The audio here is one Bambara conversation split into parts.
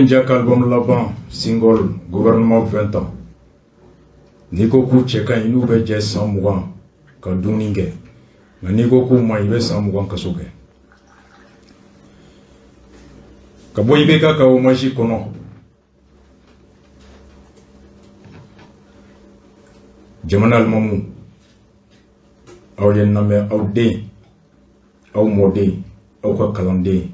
Jah ka album laban single gouvernement 20 ans. N'i ko k'u cɛ ka ɲi, n'u bɛ jɛ san 20 ka dumuni kɛ, nka n'i ko k'u ma ɲi, i bɛ san 20 kaso kɛ. Ka bɔ IBK ka hommage kɔnɔ, jamana alimamu, aw ye n lamɛn, aw den, aw mɔden, aw ka kalanden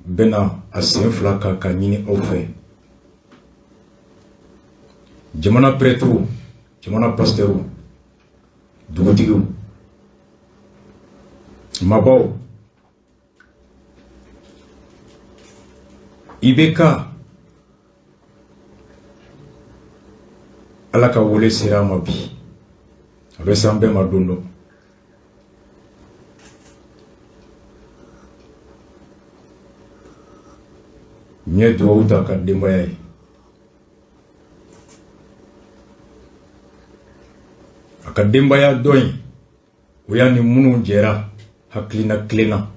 bɛna a sen fila kan ka ɲini aw fɛ. Jamana prêtres, jamana pasteurs, dugutigiw, maabaw, IBK Ala ka wele sera a ma bi, a bɛ s'an bɛɛ ma don dɔ. N ye dugawu ta ka denbaya ye. A ka denbaya dɔ in, o y'a ni minnu jɛra hakilina kelen na,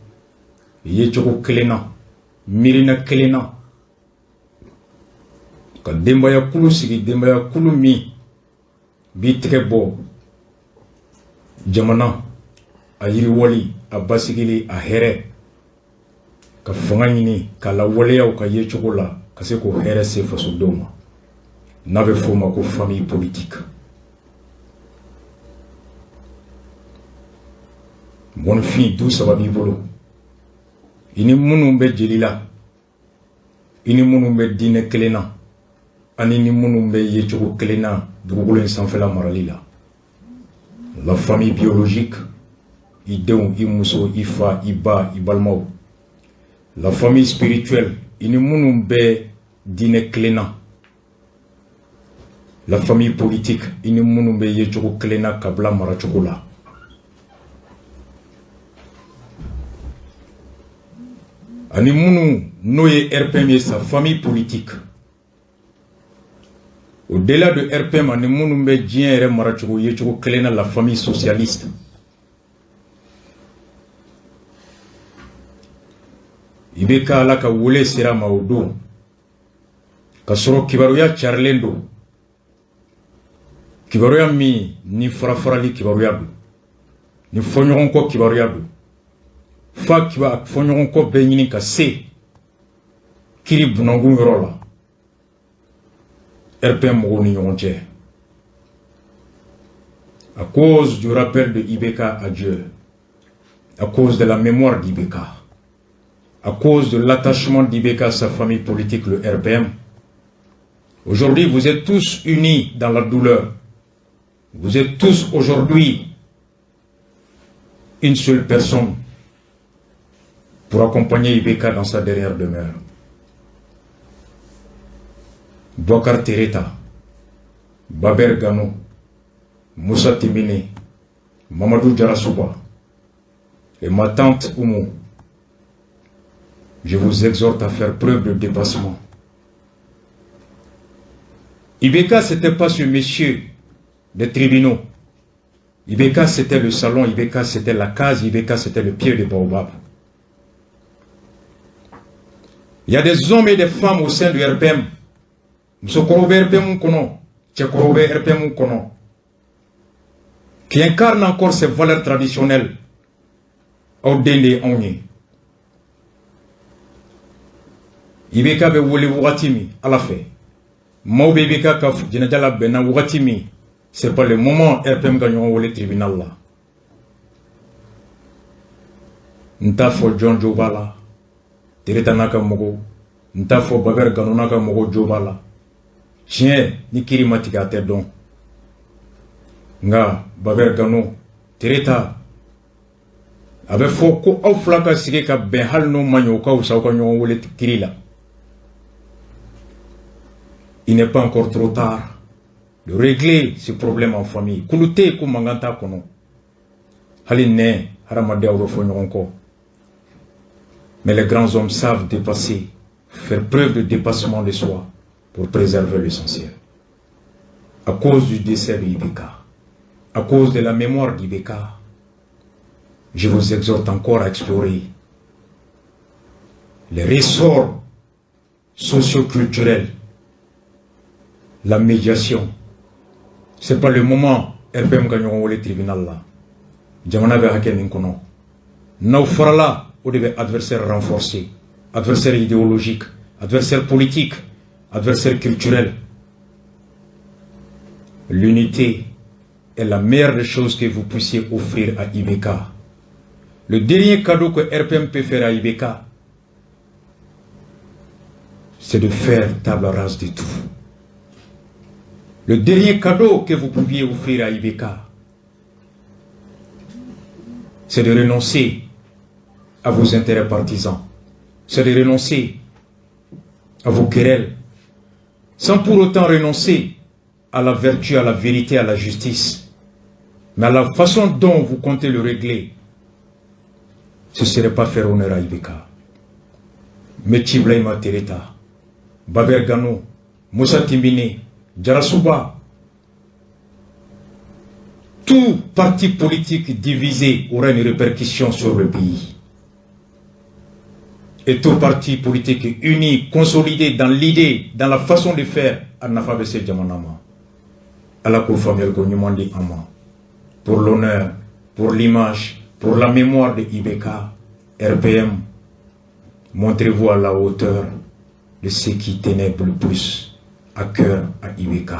yecogo kelen na, miirina kelen na, ka denbaya kulu sigi, denbaya kulu min b'i tɛgɛ bɔ jamana a yiriwali, a basigili, a hɛrɛ, ka fanga ɲini k'a lawaleya u ka yecogo la, ka se k'o hɛrɛ se fasodenw ma, n'a bɛ f'o ma ko famille politique. Mɔgɔninfin, du saba b'i bolo: i ni minnu bɛ jeli la, i ni minnu bɛ diinɛ kelen na, ani ni minnu bɛ yecogo kelen na dugukolo in sanfɛla marali la. La famille biologique, i denw, i muso, i fa, i ba, i balimaw. La famille spirituelle, i ni minnu bɛ diinɛ kelen na. La famille politique, i ni minnu bɛ yecogo kelen na kabila maracogo la. Ani minnu n'o ye RPM ye, sa famille politique. Au-delà de RPM, ani minnu bɛ diɲɛ yɛrɛ maracogo yecogo kelen na, la famille socialiste. IBK Ala ka wele sera ma o don, ka sɔrɔ kibaruya carilen don, kibaruya min ni fara-farali kibaruya don, ni fɔɲɔgɔnkɔ kibaruya don, fa kiba fɔɲɔgɔnkɔ bɛ ɲini ka se kiri bunankun yɔrɔ la RPM mɔgɔw ni ɲɔgɔn cɛ. À cause du rappel de IBK à Dieu, à cause de la mémoire d'IBK, à cause de l'attachement d'IBK à sa famille politique, le RPM, aujourd'hui vous êtes tous unis dans la douleur. Vous êtes tous aujourd'hui une seule personne pour accompagner IBK dans sa dernière demeure. Boubacar Tereta, Baber Gano, Moussa Timbiné, Mamadou Diarrassouba et ma tante Oumou, je vous exhorte à faire preuve de dépassement. IBK, c'était pas ce monsieur des tribunaux. IBK, c'était le salon, IBK, c'était la case, IBK, c'était le pied de baobab. Il y a des hommes et des femmes au sein du RPM. Musokɔrɔw bɛ RPM kɔnɔ, cɛkɔrɔw bɛ RPM kɔnɔ, qui incarnent encore ces valeurs traditionnelles. Aw den de ye anw ye. IBK bɛ wele wagati min Ala fɛ, maaw bɛ IBK ka jɛnɛja labɛnna wagati min, c'est pas le moment RPM ka ɲɔgɔn wele tribunal la. N t'a fɔ jɔn jo b'a la, Tereta n'a ka mɔgɔw, n t'a fɔ Baber Gano n'a ka mɔgɔw jo b'a la. Tiɲɛ ni kiri ma tigɛ, a tɛ dɔn. Nka Baber Gano, Tereta, a bɛ fɔ ko aw fila ka sigi ka bɛn, hali n'o ma ɲɛ, o ka fisa aw ka ɲɔgɔn wele kiri la. Il n'est pas encore trop tard de régler ce problème en famille. Kulu tɛ yen ko mankan t'a kɔnɔ. Hali nɛ hadamadenw bɛ fɔ ɲɔgɔn kɔ. Mais les grands hommes savent dépasser, faire preuve de dépassement de soi pour préserver l'essentiel. À cause du décès de IBK, à cause de la mémoire d'IBK, je vous exhorte encore à explorer les ressorts socio-culturelle, la médiation. C'est pas le moment RPM ka ɲɔgɔn wele tribunal la. Jamana bɛ hakɛ min kɔnɔ, n'aw farala, o de bɛ adversaire renforcer, adversaire idéologique, adversaire politique, adversaire culturel. L'unité est la meilleure des choses que vous puissiez offrir à IBK. Le dernier cadeau que RPM peut faire à IBK, c'est de faire table rase de tout. Le dernier cadeau que vous pouviez offrir à IBK, c'est de renoncer à vos intérêts partisans, c'est de renoncer à vos querelles, sans pour autant renoncer à la vertu, à la vérité, à la justice. Mais à la façon dont vous comptez le régler, ce ne serait pas faire honneur à IBK. Mechi Ibrahima Tereta, Baber Gano, Moussa Timbine, Diarrassouba, tout parti politique divisé aura une répercussion sur le pays. Et tout parti politique uni, consolidé dans l'idée, dans la façon de faire, a nafa bɛ se jamana ma. Ala k'o faamuyali ko ɲuman di an ma. Pour l'honneur, pour l'image, pour la mémoire de IBK, RPM, montrez-vous à la hauteur de ce qui tenait le plus à cœur à IBK.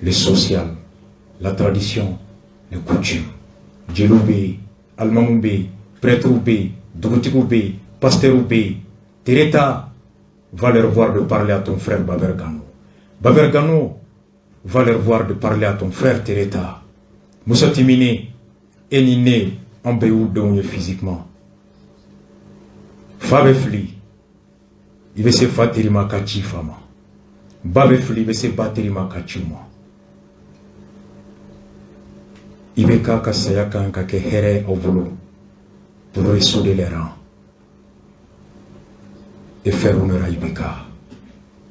Le social, la tradition, les coutumes. Jeliw bɛ yen, alimamu bɛ yen, prêtres bɛ yen, dugutigiw bɛ yen, pasteurs bɛ yen. Tereta, va leur voir de parler à ton frère Baber Gano. Baber Gano, va leur voir de parler à ton frère Tereta. Moussa Timine, e ni ne, an bɛɛ y'u denw ye physiquement. Fa bɛ fili, i bɛ se fa teri ma ka ci fa ma. Ba bɛ fili, i bɛ se ba teri ma ka ci ma. IBK ka saya kan ka kɛ hɛrɛ aw bolo pour ressouder les rangs et faire honneur à IBK.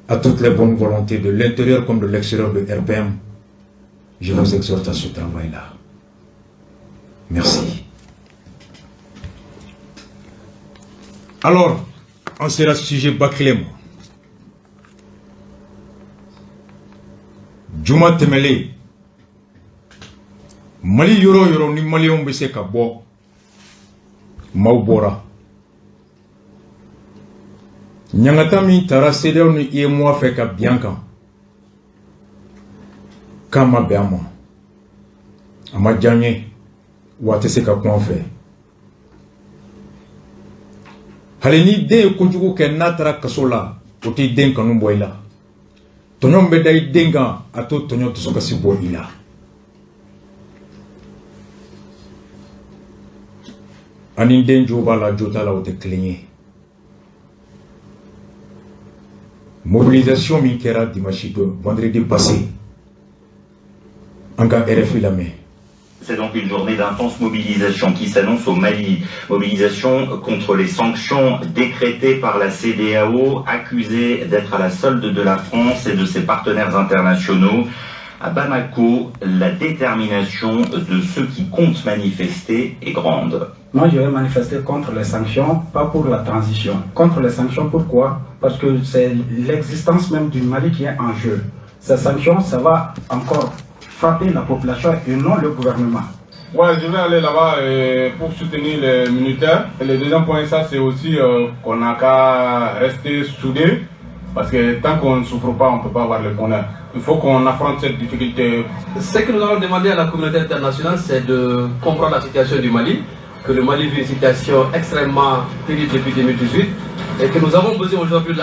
À toutes les bonnes volontés de l'intérieur comme de l'extérieur de RPM, je vous exhorte à ce travail-là. Merci. Alors, on sera sujet bâclé. Juma tɛmɛlen, Mali yɔrɔ yɔrɔ ni maliyɛnw bɛ se ka bɔ, maaw bɔra. Ɲangata min taara CEDEAO ni UEMOA fɛ ka bin an kan, k'a ma bɛn an ma, a ma diya n ye, wa a tɛ se ka kun an fɛ. Hali ni den ye kojugu kɛ, n'a taara kaso la, o t'i den kanu bɔ i la. Tɔɲɔ min bɛ da i den kan, a t'o tɔɲɔ dusukasi bɔ i la. Ani den jo b'a la, jo t'a la, o tɛ kelen ye. Mobilisation min kɛra dimanche don, vendredi passé, an ka RFI lamɛn. C'est donc une journée d'intense mobilisation qui s'annonce au Mali. Mobilisation contre les sanctions décrétées par la CEDEAO, accusée d'être à la solde de la France et de ses partenaires internationaux. À Bamako, la détermination de ceux qui comptent manifester est grande. Moi, je vais manifester contre les sanctions, pas pour la transition. Contre les sanctions, pourquoi? Parce que c'est l'existence même du Mali qui est en jeu. Ces sanctions, ça va encore frapper la population et non le gouvernement. Ouais, je vais aller là-bas pour soutenir les militaires. Et le deuxième point, ça, c'est aussi qu'on n'a qu'à rester soudés. Parce que tant qu'on ne souffre pas, on ne peut pas avoir le bonheur. Il faut qu'on affronte cette difficulté. Ce que nous allons demander à la communauté internationale, c'est de comprendre la situation du Mali, que le Mali vit une situation extrêmement terrible depuis 2018 et que nous avons besoin aujourd'hui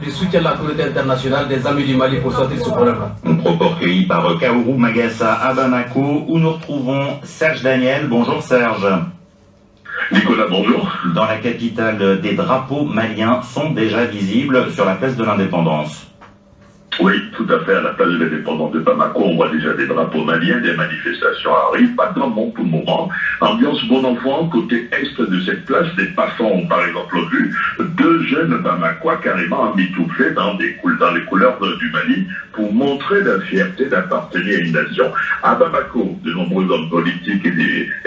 du soutien de la communauté internationale, des amis du Mali pour sortir de ce problème-là. Un propos recueilli par Kaourou Magassa à Bamako, où nous retrouvons Serge Daniel. Bonjour Serge. Nicolas, bonjour. Dans la capitale, des drapeaux maliens sont déjà visibles sur la place de l'Indépendance. Oui, tout à fait. À la place de l'indépendance de Bamako, on voit déjà des drapeaux maliens, des manifestations arrivent, pas de grand monde pour le moment. Ambiance bon enfant, côté est de cette place, des passants ont par exemple vu deux jeunes Bamakois carrément emmitouflés dans les couleurs du Mali pour montrer la fierté d'appartenir à une nation. À Bamako, de nombreux hommes politiques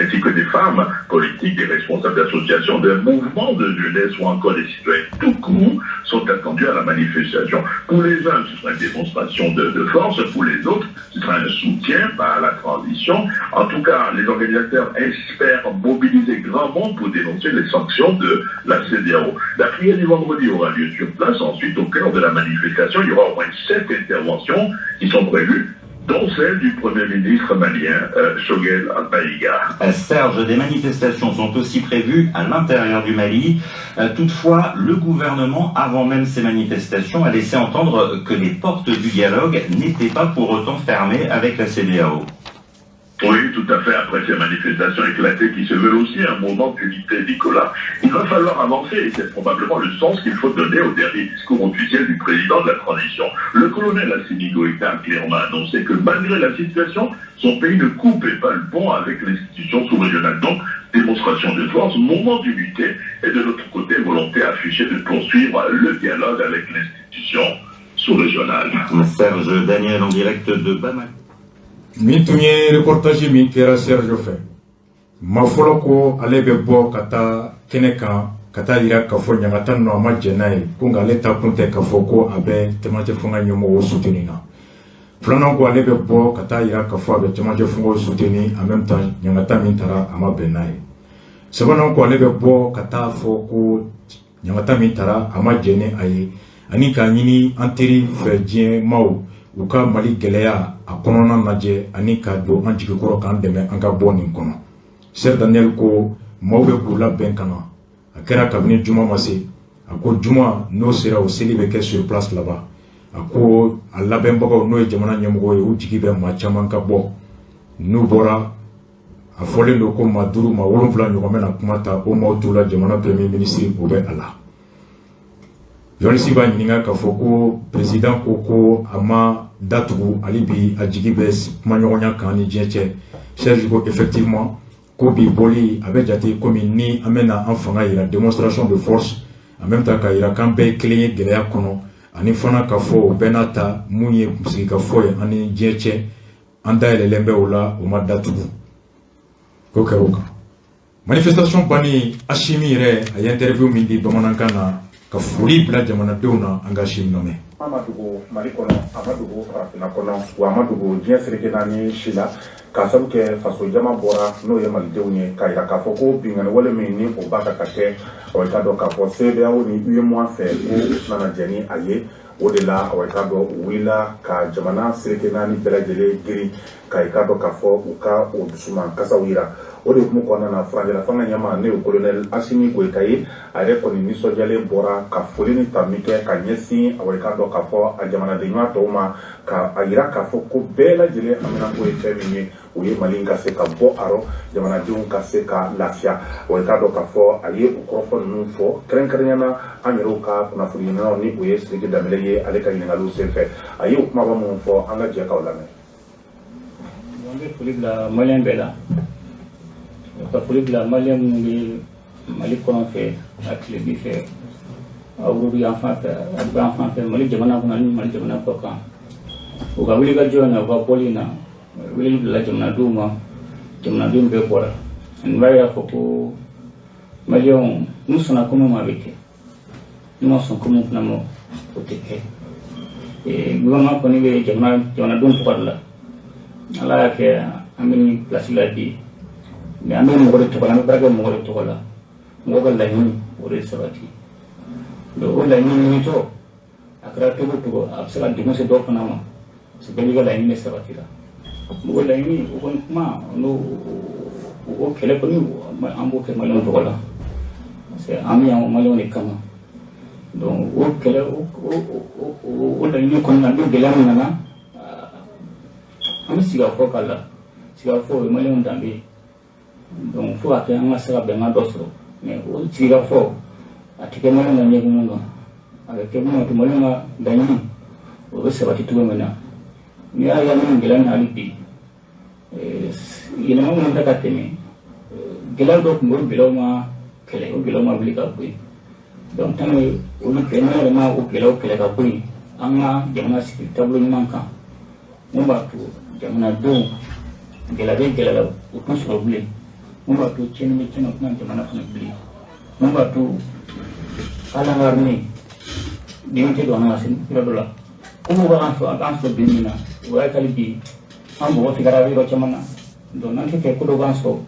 ainsi que des femmes politiques, des responsables d'associations, des mouvements de jeunesse ou encore des citoyens tout court sont attendus à la manifestation. Pour les uns, ce sera une démonstration de force, pour les autres, ce sera un soutien à la transition. En tout cas, les organisateurs espèrent mobiliser grand monde pour dénoncer les sanctions de la CEDEAO. La prière du vendredi aura lieu sur place. Ensuite, au cœur de la manifestation, il y aura au moins 7 interventions qui sont prévues, dont celle du Premier ministre malien, Choguel Maïga. Serge, des manifestations sont aussi prévues à l'intérieur du Mali. Toutefois, le gouvernement, avant même ces manifestations, a laissé entendre que les portes du dialogue n'étaient pas pour autant fermées avec la CEDEAO. Oui, tout à fait. Après ces manifestations éclatées qui se veulent aussi un moment d'unité, Nicolas, il va falloir avancer et c'est probablement le sens qu'il faut donner au dernier discours officiel du président de la transition. Le colonel Assimi Goïta a clairement annoncé que malgré la situation, son pays ne coupait pas le pont avec l'institution sous-régionale. Donc, démonstration de force, moment d'unité et de l'autre côté, volonté affichée de poursuivre le dialogue avec l'institution sous-régionale. Serge Daniel en direct de Bamako. Min tun ye reportage min kɛra Serge fɛ, ma fɔlɔ ko ale bɛ bɔ ka taa kɛnɛ kan ka taa yira k'a fɔ ɲangata ninnu a ma jɛn n'a ye, ko nka ale ta kun tɛ k'a fɔ ko a bɛ cɛmancɛ fanga ɲɛmɔgɔw soutenir na. Filanan ko ale bɛ bɔ ka taa yira k'a fɔ a bɛ cɛmancɛ fangaw soutenir, en même temps ɲangata min taara a ma bɛn n'a ye. Sabanan ko ale bɛ bɔ ka taa fɔ ko ɲangata min taara a ma jɛn ni a ye, ani k'a ɲini an teri fɛ diɲɛ maaw u ka Mali gɛlɛya a kɔnɔna lajɛ ani ka don an jigikɔrɔ k'an dɛmɛ an ka bɔ nin kɔnɔ. Serge Daniel ko maaw bɛ k'u labɛn ka na. A kɛra kabini juma ma se. A ko juma n'o sera, o seli bɛ kɛ sur place là-bas. A ko a labɛnbagaw, n'o ye jamana ɲɛmɔgɔ ye, u jigi bɛ maa caman ka bɔ. N'u bɔra, a fɔlen don ko maa 5, maa 7 ɲɔgɔn bɛna kuma ta. O maaw t'u la, jamana premier ministre o bɛ a la. Journaliste b'a ɲininka k'a fɔ ko président ko ko a ma datugu hali bi, a jigi bɛ kumaɲɔgɔnya kan ni diɲɛ cɛ. Serge ko effectivement, ko bi bɔli a bɛ jate komi ni an bɛna an fanga yira, démonstration de force, en même temps k'a yira k'an bɛɛ ye kelen ye gɛlɛya kɔnɔ, ani fana k'a fɔ o bɛɛ n'a ta mun ye sigikafɔ ye an ni diɲɛ cɛ, an dayɛlɛlen bɛ o la, o ma datugu. K'o kɛra o kan. Manifestation bannen, Assimi yɛrɛ a ye interview min di bamanankan na ka foli bila jamanadenw na, an ka Assimi lamɛn. A ma dogo Mali kɔnɔ, a ma dogo farafinna kɔnɔ, wa a ma dogo diɲɛ seleke naani si la, k'a sabu kɛ faso jama bɔra, n'o ye malidenw ye, k'a yira k'a fɔ ko binkanni wale min ni o b'a kan ka kɛ, i k'a dɔn k'a fɔ CEDEAO ni UEMOA fɛ, ko u tɛna jɛn ni a ye. O de la, i k'a dɔn, u wulila ka jamana seleke naani bɛɛ lajɛlen girin ka i k'a dɔn k'a fɔ u ka o dusuman kasaw yira. O de hukumu kɔnɔna na, furancɛla fanga ɲɛmaa, n'o ye colonel Assimi Goïta ye, a yɛrɛ kɔni nisɔndiyalen bɔra ka foli ni tanu kɛ ka ɲɛsin, i k'a dɔn k'a fɔ a jamanaden ɲuman tɔw ma, ka a yira k'a fɔ ko bɛɛ lajɛlen haminanko ye fɛn min ye, o ye Mali ka se ka bɔ a rɔ, jamanadenw ka se ka lafiya. Wa i k'a dɔn k'a fɔ a ye o kɔrɔfɔ ninnu fɔ kɛrɛnkɛrɛnnenya na an yɛrɛw ka kunnafoni ɲininaw, ni o ye Sidiki Danbele ye, ale ka ɲininkaliw senfɛ, a ye o kumaba minnu fɔ, an ka jɛ k'aw lamɛn. An bɛ foli bila maliyɛn bɛɛ la, ka foli bila maliyɛn minnu bɛ Mali kɔrɔn fɛ, a tilebin fɛ, a worodugu yan fan fɛ, a bɛ yan fan fɛ, Mali jamana kɔnɔ ani Mali jamana kɔ kan, u ka wulikajɔ in na, u ka bɔli in na, weleli bila jamanadenw ma, jamanadenw bɛɛ bɔra. Nin b'a yira fɔ ko maliyɛnw n'u sɔnna ko min ma, a bɛ kɛ, n'u ma sɔn ko min fana ma, o tɛ kɛ. Gouvernement kɔni bɛ jamanadenw tɔgɔ de la. Ala y'a kɛ an bɛ nin place la bi, mais an bɛ mɔgɔ de tɔgɔ la, an bɛ baara kɛ mɔgɔ de tɔgɔ la. Mɔgɔ ka laɲini, o de sabati. Donc o laɲini ɲinitɔ, a kɛra cogo o cogo, a bɛ se ka degun se dɔw fana ma, parce que bɛɛ n'i ka laɲini de sabatira. Mɔgɔ laɲini o kɔni kuma n'o o kɛlɛ kɔni, an b'o kɛ maliyɛnw tɔgɔ la, parce que an bɛ yan maliyɛnw de kama. Donc o kɛlɛ, o laɲini kɔnɔna na, ni gɛlɛya min nana, an bɛ sigikafɔ k'a la. Sigikafɔ, o ye maliyɛnw danbe ye. Donc fo ka kɛ an ka se ka bɛnkan dɔ sɔrɔ, mais o sigikafɔ a tɛ kɛ maliyɛnw ka ɲɛkumun kan, a bɛ kɛ mun to maliyɛnw ka laɲini. O bɛ sabati cogo min na, n'i y'a ye min gɛlɛya na, hali bi yɛlɛma minnu ta ka tɛmɛ, gɛlɛya dɔ tun bɛ, o gɛlɛyaw ma kɛlɛ, o gɛlɛyaw ma wuli ka bɔ yen. Donc tant que olu kɛ, n'an yɛrɛ ma o gɛlɛyaw kɛlɛ ka bɔ yen, an ka jamana sigi taabolo ɲuman kan mun b'a to jamanadenw gɛlɛya bɛ gɛlɛya la, o t'u sɔrɔ bilen, mun b'a to tiɲɛni bɛ tiɲɛni, o tɛna jamana kɔnɔ bilen, mun b'a to hali an ka armée den tɛ don an ka yɔrɔ dɔ la, ko mun b'an sɔrɔ, an sɔrɔ bi min na, o y'a hali bi an mɔgɔ figara yɔrɔ caman na. Donc n'an tɛ fɛ ko dɔ k'an sɔrɔ,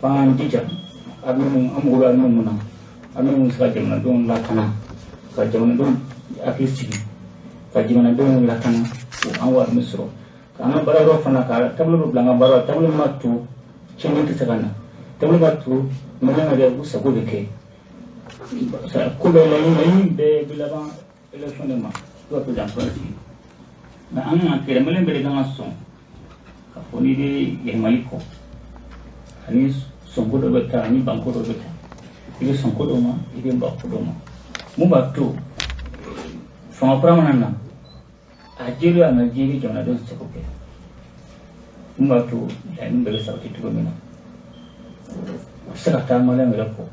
f'an jija armée mun, an mago bɛ armée mun na, armée mun bɛ se ka jamanadenw lakana, ka jamanadenw hakili sigi, ka jamanadenw lakana, o an ka armée sɔrɔ, k'an ka baara yɔrɔ fana, ka taabolo dɔ bila an ka baara la, taabolo min b'a to tiɲɛni tɛ se ka na, taabolo b'a to maliyɛn yɛrɛ u sago bɛ kɛ. Ko bɛɛ laɲini bɛɛ bɛ laban élection de ma, i b'a président kura sigi. Mais an kan ka kɛlɛ, maliyɛn bɛɛ de kan ka sɔn k'a fɔ n'i bɛ yɛlɛmali kɔ, ani sɔnko dɔ bɛ taa, ani banko dɔ bɛ taa, i bɛ sɔn ko dɔ ma, i bɛ ban ko dɔ ma, mun b'a to fanga kura mana na, a jeli a ma jeli, jamanadenw sago kɛ, mun b'a to laɲini bɛɛ bɛ sabati cogo min na, o tɛ se ka taa maliyɛn yɛrɛ kɔ.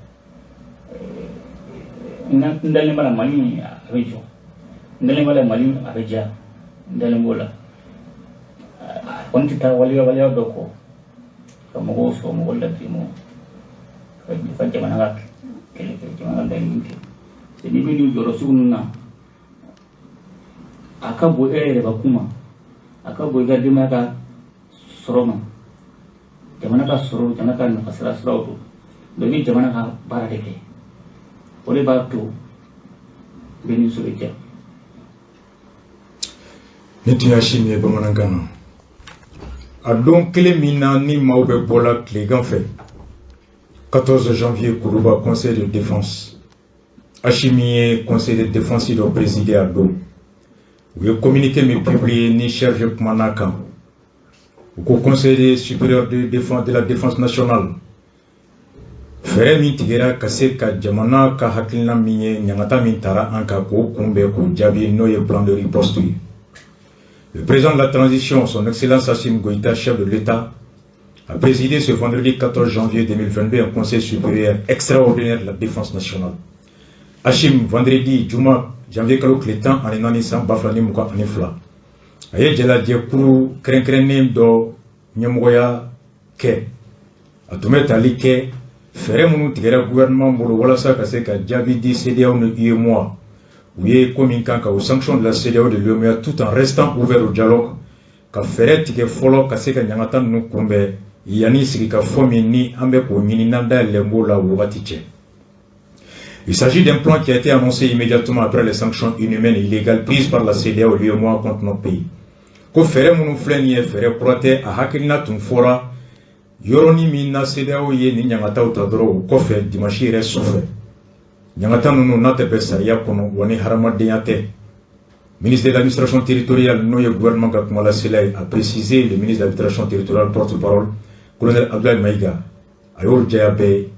N dalen b'a la, Mali a bɛ jɔ, n dalen b'a la, Mali a bɛ diya, n dalen b'o la. A kɔni tɛ taa waleya waleya dɔ kɔ ka mɔgɔw sɔrɔ, mɔgɔw ladiri, ka jamana ka kɛlɛ kɛ, jamana ka laɲini kɛ. N'i bɛ nin jɔyɔrɔ sugu ninnu na, a ka bon e yɛrɛ bakun ma, a ka bon i ka denbaya ka sɔrɔ ma, jamana ka sɔrɔ, jamana ka nafa sira siraw don. Donc i bɛ jamana ka baara de kɛ, o de b'a to bɛ nisɔndiya. Ni tun y'a si min ye bamanankan na, a don kelen min na ni maaw bɛ bɔla tilegan fɛ, 14 janvier, Kourouba, conseil de défense, Assimi ye conseil de défense dɔ présider. A don, u ye communiqué min publié ni charge kumana kan, u ko conseil supérieur de défense de la défense nationale, fɛɛrɛ min tigɛra ka se ka jamana ka hakilina min ye ɲangata min tara an kan, k'o kunbɛn, k'o jaabi, n'o ye plan de riposte ye. Le président de la transition, son Excellence Assimi Goïta, chef de l'État, a présidé ce vendredi 14 janvier 2022 un conseil supérieur extraordinaire de la défense nationale. Assimi, vendredi, juma, janvier kalo tile 14 san 2022, a ye jalajɛkuru kɛrɛnkɛrɛnnen dɔ ɲɛmɔgɔya kɛ. A tun bɛ tali kɛ fɛɛrɛ minnu tigɛra gouvernement bolo walasa ka se ka jaabi di CEDEAO ni UEMOA, u ye ko min kan ka o sanction de la CEDEAO, de l'UEMOA, tout en restant ouvert au dialogue, ka fɛɛrɛ tigɛ fɔlɔ ka se ka ɲangata ninnu kunbɛn yanni sigikafɔ min ni an bɛ k'o ɲini n'an dayɛlɛn b'o la o wagati cɛ. Il s'agit d'un plan qui a été annoncé immédiatement après les sanctions inhumaines et illégales prises par la CEDEAO et l'UEMOA contre notre pays. Ko fɛɛrɛ minnu filɛ nin ye, fɛɛrɛ kura tɛ, a hakilina tun fɔra yɔrɔnin min na CEDEAO ye nin ɲangataw ta dɔrɔn, o kɔfɛ, dimanche yɛrɛ sufɛ. Ɲangata ninnu n'a tɛ bɛn sariya kɔnɔ wa ni hadamadenya tɛ. Ministre de l'administration territoriale, n'o ye gouvernement ka kumalasela ye, a précisé le ministre de l'administration territoriale porte-parole, colonel Abdoulaye Maïga, a y'o jɛya bɛɛ ye.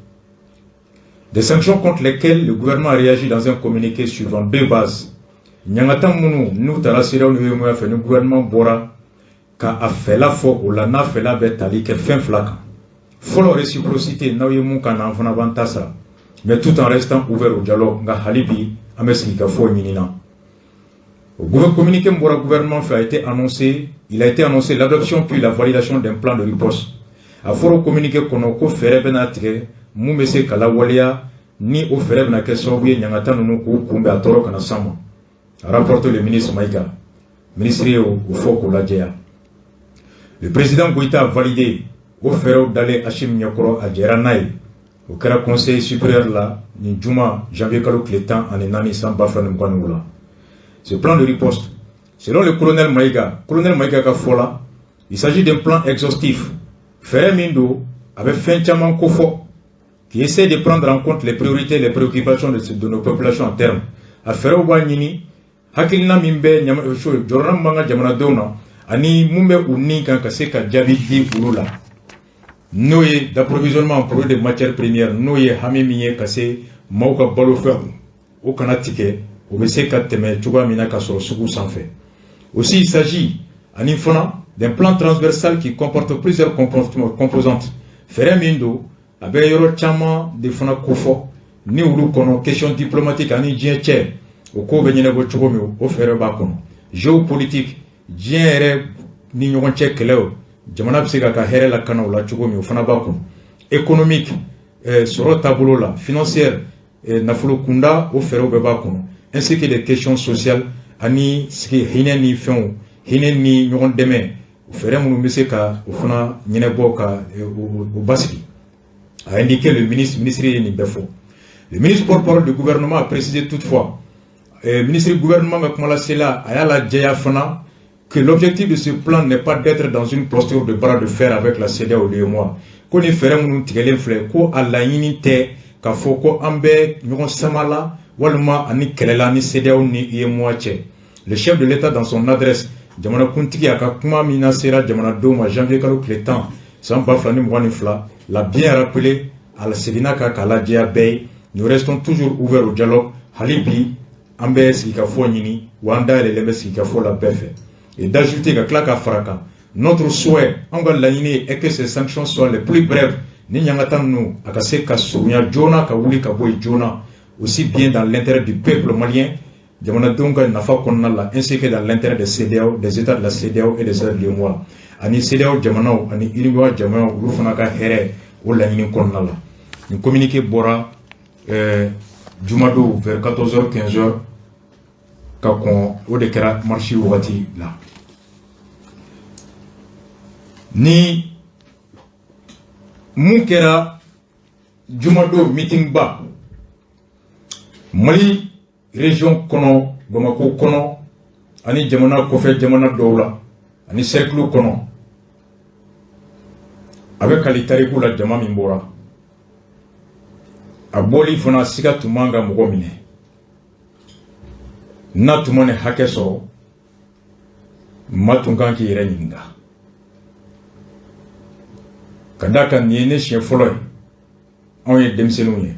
Des sanctions contre lesquelles le gouvernement a réagi dans un communiqué suivant deux bases. Ɲangata minnu n'u taara CEDEAO ni UEMOA fɛ, ni gouvernement bɔra ka a fɛla fɔ o la, n'a fɛla bɛ tali kɛ fɛn fila kan. Fɔlɔ, réciprocité, n'aw ye mun kan na, an fana b'an ta sara, mais tout en restant ouvert au dialogue, nka hali bi an bɛ sigi ka fɔ ɲini na. O communiqué min bɔra gouvernement fɛ, a été annoncé, il a été annoncé l'adoption puis la validation d'un plan de riposte. A fɔra o communiqué kɔnɔ ko fɛɛrɛ bɛna tigɛ mun bɛ se ka lawaleya, ni o fɛɛrɛ bɛna kɛ sababu ye ɲangata ninnu k'u kunbɛn, a tɔɔrɔ kana s'an ma. A rapporté le ministre Maïga. Ministre ye o fɔ k'o lajɛya. Le président Goïta a validé o fɛɛrɛw dalen Assimi ɲɛkɔrɔ, a jɛra n'a ye. O kɛra conseil supérieur la nin juma janvier kalo tile 14 san 2027. Ce plan de riposte, selon le colonel Maïga, colonel Maïga ka fɔ la, il s'agit d'un plan exhaustif. Fɛɛrɛ min don, a bɛ fɛn caman kofɔ, qui essaie de prendre en compte les priorités et les préoccupations de nos populations en termes. A fɛɛrɛw b'a ɲini hakilina min bɛ jɔrɔna min b'an ka jamanadenw na ani mun bɛ u ni kan, ka se ka jaabi di olu la, n'o ye d'approvisionnement en produits de matières premières, n'o ye hami min ye ka se maaw ka balofɛnw o kana tigɛ, o bɛ se ka tɛmɛ cogoya min na ka sɔrɔ sugu sanfɛ. Aussi, il s'agit, ani fana, d'un plan transversal qui comporte plusieurs composantes. Fɛɛrɛ min don, a bɛ yɔrɔ caman de fana kofɔ ni olu kɔnɔ: question diplomatique, ani diɲɛ cɛ o ko bɛ ɲɛnabɔ cogo min, o fɛɛrɛ b'a kɔnɔ; géopolitique, diɲɛ yɛrɛ ni ɲɔgɔn cɛ kɛlɛw, jamana bɛ se k'a ka hɛrɛ lakana o la cogo min, o fana b'a kɔnɔ; économique, sɔrɔ taabolo la; financière, nafolo kunda, o fɛɛrɛw bɛɛ b'a kɔnɔ; ainsi que des questions sociales, ani sigi hinɛ ni fɛnw, hinɛ ni ɲɔgɔn dɛmɛ, fɛɛrɛ minnu bɛ se ka o fana ɲɛnabɔ ka o basigi, a indiqué le ministre. Ministre ye nin bɛɛ fɔ. Le ministre porte-parole du gouvernement a précisé toutefois, ministre gouvernement ka kumalasela, a y'a lajɛya fana, que l'objectif de ce plan n'est pas d'être dans une posture de bras de fer avec la CEDEAO ou l'UEMOA. Ko ni fɛɛrɛ minnu tigɛlen filɛ, ko a laɲini tɛ k'a fɔ ko an bɛ ɲɔgɔn sama la walima ani kɛlɛla ni CEDEAO ni UEMOA cɛ. Le chef de l'État, dans son adresse, jamanakuntigi a ka kuma min na sera jamanadenw ma janvier kalo tile 10 san 2022, l'a bien rappelé, a seginna kan k'a lajɛya bɛɛ ye: nous restons toujours ouverts au dialogue. Hali bi an bɛ sigikafɔ ɲini, wa an dayɛlɛlen bɛ sigikafɔ la bɛɛ fɛ. Et d'ajouter, ka tila ka fara kan: notre souhait, an ka laɲini, est que ces sanctions soient les plus brèves, ni ɲangata ninnu a ka se ka surunya joona, ka wuli ka bɔ yen joona, aussi bien dans l'intérêt du peuple malien, jamanadenw ka nafa kɔnɔna la, ainsi que dans l'intérêt des CEDEAO, des États de la CEDEAO et des États de l'UEMOA, ani CEDEAO jamanaw ani UEMOA jamanaw, olu fana ka hɛrɛ, o laɲini kɔnɔna la. Nin communiqué bɔra jumadon vers 14h 15h, ka kɔn o de kɛra marche wagati la. Ni mun kɛra jumadon, meeting ba Mali région kɔnɔ, Bamako kɔnɔ ani jamana kɔfɛ jamana dɔw la ani cercle kɔnɔ, a bɛ kali tariku la. Jama min bɔra, a bɔli fana siga tun man ka mɔgɔ minɛ n'a tun ma nin hakɛ sɔrɔ. Ma tun kan k'i yɛrɛ ɲininka ka d'a kan nin ye ne siɲɛ fɔlɔ ye, anw ye denmisɛnninw ye,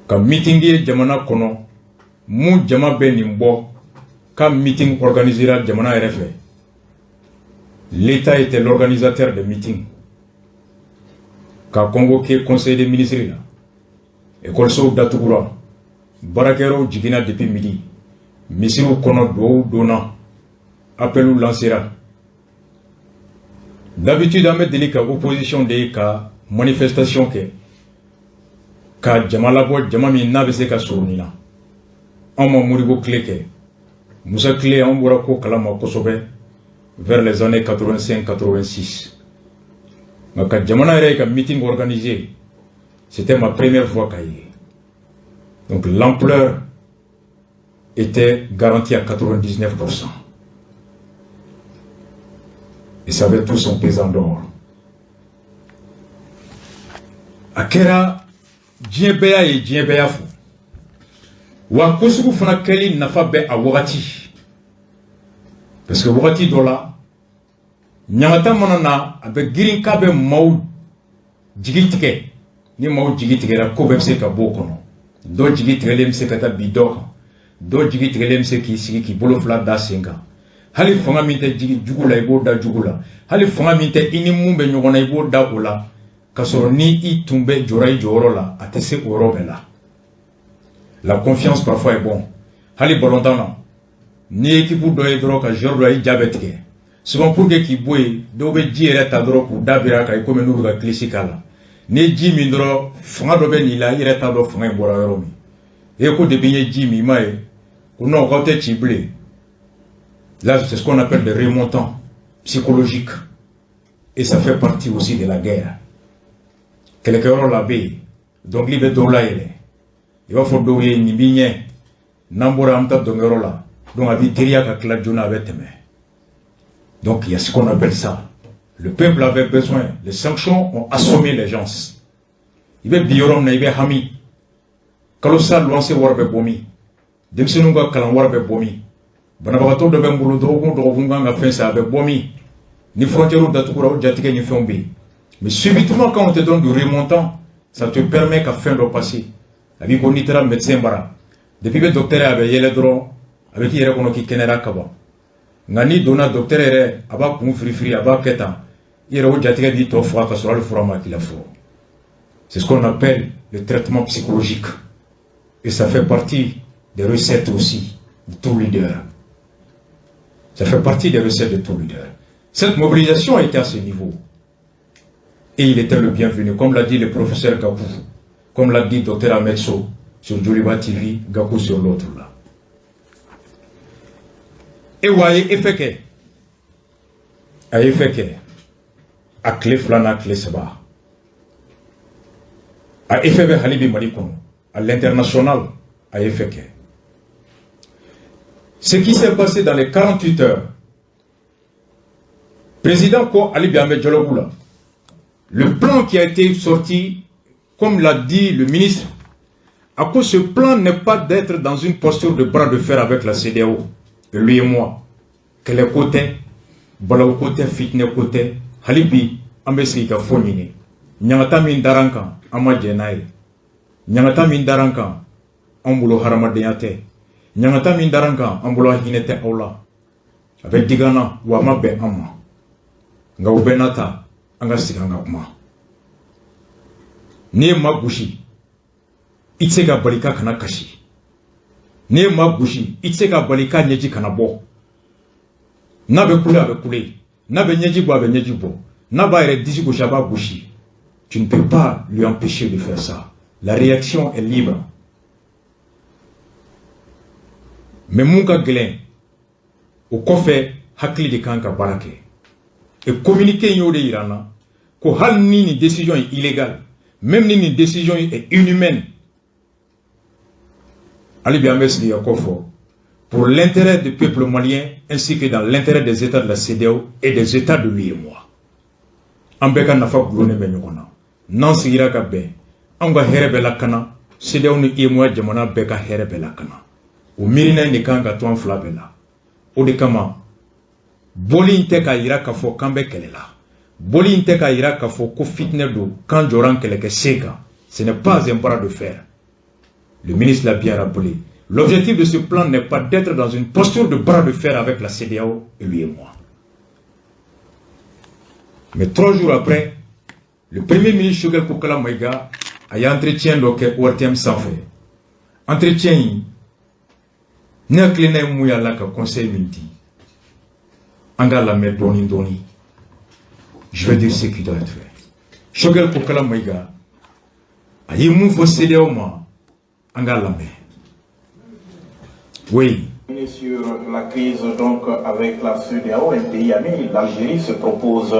ka meeting ye jamana kɔnɔ mun jama bɛ nin bɔ ka meeting organisera jamana yɛrɛ fɛ. L'État était l'organisateur de meeting, ka convoqué conseil des ministres la, ekɔlisow datugura, baarakɛyɔrɔw jiginna depuis midi, misiriw kɔnɔ duwawu donna, appeliw lancera. D'habitude, an bɛ deli ka opposition de ye ka manifestation kɛ ka jama labɔ, jama min n'a bɛ se ka surun nin na. Anw ma Modibo tile kɛ, Musa tile, anw bɔra ko kalama kosɛbɛ vers les années 85 86. Nka ka jamana yɛrɛ ye ka meeting organiser, c'était ma première fois k'a ye. Donc l'ampleur était garantie à 99%. Et ça avait tout son pesant d'or. A kɛra diɲɛ bɛɛ y'a ye, diɲɛ bɛɛ y'a fɔ. Wa ko sugu fana kɛli nafa bɛ a wagati, parce que wagati dɔ la, ɲangata mana na, a bɛ girin k'a bɛ maaw jigi tigɛ. Ni maaw jigi tigɛra, ko bɛɛ bɛ se ka bɔ o kɔnɔ. Dɔ jigi tigɛlen bɛ se ka taa bi dɔ kan, dɔ jigi tigɛlen bɛ se k'i sigi k'i bolo fila da sen kan. Hali fanga min tɛ jigi jugu la, i b'o da jugu la. Hali fanga min tɛ i ni mun bɛ ɲɔgɔn na, i b'o da o la, k'a sɔrɔ ni i tun bɛ jɔra i jɔyɔrɔ la, a tɛ se o yɔrɔ bɛɛ la. La confiance parfois est bon. Hali balontan na, n'i ye équipe dɔ ye dɔrɔn ka joueur dɔ i ja bɛ tigɛ, souvent pour que k'i bɔ yen, dɔw bɛ ji yɛrɛ ta dɔrɔn k'u da biri a kan i komi n'u bɛ ka kilisi k'a la. N'i ye ji min dɔrɔn, fanga dɔ bɛ n'i la, i yɛrɛ t'a dɔn fanga in bɔra yɔrɔ min. E ko depuis n ye ji min, i m'a ye ko non, k'aw tɛ ci bilen. Là, c'est ce qu'on appelle des remontants psychologiques et ça fait partie aussi de la guerre. Kɛlɛkɛyɔrɔ la bɛ yen, dɔnkili bɛ dɔw layɛlɛ, i b'a fɔ dɔw ye nin b'i ɲɛ, n'an bɔra an bɛ taa dɔnkɛyɔrɔ la. Donc a b'i teriya ka tila joona, a bɛ tɛmɛ. Donc il y a ce qu'on appelle ça. Le peuple avait besoin. Les sanctions ont assommé les gens. I bɛ bi yɔrɔ min na, i bɛ hami. Kalo sa luwanse wari bɛ bɔ min? Denmisɛnninw ka kalan wari bɛ bɔ min? Banabagatɔ dɔ bɛ n bolo, dɔgɔkun o dɔgɔkun kan ka fɛn san, a bɛ bɔ min? Ni frontière datugura, o jatigɛ ni fɛnw bɛ yen. Mais subitement, quand on te donne du remontant, ça te permet ka fɛn dɔ passer. A b'i ko n'i taara médecin bara, depuis i bɛ docteur ye, a bɛ yɛlɛ dɔrɔn, A bɛ k'i yɛrɛ kɔnɔ k'i kɛnɛyara ka ban. Nka n'i donna, docteur yɛrɛ a b'a kun firifiri, a b'a kɛ tan, i yɛrɛ o jatigɛ b'i tɔ faga ka sɔrɔ hali fura ma k'i la fɔlɔ. C'est ce qu'on appelle le traitement psychologique et ça fait partie des recettes aussi de tout leader. Ça fait partie des recettes de tout leader. Cette mobilisation était à ce niveau et il était le bienvenu, comme l'a dit le professeur Gakou, comme l'a dit docteur Ahmed Sow sur Joliba TV, Gakou sur l'autre là. Et wa ye effet kɛ, a ye effet kɛ. A tile 2 n'a tile 3, a effet bɛ hali bi Mali kɔnɔ. À l'international, a ye effet kɛ. Ce qui s'est passé dans les 48 heures, président ko hali bi an bɛ dialogue la. Le plan qui a été sorti, comme l'a dit le ministre, à cause, ce plan n'est pas d'être dans une posture de bras de fer avec la CEDEAO, lui et moi. Kɛlɛ ko tɛ, balawu ko tɛ, fitinɛ ko tɛ. Hali bi an bɛ sigi ka fɔ ɲini. Ɲangata min dara an kan, an ma jɛn n'a ye. Ɲangata min dara an kan, an bolo hadamadenya tɛ. Ɲangata min dara an kan, an bolo hinɛ tɛ aw la. A bɛ digi an na wa a ma bɛn an ma. Nka o bɛɛ n'a ta, an ka sigi an ka kuma. N'i ye maa gosi, i tɛ se ka bali k'a kana kasi. N'i ye maa gosi, i tɛ se ka bali k'a ɲɛji kana bɔ. N'a bɛ kule, a bɛ kule. N'a bɛ ɲɛji bɔ, a bɛ ɲɛji bɔ. N'a b'a yɛrɛ disi gosi, a b'a gosi. Tu ne peux pas lui empêcher de faire ça. La réaction est libre. Mais mun ka gɛlɛn o kɔfɛ, hakili de kan ka baara kɛ. Et communiqué in y'o de yira an na ko hali ni nin décision est illégale, même ni nin décision est inhumaine, hali bi an bɛ sigi ka kɔ fɔ pour l'intérêt du peuple malien ainsi que dans l'intérêt des États de la CEDEAO et des États de l'UEMOA. An bɛɛ ka nafa gulonnen bɛ ɲɔgɔn na. N'an sigira ka bɛn, anw ka hɛrɛ bɛ lakana, CEDEAO ni UEMOA jamana bɛɛ ka hɛrɛ bɛ lakana. O miirina in de kan ka to an fila bɛɛ la. O de kama, bɔli in tɛ k'a yira k'a fɔ k'an bɛ kɛlɛ la. Bɔli in tɛ k'a yira k'a fɔ ko fitinɛ don, k'an jɔra an kɛlɛkɛ sen kan. Ce n'est pas un bras de fer. Le ministre l'a bien rappelé. L'objectif de ce plan n'est pas d'être dans une posture de bras de fer avec la CEDEAO et l'UEMOA. Mais 3 jours après, le premier ministre Choguel Kokala Maïga a eu entretien dɔ kɛ ORTM sanfɛ. Entretien in, ne hakilina ye mun y'a la ka conseil min di, an k'a lamɛn dɔɔni dɔɔni. Je vais dire ce qui doit être fait. Choguel Kokala Maïga a ye mun fɔ CEDEAO ma, an k'a lamɛn. Oui. Sur la crise donc avec la CEDEAO, un pays ami, l'Algérie, se propose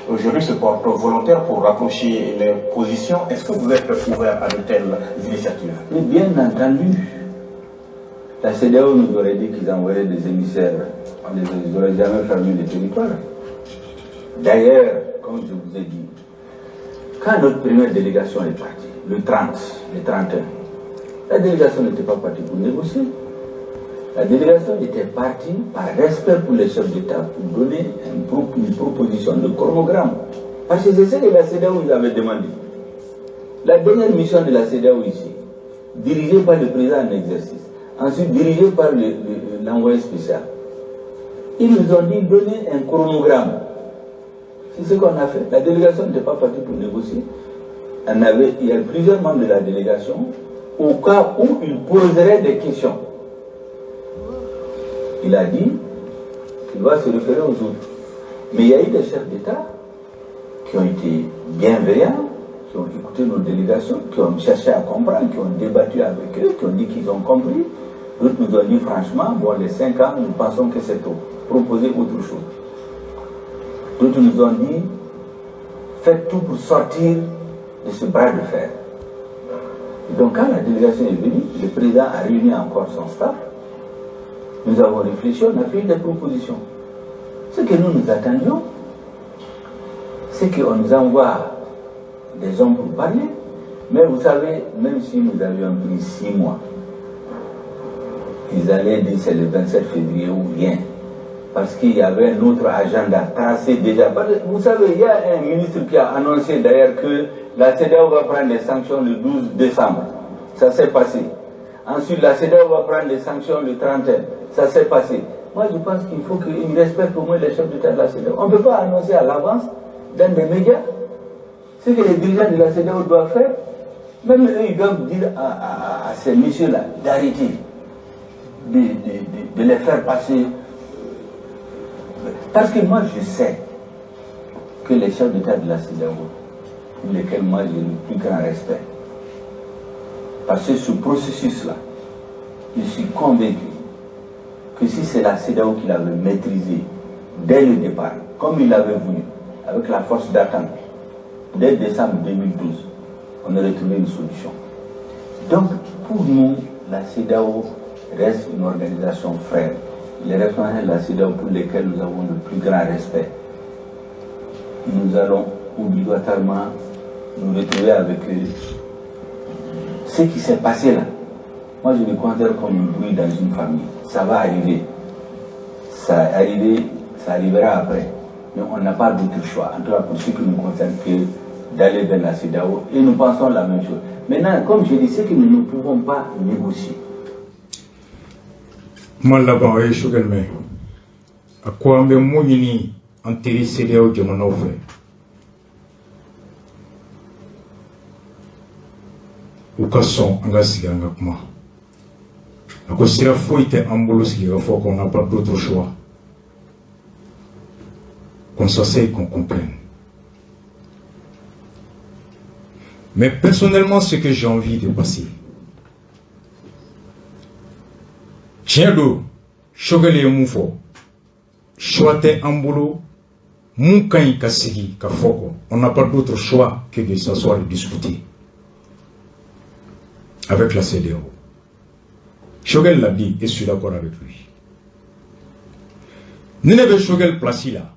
aujourd'hui, se porte volontaire pour rapprocher les positions. Est-ce que vous êtes ouvert à de telles initiatives? Mais bien entendu, la CEDEAO nous aurait dit qu'ils envoyaient des émissaires. On ne les aurait jamais fermé le territoire. D'ailleurs, comme je vous ai dit, quand notre première délégation est partie, le 30, le 31, la délégation n'était pas partie pour négocier. La délégation était partie par respect pour les chefs d'État pour donner une proposition de chronogramme. Parce que c'est ce que la CEDEAO nous avait demandé. La dernière mission de la CEDEAO ici, dirigée par le président en exercice, ensuite dirigée par l'envoyé spécial, ils nous ont dit: donner un chronogramme. C'est ce qu'on a fait. La délégation n'était pas partie pour négocier. Il y a plusieurs membres de la délégation au cas où ils poseraient des questions. Il a dit qu'il va se référer aux autres. Mais il y a eu des chefs d'État qui ont été bienveillants, qui ont écouté nos délégations, qui ont cherché à comprendre, qui ont débattu avec eux, qui ont dit qu'ils ont compris. D'autres nous ont dit franchement, bon, les 5 ans, nous pensons que c'est trop. Proposez autre chose. D'autres nous ont dit, faites tout pour sortir de ce bras de fer. Et donc quand la délégation est venue, le président a réuni encore son staff. Nous avons réfléchi, on a fait des propositions. Ce que nous nous attendions, c'est qu'on nous envoie des hommes pour parler. Mais vous savez, même si nous avions pris 6 mois, ils allaient dire c'est le 27 février ou rien. Parce qu'il y avait un autre agenda tracé déjà. Vous savez, il y a un ministre qui a annoncé d'ailleurs que la CEDEAO va prendre des sanctions le 12 décembre. Ça s'est passé. Ensuite, la CEDEAO va prendre les sanctions le 31. Ça s'est passé. Moi, je pense qu'il faut qu'ils respectent au moins les chefs d'État de la CEDEAO. On ne peut pas annoncer à l'avance dans des médias ce que les dirigeants de la CEDEAO doivent faire. Même eux, ils doivent dire à ces messieurs-là d'arrêter de les faire passer. Parce que moi, je sais que les chefs d'État de la CEDEAO, pour lesquels moi j'ai le plus grand respect, parce que ce processus-là, je suis convaincu que si c'est la CEDEAO qui l'avait maîtrisé dès le départ, comme il l'avait voulu, avec la force d'attente, dès décembre 2012, on aurait trouvé une solution. Donc, pour nous, la CEDEAO reste une organisation frère. Les responsables de la CEDEAO pour lesquels nous avons le plus grand respect, nous allons obligatoirement nous retrouver avec eux. Ce qui s'est passé là, moi je le considère comme un bruit dans une famille. Ça va arriver. Ça arriver, ça arrivera après. Mais on n'a pas d'autre choix, en tout cas pour ce qui nous concerne, que d'aller vers la CEDEAO. Et nous pensons la même chose. Maintenant, comme je dis, c'est que nous ne pouvons pas négocier. Kuma laban, o ye Choguel mɛn. A ko an bɛ mun ɲini an teri CEDEAO jamanaw fɛ? U ka sɔn an ka sigi an ka kuma. A ko sira foyi tɛ an bolo sigi ka fɔ qu'on n'a pas d'autre choix, qu'on s'asseye, qu'on comprenne. Mais personnellement, ce que j'ai envie de passer, tiɲɛ don, Choguel ye mun fɔ? Choix tɛ an bolo mun ka ɲi ka sigi ka fɔ kɔ. On n'a pas d'autre choix que de s'asseoir et discuter avec la CEDEAO. Choguel l'a dit et je suis d'accord avec lui. Ni ne bɛ Choguel place la,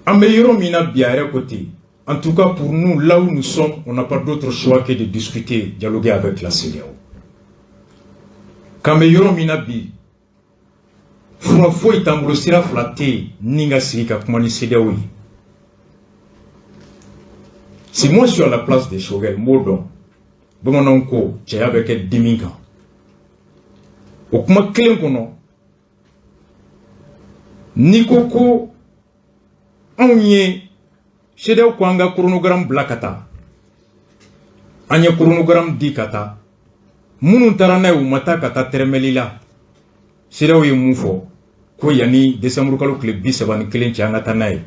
an bɛ yɔrɔ min na bi, a yɛrɛ ko ten, en tout cas pour nous, là où nous sommes, on n'a pas d'autre choix que de discuter, dialoguer avec la CEDEAO. K'an bɛ yɔrɔ min na bi, fura foyi t'an bolo, sira fila tɛ yen ni ka sigi ka kuma ni CEDEAO ye. Si moi je suis à la place de Choguel, n b'o dɔn, bamananw ko cɛya bɛ kɛ dimi kan. O kuma kelen kɔnɔ, n'i ko ko anw ye CEDEAO ko an ka chronogramme bila ka taa, an ye chronogramme di ka taa, minnu taara n'a ye, u ma taa ka taa tɛrɛmɛli la. CEDEAO ye mun fɔ? Ko yanni décembre kalo tile 31 cɛ, an ka taa n'a ye.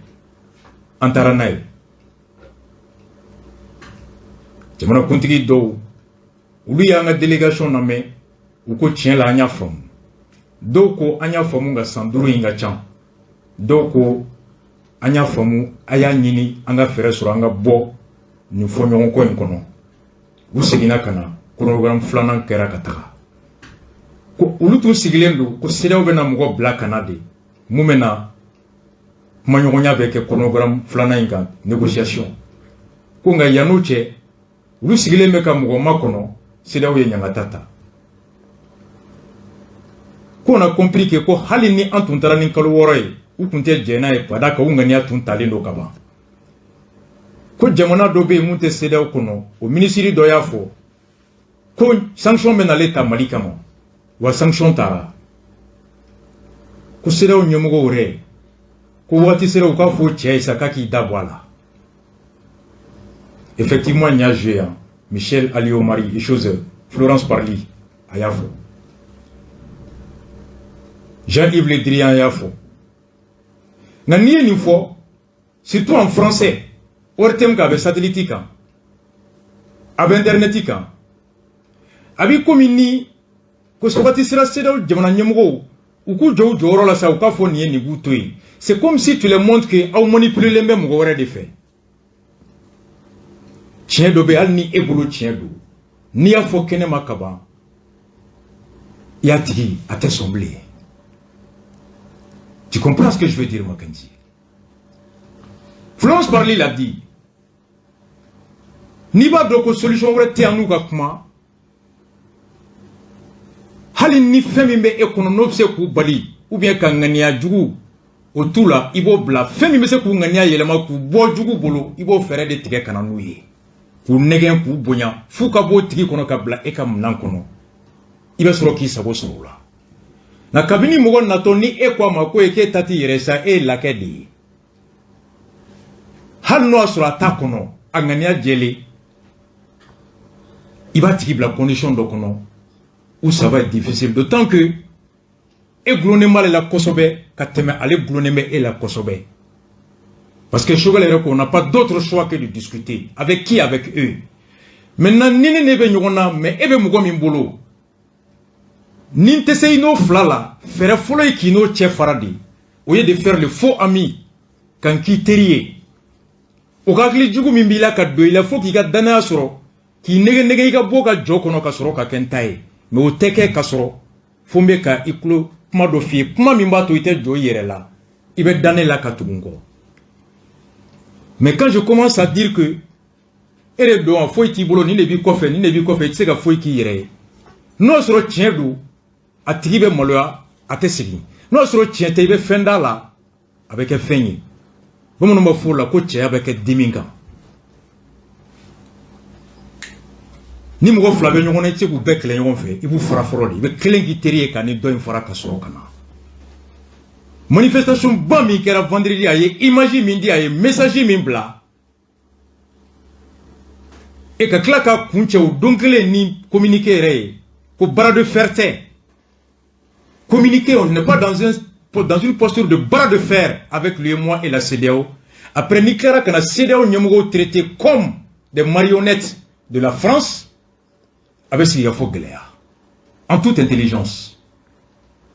An taara n'a ye. Jamanakuntigi dɔw, olu y'an ka délégation lamɛn, u ko tiɲɛ la, an y'a faamu. Dɔw ko an y'a faamu nka san 5 in ka ca. Dɔw ko an y'a faamu, a y'a ɲini an ka fɛɛrɛ sɔrɔ an ka bɔ nin fɔɲɔgɔnkɔ in kɔnɔ. U seginna ka na, chronogramme filanan kɛra ka taga. Ko olu tun sigilen don ko CEDEAO bɛna mɔgɔ bila ka na de, mun bɛna kumaɲɔgɔnya bɛ kɛ chronogramme filanan in kan, négociation. Ko nka yann'o cɛ, olu sigilen bɛ ka mɔgɔ makɔnɔ, CEDEAO ye ɲangata ta. Ko on a compris que ko hali ni an tun taara ni kalo 6 ye, u tun tɛ jɛn n'a ye, ka d'a kan u ŋaniya tun talen don ka ban. Ko jamana dɔ bɛ yen mun tɛ CEDEAO kɔnɔ, o minisiri dɔ y'a fɔ ko sanction bɛ nalen ta Mali kama, wa sanction taara. Ko CEDEAO ɲɛmɔgɔw yɛrɛ ko waati sera u k'a fɔ cɛ ye sa k'a k'i da bɔ a la. Effectivement, n y'a joué yan, Michel Alliot-Marie et chose, Florence Parly a y'a fɔ, Jean-Yves Le Drian y'a fɔ. Nka n'i ye nin fɔ, surtout en français, ORTM kan, a bɛ satellite kan, a bɛ internet kan, a b'i komi ni ko wagati sera CEDEAO jamana ɲɛmɔgɔw u k'u jɔ u jɔyɔrɔ la sa, u k'a fɔ nin ye nin k'u to yen. C'est comme si tu les montres que aw manipulélen bɛ mɔgɔ wɛrɛ de fɛ. Tiɲɛ dɔ bɛ, hali ni e bolo tiɲɛ don, n'i y'a fɔ kɛnɛ ma ka ban, i y'a tigi a tɛ sɔn bilen. Tu comprends ce que je veux dire, Mackenzie? Florence Parly l'a dit. N'i b'a dɔn ko solution wɛrɛ tɛ yan n'u ka kuma, hali ni fɛn min bɛ e kɔnɔ n'o bɛ se k'u bali ou bien ka ŋaniya jugu o t'u la, i b'o bila. Fɛn min bɛ se k'u ŋaniya yɛlɛma k'u bɔ jugu bolo, i b'o fɛɛrɛ de tigɛ ka na n'u ye. K'u nɛgɛn, k'u bonya f'u ka b'o tigi kɔnɔ ka bila e ka minɛn kɔnɔ, i bɛ sɔrɔ k'i sago sɔrɔ o la. Nka kabini mɔgɔ natɔ ni e ko a ma ko e k'e ta t'i yɛrɛ sa, e ye lakɛ de ye. Hali n'o y'a sɔrɔ a t'a kɔnɔ, a ŋaniya jɛlen, i b'a tigi bila condition dɔ kɔnɔ où ça va être difficile, d'autant que e gulonnen b'ale la kosɛbɛ ka tɛmɛ ale gulonnen bɛ e la kosɛbɛ. Parce que Choguel yɛrɛ ko on n'a pas d'autre choix que de discuter. Avec qui? Avec eux. Maintenant, ni ne bɛ ɲɔgɔn na, mais e bɛ mɔgɔ min bolo, ni n tɛ se i n'o fila la, fɛɛrɛ fɔlɔ ye k'i n'o cɛ fara de. O ye de faire le faux ami, ka n k'i teri ye. O ka hakili jugu min b'i la ka don i la fo k'i ka danaya sɔrɔ, k'i nɛgɛ nɛgɛ i ka bɔ ka jɔ kɔnɔ ka sɔrɔ ka kɛ n ta ye. Mais o tɛ kɛ ka sɔrɔ fo n bɛ ka i tulo kuma dɔ f'i ye, kuma min b'a to i tɛ jɔ i yɛrɛ la, i bɛ da ne la ka tugu n kɔ. Mais quand je commence à dire que e de don, foyi t'i bolo, nin de b'i kɔfɛ, nin de b'i kɔfɛ, i tɛ se ka foyi k'i yɛrɛ ye, n'o y'a sɔrɔ tiɲɛ don, a tigi bɛ maloya, a tɛ segin. N'o y'a sɔrɔ tiɲɛ tɛ, i bɛ fɛn d'a la, a bɛ kɛ fɛn ye. Bamananw b'a fɔ o la ko cɛya bɛ kɛ dimi kan. Ni mɔgɔ fila bɛ ɲɔgɔn na, i tɛ se k'u bɛɛ kɛlɛ ɲɔgɔn fɛ, i b'u fara fɔlɔ de. I bɛ kelen k'i teri ye ka ni dɔ in fara ka sɔrɔ ka na. Manifestation ba min kɛra vendredi, a ye image min di, a ye message min bila, e ka tila ka kun cɛ o don kelen ni communiqué yɛrɛ ye ko bras de fer tɛ. Communiqué, on n'est pas dans une posture de bras de fer avec l'UEMOA et la CEDEAO. Après, ni tilara ka na CEDEAO ɲɛmɔgɔw traiter comme des marionnettes de la France, a bɛ sigi ka fɔ gɛlɛya. En toute intelligence,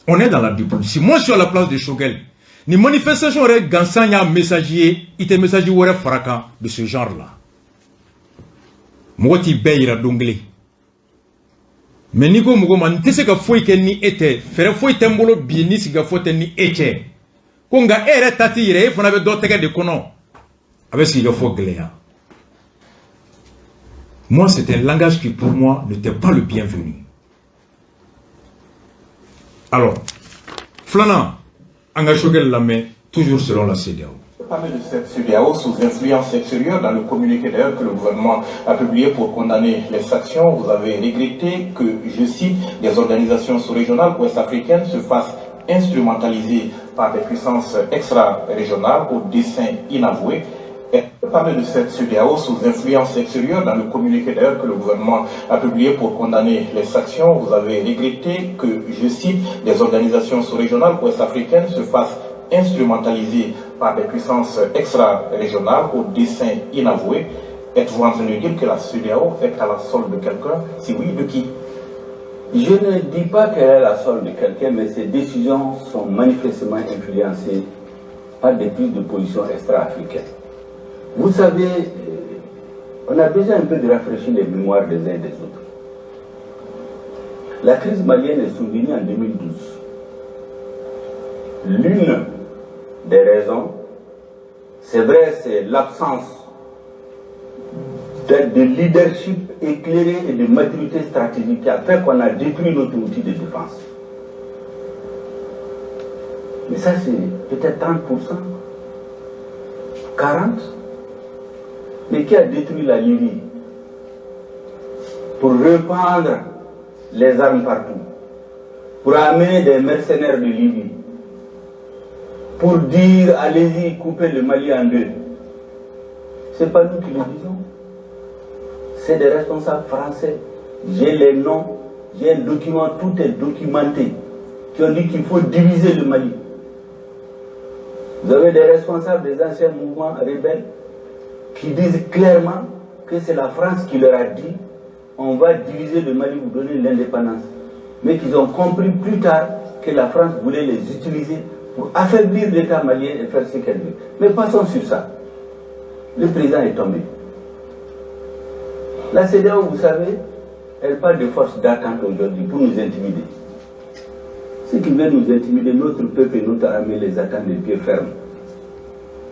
on est dans la diplomatie. Moi, je suis à la place de Choguel, ni manifestation yɛrɛ gansan y'a message ye, i tɛ message wɛrɛ fara kan de ce genre là. Mɔgɔ t'i bɛɛ yira don kelen. Mais n'i ko mɔgɔ ma n tɛ se ka foyi kɛ ni e tɛ, fɛɛrɛ foyi tɛ n bolo bi ni sigikafɔ tɛ ni e cɛ, ko nka e yɛrɛ ta t'i yɛrɛ, e fana bɛ dɔ tɛgɛ de kɔnɔ, a bɛ sigikafɔ gɛlɛya. Moi, c'est un langage qui pour moi n'était pas le bienvenu. Alors, filanan, an ka Choguel lamɛn, toujours selon la CEDEAO. Parler de cette CEDEAO sous influence extérieure, dans le communiqué d'ailleurs que le gouvernement a publié pour condamner les sanctions, vous avez regretté que, je cite, des organisations sous-régionales ouest-africaines se fassent instrumentaliser par des puissances extra-régionales au dessein inavoué. Et parler de cette CEDEAO sous influence extérieure, dans le communiqué d'ailleurs que le gouvernement a publié pour condamner les sanctions, vous avez regretté que, je cite, des organisations sous-régionales ouest-africaines se fassent instrumentaliser par des puissances extra-régionales au dessein inavoué. Êtes-vous en train de dire que la CEDEAO est à la solde de quelqu'un? Si oui, de qui? Je ne dis pas qu'elle est à la solde de quelqu'un, mais ces décisions sont manifestement influencées par des prises de position extra-africaines. Vous savez, on a besoin un peu de rafraîchir les mémoires des uns et des autres. La crise malienne est survenue en 2012. L'une des raisons, c'est vrai, c'est l'absence de leadership éclairé et de maturité stratégique qui a fait qu'on a détruit notre outil de défense. Mais ça, c'est peut-être 30%, 40%. Mais qui a détruit la Libye pour répandre les armes partout, pour amener des mercenaires de Libye, pour dire allez-y, coupez le Mali en deux? Ce n'est pas nous qui le disons. C'est des responsables français. J'ai les noms, j'ai un document, tout est documenté, qui ont dit qu'il faut diviser le Mali. Vous avez des responsables des anciens mouvements rebelles qui disent clairement que c'est la France qui leur a dit on va diviser le Mali, vous donner l'indépendance. Mais qu'ils ont compris plus tard que la France voulait les utiliser pour affaiblir l'État malien et faire ce qu'elle veut. Mais passons sur ça. Le président est tombé. La CEDEAO, vous savez, elle parle de force d'attente aujourd'hui pour nous intimider. Ceux qui veulent nous intimider, notre peuple et notre armée les attendent de pied ferme.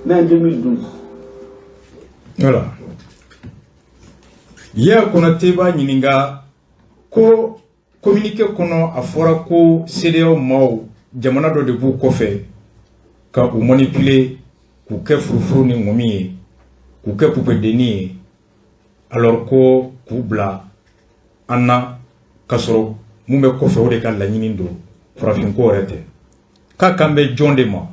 Mais en 2012. Voilà. Hier, Konaté b'a ɲininka ko communiqué kɔnɔ, a fɔra ko CEDEAO maaw, jamana dɔ de b'u kɔfɛ ka u manipuler, k'u kɛ furufuru ni ŋɔmi ye, k'u kɛ pupedenni ye. Alors ko k'u bila an na k'a sɔrɔ mun bɛ kɔfɛ, o de ka laɲini don, farafinko yɛrɛ tɛ. K'a kan bɛ jɔn de ma?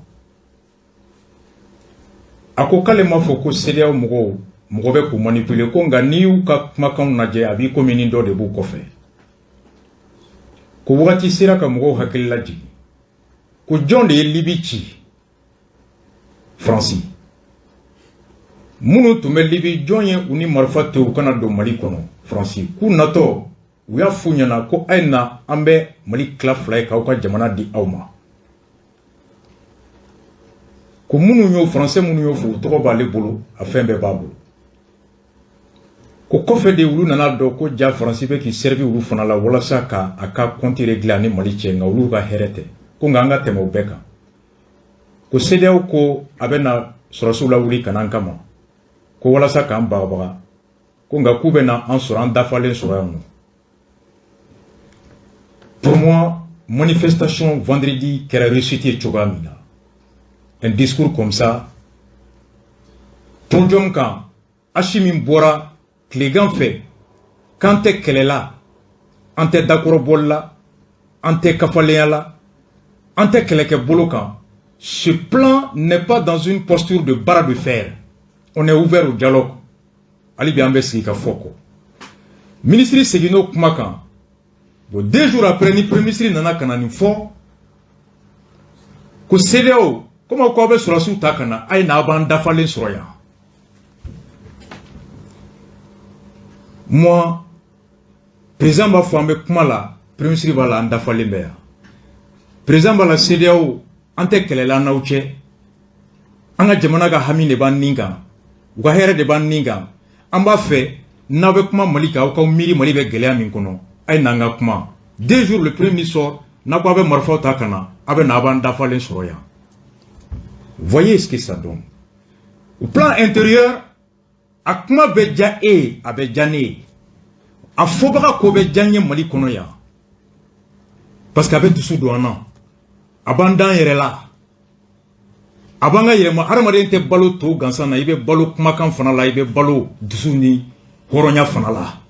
A ko k'ale m'a fɔ ko CEDEAO mɔgɔw, mɔgɔ bɛ k'u manipuler, ko nka n'i y'u ka kumakanw lajɛ, a b'i komi ni dɔ de b'u kɔfɛ. Ko wagati sera ka mɔgɔw hakili lajigin ko jɔn de ye Libi ci? Faransi. Minnu tun bɛ Libi, jɔn ye u ni marifa to u kana don Mali kɔnɔ? Faransi. K'u natɔ, u y'a f'u ɲɛna ko a ye na, an bɛ Mali tila fila ye k'aw ka jamana di aw ma. Ko minnu y'o, Faransɛ minnu y'o fɔ, u tɔgɔ b'ale bolo, a fɛn bɛɛ b'a bolo. Ko kɔfɛ de olu nana dɔn ko ja Faransi bɛ k'i servi olu fana la walasa ka a ka compte régler ani Mali cɛ, nka olu ka hɛrɛ tɛ. Ko nka an ka tɛmɛ o bɛɛ kan, ko CEDEAO ko a bɛ na sɔrɔsiw lawuli ka na an kama, ko walasa k'an bagabaga, ko nka k'u bɛ na an sɔrɔ, an dafalen sɔrɔ yan nɔ. Pour moi, manifestation vendredi kɛra réussite ye cogoya min na, un discours comme ça podium kan, Assimi bɔra tilegan fɛ k'an tɛ kɛlɛ la, an tɛ dakɔrɔbɔli la, an tɛ kafalenya la, an tɛ kɛlɛkɛ bolo kan. Ce plan n'est pas dans une posture de bras de fer, on est ouvert au dialogue. Hali bi an bɛ sigi ka fɔ kɔ. Ministre seginn'o kuma kan. Bon, 2 jours après, ni premier ministre nana ka na nin fɔ ko CEDEAO, komi ko aw bɛ sɔrɔsiw ta ka na, a ye na, aw b'an dafalen sɔrɔ yan. Moi, président b'a fɔ an bɛ kuma la, premier ministre b'a la an dafalen bɛ yan. Président b'a la CEDEAO, an tɛ kɛlɛ la an n'aw cɛ, an ka jamana ka hami de b'an nin kan, u ka hɛrɛ de b'an nin kan. An b'a fɛ n'aw bɛ kuma Mali kan, aw k'aw miiri Mali bɛ gɛlɛya min kɔnɔ, a ye n'an ka kuma. 2 jours, le premier ministre sort n'a ko aw bɛ marifaw ta ka na, aw bɛ na, aw b'an dafalen sɔrɔ yan. Voyez ce que ça donne au plan intérieur. A kuma bɛ diya e ye, a bɛ diya ne ye, a fɔbaga ko bɛ diya n ye Mali kɔnɔ yan, parce que a bɛ dusu don an na, a b'an dan yɛrɛ la, a b'an ka yɛlɛma. Hadamaden tɛ balo to gansan na, i bɛ balo kumakan fana la, i bɛ balo dusu ni hɔrɔnya fana la.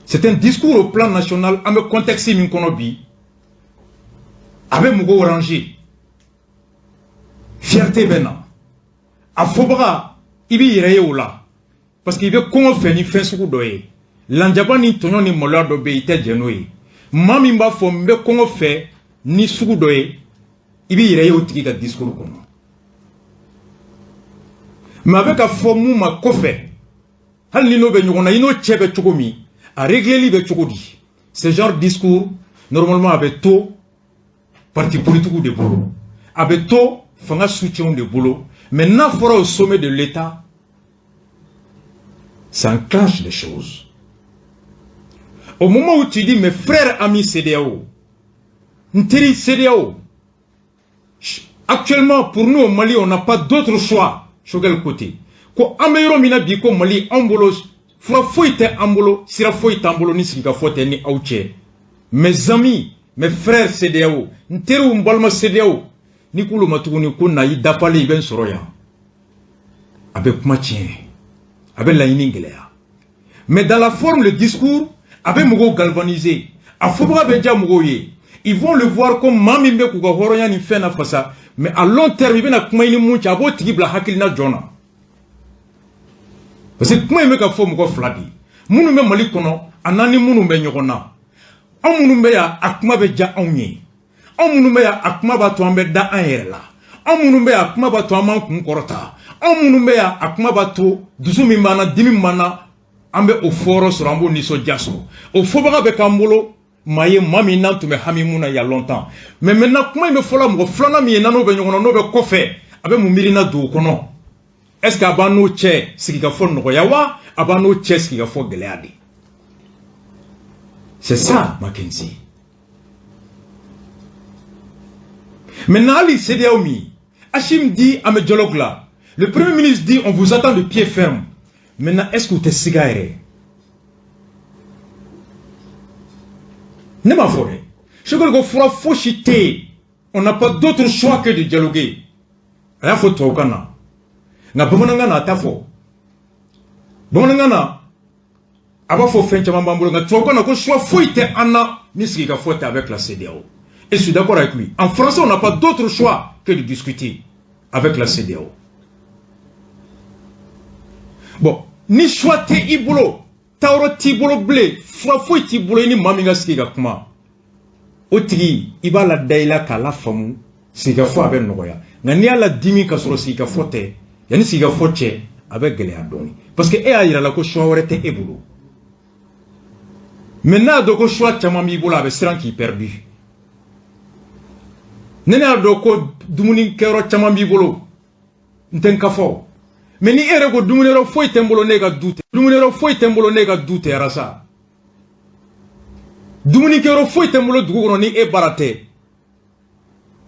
C'est un discours au plan national. An bɛ contexte min kɔnɔ bi, a bɛ mɔgɔw ranger, fierté bɛ na. A fɔbaga, i b'i yɛrɛ ye o la, parce que i bɛ kɔngɔ fɛ ni fɛn sugu dɔ ye. Lanjaba ni tɔɲɔ ni maloya dɔ bɛ yen, i tɛ jɛn n'o ye. Maa min b'a fɔ n bɛ kɔngɔ fɛ ni sugu dɔ ye, i b'i yɛrɛ ye o tigi ka discours kɔnɔ. Mais a bɛ ka fɔ mun ma kɔfɛ, hali ni n'o bɛ ɲɔgɔn na, i n'o cɛ bɛ cogo min, a régleli bɛ cogo di? Ce genre discours, normalement, a bɛ to parti politique de bolo, a bɛ to fanga soutien de bolo. Mais n'a fɔra au sommet de l'État, ça enclenche les choses. Au moment où tu dis mes frères, amis CEDEAO, n teri CEDEAO, actuellement, pour nous au Mali, on n'a pas d'autre choix. Choguel côté ko an bɛ yɔrɔ min na bi, ko Mali anw bolo, fura foyi tɛ an bolo, sira foyi t'an bolo ni sigikafɔ tɛ ni aw cɛ. Mes amis, mes frères CEDEAO, n teriw, n balima CEDEAO, ni k'olu ma tuguni ko na, i dafalen, i bɛ n sɔrɔ yan, a bɛ kuma tiɲɛ, a bɛ laɲini gɛlɛya. Mais dans la forme, le discours a bɛ mɔgɔw galvaniser, a fɔbaga bɛ diya mɔgɔw ye. Ils vont le voir comme maa min bɛ k'u ka hɔrɔnya ni fɛn nafasa. Mais à long terme, i bɛna kuma i ni mun cɛ, a b'o tigi bila hakilina jɔn na, parce que kuma in bɛ ka fɔ mɔgɔ fila de ye, minnu bɛ Mali kɔnɔ a n'an ni minnu bɛ ɲɔgɔn na. Anw minnu bɛ yan, a kuma bɛ diya anw ye. Anw minnu bɛ yan, a kuma b'a to an bɛ da an yɛrɛ la. Anw minnu bɛ yan, a kuma b'a to an b'an kun kɔrɔta. Anw minnu bɛ yan, a kuma b'a to dusu min b'an na, dimi min b'an na, an bɛ o fɔyɔrɔ sɔrɔ, an b'o nisɔndiya sɔrɔ. O fɔbaga bɛ k'an bolo maa ye, maa min n'an tun bɛ hami mun na il y a longtemps. Mais maintenant, kuma in bɛ fɔla mɔgɔ filanan min ye, n'an n'o bɛ ɲɔgɔn na, n'o bɛ kɔfɛ, a bɛ mun miirina don o kɔnɔ? Est ce que a b'an n'o cɛ sigikafɔ nɔgɔya wa, a b'an n'o cɛ sigikafɔ gɛlɛya de? C'est ça, Mackenzie. Maintenant, hali CEDEAO min, Assimi dit an bɛ dialogue la, le premier ministre dit on vous attend de pied ferme. Maintenant, est ce que u tɛ siga yɛrɛ? Ne m'a fɔ dɛ. Choguel ko fura fosi tɛ yen, on n'a pas d'autre choix que de dialoguer. A y'a fɔ tubabukan na, nka bamanankan na a t'a fɔ. Bamanankan na, a b'a fɔ fɛn caman b'an bolo, nka tubabukan na ko choix foyi tɛ an na ni sigikafɔ tɛ avec la CEDEAO. Et je suis d'accord avec lui. En français, on n'a pas d'autre choix que de discuter avec la CEDEAO. Bon, ni choix tɛ i bolo, taayɔrɔ t'i bolo bilen, fura foyi t'i bolo i ni maa min ka sigi ka kuma, o tigi i b'a la da i la k'a la faamu, sigikafɔ a bɛ nɔgɔya. Nka n'i y'a la dimi ka sɔrɔ sigikafɔ tɛ, yanni sigikafɔ cɛ, a bɛ gɛlɛya dɔɔni, parce que e y'a yira la ko choix wɛrɛ tɛ e bolo. Mais n'a y'a dɔn ko choix caman b'i bolo, a bɛ siran k'i perdu. Ne y'a dɔn ko dumunikɛyɔrɔ caman b'i bolo, n tɛ n ka fɔ. Mais ni e yɛrɛ ko dumuniyɔrɔ foyi tɛ n bolo, ne ka du tɛ, dumuniyɔrɔ foyi tɛ n bolo, ne ka du tɛ arasa, dumunikɛyɔrɔ foyi tɛ n bolo dugu kɔnɔ ni e baara tɛ, n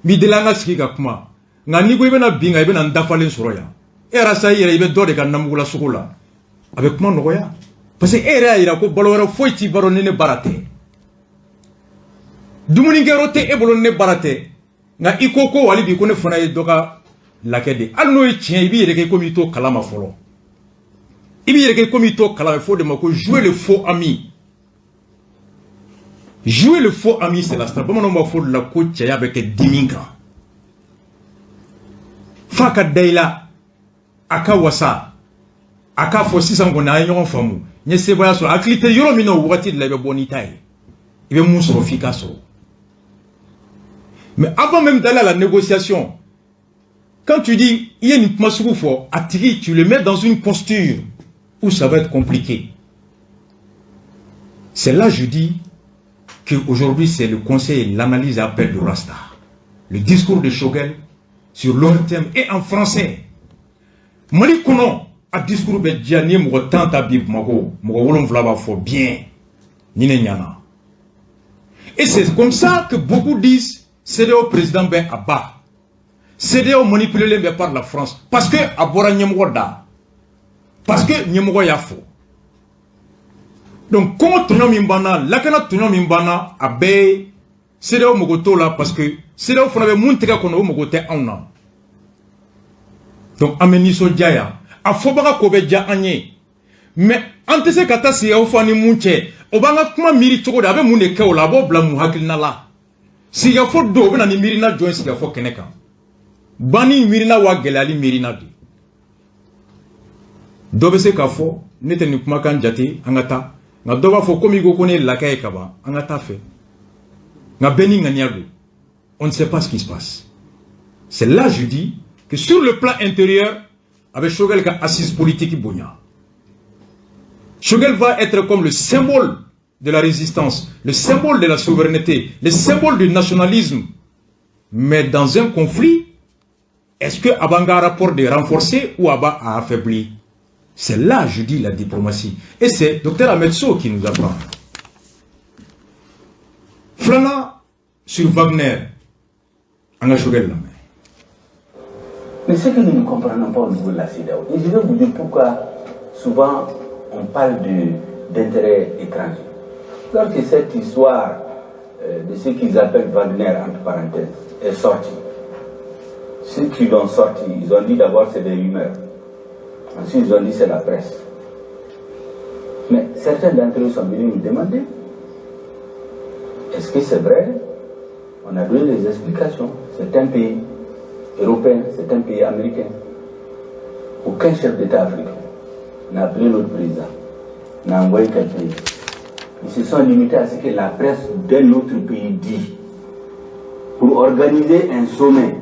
b'i deli an ka sigi ka kuma. Nka n'i ko i bɛna bin kan, i bɛna n dafalen sɔrɔ yan. E arasa, i yɛrɛ i bɛ dɔ de ka namugula sogo la, a bɛ kuma nɔgɔya, parce que e yɛrɛ y'a yira ko balo wɛrɛ foyi t'i baro ni ne baara tɛ, dumunikɛyɔrɔ tɛ e bolo ni ne baara tɛ. Nka i ko ko wali bi ko ne fana ye dɔ ka lakɛ de, hali n'o ye tiɲɛ, i b'i yɛrɛ kɛ komi i t'o kalama fɔlɔ, i b'i yɛrɛ kɛ komi i t'o kalama. Fo de ma ko jouer le faux ami. Jouer le faux ami, c'est la star. Bamananw b'a fɔ de la ko cɛya bɛ kɛ dimi kan, f'a ka da i la, a ka wasa, a k'a fɔ sisan kɔni an ye ɲɔgɔn faamu, n ye sebaaya sɔrɔ. Hakili tɛ yɔrɔ min na, o wagati de la i bɛ bɔ n'i ta ye, i bɛ mun sɔrɔ f'i k'a sɔrɔ. Mais avant même d'aller à la négociation, quand tu dis i ye nin kuma sugu fɔ a tigi, tu le mets dans une posture où ça va être compliqué. C'est là, je dis qu'aujourd'hui, c'est le conseil et l'analyse appel de Rasta. Le discours de Choguel sur l'ORTM et en français, Mali kɔnɔ, a discours bɛ diya. N'i ye mɔgɔ 10 ta bi Bamakɔ, mɔgɔ 7 b'a fɔ bien, ni ne ɲana. Et c'est comme ça que beaucoup disent CEDEAO président bɛ a ba, CEDEAO manipulé bɛ par la France, parce que a bɔra ɲɛmɔgɔ da, parce que ɲɛmɔgɔ y'a fɔ. Donc kɔngɔ tɔɲɔ min banna, lakana tɔɲɔ min banna, a bɛɛ ye CEDEAO mago t'o la, parce que CEDEAO fana bɛ mun tɛgɛ kɔnɔ, o mago tɛ anw na. Donc an bɛ nisɔndiya yan, a fɔbaga ko bɛ diya an ye, mais an tɛ se ka taa sigi aw fa ni mun cɛ. O b'an ka kuma miiri cogo di? A bɛ mun de kɛ o la? A b'o bila mun hakilina la? Sigikafɔ don, o bɛ na ni miirina jɔn ye sigikafɔ kɛnɛ kan? Banni miirina wa gɛlɛyali miirina de? Dɔ bɛ se k'a fɔ ne tɛ nin kumakan jate, an ka taa. Nka dɔ b'a fɔ komi i ko ko ne ye lakɛ ye ka ban, an ka taa fɛ. Nka bɛɛ ni ŋaniya don. On ne sait pas ce qui se passe. C'est là, je dis que sur le plan intérieur, avec Choguel ka assise politique bonya, Choguel va être comme le symbole de la résistance, le symbole de la souveraineté, le symbole du nationalisme. Mais dans un conflit, est-ce que a b'an ka rapport de renforcer ou a b'a affaiblir? C'est là, je dis, la diplomatie. Et c'est Dr Ahmed Sow qui nous apprend. Filanan, sur Wagner, an ka Choguel lamɛn. Mais ce que nous ne comprenons pas au niveau de la CEDEAO, et je vais vous dire pourquoi souvent on parle d'intérêts étrangers. Lorsque cette histoire de ce qu'ils appellent Wagner, entre parenthèses, est sortie, ceux qui l'ont sorti, ils ont dit d'abord c'est des rumeurs. Ensuite, ils ont dit c'est la presse. Mais certains d'entre eux sont venus nous demander: est-ce que c'est vrai? On a donné des explications. C'est un pays européen, c'est un pays américain. Aucun chef d'État africain n'a appelé notre président, n'a envoyé quelqu'un. Ils se sont limités à ce que la presse d'un autre pays dit pour organiser un sommet,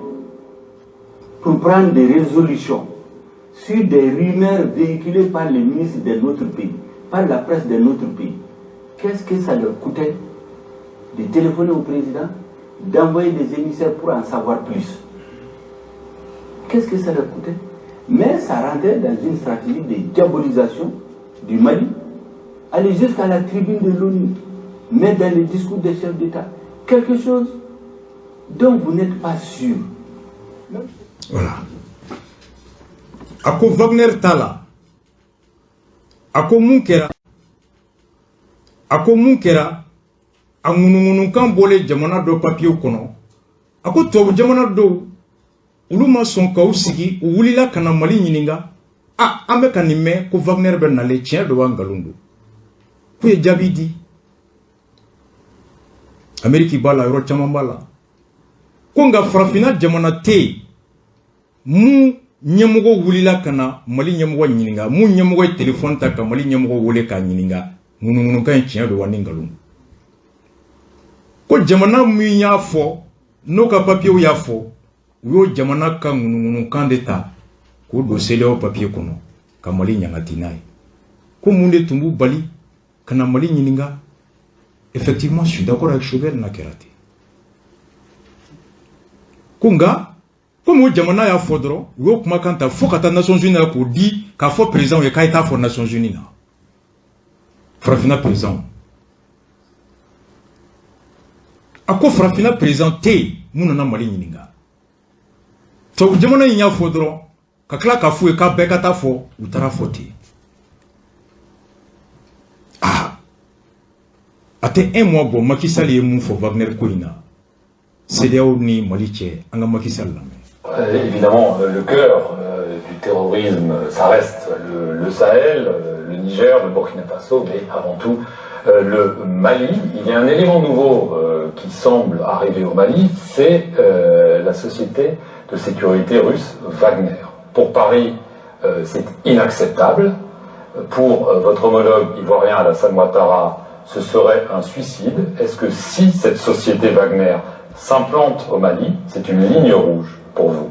pour prendre des résolutions sur des rumeurs véhiculées par les ministres d'un autre pays, par la presse d'un autre pays. Qu'est-ce que ça leur coûtait de téléphoner au président, d'envoyer des émissaires pour en savoir plus? Qu'est-ce que ça leur coûtait? Mais ça rentrait dans une stratégie de diabolisation du Mali, aller jusqu'à la tribune de l'ONU, mettre dans le discours des chefs d'État quelque chose dont vous n'êtes pas sûr. Voilà. A ko Wagner t'a la. A ko mun kɛra? A ko mun kɛra? A ŋunuŋunukan bɔlen jamana dɔ papiye kɔnɔ. A ko tubabu jamana dɔw, olu ma sɔn k'aw sigi, u wulila ka na Mali ɲininka. A an bɛ ka nin mɛn ko Wagner bɛ nalen, tiɲɛ don wa nkalon don? K'u ye jaabi di. Ameriki b'a la, yɔrɔ caman b'a la. Ko nka farafinna jamana tɛ yen mun ɲɛmɔgɔ wulila ka na Mali ɲɛmɔgɔ ɲininka, mun ɲɛmɔgɔ ye telefɔni ta ka Mali ɲɛmɔgɔ wele k'a ɲininka ŋunuŋunukan in tiɲɛ don wa ni nkalon. Ko jamana min y'a fɔ, n'o ka papiyew y'a fɔ, u y'o jamana ka ŋunuŋunukan de ta k'o don CEDEAO papiye kɔnɔ ka Mali ɲangati n'a ye. Ko mun de tun b'u bali ka na Mali ɲininka? Effectivement, je suis d'accord avec Choguel. N'a kɛra ten ko nka komi o jamana y'a fɔ dɔrɔn, u y'o kumakan ta fo ka taa Nations Unies na k'o di k'a fɔ président ye k'a ye taa fɔ Nations Unies na, farafinna président. A ko farafinna président tɛ yen mun nana Mali ɲininka. Tubabu jamana in y'a fɔ dɔrɔn ka tila k'a f'u ye k'a bɛɛ ka taa fɔ, u taara fɔ ten. Ah, a tɛ un mois bɔ, Macky Sall ye mun fɔ Wagner ko in na CEDEAO ni Mali cɛ? An ka Macky Sall lamɛn. Évidemment, le cœur du terrorisme, ça reste le Sahel, le Niger, le Burkina Faso, mais avant tout le Mali. Il y a un élément nouveau qui semble arriver au Mali, c'est la société de sécurité russe Wagner. Pour Paris, c'est inacceptable. Pour votre homologue ivoirien Alassane Ouattara, ce serait un suicide. Est-ce que si cette société Wagner s'implante au Mali, c'est une ligne rouge pour vous?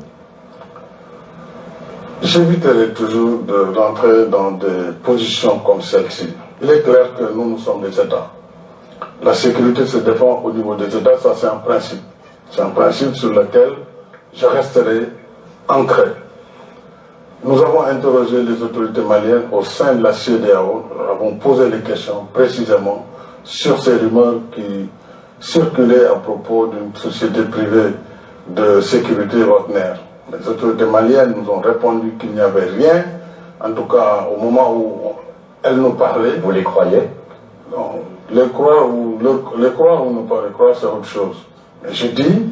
J'éviterai toujours de rentrer dans des positions comme celle-ci. Il est clair que nous, nous sommes des États. La sécurité se défend au niveau des États, ça c'est un principe. C'est un principe sur lequel je resterai ancré. Nous avons interrogé les autorités maliennes au sein de la CEDEAO. Nous avons posé les questions précisément sur ces rumeurs qui circulaient à propos d'une société privée de sécurité Wagner. Les autorités maliennes nous ont répondu qu'il n'y avait rien, en tout cas au moment où elles nous parlaient. Vous les croyez? Non, les croire ou, les croire ou ne pas les croire, c'est autre chose. Mais je dis,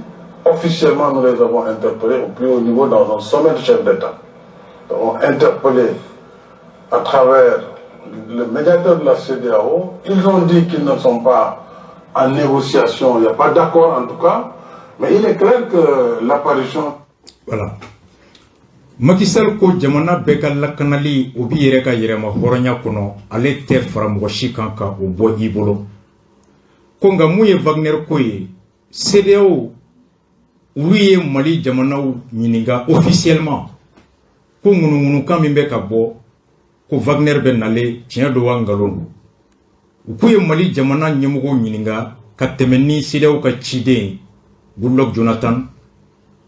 officiellement, nous les avons interpellés au plus haut niveau dans un sommet de chefs d'État. Nous avons interpellé à travers le médiateur de la CEDEAO. Ils ont dit qu'ils ne sont pas en négociation, il n'y a pas d'accord en tout cas, mais il est clair que l'apparition. Voilà. Macky Sall ko jamana bɛɛ ka lakanali, o b'i yɛrɛ ka yɛrɛma hɔrɔnya kɔnɔ, ale tɛ fara mɔgɔ si kan ka o bɔ i bolo. Ko nka mun ye Wagner ko ye, CEDEAO olu ye Mali jamanaw ɲininka officiellement ko ŋunuŋunukan min bɛ ka bɔ ko Wagner bɛ nalen, tiɲɛ don wa nkalon don? U k'u ye Mali jamana ɲɛmɔgɔw ɲininka ka tɛmɛ ni CEDEAO ka ciden Goodluck Jonathan.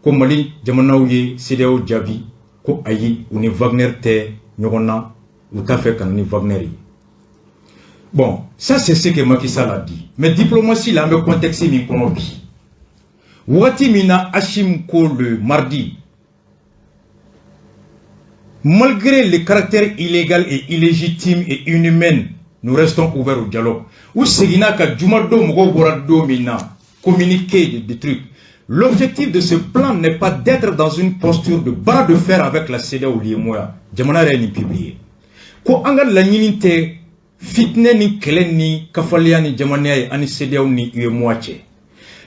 Ko Mali jamanaw ye CEDEAO jaabi ko ayi, u ni Wagner tɛ ɲɔgɔn na, u t'a fɛ ka na ni Wagner ye. Bon, ça c'est ce que Macky Sall a dit. Mais diplomatie la, an bɛ contexte min kɔnɔ bi, wagati min na Assimi ko le mardi, malgré le caractère illégal et illégitime et inhumain, nous restons ouverts au dialogue. U seginna ka jumadon, mɔgɔw bɔra don min na, communiqué de trucs. L'objectif de ce plan n'est pas d'être dans une posture de bras de fer avec la CEDEAO, l'UEMOA. Jamana yɛrɛ ye nin publié. Ko an ka laɲini tɛ fitinɛ ni kɛlɛ ni kafaliya ni jamanaya ye ani CEDEAO ni UEMOA cɛ.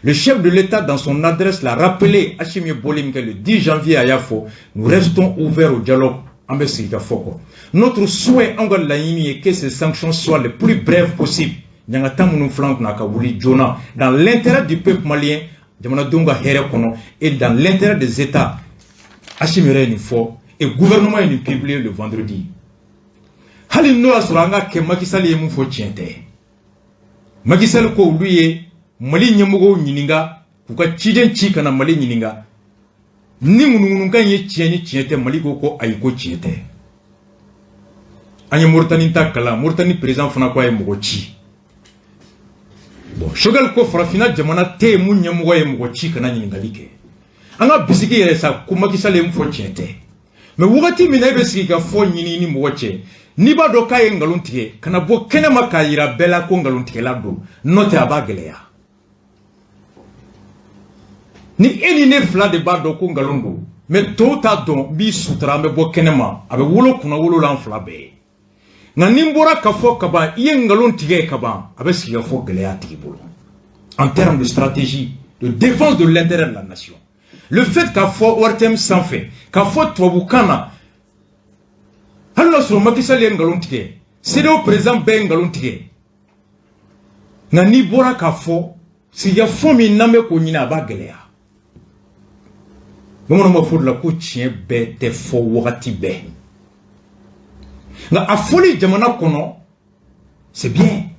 Le chef de l'État, dans son adresse, l'a rappelé, Assimi ye bɔli min kɛ le 10 janvier, a y'a fɔ, nous restons ouverts au dialogue, an bɛ sigi ka fɔ kɔ. Notre souhait, an ka laɲini ye, que ces sanctions soient les plus brèves possibles. Ɲangata minnu filɛ an kunna ka wuli joona, dans l'intérêt du peuple malien, jamanadenw ka hɛrɛ kɔnɔ, et dans l'intérêt des États. Assimi yɛrɛ ye nin fɔ et gouvernement ye nin publié le vendredi. Hali n'o y'a sɔrɔ an ka kɛ Macky Sall ye mun fɔ tiɲɛ tɛ. Macky Sall ko olu ye Mali ɲɛmɔgɔw ɲininka, k'u ka ciden ci ka na Mali ɲininka ni ŋunuŋunukan ye tiɲɛ ni tiɲɛ tɛ. Mali ko ko ayi, ko tiɲɛ tɛ. An ye Moritani ta kalan, Moritani président fana ko a ye mɔgɔ ci. Bon, Choguel ko farafinna jamana tɛ yen mun ɲɛmɔgɔ ye mɔgɔ ci ka na ɲininkali kɛ. An ka bisigi yɛrɛ sa ko Macky Sall ye mun fɔ tiɲɛ tɛ. Mais wagati min na e bɛ sigi ka fɔ ɲini ni mɔgɔ cɛ, n'i b'a dɔn k'a ye nkalon tigɛ, ka na bɔ kɛnɛ ma k'a yira bɛɛ la ko nkalon tigɛla don, n'o tɛ a b'a gɛlɛya. Ni e ni ne fila de b'a dɔn ko nkalon don, Mais tɔw t'a dɔn, n b'i sutura, an bɛ bɔ kɛnɛ ma, a bɛ wolo kunna wolo la, an fila bɛɛ ye. Nka ni n bɔra ka fɔ kaban, i ye nkalon tigɛ kaban, a bɛ sigi ka fɔ gɛlɛya tigi bolo. En termes de stratégie de défense de l'intérêt de la nation, le fait k'a fɔ ORTM sanfɛ, k'a fɔ tubabukan na, hali n'a sɔrɔ Macky Sall ye nkalon tigɛ, CEDEAO président bɛɛ ye nkalon tigɛ, nka n'i bɔra k'a fɔ, sigikafɔ min n'an bɛ k'o ɲini, a b'a gɛlɛya. Bamananw b'a fɔ o de la ko tiɲɛ bɛɛ tɛ fɔ wagati bɛɛ, nka a fɔli jamana kɔnɔ, c'est bien.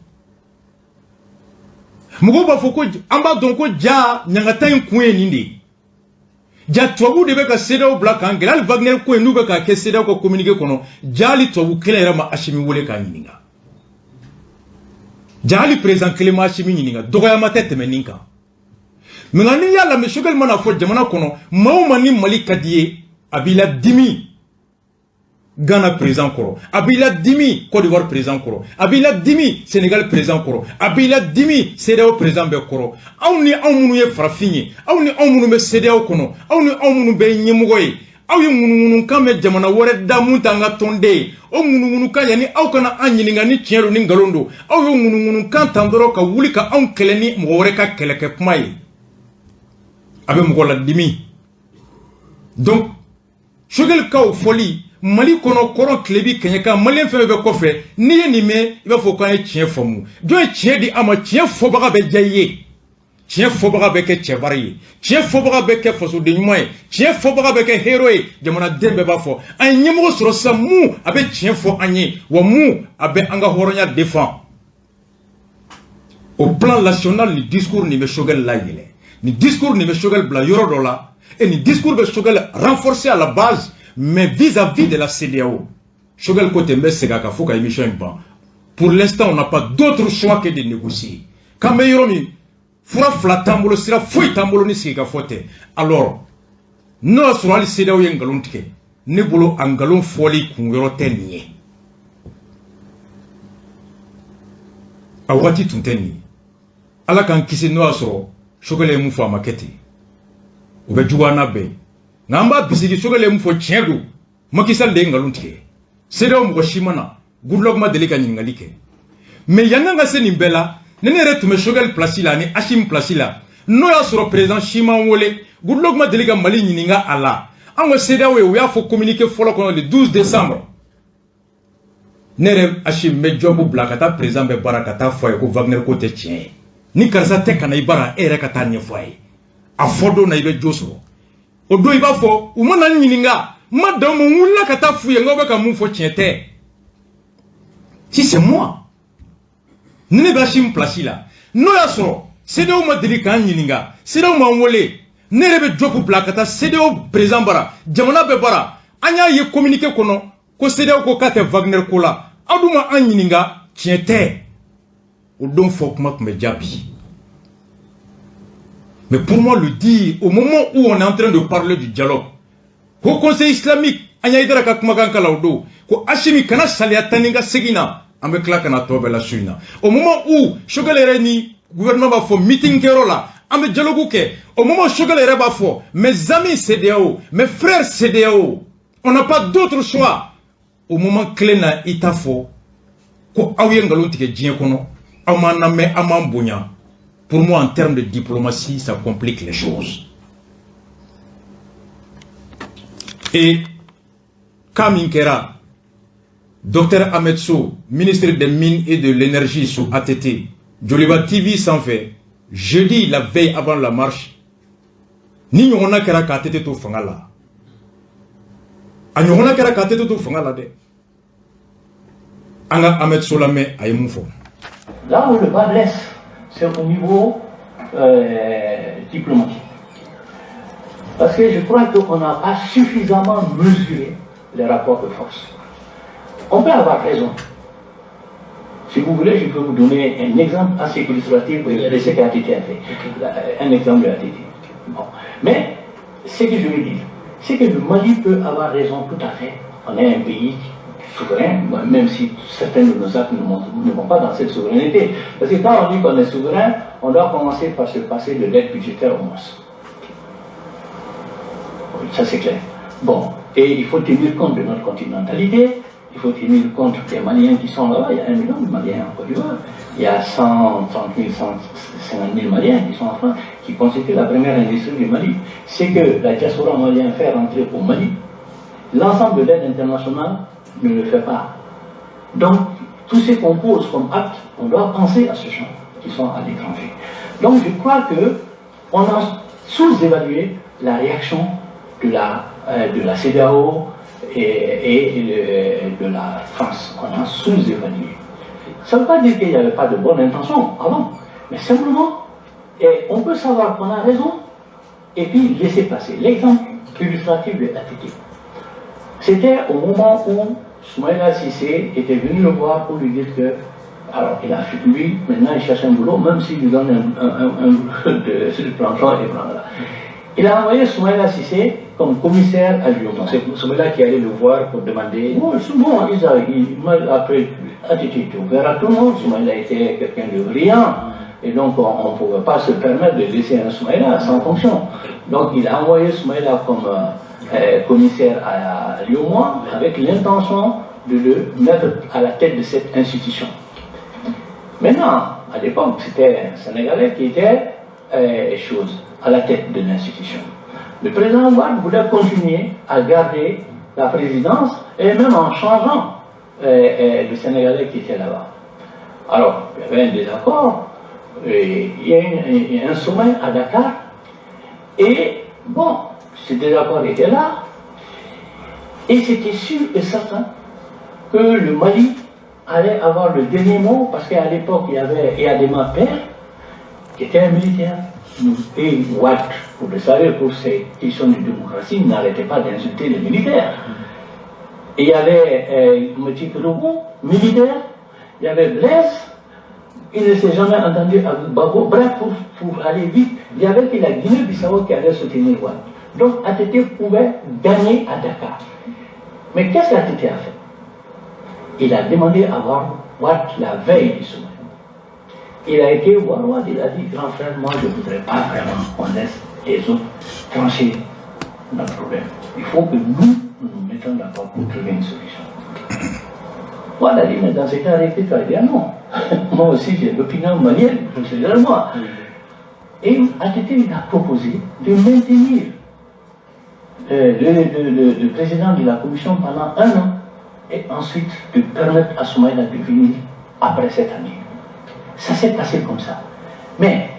Mɔgɔw b'a fɔ ko an b'a dɔn ko ja ɲangata in kun ye nin de ye. Ja tubabu de bɛ ka CEDEAO bila k'an gɛlɛ. Hali Wagner ko in, n'u bɛ k'a kɛ CEDEAO ka communiqué kɔnɔ, ja hali tubabu kelen yɛrɛ ma Assimi wele k'a ɲininka. Ja hali président kelen ma Assimi ɲininka. Dɔgɔyama tɛ tɛmɛ nin kan. Mais nka n'i y'a lamɛn, Choguel mana fɔ jamana kɔnɔ, maa o maa ni Mali ka di ye, a b'i la dimi Ghana président kɔrɔ, a b'i la dimi Côte d'Ivoire président kɔrɔ, a b'i la dimi Sénégal président kɔrɔ, a b'i la dimi CEDEAO président bɛɛ kɔrɔ. Aw ni anw minnu ye farafin ye, aw ni anw minnu bɛ CEDEAO kɔnɔ, aw ni anw minnu bɛ ɲɛmɔgɔ ye, aw ye ŋunuŋunukan mɛn jamana wɛrɛ da mun t'an ka tɔnden ye. O ŋunuŋunukan, yanni aw kana an ɲininka ni tiɲɛ don ni nkalon don, aw ye ŋunuŋunukan tan dɔrɔn ka wuli ka anw kɛlɛ ni mɔgɔ wɛrɛ ka kɛlɛkɛ kuma ye, a bɛ mɔgɔ la dimi. Donc Choguel kaw fɔli Mali kɔnɔ, kɔrɔ tilebi kɛɲɛka, maliyɛn fɛn bɛɛ kɔfɛ, n'i ye nin mɛn, i b'a fɔ k'an ye tiɲɛ faamu. Jɔn ye tiɲɛ di an ma? Tiɲɛ fɔbaga bɛ diya i ye, tiɲɛ fɔbaga bɛ kɛ cɛbari ye, tiɲɛ fɔbaga bɛ kɛ fasoden ɲuman ye, tiɲɛ fɔbaga bɛ kɛ héros ye. Jamanaden bɛɛ b'a fɔ an ye ɲɛmɔgɔ sɔrɔ sisan mun a bɛ tiɲɛ fɔ an ye, wa mun a bɛ an ka hɔrɔnya défend au plan national. Ni discours nin bɛ Choguel layɛlɛ, ni discours nin bɛ Choguel bila yɔrɔ dɔ la, et ni discours bɛ Choguel renforcer à la base. Mais vis-à-vis de la CEDEAO, Choguel ko ten, n bɛ segin a kan fo ka émission in ban. Pour l'instant, on n'a pas d'autre choix que de négocier. K'an bɛ yɔrɔ min, fura fila t'an bolo, sira foyi t'an bolo ni sigikafɔ tɛ. Alors n'o y'a sɔrɔ hali CEDEAO ye nkalon tigɛ, ne bolo a nkalon fɔli kun yɔrɔ tɛ nin ye, a waati tun tɛ nin ye. Ala k'an kisi, n'o y'a sɔrɔ Choguel ye mun fɔ, a ma kɛ ten, o bɛ juguya n'a bɛɛ ye. Nka an b'a bisigi, Choguel ye mun fɔ, tiɲɛ don. Macky Sall de ye nkalon tigɛ. CEDEAO mɔgɔ si ma na, Goodluck ma deli ka ɲininkali kɛ. Mais yanni an ka se nin bɛɛ la, ni ne yɛrɛ tun bɛ Choguel place la ani Assimi place la, n'o y'a sɔrɔ président si m'an wele, Goodluck ma deli ka Mali ɲininka a la, an ko CEDEAO ye, u y'a fɔ communiqué fɔlɔ kɔnɔ le 12 décembre, ne yɛrɛ Assimi bɛ job bila ka taa président bɛɛ bara ka taa fɔ a ye ko Wagner ko tɛ tiɲɛ ye. Ni karisa tɛ ka na i bara, e yɛrɛ ka taa ɲɛfɔ a ye. A fɔ don na, i bɛ jo sɔrɔ. O don i b'a fɔ u ma na n ɲininka, n ma dan ma, n wulila ka taa f'u ye n k'aw bɛ ka mun fɔ, tiɲɛ tɛ. Si c'est moi, ni ne bɛ Assimi place la, n'o y'a sɔrɔ CEDEAO ma deli k'an ɲininka, CEDEAO m'an wele, ne yɛrɛ bɛ job bila ka taa CEDEAO président bara, jamana bɛɛ bara. An y'a ye communiqué kɔnɔ ko CEDEAO ko k'a tɛ Wagner ko la, aw dun ma an ɲininka, tiɲɛ tɛ. O don fɔ kuma tun bɛ jaabi. Mais pour moi, le dire au moment où on est en train de parler du dialogue, Haut Conseil islamique, an y'a Haidara ka kumakan kala o don ko Assimi kana saliya tan ni ka segin na, an bɛ tila ka na tɔ bɛɛ la su in na. Au moment où Choguel yɛrɛ ni gouvernement b'a fɔ meeting kɛyɔrɔ la, an bɛ dialogue kɛ, au moment où Choguel yɛrɛ b'a fɔ mes amis CEDEAO, mes frères CEDEAO, on n'a pas d'autre choix, au moment kelen na i t'a fɔ ko aw ye nkalon tigɛ diɲɛ kɔnɔ, aw m'an lamɛn, aw m'an bonya. Pour moi, en termes de diplomatie, ça complique les choses. Et cas min kɛra, Docteur Ahmed Sow, ministre des Mines et de l'Énergie sous ATT, Joliba TV sanfɛ, jeudi, la veille avant la marche, ni ɲɔgɔnna kɛra ka ATT to fanga la, a ɲɔgɔnna kɛra ka ATT to fanga la dɛ. An ka Ahmed Sow lamɛn, a ye mun fɔ. Là où le bât blesse, c'est au niveau diplomatique. Parce que je crois qu'on n'a pas suffisamment mesuré les rapports de force. On peut avoir raison. Si vous voulez, je peux vous donner un exemple assez illustratif de ce qu'ATT a fait. Un exemple de ATT. Bon. Mais, ce que je veux dire, c'est que le Mali peut avoir raison tout à fait. On est un pays souverain, même si certains de nos actes ne vont pas dans cette souveraineté. Parce que quand on dit qu'on est souverain, on doit commencer par se passer de l'aide budgétaire au moins. Ça c'est clair. Bon, et il faut tenir compte de notre continentalité, il faut tenir compte des Maliens qui sont là-bas. Il y a 1 million de Maliens en Côte d'Ivoire. Il y a 130 000, 150 000 Maliens qui sont en France, qui constituent la première industrie du Mali. C'est que la diaspora malienne fait rentrer au Mali. L'ensemble de l'aide internationale ne le fait pas. Donc, tout ce qu'on pose comme acte, on doit penser à ces gens qui sont à l'étranger. Donc, je crois que on a sous-évalué la réaction de la CEDEAO et de la France. On a sous-évalué. Ça ne veut pas dire qu'il n'y avait pas de bonne intention avant, mais simplement, et on peut savoir qu'on a raison et puis laisser passer. L'exemple illustratif de ATT, c'était au moment où Soumaïla Cissé était venu le voir pour lui dire que, alors il a lui, maintenant il cherche un boulot, même s'il lui donne un boulot de, sur le planton, et voilà. Il a envoyé Soumaïla Cissé comme commissaire à l'UEMOA. C'est Soumaïla qui allait le voir pour demander. Bon, souvent, il, après, ATT était ouvert à tout le monde. Soumaïla était quelqu'un de brillant. Et donc, on ne pouvait pas se permettre de laisser un Soumaïla sans fonction. Donc, il a envoyé Soumaïla comme commissaire à l'UEMOA avec l'intention de le mettre à la tête de cette institution. Maintenant, à l'époque, c'était un Sénégalais qui était chose, à la tête de l'institution. Le président Wade voulait continuer à garder la présidence et même en changeant le Sénégalais qui était là-bas. Alors, il y avait un désaccord, et il y a eu un sommet à Dakar, et bon, ce désaccord était là, et c'était sûr et certain que le Mali allait avoir le dernier mot, parce qu'à l'époque, il y avait Eyadéma père, qui était un militaire. Et Wade, vous le savez, pour ses questions de démocratie, n'arrêtait pas d'insulter les militaires. Et il y avait Kédougou, militaire, il y avait Blaise, il ne s'est jamais entendu avec Gbagbo. Bref, pour aller vite, il y avait que la Guinée-Bissau qui allait soutenir Wade. Donc ATT pouvait gagner à Dakar. Mais qu'est-ce qu'ATT a fait? Il a demandé à voir Wade la veille du sommet. Il a été voir Wade, il a dit: grand frère, moi je ne voudrais pas vraiment qu'on laisse les autres trancher notre problème. Il faut que nous, nous nous mettions d'accord pour trouver une solution. Wade a dit: mais dans ce cas, arrêtez-toi. Il dit: ah non, moi aussi j'ai l'opinion malienne, je moi. Et ATT il a proposé de maintenir le président de la commission pendant un an et ensuite de permettre à Soumaïla de venir après cette année. Ça s'est passé comme ça. Mais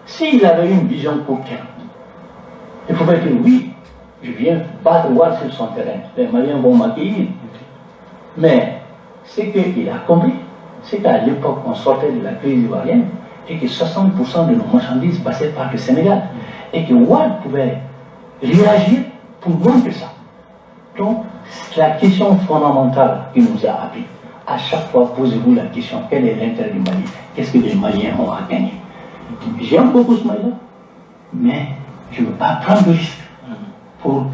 s'il avait une vision court terme, il pouvait dire: oui, je viens battre Wade sur son terrain, les Maliens vont m'accueillir. Mais ce qu'il a compris, c'est qu'à l'époque, on sortait de la crise ivoirienne et que 60% de nos marchandises passaient par le Sénégal. Et que Wade pouvait réagir pour moins que ça. Donc, la question fondamentale qui nous a appris, à chaque fois, posez-vous la question: quel est l'intérêt du Mali? Qu'est-ce que les Maliens ont à gagner? J'aime beaucoup Soumaïla, mais je ne veux pas prendre de risque pour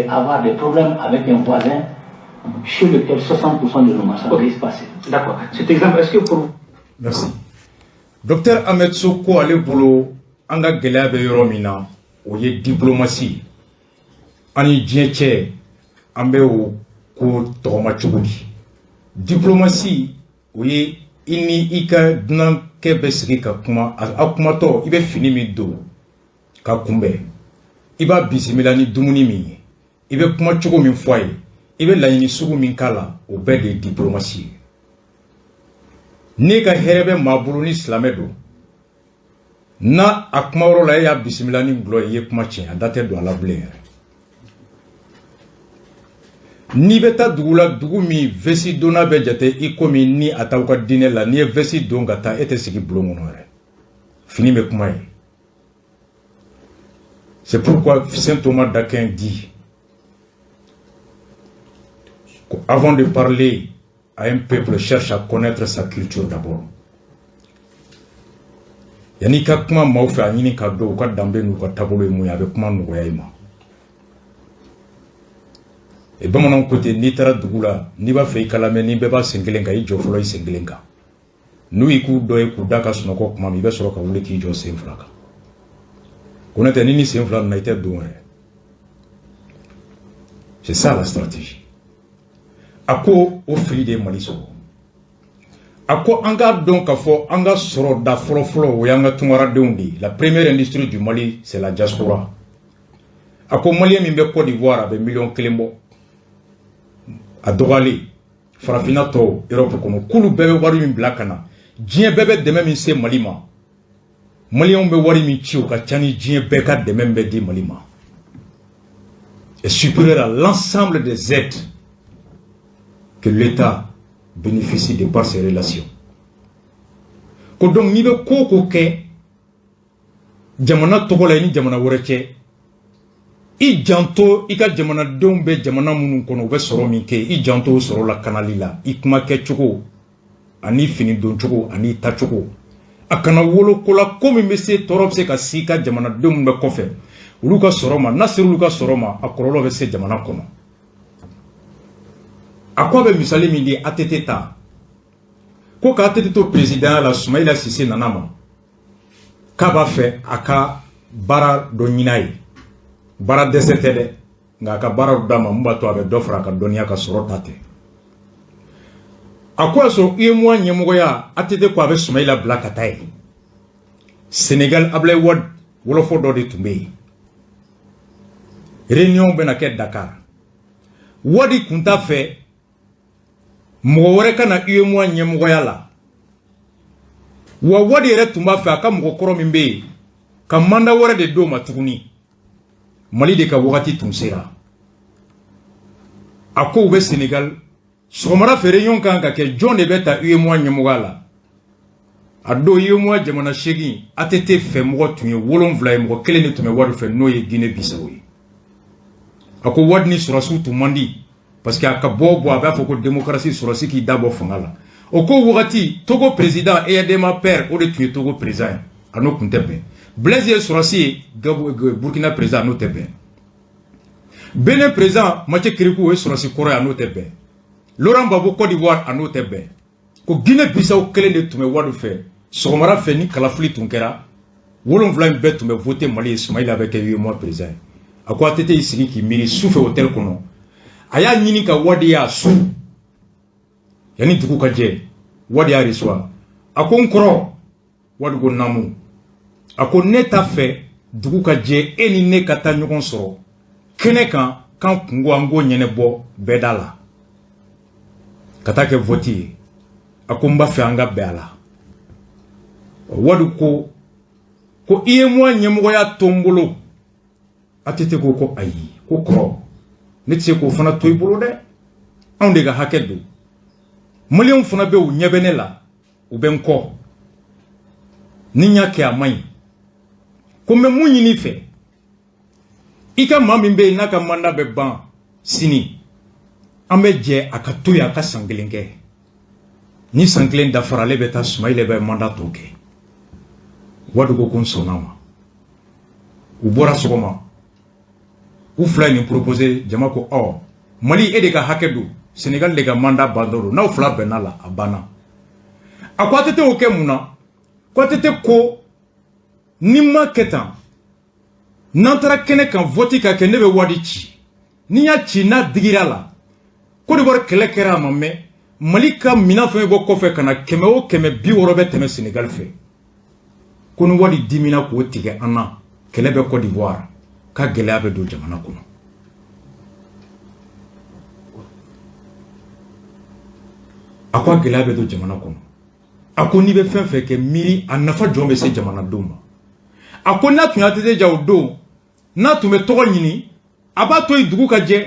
avoir des problèmes avec un voisin chez lequel 60% de nos marchandises passaient. D'accord. Cet exemple, est-ce que pour Merci. Docteur Ahmed Sow ko ale bolo, an ka gɛlɛya bɛ yɔrɔ min na, o ye diplomatie an ni diɲɛ cɛ, an bɛ o ko tɔgɔma cogo di? Diplomatie, o ye i ni i ka dunankɛ bɛ sigi ka kuma, a kumatɔ, i bɛ fini min don ka kunbɛn, i b'a bisimila ni dumuni min ye, i bɛ kuma cogo min fɔ a ye, i bɛ laɲini sugu min k'a la, o bɛɛ de ye diplomatie ye. N'e ka hɛrɛ bɛ maa bolo, ni silamɛ don, n'a a kuma yɔrɔ la, e y'a bisimila ni gulɔ ye, i ye kuma tiɲɛ, a da tɛ don a la bilen yɛrɛ. N'i bɛ taa dugu la, dugu min veste donna bɛ jate i komi ni a t'aw ka diinɛ la, n'i ye veste don ka taa, e tɛ sigi bulon kɔnɔ yɛrɛ, fini bɛ kuma ye. C'est pourquoi saint Thomas d'Aquin dit: avant de parler à un peuple, cherche à connaître sa culture d'abord. Yanni ka kuma maaw fɛ, a ɲini ka dɔn u ka danbe n'u ka taabolo ye mun ye, a bɛ kuma nɔgɔya i ma. E bamananw ko ten, n'i taara dugu la, n'i b'a fɛ i ka lamɛn, ni bɛɛ b'a sen kelen kan, i jɔ fɔlɔ i sen kelen kan. N'u y'i k'u dɔ ye k'u da ka sunɔgɔ kuma min, i bɛ sɔrɔ ka wuli k'i jɔ sen fila kan. Ko n'o tɛ, ni sen fila nana, i tɛ don yɛrɛ. C'est ça la stratégie. A ko o fili de ye Mali sɔrɔ. A ko an k'a dɔn k'a fɔ an ka sɔrɔ da fɔlɔfɔlɔ, o y'an ka tunkaradenw de ye. La première industrie du Mali, c'est la diaspora. A ko malien min bɛ Côte d'Ivoire, a bɛ miliyɔn 1 bɔ a dɔgɔyalen. Farafinna tɔw, Europe kɔnɔ, k'olu bɛɛ bɛ wari min bila ka na, diɲɛ bɛɛ bɛ dɛmɛ min se Mali ma, maliyɛnw bɛ wari min ci, o ka ca ni diɲɛ bɛɛ ka dɛmɛ bɛ di Mali ma, est supérieur à l'ensemble des aides que l'État bénéficie de par ses relations. Ko donc n'i bɛ ko o ko kɛ jamana tɔgɔ la i ni jamana wɛrɛ cɛ, i janto i ka jamanadenw bɛ jamana minnu kɔnɔ, u bɛ sɔrɔ min kɛ, i janto o sɔrɔ la kanali la, i kuma kɛcogo ani fini doncogo ani tacogo, a kana wolo ko la ko min bɛ se tɔɔrɔ bɛ se ka si i ka jamanadenw bɛ kɔfɛ olu ka sɔrɔ ma. N'a sera olu ka sɔrɔ ma, a kɔlɔlɔ bɛ se jamana kɔnɔ. A ko a bɛ misali min di, ATT ta ko ka ATT to président la, Sumayila Sise nana ma k'a b'a fɛ a ka baara dɔ ɲini a ye. Baara dɛsɛ tɛ dɛ, nka a ka baara dɔ d'a ma mun b'a to a bɛ dɔ fara a ka dɔnniya ka sɔrɔ ta tɛ. A ko y'a sɔrɔ UEMOA ɲɛmɔgɔya, ATT ko a bɛ Sumayila bila ka taa yen. Sénégal, Ablaye Wade wɔlɔfɔ dɔ de tun bɛ yen. Réunion bɛna kɛ Dakar. Wade tun t'a fɛ mɔgɔ wɛrɛ ka na UEMOA ɲɛmɔgɔya la wa. Wade yɛrɛ tun b'a fɛ a ka mɔgɔ kɔrɔ min bɛ yen, ka mandat wɛrɛ de d'o ma tuguni. Mali de ka wagati tun sera. A ko u bɛ Sénégal, sɔgɔmada fɛ réunion kan ka kɛ, jɔn de bɛ ta UEMOA ɲɛmɔgɔya la. A don UEMOA jamana 8, ATT fɛ mɔgɔ tun ye 7 ye, mɔgɔ kelen de tun bɛ Wade fɛ, n'o ye Guinée Bissau ye. A ko Wade ni sɔrɔsiw tun man di, parce que a ka bɔ bɔ a b'a fɔ ko démocratie, sɔrɔsi k'i da bɔ fanga la. O ko wagati, Togo président Eyadema père, o de tun ye Togo président ye, a n'o tun tɛ bɛn. Blaise ye sɔrɔsi ye, Burkina président, a n'o tɛ bɛn. Benin président Mathieu Kérékou, o ye sɔrɔsi kɔrɔ ye, a n'o tɛ bɛn. Laurent Gbagbo, Côte d'Ivoire, a n'o tɛ bɛn. Ko Guinée Bissau kelen de tun bɛ Wade fɛ. Sɔgɔmada fɛ, ni kalafili tun kɛra, 7 in bɛɛ tun bɛ voter Mali ye, Sumayila bɛ kɛ UEMOA président ye. A ko ATT y'i sigi k'i miiri su fɛ hôtel kɔnɔ. A y'a ɲini ka Wade y'a su yanni dugu ka jɛ. Wade y'a reçoit. A ko n kɔrɔ. Wade ko naamu. A ko ne t'a fɛ dugu ka jɛ, e ni ne ka taa ɲɔgɔn sɔrɔ kɛnɛ kan, k'an kungo an k'o ɲɛnɛbɔ bɛɛ da la ka taa kɛ vote ye. A ko n b'a fɛ an ka bɛn a la. Wade ko ko UEMOA ɲɛmɔgɔya to n bolo. ATT ko ko ayi, ko kɔrɔ, ne tɛ se k'o fana to i bolo dɛ, anw de ka hakɛ don, maliyɛnw fana bɛ, u ɲɛ bɛ ne la, u bɛ n kɔ, ni n y'a kɛ a man ɲi. Ko n bɛ mun ɲini i fɛ? I ka maa min bɛ yen n'a ka mandat bɛ ban sini, an bɛ jɛ a ka to yen, a ka san 1 kɛ. Ni san 1 dafara, ale bɛ taa, Sumayila bɛ mandat tɔ kɛ. Wade ko ko n sɔnna ma. U bɔra sɔgɔma, u fila ye nin proposé. Jama ko ɔ, Mali, e de ka hakɛ don, Sénégal de ka mandat ban dɔ don, n'aw fila bɛnna la, a banna. A ko ATT y'o kɛ mun na? Ko ATT ko ni ma kɛ tan, n'an taara kɛnɛ kan, vote ka kɛ, ne bɛ Wade ci. Ni y'a ci, n'a digira la, Côte d'Ivoire kɛlɛ kɛra, a ma mɛn, Mali ka minɛn fɛn bɔ kɔfɛ ka na, 100 o 100, 60 bɛ tɛmɛ Sénégal fɛ. Ko ni Wade dimina k'o tigɛ an na, kɛlɛ bɛ Côte d'Ivoire, ka gɛlɛya bɛ don jamana kɔnɔ. A ko a gɛlɛya bɛ don jamana kɔnɔ. A ko n'i bɛ fɛn fɛn kɛ, miiri a nafa jɔn bɛ se jamanadenw ma. A ko n'a tun y'a ATT ja o don, n'a tun bɛ tɔgɔ ɲini, a b'a to yen dugu ka jɛ,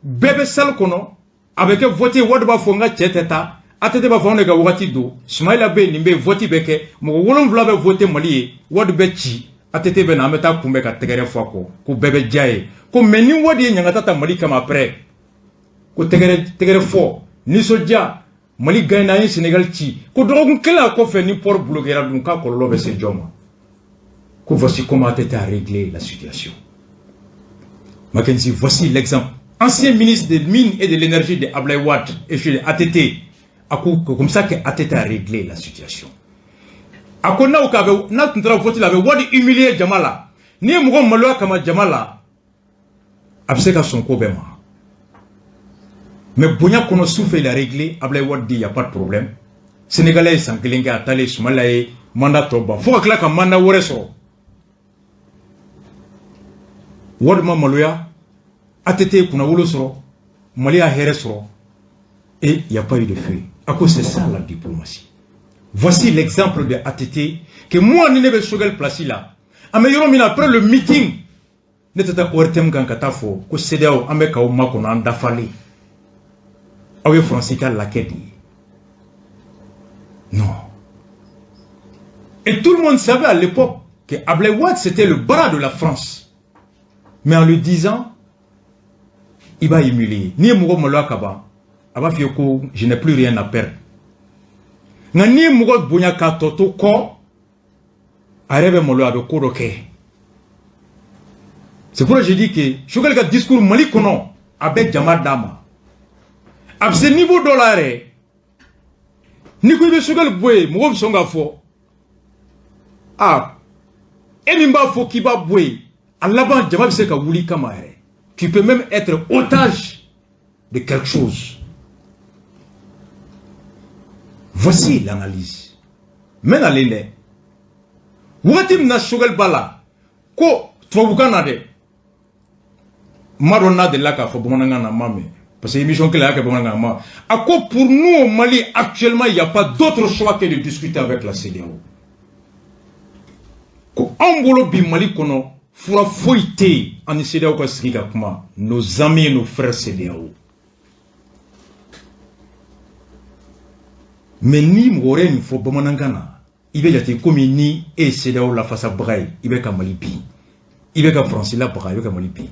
bɛɛ bɛ salle kɔnɔ, a bɛ kɛ vote ye. Wade b'a fɔ n ka cɛ tɛ taa, ATT b'a fɔ anw de ka wagati don, Sumayila bɛ yen, nin bɛ yen, vote bɛ kɛ, mɔgɔ 7 bɛ vote Mali ye, Wade bɛ ci, ATT bɛ na, an bɛ taa kunbɛn ka tɛgɛrɛ fɔ a kɔ, ko bɛɛ bɛ diya ye. Ko mais ni Wade ye ɲangata ta Mali kama, après ko tɛgɛrɛ fɔ, nisɔndiya, Mali gagné, an ye Sénégal ci, ko dɔgɔkun kelen a kɔfɛ, ni port bloqué dun, k'a kɔlɔlɔ bɛ se jɔn ma? Ko voici comment ATT a réglé la situation. Mackenzie, voici l'exemple. Ancien ministre des Mines et de l'Énergie de Ablaye Wade et chez ATT, a ko comme ça que ATT a réglé la situation. A ko n'aw k'a bɛ n'a tun taara vote la, a bɛ Wade humilier jama la. N'i ye mɔgɔ maloya kama jama la, a bɛ se ka sɔn ko bɛɛ ma. Mais bonya kɔnɔ, sufɛ, il a réglé. Ablaye Wade dit: y a pas de problème. Sénégalais ye san 1 kɛ, a taalen Soumaïla ye mandat tɔ ban, fo ka tila ka mandat wɛrɛ sɔrɔ. Wade ma maloya, ATT ye kunnawolo sɔrɔ, Mali y'a hɛrɛ sɔrɔ et il y a pas eu de feu. A ko c'est ça la diplomatie. Voici l'exemple de ATT que moi, ni ne bɛ Choguel place la, an bɛ yɔrɔ min na, après le meeting, ne tɛ taa ORTM kan ka taa fɔ ko CEDEAO, an bɛ k'aw makɔnɔ, an dafalen, aw ye Faransi ka laquais de ye. Non. Et tout le monde savait à l'époque que Ablaye Wade, c'était le bras de la France. Mais en le disant, il va humilier. Ni mɔgɔ maloya ka ban, a b'a f'i ye ko je n'ai plus rien à perdre. Nka n'i ye mɔgɔ bonya k'a tɔ to kɔ, a yɛrɛ bɛ maloya, a bɛ ko dɔ kɛ. C'est pourquoi je dis que Choguel ka discours Mali kɔnɔ, a bɛ jama d'a ma. A bɛ se niveau dɔ la yɛrɛ, n'i ko i bɛ Choguel bɔ yen, mɔgɔw bɛ sɔn k'a fɔ: ah, e min b'a fɔ k'i b'a bɔ yen, a laban jama bɛ se ka wuli kama yɛrɛ. Tu peux même être otage de quelque chose. Voici l'analyse. N bɛ nalen dɛ. Wagati min na Choguel b'a la ko tubabukan na dɛ, n m'a dɔn n'a delila k'a fɔ bamanankan na, n m'a mɛn, parce que émission kelen a y'a kɛ bamanankan na. A ko pour nous au Mali actuellement, il n'y a pas d'autre choix que de discuter avec la CEDEAO. Ko anw bolo bi Mali kɔnɔ, fura foyi tɛ yen an ni CEDEAO ka sigi ka kuma, nos amis et nos frères CEDEAO. Mais ni mɔgɔ wɛrɛ ye nin fɔ bamanankan na, i bɛ jate komi ni e ye CEDEAO lafasabaga ye, i bɛ ka Mali bin, i bɛ ka Faransi labaga, i bɛ ka Mali bin.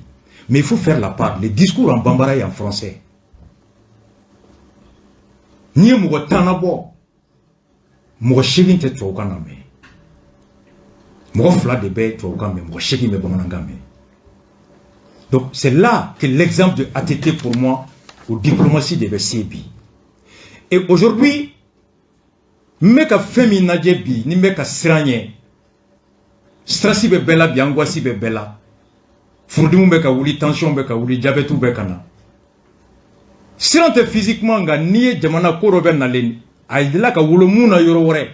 Mais il faut faire la part, les discours en bambara et en français. N'i ye mɔgɔ 10 nabɔ, mɔgɔ 8 tɛ tubabukan na mɛn, mɔgɔ 2 de bɛ tubabukan mɛn, mɔgɔ 8 bɛ bamanankan mɛn. Donc c'est là que l'exemple de ATT, pour moi, o diplomatie de bɛ se bi. Et aujourd'hui, n bɛ ka fɛn min lajɛ bi, ni n bɛ ka siran ɲɛ, stress bɛ bɛɛ la bi, angoisse bɛ bɛɛ la, furudimiw bɛ ka wuli, tension bɛ ka wuli, diabète bɛ ka na. Siran tɛ physiquement, nka n'i ye jamana ko dɔ bɛ nalen, a delila ka wolo mun na yɔrɔ wɛrɛ,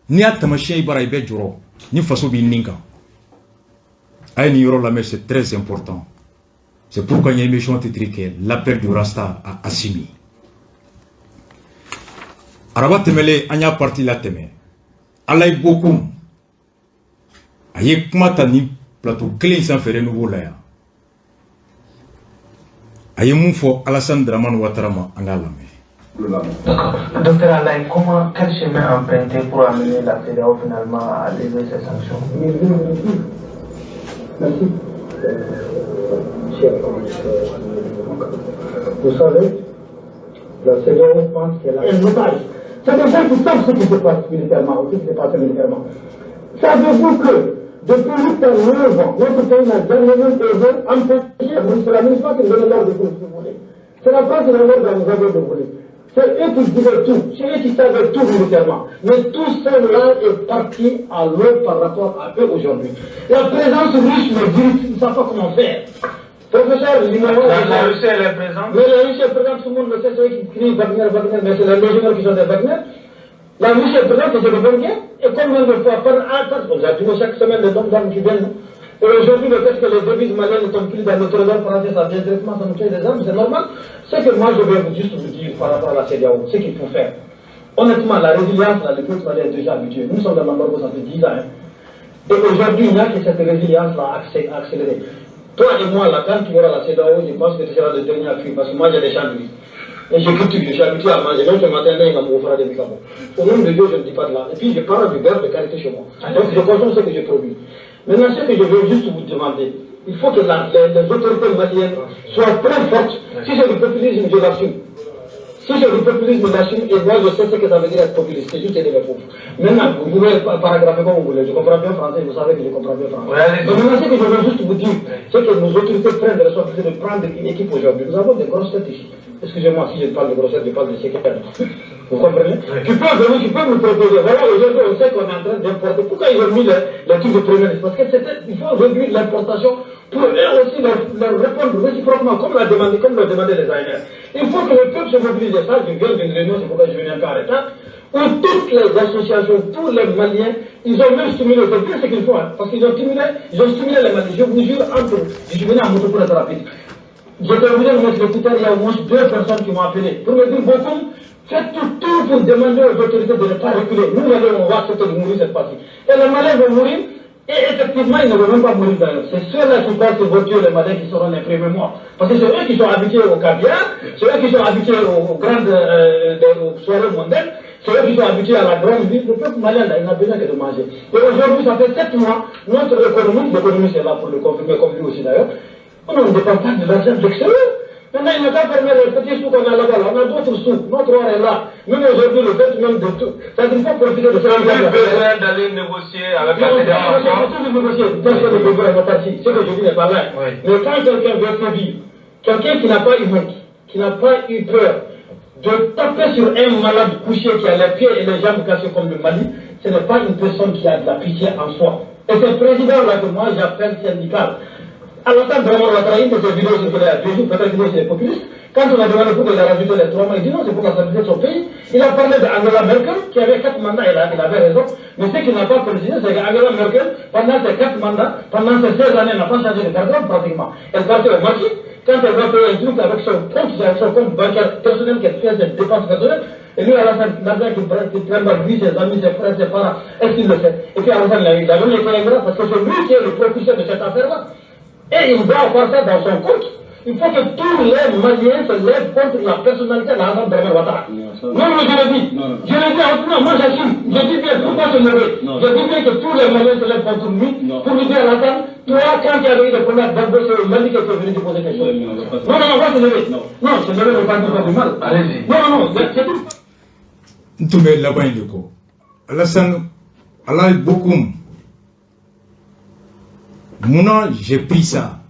n'i y'a tamasiyɛn i bara, i bɛ jɔrɔ ni faso b'i nin kan. A ye nin yɔrɔ lamɛn, c'est très important. C'est pourquoi n ye émission titre kɛ l'appel du Rasta à Assimi. Araba tɛmɛlen, an y'a parti la tɛmɛ, Alayi Bokum a ye kuma ta ni plateau kelen sanfɛ Renouveau la yan. A ye mun fɔ Alassane Dramane Ouattara ma? An k'a lamɛn. D'accord. Docteur Alain, quel chemin emprunter pour amener la CEDEAO finalement à lever ces sanctions? Merci. Cher vous savez, la CEDEAO pense qu'elle a un otage. C'est des gens qui savent ce qui se passe militairement, ou ce qui s'est passé militairement. Savez-vous que depuis 8 à 9 ans, notre pays n'a jamais même osé empêcher, c'est la MINUSMA qui nous donne l'ordre de voler. C'est la France qui donne l'ordre à nos avions de voler. C'est eux qui disaient tout, c'est eux qui savaient tout militairement. Mais tout cela est parti à l'eau par rapport à eux aujourd'hui. La présence russe les dirige, ils ne savent pas comment faire. Professeur Limano, La Russie, elle est présente. Mais la Russie est présente, tout le monde le sait, c'est eux qui crient Wagner, Wagner, mais c'est les légionnaires qui sont des Wagner. La Russie est présente et c'est de bonne guerre. Et combien de fois par an, on a toujours chaque semaine des hommes d'armes qui viennent. Et aujourd'hui, le fait que les devises maliennes ne tombent plus dans le trésor français, ça vient directement, ça nous fait des armes, c'est normal. Ce que moi je vais juste vous dire par rapport à la CEDEAO, ce qu'il faut faire. Honnêtement, la résilience, là, le peuple malien est déjà habitué. Nous sommes dans l'embargo, ça fait 10 ans. Hein. Et aujourd'hui, il n'y a que cette résilience-là à accélérer. Toi et moi, là, quand tu auras la CEDEAO, je pense que tu seras le dernier à fuir, parce que moi j'ai des champs de riz. Et je cultive, je suis habitué à manger. Même ce matin, là, il m'a offert des médicaments. Au nom de Dieu, je ne dis pas de là. Et puis, je parle du beurre de qualité chez moi. Donc, je consomme ce que je produis. Maintenant, ce que je veux juste vous demander, il faut que les autorités maliennes soient très fortes. Si c'est du populisme, je l'assume. Si c'est du populisme, je l'assume. Et moi, je sais ce que ça veut dire être populiste. C'est juste aider les pauvres. Maintenant, vous pouvez paragrapher comme vous voulez. Je comprends bien français, vous savez que je comprends bien français. Ouais, Donc maintenant, ce que je veux juste vous dire, c'est que nos autorités prennent la responsabilité de prendre une équipe aujourd'hui. Nous avons des grosses têtes ici. Excusez-moi si je parle de grosses têtes, je parle de séquelles. Vous comprenez? Qui peuvent venir, qui peuvent nous proposer. Voilà, aujourd'hui, on sait qu'on est en train d'importer. Pourquoi ils ont mis le truc de premier ministre? Parce qu'il faut réduire l'importation pour eux aussi leur répondre réciproquement, comme l'a demandé, comme l'ont demandé les ANR. Il faut que le peuple se mobilise. Ça, je viens d'une réunion, c'est pourquoi je viens un peu en retard, où toutes les associations, tous les Maliens, ils ont même stimulé, c'est bien ce qu'il faut, hein, parce qu'ils ont stimulé les Maliens. Je vous jure, entre, je suis venu en moto pour être rapide. J'étais obligé de mettre l'écouteur, il y a au moins 2 personnes qui m'ont appelé pour me dire beaucoup. Faites tout pour demander aux autorités de ne pas reculer. Nous, on va accepter de mourir cette fois-ci. Et les Maliens vont mourir, et effectivement, ils ne vont même pas mourir d'ailleurs. C'est ceux-là qui pensent qu'ils vont tuer les Maliens qui seront les premiers morts. Parce que c'est eux qui sont habitués au caviar, c'est eux qui sont habitués aux grandes aux soirées mondaines, c'est eux qui sont habitués à la grande vie. Le peuple malien, là, il n'a besoin que de manger. Et aujourd'hui, ça fait 7 mois, notre économie, l'économie c'est là pour le confirmer, comme lui aussi d'ailleurs, on ne dépend pas de l'argent de l'extérieur. Maintenant, il n'a qu'à fermer les petits sous qu'on a là-bas. On a d'autres sous. Notre or est là. Même aujourd'hui, le fait même de tout. Ça, il faut profiter de ça. Il a besoin d'aller négocier avec la fédération. Il faut négocier. Personne ne peut pas partie. Ce que je dis n'est pas là. Oui. Mais quand quelqu'un veut sévir, quelqu'un qui n'a pas eu honte, qui n'a pas eu peur de taper sur un malade couché qui a les pieds et les jambes cassés comme le Mali, ce n'est pas une personne qui a de la pitié en soi. Et ce président-là que moi j'appelle syndical, Alassane Dramane Ouattara, une de ses vidéos circulait il y a 2 jours, peut-être que c'est populiste. Quand on a demandé pourquoi il a rajouté les 3 mois, il dit non, c'est pour la stabilité de son pays. Il a parlé d'Angela Merkel, qui avait 4 mandats, il avait raison. Mais ce qu'il n'a pas précisé, c'est qu'Angela Merkel, pendant ses 4 mandats, pendant ses 16 années, n'a pas changé de garde-robe pratiquement. Elle partait au maquis, quand elle va payer un truc avec son compte bancaire personnel qu'elle fait, ses dépenses personnelles, et lui, Alassane, l'argent qu'il prend, lui, ses amis, ses frères, ses parents, est-ce qu'il le sait? Et puis Alassane, il a même été ingrat, parce que c'est lui qui est le propulseur de cette affaire-là. Et il doit avoir ça dans son compte. Il faut que tous les Maliens se lèvent contre la personnalité d'Alassane Dramane Ouattara. Non, non, je le dis. Non, non. Je le dis, non, moi j'assume. Je dis bien, pourquoi se lever? Je dis bien que tous les Maliens se lèvent contre lui pour lui dire à Alassane, toi, quand tu as eu des problèmes d'Agbo, c'est le Mali qui est venu te poser quelque chose. Non, non, on va se lever. Non, se lever ne va pas nous faire du mal. Allez-y. Non, non, non, c'est tout. Ntoumé là-bas, il est quoi? Alassane, Allah beaucoup. Munna j'ai pris ça.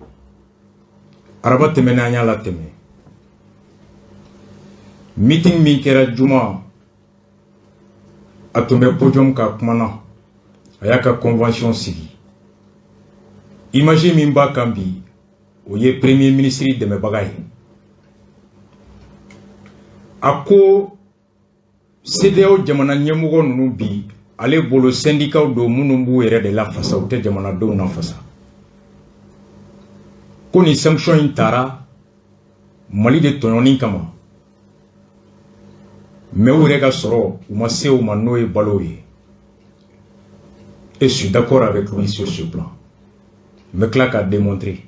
Araba tɛmɛnen an y'a latɛmɛ. Meeting min kɛra juma, a tun bɛ podium ka kuma na. A y'a ka convention sigi. Image min b'a kan bi, o ye premier ministre dɛmɛbaga ye. A ko CEDEAO jamana ɲɛmɔgɔ ninnu bi, ale bolo syndicat don minnu b'u yɛrɛ de lafasa, u tɛ jamanadenw nafasa. Ko ni sanction in taara Mali de tɔɲɔni kama, mais u yɛrɛ ka sɔrɔ u ma se o ma, n'o ye balo ye. Et je suis d'accord avec lui sur ce plan. N bɛ tila k'a démontrer.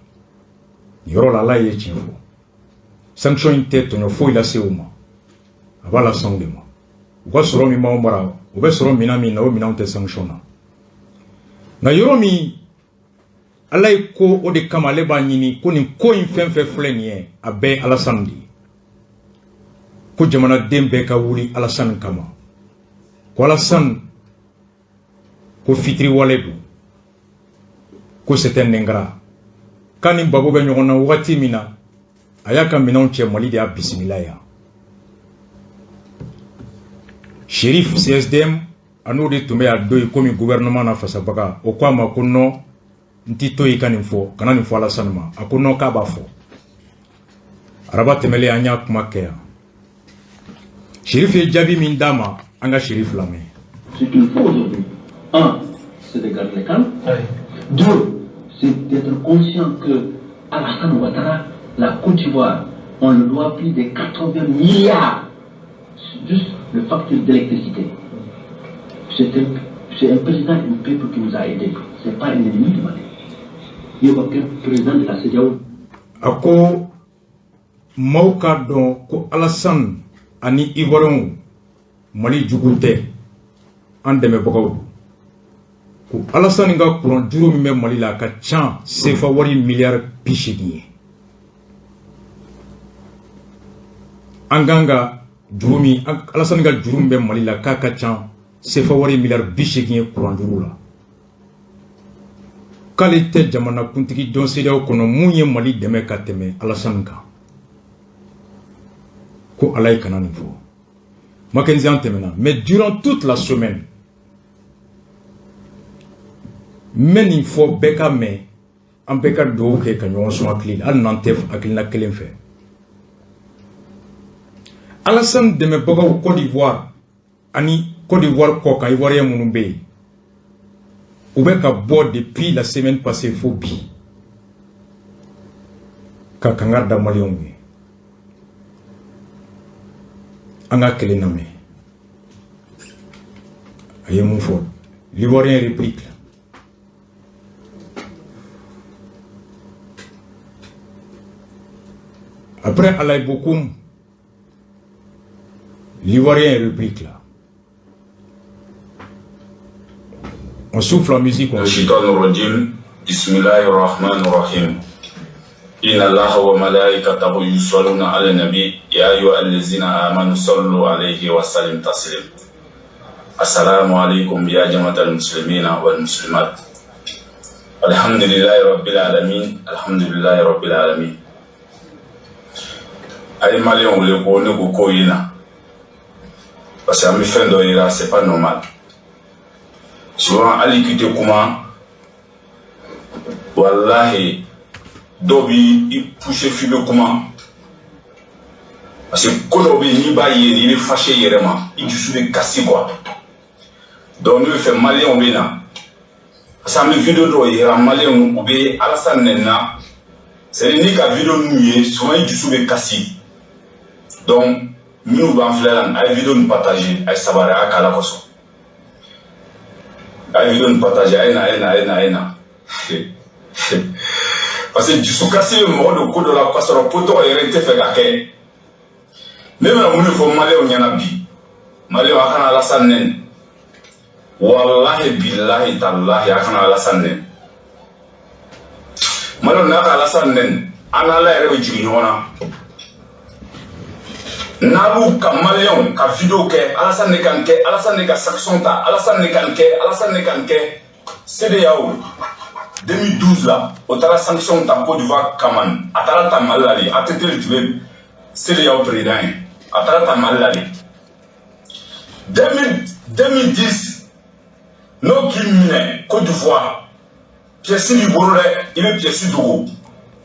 Nin yɔrɔ la, Ala ye tiɲɛ fɔ. Sanction in tɛ tɔɲɔ foyi lase u ma, a b'a lase anw de ma. U ka sɔrɔ min b'anw bara, u bɛ sɔrɔ minɛn min na, o minɛnw tɛ sanction na. Nka yɔrɔ min Ala ye ko o de kama, ale b'a ɲini ko nin ko in fɛn fɛn filɛ nin ye, a bɛɛ ye Alassane de ye. Ko jamanaden bɛɛ ka wuli Alassane kama. Ko Alassane ko fitiriwale don. Ko c'est un ingrat. K'a ni Gbagbo bɛ ɲɔgɔn na wagati min na, a y'a ka minɛnw cɛ, Mali de y'a bisimila yan. Chérif CSDM a n'o de tun bɛ a don yen komi gouvernement na fasabaga, o ko a ma ko non, n t'i to yen ka nin fɔ, kana nin fɔ Alassane ma. A ko non, k'a b'a fɔ. Araba tɛmɛlen an y'a kuma kɛ yan. Chérif ye jaabi min d'a ma, an ka Chérif lamɛn. Ce qu'il faut aujourd'hui, un, c'est de garder le calme. Oui. Deux, c'est d'être conscient que Alassane Ouattara, la Côte d'Ivoire, on le doit plus de 80 milliards, juste le facture d'électricité. C'est un président et un peuple qui nous a aidés. Ce n'est pas un ennemi du Mali. Il n'y a aucun président de la CEDEAO. A ko maaw k'a dɔn ko Alassane ani Ivoiriens Mali jugu tɛ, an dɛmɛbagaw don. Ko Alassane ka courant juru min bɛ Mali la, a ka ca CFA wari miliyari 80 ye. An kan ka juru min, Alassane ka juru min bɛ Mali la, k'a ka ca CFA wari miliyari 80 ye courant juru la. K'ale tɛ jamanakuntigi dɔn CEDEAO kɔnɔ mun ye Mali dɛmɛ ka tɛmɛ Alassane kan. Ko Ala ye kana nin fɔ. Mackenzie an tɛmɛna, mais durant toute la semaine, n bɛ nin fɔ bɛɛ ka mɛn, an bɛɛ ka dugawu kɛ ka ɲɔgɔn sɔn hakili la, hali n'an tɛ hakilina kelen fɛ. Alassane dɛmɛbagaw Côte d'Ivoire ani Côte d'Ivoire kɔ kan, Ivoirien minnu bɛ yen, u bɛ ka bɔ depuis la semaine passée fo bi ka kangari da Maliyɛnw ye, an ka kelen lamɛn. A ye mun fɔ? L'Ivoirien réplique. Après Alain Bokoum, l'Ivoirien réplique là. On souffle en musique. On الشيطان الرجيم بسم الله الرحمن الرحيم إن الله وملائكته يصلون على النبي يا أيها الذين آمنوا صلوا عليه وسلم تسليم السلام عليكم يا جماعة المسلمين والمسلمات الحمد لله رب العالمين الحمد لله رب العالمين. A ye Maliyɛnw wele ko ne ko ko in na parce que an bɛ fɛn dɔ yira, c'est pas normal. Souvent hali k'i tɛ kuma, walahi, dɔw b'i pousser f'i bɛ kuma, parce que ko dɔw bɛ yen, n'i b'a ye, i bɛ fâché i yɛrɛ ma, i dusu bɛ kasi quoi. Donc ne bɛ fɛ Maliyɛnw bɛ na, parce que an bɛ vidéo dɔw yira, Maliyɛnw u bɛ Alassane nɛni na. C'est à dire n'i ka vidéo ninnu ye, souvent i dusu bɛ kasi. Donc minnu b'an filɛ la, a ye vidéo nin partager, a ye sabari, a y'a k'ala kosɔn, a ye vidéo nin partager, a ye na, a ye na, a ye na, a ye na, parce que dusukasi bɛ mɔgɔ don ko dɔ la k'a sɔrɔ ko tɔgɔ yɛrɛ tɛ fɛ ka kɛ. Ne bɛna mun de fɔ Maliyɛnw ɲɛna bi? Maliyɛnw, a kana Alassane nɛni. Walahi, bilahi, talahi, a kana Alassane nɛni. Maliyɛnw, n'a ka Alassane nɛni, an n'Ala yɛrɛ bɛ jigin ɲɔgɔn na. N'a b'u ka Maliyɛnw ka vidéo kɛ, Alassane de ka nin kɛ, Alassane de ka sanction ta, Alassane de ka nin kɛ, Alassane de ka nin kɛ. CEDEAO 2012 la, o taara sanction ta Côte d'Ivoire kama. A taara ta Mali la de. ATT de tun bɛ CEDEAO président ye, a taara ta Mali la de. 2010, n'o k'i minɛ Côte d'Ivoire, pièce b'i bolo dɛ, i bɛ pièce dogo,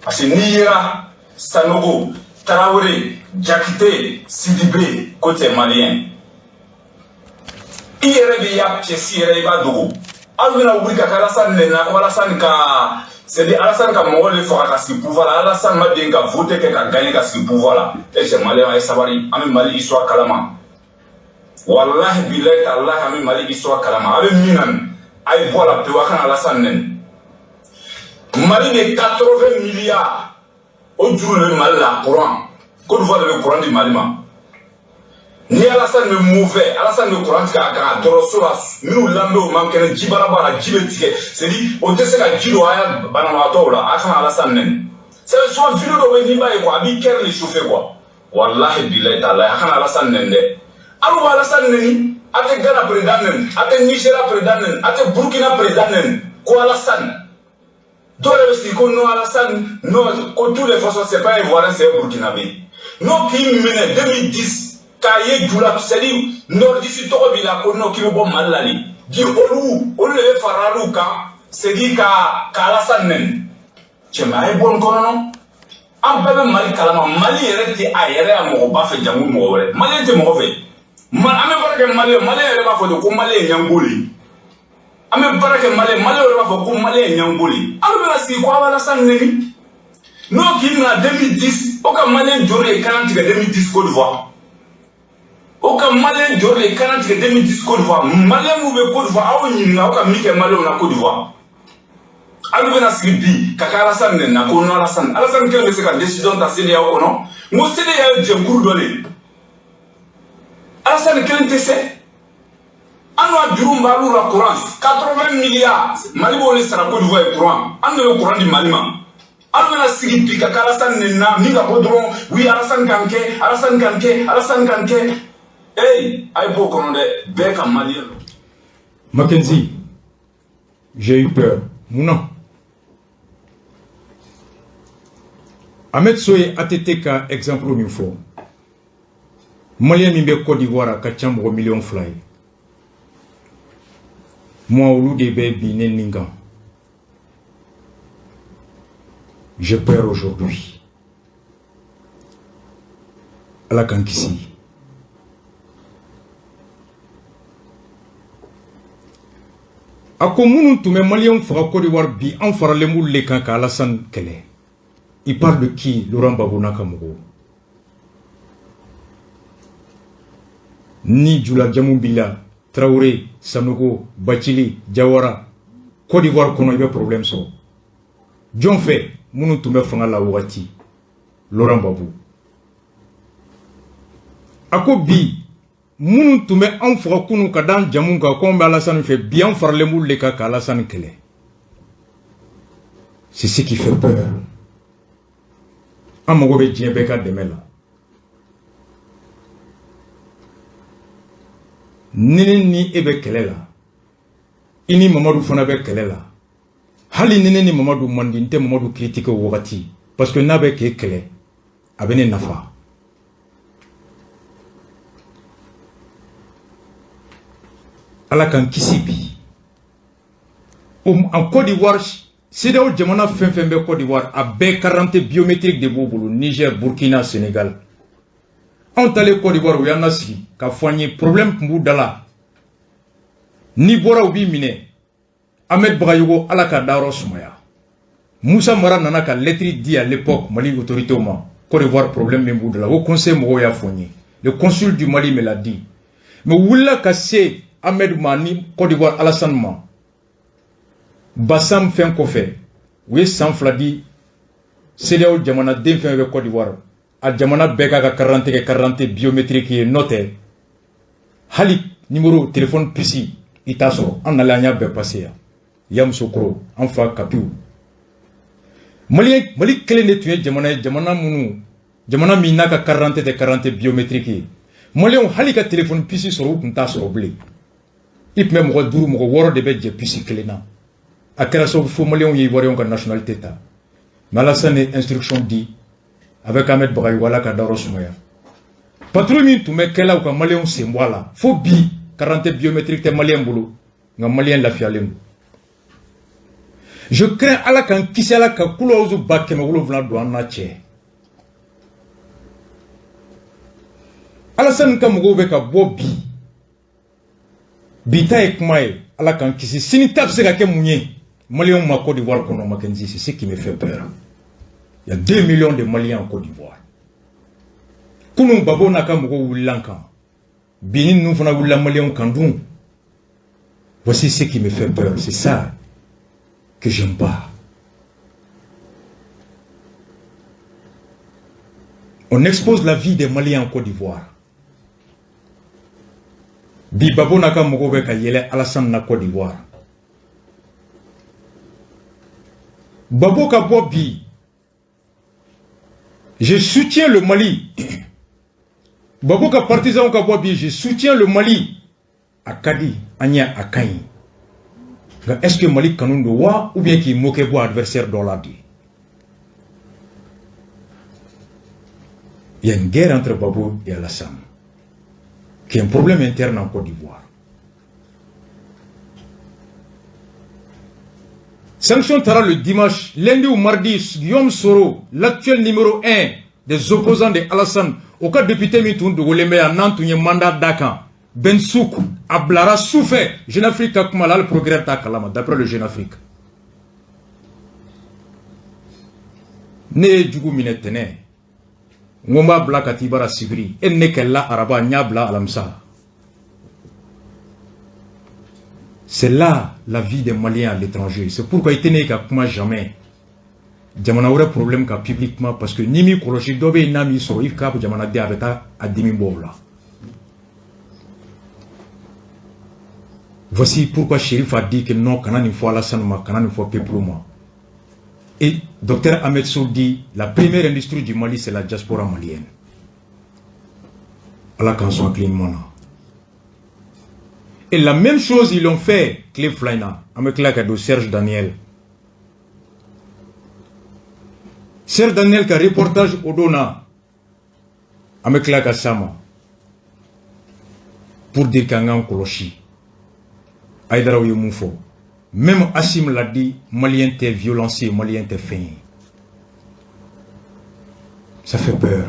parce que n'i yera Sanogo, Traoré, Diakité, Sidibé ko t'es malien, i yɛrɛ bɛ ya pièce yɛrɛ, i b'a dogo. Aw bɛna wuli ka kɛ Alassane nɛni ko Alassane ka, c'est à dire Alassane ka mɔgɔ de faga ka sigi pouvoir la. Alassane ma den ka vote kɛ ka gagner ka sigi pouvoir la. E cɛ, Maliyɛn, a ye sabali, an bɛ Mali histoire kalama. Walahi, bilahi, talahi, an bɛ Mali histoire kalama. A bɛ min na nin, a ye bɔ a la pewu, a kana Alassane nɛni. Mali de 80 milliards o juru de bɛ Mali la. Courant, Côte d'Ivoire de bɛ courant di Mali ma. Ni Alassane bɛ mun fɛ, Alassane bɛ courant tigɛ a kan dɔgɔtɔrɔso la, minnu lamɛn o man kɛnɛ, jibaara b'a la, ji bɛ tigɛ, c'est à dire o tɛ se ka ji don a ya banabagatɔw la. A kana Alassane nɛni. C'est souvent vidéo dɔw bɛ yen, n'i b'a ye quoi, a b'i cœur de chauffer quoi. Walahi, bilahi, talahi, a kana Alassane nɛni dɛ. Hali bɛ Alassane nɛni, a tɛ Ghana président nɛni, a tɛ Nigeria président nɛni, a tɛ Burkina président nɛni ko Alassane. Dɔw yɛrɛ bɛ sigi ko non, Alassane non, ko tous les façons c'est pas un Ivoirien, c'est un Burkinabé. N'o k'i minɛ 2010 k'a ye ju la, c'est à dire nordiste tɔgɔ b'i la, ko non, k'i bɛ bɔ Mali la de di, olu de bɛ fara olu kan, c'est à dire ka Alassane nɛni. Cɛ, mais a ye bɔ nin kɔnɔ. Nɔ an bɛɛ bɛ Mali kalama. Mali yɛrɛ tɛ a yɛrɛ ya mɔgɔba fɛ, jango mɔgɔ wɛrɛ. Maliyɛn tɛ mɔgɔ fɛ. An bɛ baara kɛ Maliyɛn, Maliyɛn yɛrɛ b'a fɔ de ko Maliyɛn ye ɲango de ye. An bɛ baara kɛ Maliyɛn, Maliyɛn yɛrɛ b'a fɔ ko Maliyɛn ye ɲango de ye. Aw bɛna sigi ko aw bɛ Alassane nɛni. N'o k'i minɛ 2010, o ka Maliyɛn joli de kan tigɛ 2010 Côte d'Ivoire? O ka Maliyɛn joli de kan tigɛ 2010 Côte d'Ivoire? Maliyɛn minnu bɛ Côte d'Ivoire, aw ɲininka aw ka min kɛ Maliyɛnw na Côte d'Ivoire. Aw bɛna sigi bi ka kɛ Alassane nɛni na ko non, Alassane, Alassane kelen bɛ se ka décision ta CEDEAO kɔnɔ. N ko CEDEAO ye jɛnkulu dɔ de ye, Alassane kelen tɛ se. An ka juru b'alu la courant 80 milliards, Mali b'o de sara Côte d'Ivoire ye courant. An de bɛ courant di Mali ma. Aw bɛna sigi bi ka kɛ Alassane nɛni na min ka bɔ dɔrɔn, oui, Alassane kan kɛ, Alassane kan kɛ, Alassane kan kɛ. Hey, a ye bɔ o kɔnɔ dɛ, bɛɛ ka Maliyɛn. Mackenzie, j'ai eu peur. Non. Ahmed Soye, ATT ka exemple min fɔ. Malien min bɛ Côte d'Ivoire, a ka ca mɔgɔ miliyɔn 2 ye. Moi, olu de bɛ bi ne nin kan. J'ai peur aujourd'hui. Ala k'an kisi. A ko minnu tun bɛ Maliyɛnw faga Côte d'Ivoire, bi an faralen b'olu de kan ka Alassane kɛlɛ. Il parle de qui? Laurent Gbagbo n'a ka mɔgɔw. Ni julajamu b'i la, Traoré, Sanogo, Bacili, Jawara, Côte d'Ivoire kɔnɔ, i bɛ problème sɔrɔ. Jɔn fɛ? Minnu tun bɛ fanga la wagati Laurent Gbagbo. A ko bi, minnu tun bɛ anw faga kunu ka d'an jamu kan ko anw bɛ Alassane fɛ, bi an faralen b'olu de kan ka Alassane kɛlɛ. C'est ce qui fait peur. An mago bɛ diɲɛ bɛɛ ka dɛmɛ la. Ni ne ni e bɛ kɛlɛ la, i ni Mamadu fana bɛ kɛlɛ la. Hali ni ne ni Mamadu man di, n tɛ Mamadu critiquer o wagati, parce que n'a bɛ k'e kɛlɛ, a bɛ ne nafa. Ala k'an kisi. Bi en Côte d'Ivoire, CEDEAO jamana fɛn fɛn bɛ Côte d'Ivoire, a bɛɛ carte biométrique de b'u bolo: Niger, Burkina, Sénégal. Anw talen Côte d'Ivoire, u y'an lasigi ka fɔ an ye, problème tun b'u da la. N'i bɔra, u b'i minɛ. Ahmed Bagayogo, Ala ka dayɔrɔ sumaya, Moussa Mara nana ka lettre di à l'époque Mali autorité ma. Côte d'Ivoire, problème min b'u da la, o conseil mɔgɔw y'a fɔ n ye, le consul du Mali me l'a dit. Mais wulila ka se Ahmed ma ni Côte d'Ivoire Alassane ma. Bassam fɛn kɔfɛ, u ye san 2 di CEDEAO jamanaden fɛn bɛ Côte d'Ivoire, a jamana bɛɛ k'a ka carte kɛ carte biométrique ye. N'o tɛ, hali numéro téléphone puce i t'a sɔrɔ. An nalen, an y'a bɛɛ passé yan. Yamoussoukro, an fa kapiw. Mali, Mali kelen de tun ye jamana ye, jamana minnu, jamana min n'a ka carte tɛ carte biométrique ye. Maliyɛnw, hali ka téléphone puce sɔrɔ, u tun t'a sɔrɔ bilen. I tun bɛ mɔgɔ duuru, mɔgɔ wɔɔrɔ de bɛ jɛ puce kelen na. A kɛra sababu fo Maliyɛnw ye Ivoiriyɛnw ka nationalité ta. Mais Alassane ye instruction di avec Ahmed Bagayogo, Ala ka dayɔrɔ sumaya. Patrouille min tun bɛ kɛla, u ka Maliyɛnw sen bɔ a la. Fo bi, carte biométrique tɛ Maliyɛn bolo, nka Maliyɛn lafiyalen don. Je crains, Ala k'an kisi, Ala ka kulɔzu 700,000 don an n'a cɛ. Alassane ka mɔgɔw bɛ ka bɔ bi. Bi ta ye kuma ye, Ala k'an kisi, sini ta bɛ se ka kɛ mun ye Maliyɛnw ma Côte d'Ivoire kɔnɔ? Mackenzie, c'est ce qui me fait peur. Il y a 2 millions de Maliens en Côte d'Ivoire. Kunun, Gbagbo n'a ka mɔgɔw wulila an kan, bi ni ninnu fana wulila Maliyɛnw kan dun. Voici ce qui me fait peur, c'est ça que j'aime pas. On expose la vie des Maliens en Côte d'Ivoire. Bi, Gbagbo n'a ka mɔgɔw bɛ ka yɛlɛ Alassane na Côte d'Ivoire. Gbagbo ka bɔ bi: «Je soutiens le Mali.» Gbagbo ka partisan ka bɔ bi: «Je soutiens le Mali.» A ka di an ye, a ka ɲi, nka est-ce que Mali kanu don wa, ou bien k'i moquer bɔ adversaire dɔ la de? Il y a une guerre entre Gbagbo et Alassane, qui est un problème interne en Côte d'Ivoire. Sanction taara le dimanche, lundi ou mardi, Guillaume Soro, l'actuel numéro 1 des opposants de Alassane, o ka député min tun dogolen bɛ yan, n'an tun ye mandat d'a kan, Ben Souk, a bilara sufɛ. Jeune Afrique ka kuma la, hali procureur t'a kalama, d'après le Jeune Afrique. Ne ye jugu minɛ tɛnɛ, n ko n b'a bila ka t'i bara sibiri, e ni ne kɛlɛla araba, n y'a bila alamisa. C'est là la vie des Maliens à l'étranger. C'est pourquoi i tɛ ne ka kuma jamais jamana wɛrɛ problème kan publiquement, parce que ni m'i kɔlɔsi, dɔ bɛ yen n'a m'i sɔrɔ, i ka jamanaden, a bɛ taa a dimi bɔ o la. Voici pourquoi Chérif a dit que non, kana nin fɔ Alassane ma, kana nin fɔ peuple ma. Et docteur Ahmed Sow dit: la première industrie du Mali, c'est la diaspora malienne. Ala k'an sɔn hakili ɲuman na. Et la même chose, ils l'ont fait tile 2 in na. An bɛ tila ka don Serge Daniel. Serge Daniel ka reportage o don na, an bɛ tila ka s'a ma. Pour dire k'an k'an kɔlɔsi, Hayidaraw ye mun fɔ? Même Assimi l'a dit, malien tɛ violence ye, malien tɛ fɛn ye. Ça fait peur.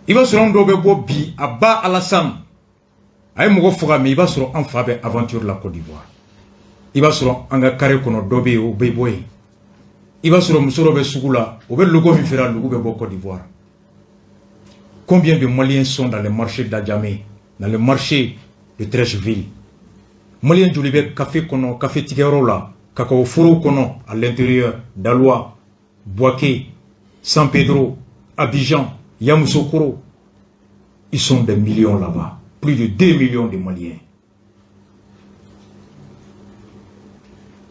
I b'a sɔrɔ an dɔw bɛ bɔ bi, a ba Alassane a ye mɔgɔ faga, mais i b'a sɔrɔ an fa bɛ aventure la Côte d'Ivoire. I b'a sɔrɔ an ka carré kɔnɔ, dɔ bɛ yen, o bɛ bɔ yen. I b'a sɔrɔ muso dɔ bɛ sugu la, o bɛ logo min feere, a logo bɛ bɔ Côte d'Ivoire. Combien de Maliens sont dans les marchés d'Adjamé, dans le marché de Treichville? Malien joli bɛ café kɔnɔ, café tigɛyɔrɔ la, cacao foro kɔnɔ, à l'intérieur, Daloa, Bouaké, San Pedro, Abidjan, Yamoussoukro? Ils sont des millions là-bas, plus de 2 millions de Maliens.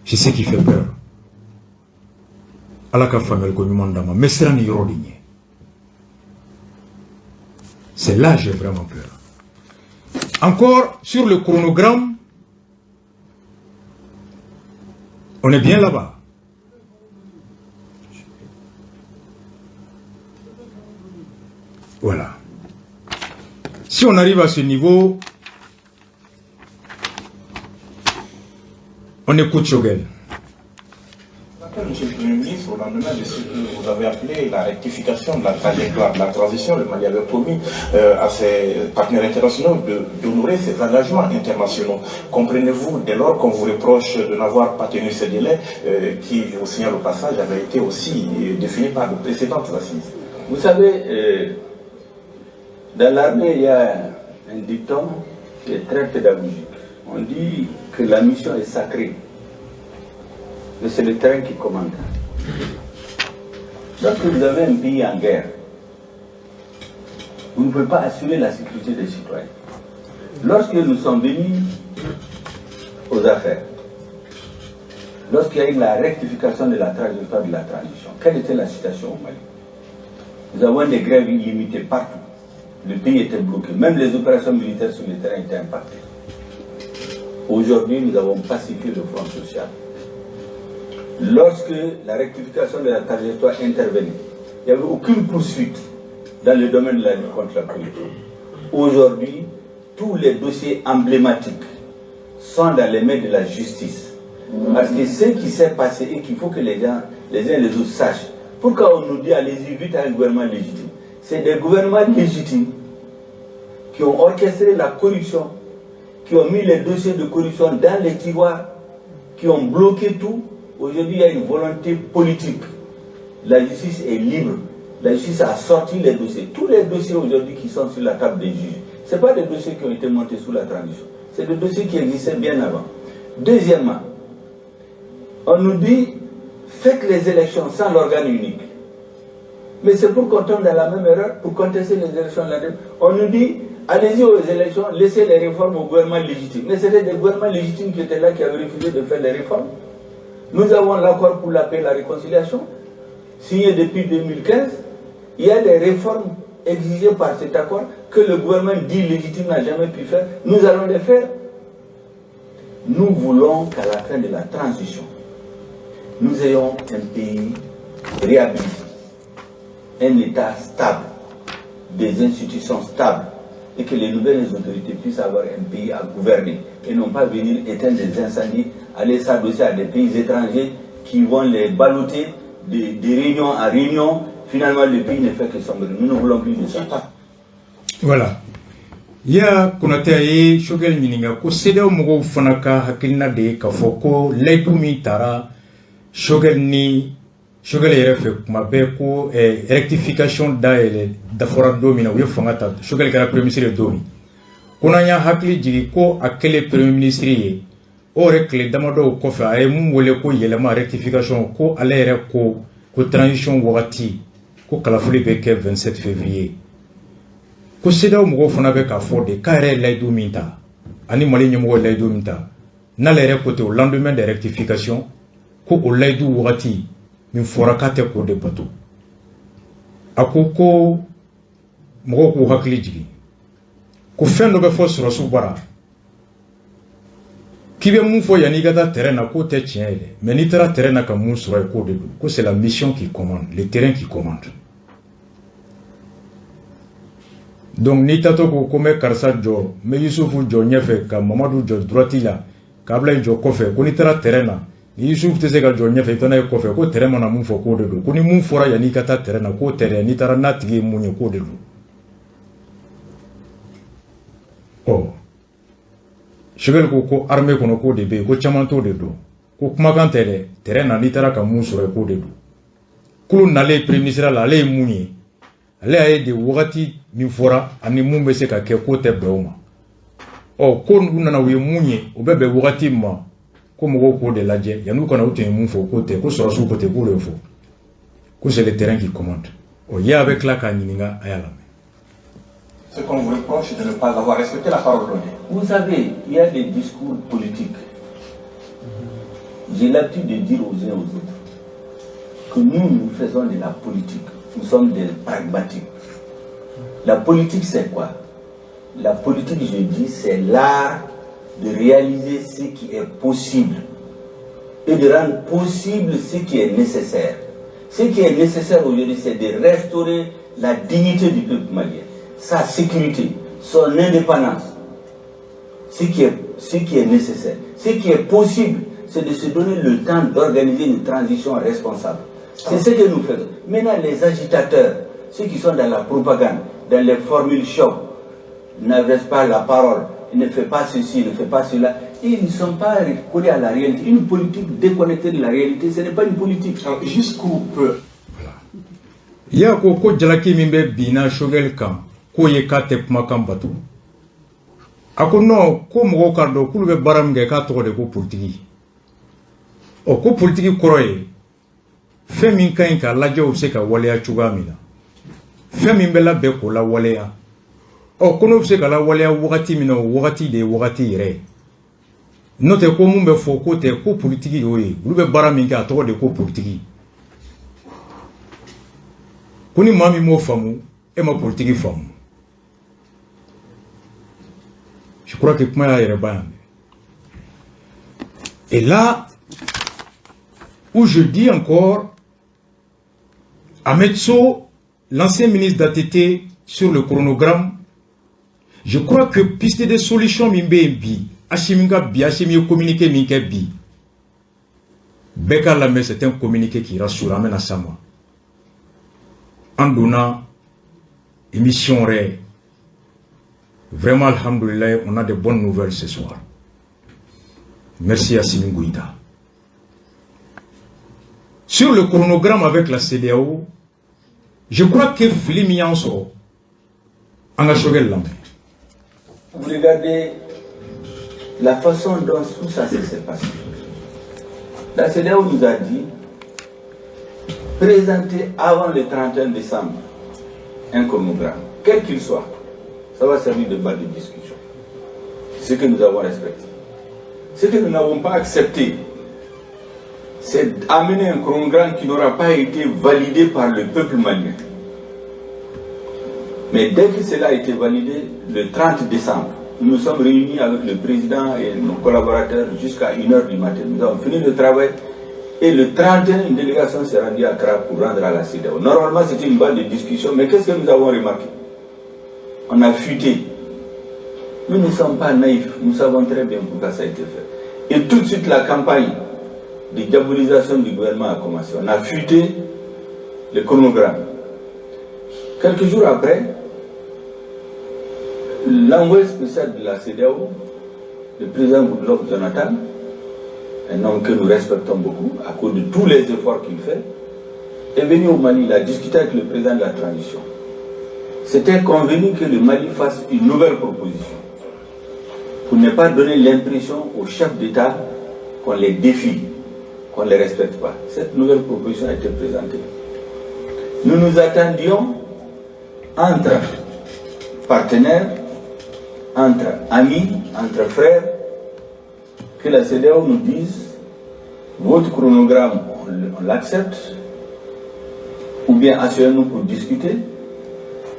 C'est ce qui fait peur. Ala ka faamuyali ko ɲuman d'an ma. N bɛ siran nin yɔrɔ de ɲɛ. C'est là que j'ai vraiment peur. Encore sur le chronogramme, on est bien là-bas. Voilà. Si on arrive à ce niveau, on écoute Choguel. Monsieur le Premier ministre, au lendemain de ce que vous avez appelé la rectification de la trajectoire de la transition, le Mali avait promis à ses partenaires internationaux d'honorer ses engagements internationaux. Comprenez-vous dès lors qu'on vous reproche de n'avoir pas tenu ces délais qui, je vous signale au passage, avaient été aussi définis par de précédentes assises? Vous savez, dans l'armée, il y a un dicton qui est très pédagogique. On dit que la mission est sacrée, mais c'est le terrain qui commande. Lorsque vous avez un pays en guerre, vous ne pouvez pas assurer la sécurité des citoyens. Lorsque nous sommes venus aux affaires, lorsqu'il y a eu la rectification de la trajectoire de la transition, quelle était la situation au Mali? Nous avons des grèves illimitées partout. Le pays était bloqué. Même les opérations militaires sur le terrain étaient impactées. Aujourd'hui, nous avons pacifié le front social. Lorsque la rectification de la trajectoire intervenait, il n'y avait aucune poursuite dans le domaine de la lutte contre la corruption. Aujourd'hui, tous les dossiers emblématiques sont dans les mains de la justice. Parce que ce qui s'est passé et qu'il faut que les gens, les uns et les autres sachent, pourquoi on nous dit allez-y vite à un gouvernement légitime? C'est des gouvernements légitimes qui ont orchestré la corruption, qui ont mis les dossiers de corruption dans les tiroirs, qui ont bloqué tout. Aujourd'hui, il y a une volonté politique. La justice est libre. La justice a sorti les dossiers. Tous les dossiers aujourd'hui qui sont sur la table des juges, ce n'est pas des dossiers qui ont été montés sous la transition. C'est des dossiers qui existaient bien avant. Deuxièmement, on nous dit, faites les élections sans l'organe unique. Mais c'est pour qu'on tombe dans la même erreur, pour contester les élections de la. On nous dit, allez-y aux élections, laissez les réformes au gouvernement légitime. Mais c'était des gouvernements légitimes qui étaient là, qui avaient refusé de faire les réformes. Nous avons l'accord pour la paix et la réconciliation, signé depuis 2015. Il y a des réformes exigées par cet accord que le gouvernement dit légitime n'a jamais pu faire. Nous allons les faire. Nous voulons qu'à la fin de la transition, nous ayons un pays réhabilité, un État stable, des institutions stables, et que les nouvelles autorités puissent avoir un pays à gouverner et non pas venir éteindre des incendies, aller s'adosser à des pays étrangers qui vont les balloter de réunion à réunion. Finalement, le pays ne fait que sombrer. Nous ne voulons plus de ça. Voilà. Ya Konate a ye Choguel ɲininka ko CEDEAO mɔgɔw fana ka hakilina de ye k'a fɔ ko layidu min tara Choguel ni Choguel yɛrɛ fɛ kuma bɛɛ ko rectification dayɛlɛ dafɔra don min na u ye fanga ta, Choguel kɛra premier ministre ye don min, ko n'an y'a hakili jigin ko a kɛlen premier ministre ye, o yɛrɛ tile damadɔw kɔfɛ a ye mun wele ko yɛlɛma rectification, ko ale yɛrɛ ko ko transition wagati ko kalafili bɛ kɛ 27 février, ko CEDEAO mɔgɔw fana bɛ k'a fɔ de k'a yɛrɛ ye layidu min ta ani Mali ɲɛmɔgɔ ye layidu min ta, n'ale yɛrɛ ko ten au lendemain des rectifications ko o layidu wagati min fɔra k'a tɛ k'o de bato. A ko ko mɔgɔw k'u hakili jigin ko fɛn dɔ bɛ fɔ sɔrɔsiw bara k'i bɛ mun fɔ yanni i ka taa terrain na k'o tɛ tiɲɛ ye dɛ, mais n'i taara terrain na ka mun sɔrɔ yen k'o de don, ko c'est la mission qui commande, le terrain qui commande. Donc n'i tatɔ ko ko n bɛ karisa jɔ, n bɛ Yusufu jɔ ɲɛfɛ ka Mamadu jɔ droite la, k'a bila i jɔ kɔfɛ, ko n'i taara terrain na, ni Yusufu tɛ se ka jɔ ɲɛfɛ, i bɛ taa n'a ye kɔfɛ, ko terrain mana mun fɔ k'o de don, ko ni mun fɔra yanni i ka taa terrain na k'o tɛ dɛ, n'i taara n'a tigi ye mun ye k'o de don. Ɔ Choguel ko ko armée kɔnɔ k'o de bɛ yen, ko caman t'o de dɔn, ko kumakan tɛ dɛ, terrain na n'i taara ka mun sɔrɔ yen k'o de don. K'olu nalen premier ministre la, ale ye mun ye, ale y'a ye de wagati min fɔra ani mun bɛ se ka kɛ k'o tɛ bɛn o ma. Ɔ ko u nana u ye mun ye, o bɛ bɛn wagati min ma, ko mɔgɔw k'o de lajɛ yan'u kana u tun ye mun fɔ k'o tɛ, ko sɔrɔsiw ko ten k'o de fɔ, ko c'est le terrain qui commande. Ɔ ye a bɛ tila k'a ɲininka, a y'a lamɛn. Ce qu'on vous reproche, c'est de ne pas avoir respecté la parole donnée. Vous savez, il y a des discours politiques. J'ai l'habitude de dire aux uns aux autres que nous, nous faisons de la politique. Nous sommes des pragmatiques. La politique, c'est quoi? La politique, je dis, c'est l'art de réaliser ce qui est possible et de rendre possible ce qui est nécessaire. Ce qui est nécessaire aujourd'hui, c'est de restaurer la dignité du peuple malien, sa sécurité, son indépendance. Ce qui est nécessaire. Ce qui est possible, c'est de se donner le temps d'organiser une transition responsable. C'est ce que nous faisons. Maintenant, les agitateurs, ceux qui sont dans la propagande, dans les formules choc, n'adressent pas la parole, ils ne font pas ceci, ils ne font pas cela, ils ne sont pas collés à la réalité. Une politique déconnectée de la réalité, ce n'est pas une politique. Jusqu'où peut... Ya ko ko jalaki min bɛ binna Choguel kan, k'o ye k'a tɛ kumakan bato. A ko non, ko mɔgɔw k'a dɔn k'olu bɛ baara min kɛ k'a tɔgɔ de ko politiki. Ɔ ko politiki kɔrɔ ye fɛn min ka ɲi k'a lajɛ, o bɛ se ka waleya cogoya min na, fɛn min bɛ labɛn k'o lawaleya. Ɔ ko n'o bɛ se ka lawaleya wagati min na, o wagati de ye wagati yɛrɛ ye. N'o tɛ ko mun bɛ fɔ k'o tɛ, ko politiki y'o ye. Olu bɛ baara min kɛ, a tɔgɔ de ko politiki. Ko ni maa min m'o faamu, e ma politiki faamu. Je crois que kuma y'a yɛrɛ ban yan. Et là où je dis encore, Ahmed Sow, l'ancien ministre d'ATT, sur le chronogramme, je crois que piste de solution min bɛ yen bi, Assimi ka bi, Assimi ye communiqué min kɛ bi, bɛɛ k'a lamɛn, c'est un communiqué qui rassure. An bɛna s'a ma. An donna émission yɛrɛ, vraiment, alhamdoulilah, on a de bonnes nouvelles ce soir. Merci Assimi Goïta. Sur le chronogramme avec la CEDEAO, je crois que fili min y'an sɔrɔ, an ka Choguel lamɛn. Vous regardez la façon dont tout ça s'est passé. La CEDEAO nous a dit: présenter avant le 31 décembre un chronogramme, quel qu'il soit. Ça va servir de base de discussion. Ce que nous avons respecté. Ce que nous n'avons pas accepté, c'est d'amener un chronogramme qui n'aura pas été validé par le peuple malien. Mais dès que cela a été validé, le 30 décembre, nous nous sommes réunis avec le président et nos collaborateurs jusqu'à 1h du matin. Nous avons fini le travail et le 31, une délégation s'est rendue à Accra pour rendre à la CEDEAO. Normalement, c'était une base de discussion, mais qu'est-ce que nous avons remarqué? On a fuité. Nous ne sommes pas naïfs, nous savons très bien pourquoi ça a été fait. Et tout de suite, la campagne de diabolisation du gouvernement a commencé. On a fuité le chronogramme. Quelques jours après, l'envoyé spécial de la CEDEAO, le président Goodluck Jonathan, un homme que nous respectons beaucoup à cause de tous les efforts qu'il fait, est venu au Mali, il a discuté avec le président de la transition. C'était convenu que le Mali fasse une nouvelle proposition pour ne pas donner l'impression aux chefs d'État qu'on les défie, qu'on ne les respecte pas. Cette nouvelle proposition a été présentée. Nous nous attendions entre partenaires, entre amis, entre frères, que la CEDEAO nous dise: votre chronogramme, on l'accepte, ou bien asseyons-nous pour discuter.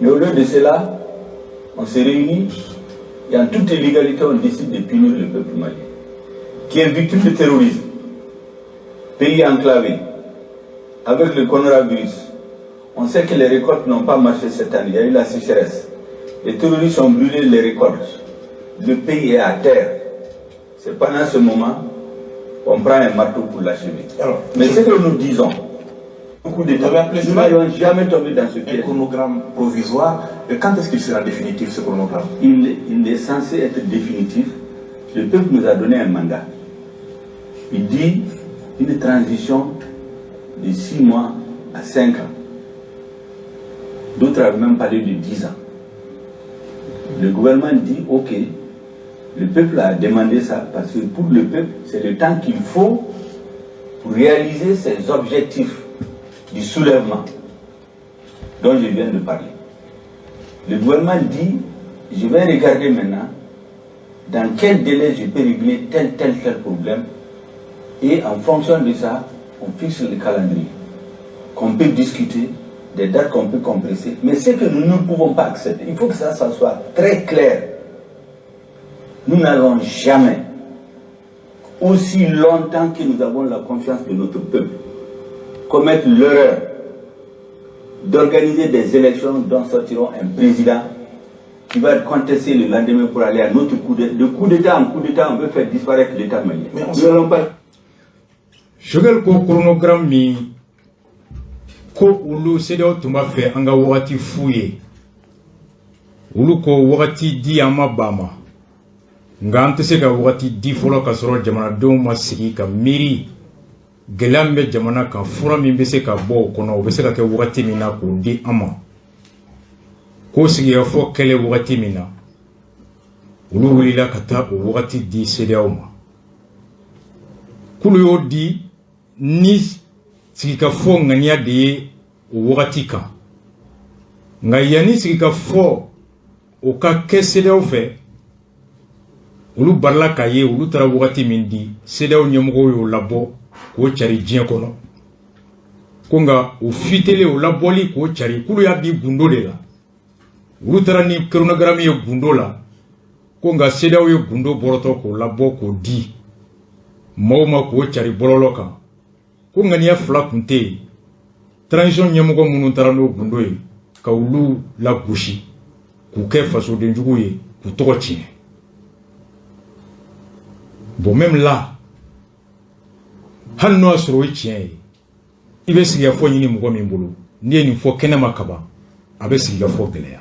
Mais au lieu de cela, on se réunit et en toute illégalité, on décide de punir le peuple malien, qui est victime de terrorisme, pays enclavé, avec le coronavirus. On sait que les récoltes n'ont pas marché cette année, il y a eu la sécheresse. Les terroristes ont brûlé les récoltes. Le pays est à terre. C'est pendant ce moment qu'on prend un marteau pour l'achever. Mais ce que nous disons, beaucoup d'États, nous n'allons jamais tomber dans ce piège. Un chronogramme provisoire, quand est-ce qu'il sera définitif, ce chronogramme? Il est censé être définitif. Le peuple nous a donné un mandat. Il dit une transition de 6 mois à 5 ans. D'autres avaient même parlé de 10 ans. Le gouvernement dit ok, le peuple a demandé ça parce que pour le peuple, c'est le temps qu'il faut pour réaliser ses objectifs du soulèvement dont je viens de parler. Le gouvernement dit, je vais regarder maintenant dans quel délai je peux régler tel, tel, tel problème, et en fonction de ça, on fixe le calendrier, qu'on peut discuter, des dates qu'on peut compresser, mais ce que nous ne pouvons pas accepter, il faut que ça soit très clair. Nous n'allons jamais, aussi longtemps que nous avons la confiance de notre peuple, commettre l'erreur d'organiser des élections dont sortiront un président qui va être contesté le lendemain pour aller à notre coup d'État. De coup d'État en coup d'État, on veut faire disparaître l'État malien. Mais nous n'allons pas. Choguel ko chronogramme min ko olu CEDEAO tun b'a fɛ an ka wagati f'u ye, olu ko wagati di an ma ban ma, nka an tɛ se ka wagati di fɔlɔ ka sɔrɔ jamanadenw ma sigi ka miiri gɛlɛya min bɛ jamana kan, fura min bɛ se ka bɔ o kɔnɔ, o bɛ se ka kɛ wagati min na k'o di an ma. K'o sigikafɔ kɛlen wagati min na, olu wulila ka taa o wagati di CEDEAO ma, k'olu y'o di ni sigikafɔ ŋaniya de ye o wagati kan. Nka yanni sigikafɔ o ka kɛ CEDEAO fɛ, olu barila k'a ye olu taara wagati min di, CEDEAO ɲɛmɔgɔw y'o labɔ k'o cari diɲɛ kɔnɔ, ko nka o fitelen o labɔli k'o cari, k'olu y'a di gundo de la. Olu taara ni chronogramme ye gundo la, ko nka CEDEAO ye gundo bɔrɔtɔ k'o labɔ k'o di maaw ma k'o cari bɔlɔlɔ kan, ko ŋaniya fila tun tɛ yen, transition ɲɛmɔgɔ minnu taara n'o gundo ye ka olu lagosi k'u kɛ fasodenjugu ye k'u tɔgɔ tiɲɛ. Bon, même là, hali n'o y'a sɔrɔ o ye tiɲɛ ye, i bɛ sigikafɔ ɲini mɔgɔ min bolo, n'i ye nin fɔ kɛnɛ ma kaban, a bɛ sigikafɔ gɛlɛya.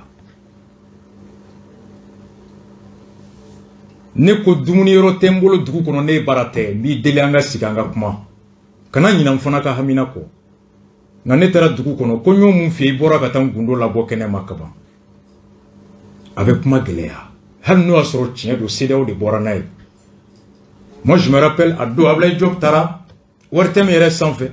Ne ko dumuni yɔrɔ tɛ n bolo dugu kɔnɔ, ne ye baara tɛ, n b'i deli an ka sigi an ka kuma, kana ɲinɛ n fana ka hamina kɔ. Nka ne taara dugu kɔnɔ ko n y'o mun f'i ye, i bɔra ka taa n gundo labɔ kɛnɛ ma kaban, a bɛ kuma gɛlɛya, hali n'o y'a sɔrɔ tiɲɛ don, CEDEAO de bɔra n'a ye. Moi, je me rappelle, a don Ablaye Diop taara ORTM yɛrɛ sanfɛ,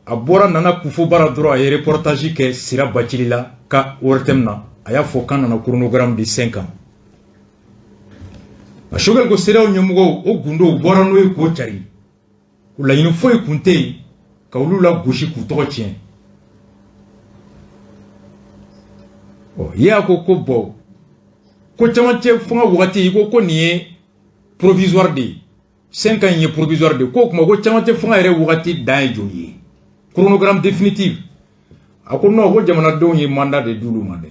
a bɔra nana Kufo bara dɔrɔn, a ye reportage kɛ Sira Bacili la ka ORTM na, a y'a fɔ k'an nana chronogramme di 5 ans. A Choguel ko CEDEAO ɲɛmɔgɔw o gundo bɔra n'o ye k'o cari, o laɲini foyi kun tɛ yen ka olu lagosi k'u tɔgɔ tiɲɛ. Ɔ y'a ko ko bɔn ko camancɛ fanga wagati, i ko ko nin ye provisoire de ye, 5 ans in ye provisoire de ye, k'o tuma ko camancɛ fanga yɛrɛ wagati dan ye joli ye, chronogramme définitif? A ko non, ko jamanadenw ye mandat de d'olu ma dɛ,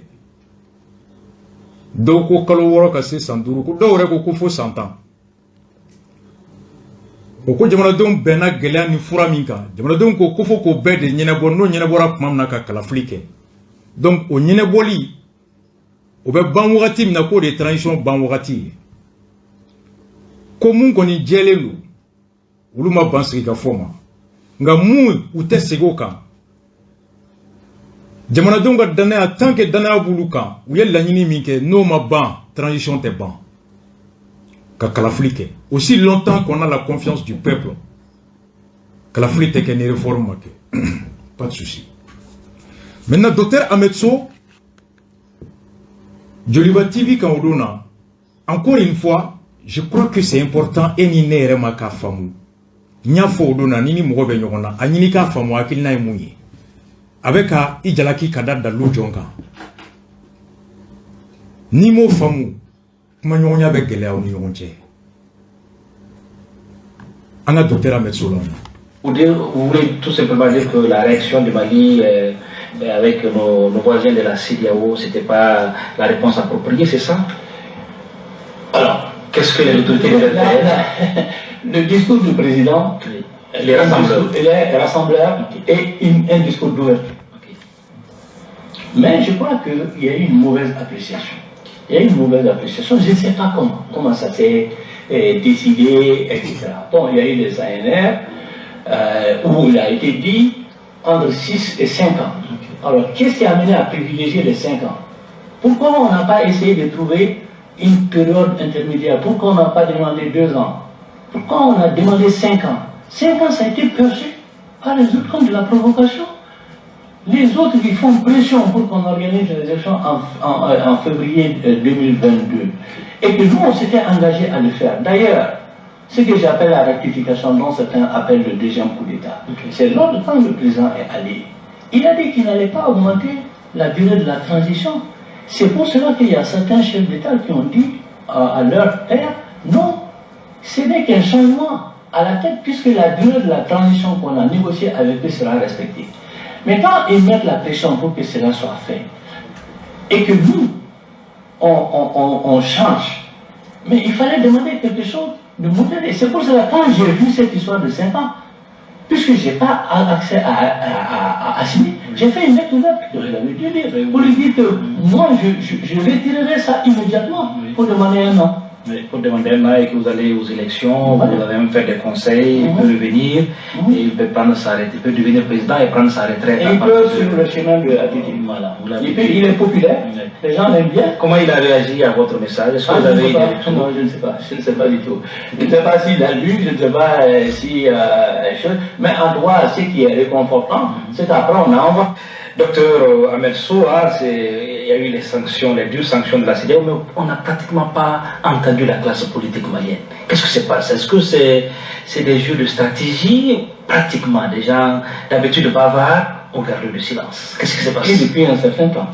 dɔw ko kalo 6 ka se san 5, ko dɔw yɛrɛ ko ko fo san 10. O ko jamanadenw bɛnna gɛlɛya ni fura min kan, jamanadenw ko ko fo k'o bɛɛ de ɲɛnabɔ, n'o ɲɛnabɔra tuma min na ka kalafili kɛ. Donc o ɲɛnabɔli o bɛ ban wagati min na, k'o de ye transition ban wagati ye. Ko mun kɔni jɛlen don, olu ma ban sigikafɔ ma, nka mun u tɛ segin o kan, jamanadenw ka danaya, tant que danaya b'olu kan, u ye laɲini min kɛ n'o ma ban, transition tɛ ban ka kalafili kɛ. Aussi longtemps qu'on a la confiance du peuple, kalafili tɛ kɛ ni réforme ma kɛ. Pas de souci. Maintenant, docteur Ahmed Sow, Joliba TV kan o don na, encore une fois, je crois que c'est important e ni ne yɛrɛ ma k'a faamu. N y'a fɔ o don na, ni ni mɔgɔ bɛ ɲɔgɔn na, a ɲini k'a faamu hakilina ye mun ye, a bɛ ka i jalaki ka da dalilu jɔn kan. N'i m'o faamu, kumaɲɔgɔnya bɛ gɛlɛya aw ni ɲɔgɔn cɛ. An ka docteur Ahmed Sow lamɛn. Vous voulez tout simplement dire que la réaction du Mali Avec nos voisins de la CEDEAO, ce n'était pas la réponse appropriée, c'est ça? Alors, qu'est-ce que les autorités devaient faire? Le discours du président, il est rassembleur. Il est rassembleur et un discours d'ouverture. Okay. Mais je crois qu'il y a eu une mauvaise appréciation. Il y a eu une mauvaise appréciation, je ne sais pas comment ça s'est décidé, etc. Bon, il y a eu les ANR, où il a été dit entre 6 et 5 ans. Okay. Alors, qu'est-ce qui a amené à privilégier les 5 ans? Pourquoi on n'a pas essayé de trouver une période intermédiaire? Pourquoi on n'a pas demandé 2 ans? Pourquoi on a demandé 5 ans? 5 ans, ça a été perçu par les autres comme de la provocation. Les autres qui font pression pour qu'on organise les élections en février 2022. Et que nous, on s'était engagé à le faire. D'ailleurs, ce que j'appelle la rectification, dont certains appellent le deuxième coup d'État, c'est lors de quand le président est allé. Il a dit qu'il n'allait pas augmenter la durée de la transition. C'est pour cela qu'il y a certains chefs d'État qui ont dit à leur père, non, ce n'est qu'un changement à la tête, puisque la durée de la transition qu'on a négociée avec eux sera respectée. Mais quand ils mettent la pression pour que cela soit fait, et que nous, on change, mais il fallait demander quelque chose de modéré. C'est pour cela que quand j'ai vu cette histoire de 5 ans, puisque je n'ai pas accès à Assimi, j'ai fait une lettre ouverte, que j'avais dû lire, pour lui dire que moi, je retirerai ça immédiatement pour demander 1 an. Oui, pour demander 1 an et que vous allez aux élections, voilà. Vous avez même fait des conseils, il peut revenir, et il peut prendre sa retraite, il peut devenir président et prendre sa retraite. Et il peut suivre le chemin de Attiti. Voilà, il est populaire, les gens l'aiment bien. Comment il a réagi à votre message? Est-ce que vous avez Non, je ne sais pas, je ne sais pas du tout. Je ne sais pas s'il a lu, je ne sais pas si... mais en droit, ce qui est réconfortant, c'est qu'après on a envoyé. Docteur Ahmed Sow, il y a eu les sanctions, les dures sanctions de la CEDEAO, mais on n'a pratiquement pas entendu la classe politique malienne. Qu'est-ce que c'est pas? Est-ce que c'est des jeux de stratégie? Pratiquement, des gens d'habitude bavards ont gardé le silence. Qu'est-ce qui s'est passé? Et depuis un certain temps.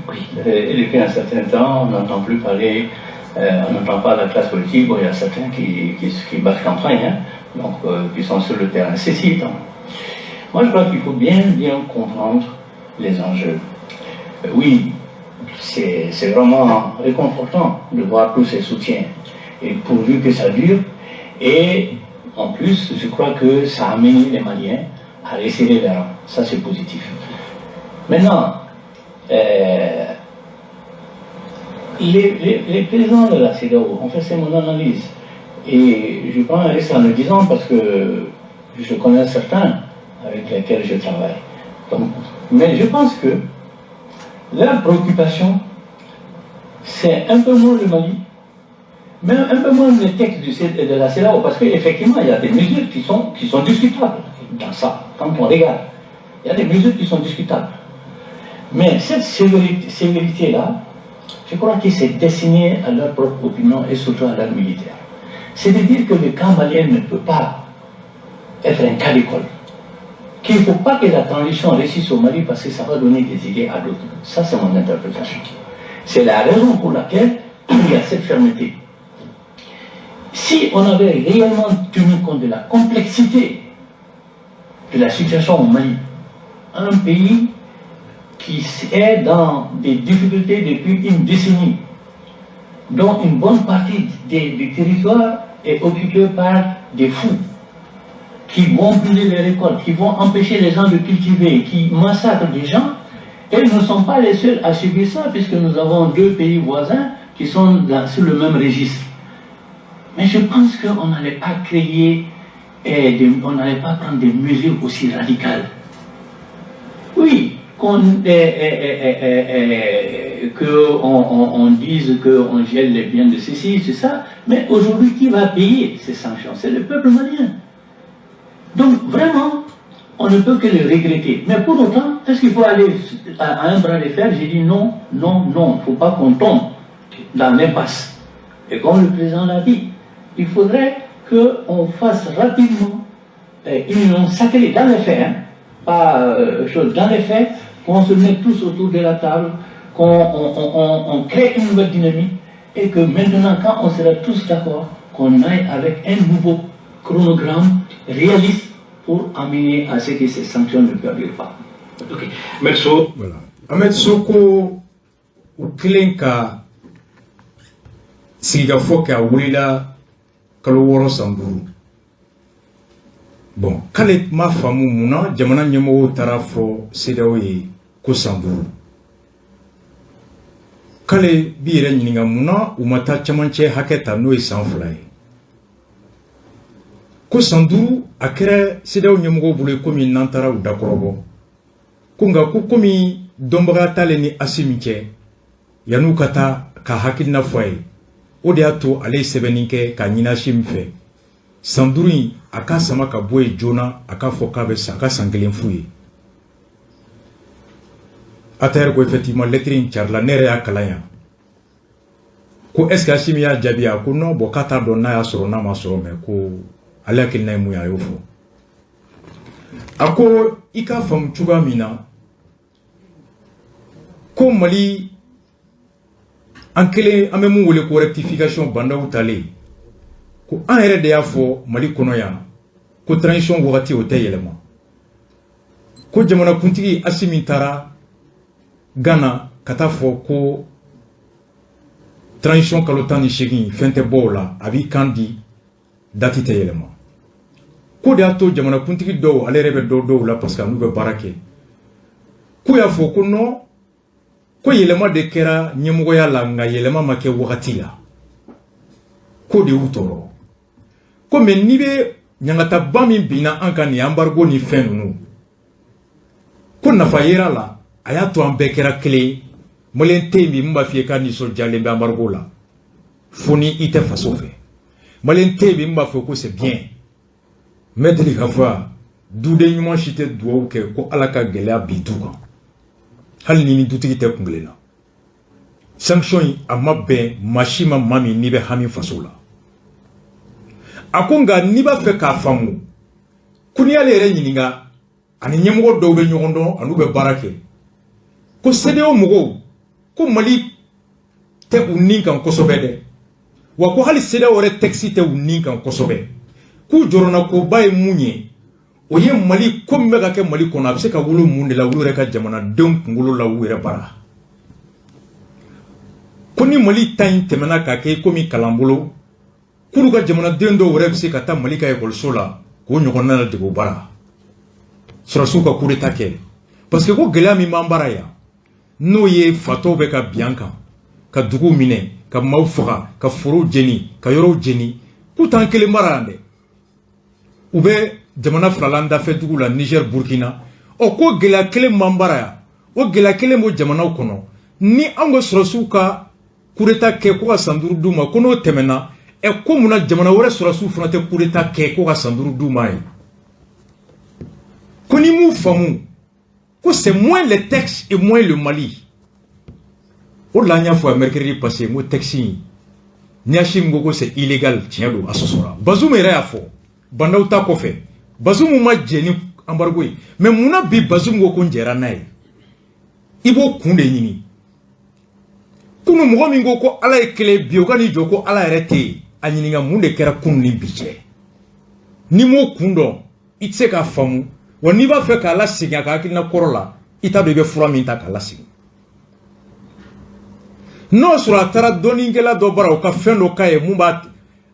Oui. Et depuis un certain temps, on n'entend plus parler, on n'entend pas la classe politique. Bon, il y a certains qui battent campagne, hein, donc qui sont sur le terrain. Ceci étant, moi je crois qu'il faut bien comprendre les enjeux. Oui, c'est vraiment réconfortant de voir tous ces soutiens, et pourvu que ça dure, et en plus, je crois que ça a amené les Maliens à resserrer les rangs. Ça, c'est positif. Maintenant, les présidents de la CEDEAO, en fait, c'est mon analyse, et je prends un risque en le disant parce que je connais certains avec lesquels je travaille. Donc, mais je pense que leur préoccupation, c'est un peu moins le Mali, mais un peu moins les textes de la CEDEAO, parce qu'effectivement, il y a des mesures qui sont discutables dans ça, quand on regarde. Il y a des mesures qui sont discutables. Mais cette sévérité-là, je crois que c'est destiné à leur propre opinion et surtout à leur militaire. C'est-à-dire que le cas malien ne peut pas être un cas d'école. Qu'il ne faut pas que la transition réussisse au Mali parce que ça va donner des idées à d'autres. Ça, c'est mon interprétation. C'est la raison pour laquelle il y a cette fermeté. Si on avait réellement tenu compte de la complexité de la situation au Mali, un pays qui est dans des difficultés depuis une décennie, dont une bonne partie du territoire est occupée par des fous, qui vont brûler les récoltes, qui vont empêcher les gens de cultiver, qui massacrent des gens, et nous ne sommes pas les seuls à subir ça, puisque nous avons 2 pays voisins qui sont sur le même registre. Mais je pense qu'on n'allait pas créer, on n'allait pas prendre des mesures aussi radicales. Oui, qu'on dise qu'on gèle les biens de ceci, c'est ça, mais aujourd'hui, qui va payer ces sanctions? C'est le peuple malien. Donc vraiment, on ne peut que le regretter. Mais pour autant, est-ce qu'il faut aller à un bras de fer? J'ai dit non, non, non, il ne faut pas qu'on tombe dans l'impasse. Et comme le président l'a dit, il faudrait qu'on fasse rapidement une union sacrée dans les faits, hein, pas chose, dans les faits, qu'on se mette tous autour de la table, qu'on crée une nouvelle dynamique et que maintenant, quand on sera tous d'accord, qu'on aille avec un nouveau chronogramme réaliste pour amener à ce que ces sanctions ne perdurent pas. Ok. Merci. Voilà. Ahmed Sow ko u kelen ka sigikafɔ kɛ, a wulila kalo 6, san 5. Bon, k'ale ma faamu mun na jamana ɲɛmɔgɔw taara fɔ CEDEAO ye ko san 5. K'ale b'i yɛrɛ ɲininka mun na u ma taa camancɛ hakɛ ta, n'o ye san 2 ye. Ko san 5, a kɛra CEDEAO ɲɛmɔgɔw bolo komi n'an taara u dakɔrɔbɔ ko. Nka ko komi dɔnbaga t'ale ni Asimi cɛ, yan'u ka taa ka hakilina fɔ a ye, o de y'a to ale ye sɛbɛnni kɛ k'a ɲini Asimi fɛ, san 5 in, a ka sama ka bɔ yen joona, a k'a fɔ k'a bɛ a ka san 1 f'u ye. ATR ko effectivement, lettre in carila, ne yɛrɛ y'a kalan yan. Ko est ce que Asimi y'a jaabi? A ko non, bon, k'a t'a dɔn n'a y'a sɔrɔ, n'a ma sɔrɔ, mais ko ale hakilina ye mun ye, a y'o fɔ. A ko i k'a faamu cogoya min na, ko Mali an kelen, an bɛ mun wele ko rectification, Bah N'Daw talen, ko an yɛrɛ de y'a fɔ Mali kɔnɔ yan ko transition wagati, o tɛ yɛlɛma. Ko jamanakuntigi Asimi taara Ghana ka taa fɔ ko transition kalo 18, fɛn tɛ bɔ o la, a b'i kan di, date tɛ yɛlɛma. Ko de y'a to jamanakuntigi dɔw, ale yɛrɛ bɛ dɔw dɔw la, parce que a n'u bɛ baara kɛ, k'u y'a fɔ ko non, ko yɛlɛma de kɛra ɲɛmɔgɔya la, nka yɛlɛma ma kɛ wagati la. Ko de y'u tɔɔrɔ ko. Mais n'i bɛ ɲangataba min binna an kan nin embargo ni fɛn ninnu, ko nafa yera la, a y'a to an bɛɛ kɛra kelen ye. Malien tɛ yen bi min b'a f'i ye k'a nisɔndiyalen bɛ embargo la, fo ni i tɛ faso fɛ. Malien tɛ yen bi min b'a fɔ ko c'est bien. N bɛ deli k'a fɔ yan, duden ɲuman si tɛ dugawu kɛ ko Ala ka gɛlɛya bi du kan, hali ni dutigi tɛ kun kelen na. Sanction in, a ma bɛn maa si ma, maa min n'i bɛ hami faso la. A ko nka n'i b'a fɛ k'a faamu, ko n'i y'ale yɛrɛ ɲininka, ani ɲɛmɔgɔ dɔw bɛ ɲɔgɔn dɔn, an'u bɛ baara kɛ, ko CEDEAO mɔgɔw ko Mali tɛ u nin kan kosɛbɛ dɛ, wa ko hali CEDEAO yɛrɛ texte tɛ u nin kan kosɛbɛ. K'u jɔrɔna koba ye mun ye, o ye Mali ko min bɛ ka kɛ Mali kɔnɔ, a bɛ se ka wolo mun de la olu yɛrɛ ka jamanadenw kunkolo la, u yɛrɛ bara. Ko ni Mali ta in tɛmɛna k'a kɛ komi kalanbolo, k'olu ka jamanaden dɔw yɛrɛ bɛ se ka taa Mali ka ekɔliso la k'o ɲɔgɔnna ladege o bara, sɔrɔdasiw ka coup d'état kɛ, parce que ko gɛlɛya min b'an bara yan, n'o ye fatɔw bɛ ka bin an kan, ka duguw minɛ, ka maaw faga, ka forow jeni, ka yɔrɔw jeni, k'u t'an kelen mara yan dɛ, u bɛ jamana filala dafɛ dugu la, Niger, Burkina. Ɔ, ko gɛlɛya kelen b'an bara yan, o gɛlɛya kelen b'o jamanaw kɔnɔ. Ni anw ka sɔrɔdasiw ka coup d'état kɛ ko ka san 5 d'u ma, ko n'o tɛmɛna, ɛ, ko munna jamana wɛrɛ sɔrɔdasiw fana tɛ coup d'état kɛ ko ka san 5 d'u ma ye? Ko ni m'u faamu, ko c'est moins les textes et moins le Mali. O de la, an y'a fɔ mercredi passé, n ko texte in, ni Asimi ko ko c'est illégal, tiɲɛ don, a sɔsɔra. Bazoum yɛrɛ y'a fɔ Bah N'Daw ta kɔfɛ, Bazoum ma jɛ ni embargo ye, mais munna bi Bazoum ko ko n jɛra n'a ye? I b'o kun de ɲini. Kunu, mɔgɔ min ko ko Ala ye kelen, bi o ka n'i jɔ ko Ala yɛrɛ tɛ yen, a ɲininka mun de kɛra kunu ni bi cɛ. N'i m'o kun dɔn, i tɛ se k'a faamu. Wa n'i b'a fɛ k'a lasegin a ka hakilina kɔrɔ la, i t'a dɔn i bɛ fura min ta k'a lasegin. N'o sɔrɔ a taara dɔnnikɛla dɔ bara, o ka fɛn dɔ k'a ye mun b'a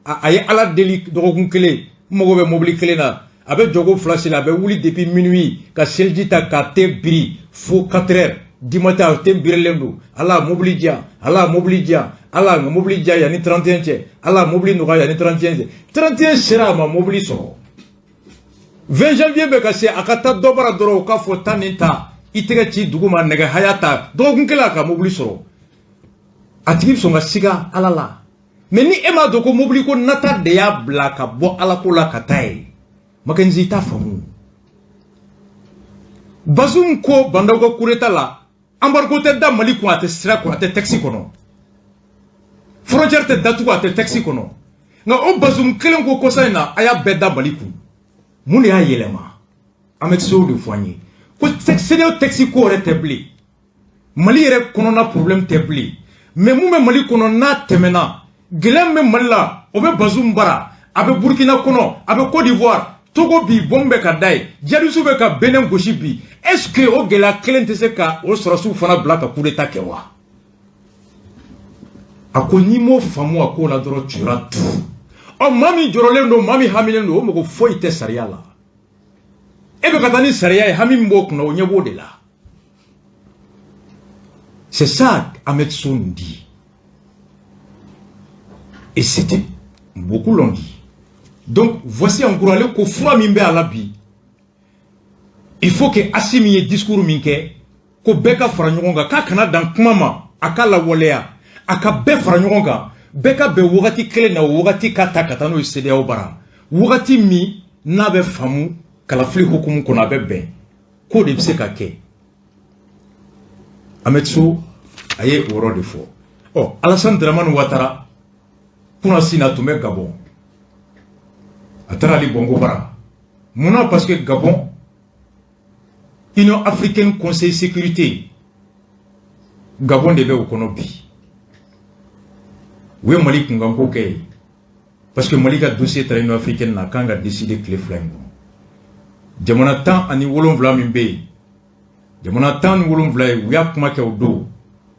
a ye Ala deli dɔgɔkun kelen, n mago bɛ mobili kelen na, a bɛ jɔko fila seli, a bɛ wuli depuis minuit ka seliji ta k'a te biri fo 4 heures du matin, a te birilen don: Ala, mobili diyan, Ala, mobili diyan, Ala, nka mobili diyan yanni 31 cɛ, Ala, mobili nɔgɔya yanni 31 cɛ. 31 sera, a ma mobili sɔrɔ. 20 janvier bɛ ka se, a ka taa dɔ bara dɔrɔn, o k'a fɔ taa nin ta, i tɛgɛ ci dugu ma, nɛgɛ haya ta, dɔgɔkun kelen, a ka mobili sɔrɔ. A tigi bɛ sɔn ka siga Ala la. Mais ni e m'a dɔn ko mobili ko nata de y'a bila ka bɔ Ala ko la ka taa ye, Makenzi, i t'a faamu. Bazoum ko Bah N'Daw ka coup d'état la, embargo tɛ da Mali kun, a tɛ sira kun, a tɛ texte kɔnɔ, frontière tɛ datugu, a tɛ texte kɔnɔ. Nka o Bazoum kelen ko kɔsa in na, a y'a bɛɛ da Mali kun. Mun de y'a yɛlɛma? An bɛ se o de fɔ an ye ko CEDEAO texte ko yɛrɛ tɛ bilen, Mali yɛrɛ kɔnɔna problème tɛ bilen. Mais mun bɛ Mali kɔnɔ n'a tɛmɛna, gɛlɛya min bɛ Mali la, o bɛ Bazoum bara, a bɛ Burkina kɔnɔ, a bɛ Côte d'Ivoire. Togo bi, bombe bɛ ka da ye, djihadistes bɛ ka Benin gosi bi. Est ce que o gɛlɛya kelen tɛ se ka o sɔrɔsiw fana bila ka coup d'état kɛ wa? A ko n'i m'o faamu a ko la dɔrɔn, tu auras tout. Ɔ, maa min jɔrɔlen don, maa min hamilen don, o mɔgɔ foyi tɛ sariya la. E bɛ ka taa ni sariya ye, hami min b'o kunna, o ɲɛ b'o de la. C'est ça Ahmed Sow nous dit. Et c'était, beaucoup l'ont dit. Donc voici en gros, ale ko fura min bɛ a la bi, il faut que Assimi ye discours min kɛ ko bɛɛ ka fara ɲɔgɔn kan, k'a kana dan kuma ma, a ka lawaleya, a ka bɛɛ fara ɲɔgɔn kan, bɛɛ ka bɛn wagati kelen na, o wagati ka ta ka taa n'o ye CEDEAO bara, wagati min n'a bɛ faamu kalafili hukumu kɔnɔ, a bɛ bɛn k'o de bɛ se ka kɛ. Ahmed Sow a ye o yɔrɔ de fɔ. Ɔ, Alassane Dramane Ouattara kunasina tun bɛ Gabon, a taara Ali Bongo bara. Munna? Parce que Gabon, Union africaine Conseil sécurité, Gabon de bɛ o kɔnɔ bi. U ye Mali kunkanko kɛ yen parce que Mali ka dossier taara Union africaine na, a kan ka décider tile 2 in kɔnɔ. Jamana 17 min bɛ yen, jamana 17 ye, u y'a kuma kɛ o don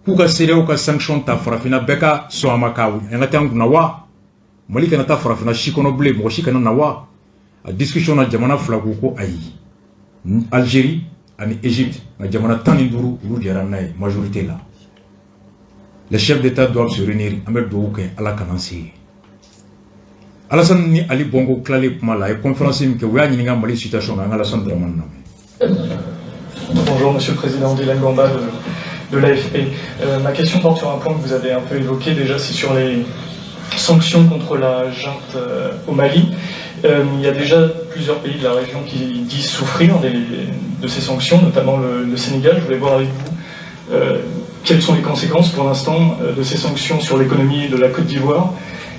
k'u ka CEDEAO ka sanction ta, farafinna bɛɛ ka sɔn a ma, ka an ka taa an kunna wa Mali kana taa farafinna si kɔnɔ bilen, mɔgɔ si kana na wa. A discussion na, jamana fila ko ko ayi, Algérie ani Égypte. Nka jamana 15, olu jɛra n'a ye majorité la. Les chefs d'État doivent se réunir. An bɛ dugawu kɛ, Ala kana se yen. Alassane ni Ali Bongo tilalen kuma la, a ye conférence min kɛ, u y'a ɲininka Mali situation kan. An ka Alassane Dramane lamɛn. Bonjour Monsieur le Président, Dylan Gamba de l'AFP. Ma question porte sur un point que vous avez un peu évoqué déjà, c'est sur les sanctions contre la junte au Mali. Il y a déjà plusieurs pays de la région qui disent souffrir de ces sanctions, notamment le Sénégal. Je voulais voir avec vous quelles sont les conséquences pour l'instant de ces sanctions sur l'économie de la Côte d'Ivoire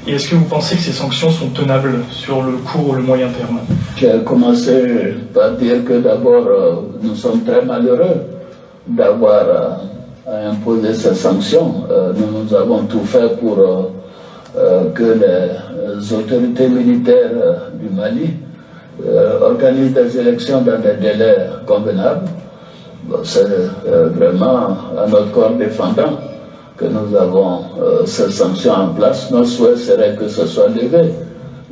et est-ce que vous pensez que ces sanctions sont tenables sur le court ou le moyen terme? J'ai commencé par dire que d'abord, nous sommes très malheureux d'avoir imposé ces sanctions. Nous, nous avons tout fait pour que les autorités militaires du Mali organisent des élections dans des délais convenables. Bon, c'est vraiment à notre corps défendant que nous avons ces sanctions en place. Notre souhait serait que ce soit levé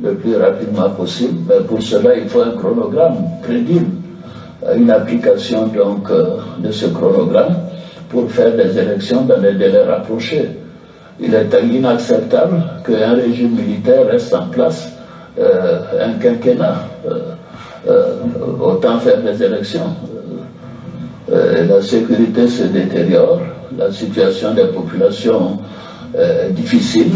le plus rapidement possible, mais pour cela, il faut un chronogramme crédible, une application donc de ce chronogramme pour faire des élections dans des délais rapprochés. Il est inacceptable qu'un régime militaire reste en place un quinquennat. Autant faire des élections. La sécurité se détériore, la situation des populations est difficile,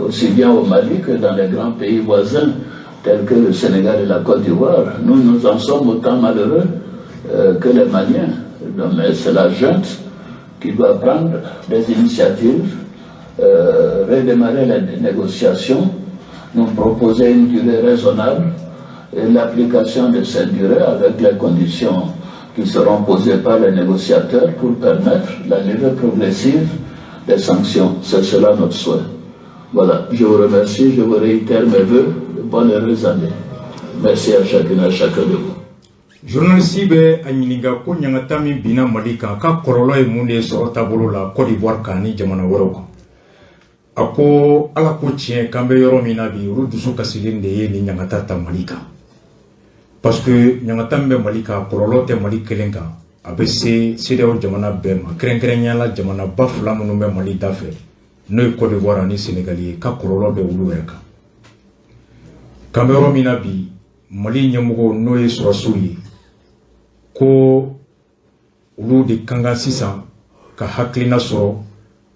aussi bien au Mali que dans les grands pays voisins tels que le Sénégal et la Côte d'Ivoire. Nous, nous en sommes autant malheureux que les Maliens. Mais c'est la junte qui doit prendre des initiatives, redémarrer les négociations, nous proposer une durée raisonnable et l'application de cette durée avec les conditions qui seront posées par les négociateurs pour permettre la levée progressive des sanctions. C'est cela notre souhait. Voilà, je vous remercie, je vous réitère mes voeux de bonne heureuse année. Merci à chacune et à chacun de vous. Journaliste bɛ a ɲininka ko ɲangata min binna Mali kan, k'a kɔlɔlɔ ye mun de ye sɔrɔ taabolo la Côte d'Ivoire kan ni jamana wɛrɛw kan. A ko Ala ko tiɲɛ, k'an bɛ yɔrɔ min na bi, olu dusu kasilen de ye nin ɲangata ta Mali kan, parce que ɲangata min bɛ Mali kan, kɔlɔlɔ tɛ Mali kelen kan, a bɛ se CEDEAO jamana bɛɛ ma, kɛrɛnkɛrɛnnenya la jamanaba fila minnu bɛ Mali da fɛ, n'o ye Côte d'Ivoire ani Sénégal ye, ka kɔlɔlɔ bɛ olu yɛrɛ kan. K'an bɛ yɔrɔ min na bi, Mali ɲɛmɔgɔw, n'o ye sɔrɔsiw ye, ko olu de kan ka sisan ka hakilina sɔrɔ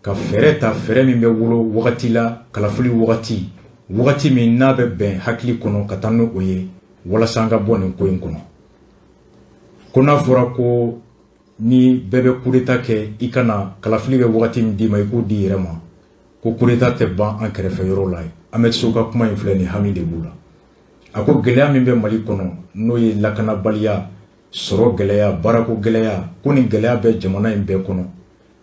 ka fɛɛrɛ ta, fɛɛrɛ min bɛ wolo wagati la, kalafili wagati, wagati min n'a bɛ bɛn hakili kɔnɔ, ka taa n'o ye walasa an ka bɔ nin ko in kɔnɔ. Ko n'a fɔra ko ni bɛɛ bɛ coup d'état kɛ, i kana kalafili bɛ wagati min d'i ma, i k'o di i yɛrɛ ma, ko coup d'état tɛ ban an kɛrɛfɛ yɔrɔ la. Ahmed Sow ka kuma in filɛ nin, hami de b'u la. A ko gɛlɛya min bɛ Mali kɔnɔ, n'o ye lakanabaliya, sɔrɔ gɛlɛya, baarako gɛlɛya, ko nin gɛlɛya bɛ jamana in bɛɛ kɔnɔ.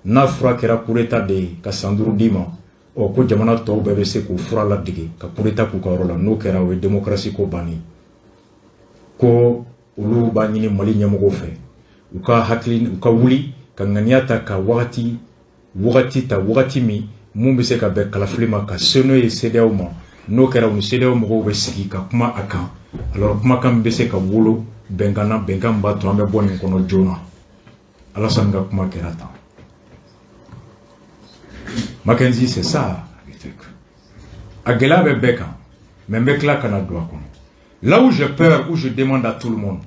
N'a fura kɛra coup d'état de ye ka san 5 d'i ma, ɔ, ko jamana tɔw bɛɛ bɛ se k'o fura ladege ka coup d'état k'u ka yɔrɔ la. N'o kɛra, o ye démocratie ko bannen. Ko olu b'a ɲini Mali ɲɛmɔgɔw fɛ, u ka hakili, u ka wuli ka ŋaniya ta, ka wagati wagati ta, wagati min mun bɛ se ka bɛn kalafili ma, ka se n'o ye CEDEAO ma. N'o kɛra, u ni CEDEAO mɔgɔw bɛ sigi ka kuma a kan. Alors kumakan min bɛ se ka wolo bɛnkan na, bɛnkan min b'a to an bɛ bɔ nin kɔnɔ joona. Alassane ka kuma kɛra tan. Mackenzie, c'est ça le truc. A gɛlɛya bɛ bɛɛ kan, mais n bɛ tila ka na don a kɔnɔ. Là où j'ai peur, où je demande à tout le monde,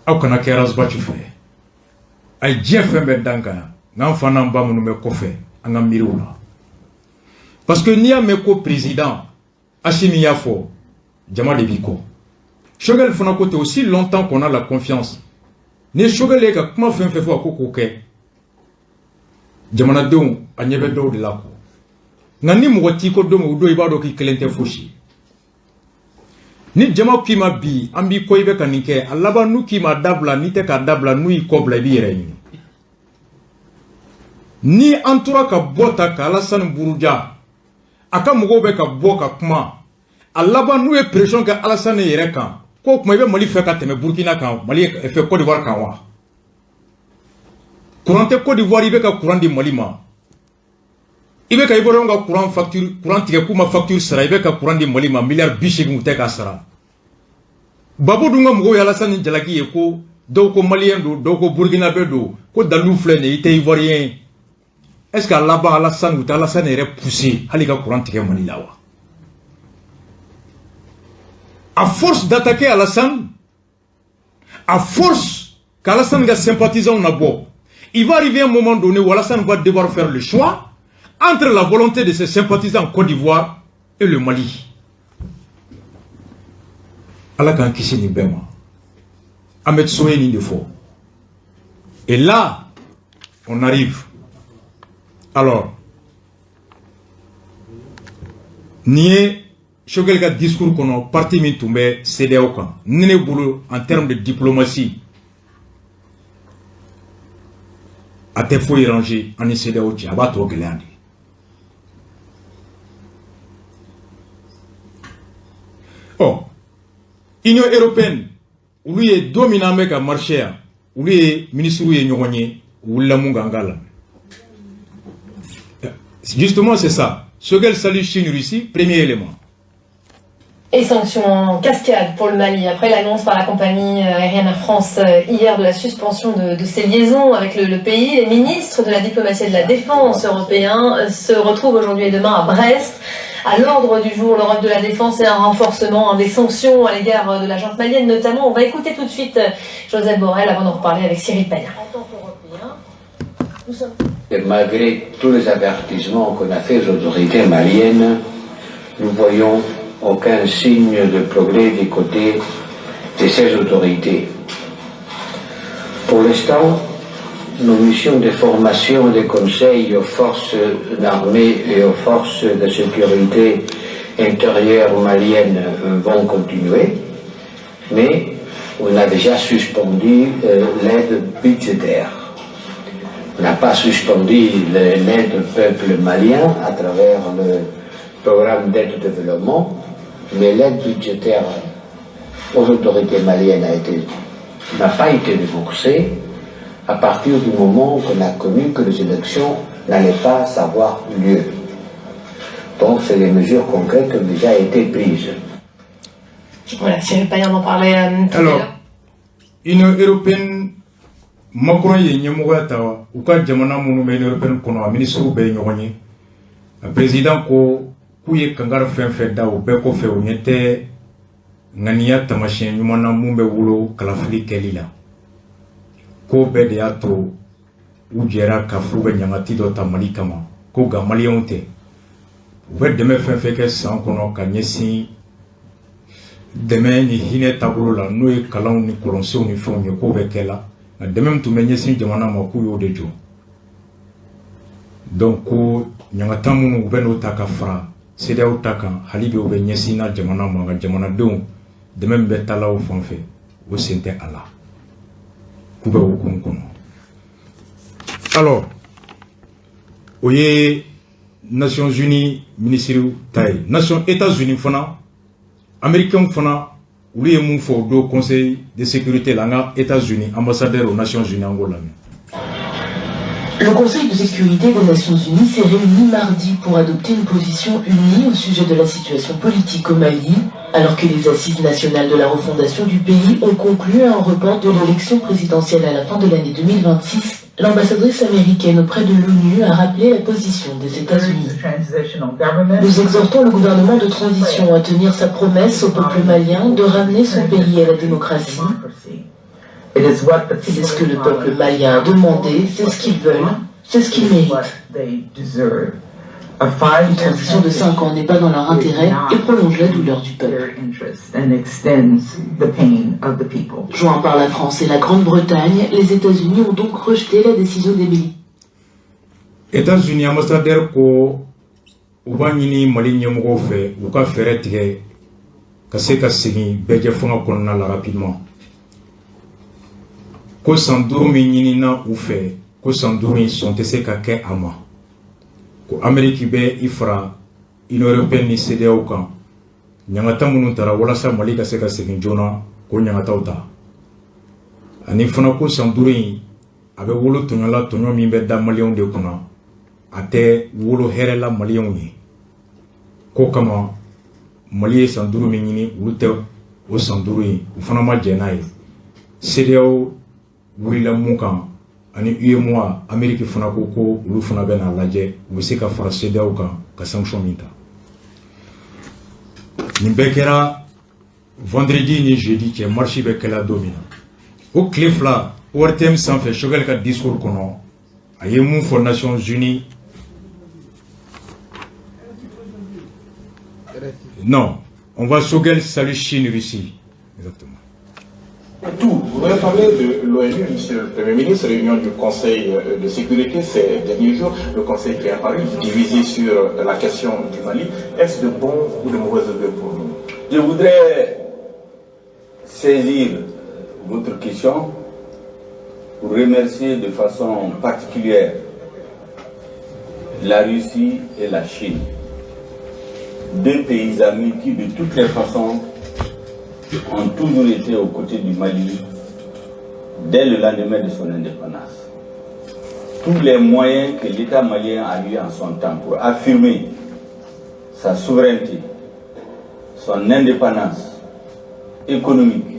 aw kana kɛ Ras Bath fɛ. A ye diɲɛ fɛn bɛɛ dan kan yan, n'an fa n'an ba minnu bɛ kɔfɛ, an ka miiri o la, parce que n'i y'a mɛn ko président Assimi y'a fɔ, jama de b'i kɔ. Choguel fana ko ten, aussi longtemps qu'on a la confiance, ni Choguel ye ka kuma fɛn fɛn fɔ, a ko k'o kɛ, jamanadenw a ɲɛ bɛ dɔw de la kɔ. Nka ni mɔgɔ t'i ko don min, o don i b'a dɔn k'i kelen tɛ fosi. Ni jama k'i ma bi an b'i kɔ, i bɛ ka nin kɛ, a laban n'u k'i ma dabila, n'i tɛ k'a dabila, n'u y'i kɔ bila, i b'i yɛrɛ ɲini. Ni an tora ka bɔ ta ka Alassane buruja, a ka mɔgɔw bɛ ka bɔ ka kuma, a laban n'u ye pression kɛ Alassane yɛrɛ kan, k'o tuma i bɛ Mali fɛ ka tɛmɛ Burkina kan, Mali fɛ, Côte d'Ivoire kan wa? Courant tɛ Côte d'Ivoire, i bɛ ka courant di Mali ma. I bɛ ka Ivoirien ka courant facture, courant tigɛ k'u ma facture sara, i bɛ ka courant di Mali ma, miliyari 80 u tɛ k'a sara. Gbagbo dun ka mɔgɔw ye Alassane jalaki ye ko dɔw ko malien don, dɔw ko burkinabé don, ko dalilu filɛ nin ye, i tɛ Ivoirien ye. Est ce que a laban Alassane, u tɛ Alassane yɛrɛ pousser hali ka courant tigɛ Mali la wa? À force d'attaquer Alassane, à force qu'Alassane ka sympathisants na bɔ, il va arriver un moment donné où Alassane va devoir faire le choix entre la volonté de ses sympathisants en Côte d'Ivoire et le Mali. Ala k'an kisi nin bɛɛ ma. Ahmed Sow ye nin de fɔ. Et là, on arrive. Alors, nin ye Choguel ka discours kɔnɔ, parti min tun bɛ CEDEAO kan, ni ne bolo, en termes de diplomatie, a tɛ foyi ranger an ni CEDEAO cɛ, a b'a tɔ gɛlɛya de. Ɔ, Union européenne, olu ye don min na an bɛ ka marché yan, olu ye ministres ye ɲɔgɔn ye, u wulila mun kan, an k'a lamɛn. Justement, c'est ça. Choguel salue Chine, Russie, premier élément. Et sanctions en cascade pour le Mali. Après l'annonce par la compagnie aérienne Air France hier de la suspension de ses liaisons avec le pays, les ministres de la diplomatie et de la défense européens se retrouvent aujourd'hui et demain à Brest. À l'ordre du jour, l'Europe de la défense et un renforcement des sanctions à l'égard de la junte malienne notamment. On va écouter tout de suite Josep Borrell avant d'en reparler avec Cyril Payen. Et malgré tous les avertissements qu'on a faits aux autorités maliennes, nous voyons aucun signe de progrès du côté de ces autorités. Pour l'instant, nos missions de formation et de conseil aux forces armées et aux forces de sécurité intérieure maliennes vont continuer, mais on a déjà suspendu l'aide budgétaire. On n'a pas suspendu l'aide au peuple malien à travers le programme d'aide au développement, mais l'aide budgétaire aux autorités maliennes n'a pas été déboursée à partir du moment qu'on a connu que les élections n'allaient pas avoir lieu. Donc, c'est des mesures concrètes qui ont déjà été prises. Voilà, Cyril Payen en parlait tout à Alors, l'heure. Union européenne, Macron ye ɲɛmɔgɔya ta, u ka jamana minnu bɛ Union européenne kɔnɔ, a ministres bɛɛ ye ɲɔgɔn ye. A président ko k'u ye kangari fɛn fɛn da, o bɛɛ kɔfɛ, u ɲɛ tɛ ŋaniya taamasiyɛn ɲuman na mun bɛ wolo kalafili kɛli la. Ko bɛɛ de y'a to u jɛra ka f'u bɛ ɲangati dɔ ta Mali kama, ko nka maliyɛnw tɛ, u bɛ dɛmɛ fɛn fɛn kɛ san kɔnɔ ka ɲɛsin dɛmɛ ni hinɛ taabolo la, n'o ye kalanw ni kɔlɔnsenw ni fɛnw ye, k'o bɛ kɛ la, nka dɛmɛ min tun bɛ ɲɛsin jamana ma, k'u y'o de jɔ. Donc ko ɲangata minnu u bɛ n'o ta ka fara CEDEAO ta kan, hali bi u bɛ ɲɛsin na jamana ma, nka jamanadenw dɛmɛ min bɛ taa la o fan fɛ, o sen tɛ a la, k'u bɛ hukumu kɔnɔ. Alors, o ye Nations Unies ministre ta ye. Nation États-Unis fana, Américains fana, Olu ye mun fɔ o don Conseil de sécurité la? An ka États-Unis ambassadeur aux Nations Unies, an k'o lamɛn. Le Conseil de sécurité des Nations Unies s'est réuni mardi pour adopter une position unie au sujet de la situation politique au Mali, alors que les assises nationales de la refondation du pays ont conclu à un report de l'élection présidentielle à la fin de l'année 2026. L'ambassadrice américaine auprès de l'ONU a rappelé la position des États-Unis. Nous exhortons le gouvernement de transition à tenir sa promesse au peuple malien de ramener son pays à la démocratie. C'est ce que le peuple malien a demandé, c'est ce qu'ils veulent, c'est ce qu'ils méritent. Une transition de 5 ans n'est pas dans leur intérêt et prolonge la douleur du peuple. Joints par la France et la Grande-Bretagne, les États-Unis ont donc rejeté la décision des militaires. États-Unis ambassadeur ko u b'a ɲini Mali ɲɛmɔgɔw fɛ, u ka fɛɛrɛ tigɛ ka se ka segin bɛɛjɛ fanga kɔnɔna la rapidement, ko san 5 min ɲinina u fɛ, ko san 5 in sɔn tɛ se ka kɛ a ma, ko Ameriki bɛ i fara Union européenne ni CEDEAO kan, ɲangata minnu tara walasa Mali ka se ka segin joona, k'o ɲangataw ta, ani fana ko san 5 in a bɛ wolo tɔɲɔ la, tɔɲɔ min bɛ da maliyɛnw de kunna, a tɛ wolo hɛrɛ la maliyɛnw ye. K'o kama Mali ye san 5 min ɲini, olu tɛ o san 5 in, u fana ma jɛn n'a ye. CEDEAO wulila mun kan ani UEMOA, Amérique fana ko ko olu fana bɛ n'a lajɛ, u bɛ se ka fara CEDEAO kan ka sanction min ta. Nin bɛɛ kɛra vendredi ni jeudi cɛ, marche bɛ kɛla don min na, o tile 2, ORTM sanfɛ, Choguel ka discours kɔnɔ, a ye mun fɔ Nations Unies? Non, on va Choguel salue Chine, Russie. Exactement. Tout. Vous avez parlé de l'ONU, monsieur le Premier ministre, réunion du Conseil de sécurité ces derniers jours, le Conseil qui est apparu divisé sur la question du Mali. Est-ce de bon ou de mauvais augure pour nous? Je voudrais saisir votre question pour remercier de façon particulière la Russie et la Chine, deux pays amis qui de toutes les façons ont toujours été aux côtés du Mali dès le lendemain de son indépendance. Tous les moyens que l'État malien a eu en son temps pour affirmer sa souveraineté, son indépendance économique,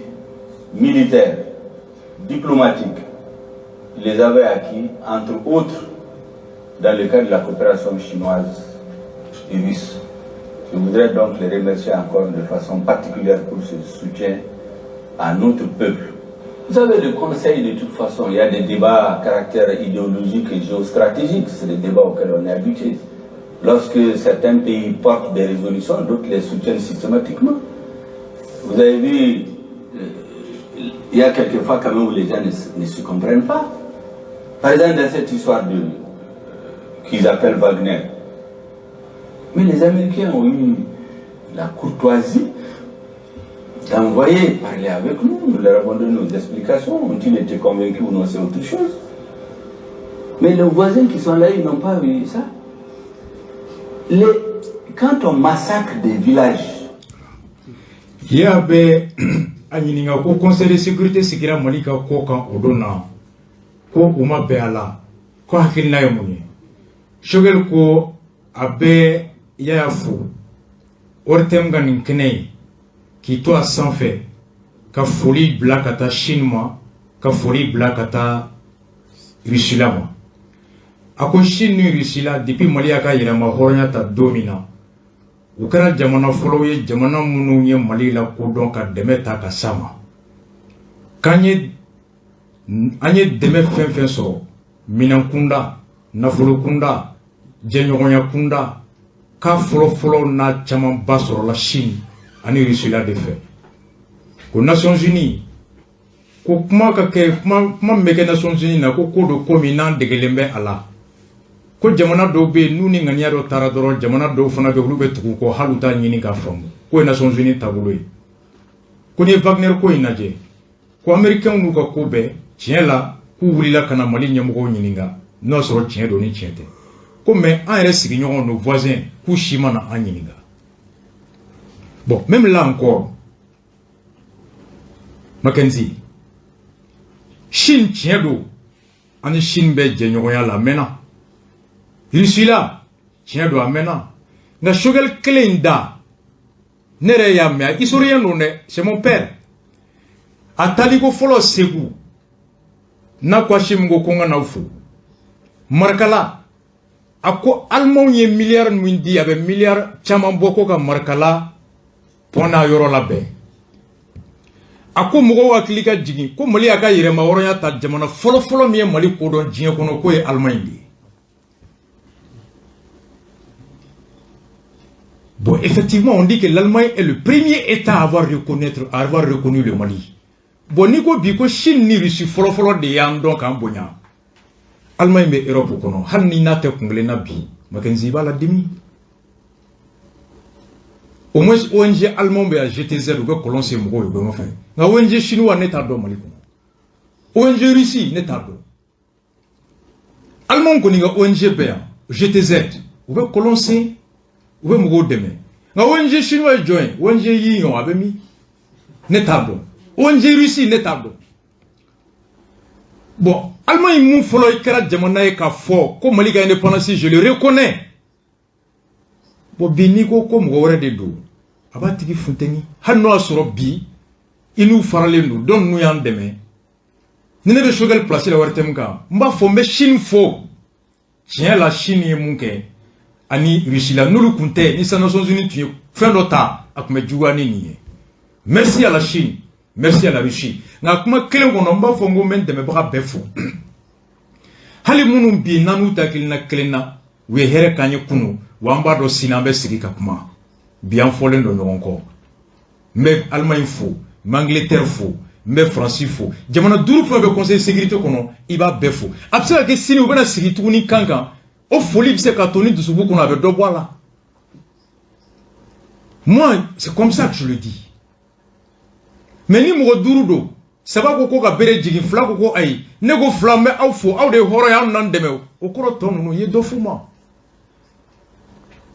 militaire, diplomatique, il les avait acquis, entre autres, dans le cadre de la coopération chinoise et russe. Je voudrais donc les remercier encore de façon particulière pour ce soutien à notre peuple. Vous savez, le Conseil, de toute façon, il y a des débats à caractère idéologique et géostratégique, c'est des débats auxquels on est habitué. Lorsque certains pays portent des résolutions, d'autres les soutiennent systématiquement. Vous avez vu, il y a quelques fois quand même où les gens ne se comprennent pas. Par exemple, dans cette histoire qu'ils appellent Wagner. Mais les Américains ont eu la courtoisie d'envoyer parler avec nous. Nous leur avons donné nos explications. Ont-ils été convaincus ou non, c'est autre chose. Mais nos voisins qui sont là, ils n'ont pas vu ça. Quand on massacre des villages, Y'a bɛ a ɲininka ko Conseil de sécurité sigira Mali ka ko kan o don na, ko u ma bɛn a la, ko hakilina ye mun ye? Choguel ko a bɛ Yaya fo ORTM ka nin kɛnɛ ye k'i to a sanfɛ ka foli bila ka taa Chine ma, ka foli bila ka taa Russie la ma. A ko Chine ni Russie la, depuis Mali y'a ka yɛrɛma hɔrɔnya ta don min na, u kɛra jamana fɔlɔw ye, jamana minnu ye Mali la kodɔn ka dɛmɛ ta ka s'a ma, k'an ye an ye dɛmɛ fɛn fɛn sɔrɔ, minɛn kunda, nafolo kunda, jɛɲɔgɔnya kunda, k'a fɔlɔ-fɔlɔ n'a camanba sɔrɔla Chine ani Russie la de fɛ. Ko Nations Unies, ko kuma ka kɛ kuma kuma min bɛ kɛ Nations Unies na, ko ko don ko min n'an degelen bɛ a la, ko jamana dɔw bɛ yen n'u ni ŋaniya dɔ taara dɔrɔn, jamana dɔw fana bɛ olu bɛ tugu kɔ, hali u t'a ɲini k'a faamu, k'o ye Nations Unies taabolo ye. Ko n'i ye Wagner ko in lajɛ, ko Américains n'u ka ko bɛɛ tiɲɛ la, k'u wulila ka na Mali ɲɛmɔgɔw ɲininka n'o y'a sɔrɔ tiɲɛ don ni tiɲɛ tɛ, ko mais an yɛrɛ sigiɲɔgɔnw, nos voisins, k'u si ma na an ɲininka. Bon, même là encore, Mackenzie, Chine, tiɲɛ don, an ni Chine bɛ jɛɲɔgɔnya la, a mɛnna. Russie la, tiɲɛ don, a mɛnna. Nka Choguel kelen in da, ne yɛrɛ y'a mɛn, historien don dɛ, c'est mon père. A taliko fɔlɔ Segu n'a ko Assimi ko n ka n'aw fo Marikala, a ko Alimanw ye miliyari min di, a bɛ miliyari caman bɔ ko ka Marikala pont n'a yɔrɔ labɛn. A ko mɔgɔw hakili ka jigin ko Mali y'a ka yɛrɛma hɔrɔnya ta, jamana fɔlɔfɔlɔ min ye Mali kodɔn diɲɛ kɔnɔ, k'o ye Alimaɲi de ye. Bon, effectivement, on dit que l'Allemagne est le premier État à avoir reconnu le Mali. Bon, n'i ko bi ko Chine ni Russie fɔlɔfɔlɔ de y'an dɔn k'an bonya, Allemagne bɛ Europe kɔnɔ, hali ni n'a tɛ kun kelen na bi, Mackenzie b'a la dimi. Au moins ONG allemand bɛ yan, GTZ, u bɛ kɔlɔn sen mɔgɔw ye, u bɛ nɔfɛ. Nka ONG chinois, ne t'a dɔn Mali kɔnɔ. ONG Russie, ne t'a dɔn. Allemand kɔni ka ONG bɛ yan, GTZ, u bɛ kɔlɔn sen, u bɛ mɔgɔw dɛmɛ. Nka ONG chinois ye jɔn ye? ONG Yiyon, a bɛ min? Ne t'a dɔn. ONG Russie, ne t'a dɔn. Bon, Allemagne mun fɔlɔ kɛra jamana ye k'a fɔ ko Mali ka indépendance, je le reconnais. Bon, bi n'i ko ko mɔgɔ wɛrɛ de don, a b'a tigi funteni, hali n'o y'a sɔrɔ bi i n'u faralen don, dɔn ninnu y'an dɛmɛ. Ni ne bɛ Choguel place la wɛrɛ tɛ min kan, n b'a fɔ n bɛ Chine fo. Tiɲɛ la, Chine ye mun kɛ ani Russie la, n'olu tun tɛ, ni Nations Unies tun ye fɛn dɔ ta, a tun bɛ juguya ni nin ye. Merci à la Chine, merci à la Russie. Nka kuma kelen kɔnɔ, n b'a fɔ n ko n bɛ n dɛmɛbaga bɛɛ fo, hali minnu bi n'an n'u ta hakilina kelen na, u ye hɛrɛ k'an ye kunun, wa an b'a dɔn sini an bɛ sigi ka kuma. Bi an fɔlen don ɲɔgɔn kɔ. N bɛ Allemagne fo, n bɛ Angleterre fo, n bɛ Faransi fo. Jamana duuru fɛn bɛ Conseil sécurité kɔnɔ, i b'a bɛɛ fo. A bɛ se ka kɛ sini u bɛna sigi tuguni kan kan, o foli bɛ se ka to ni dusu b'u kɔnɔ, a bɛ dɔ bɔ a la. Moi, c'est comme ça que je le dis. Mais ni mɔgɔ duuru don, saba ko ko ka bere jigin, fila ko ko ayi, ne ko fila, n bɛ aw fo, aw de ye hɔrɔn ye, aw n'an dɛmɛ, o kɔrɔ tɔ ninnu ye dɔ f'u ma.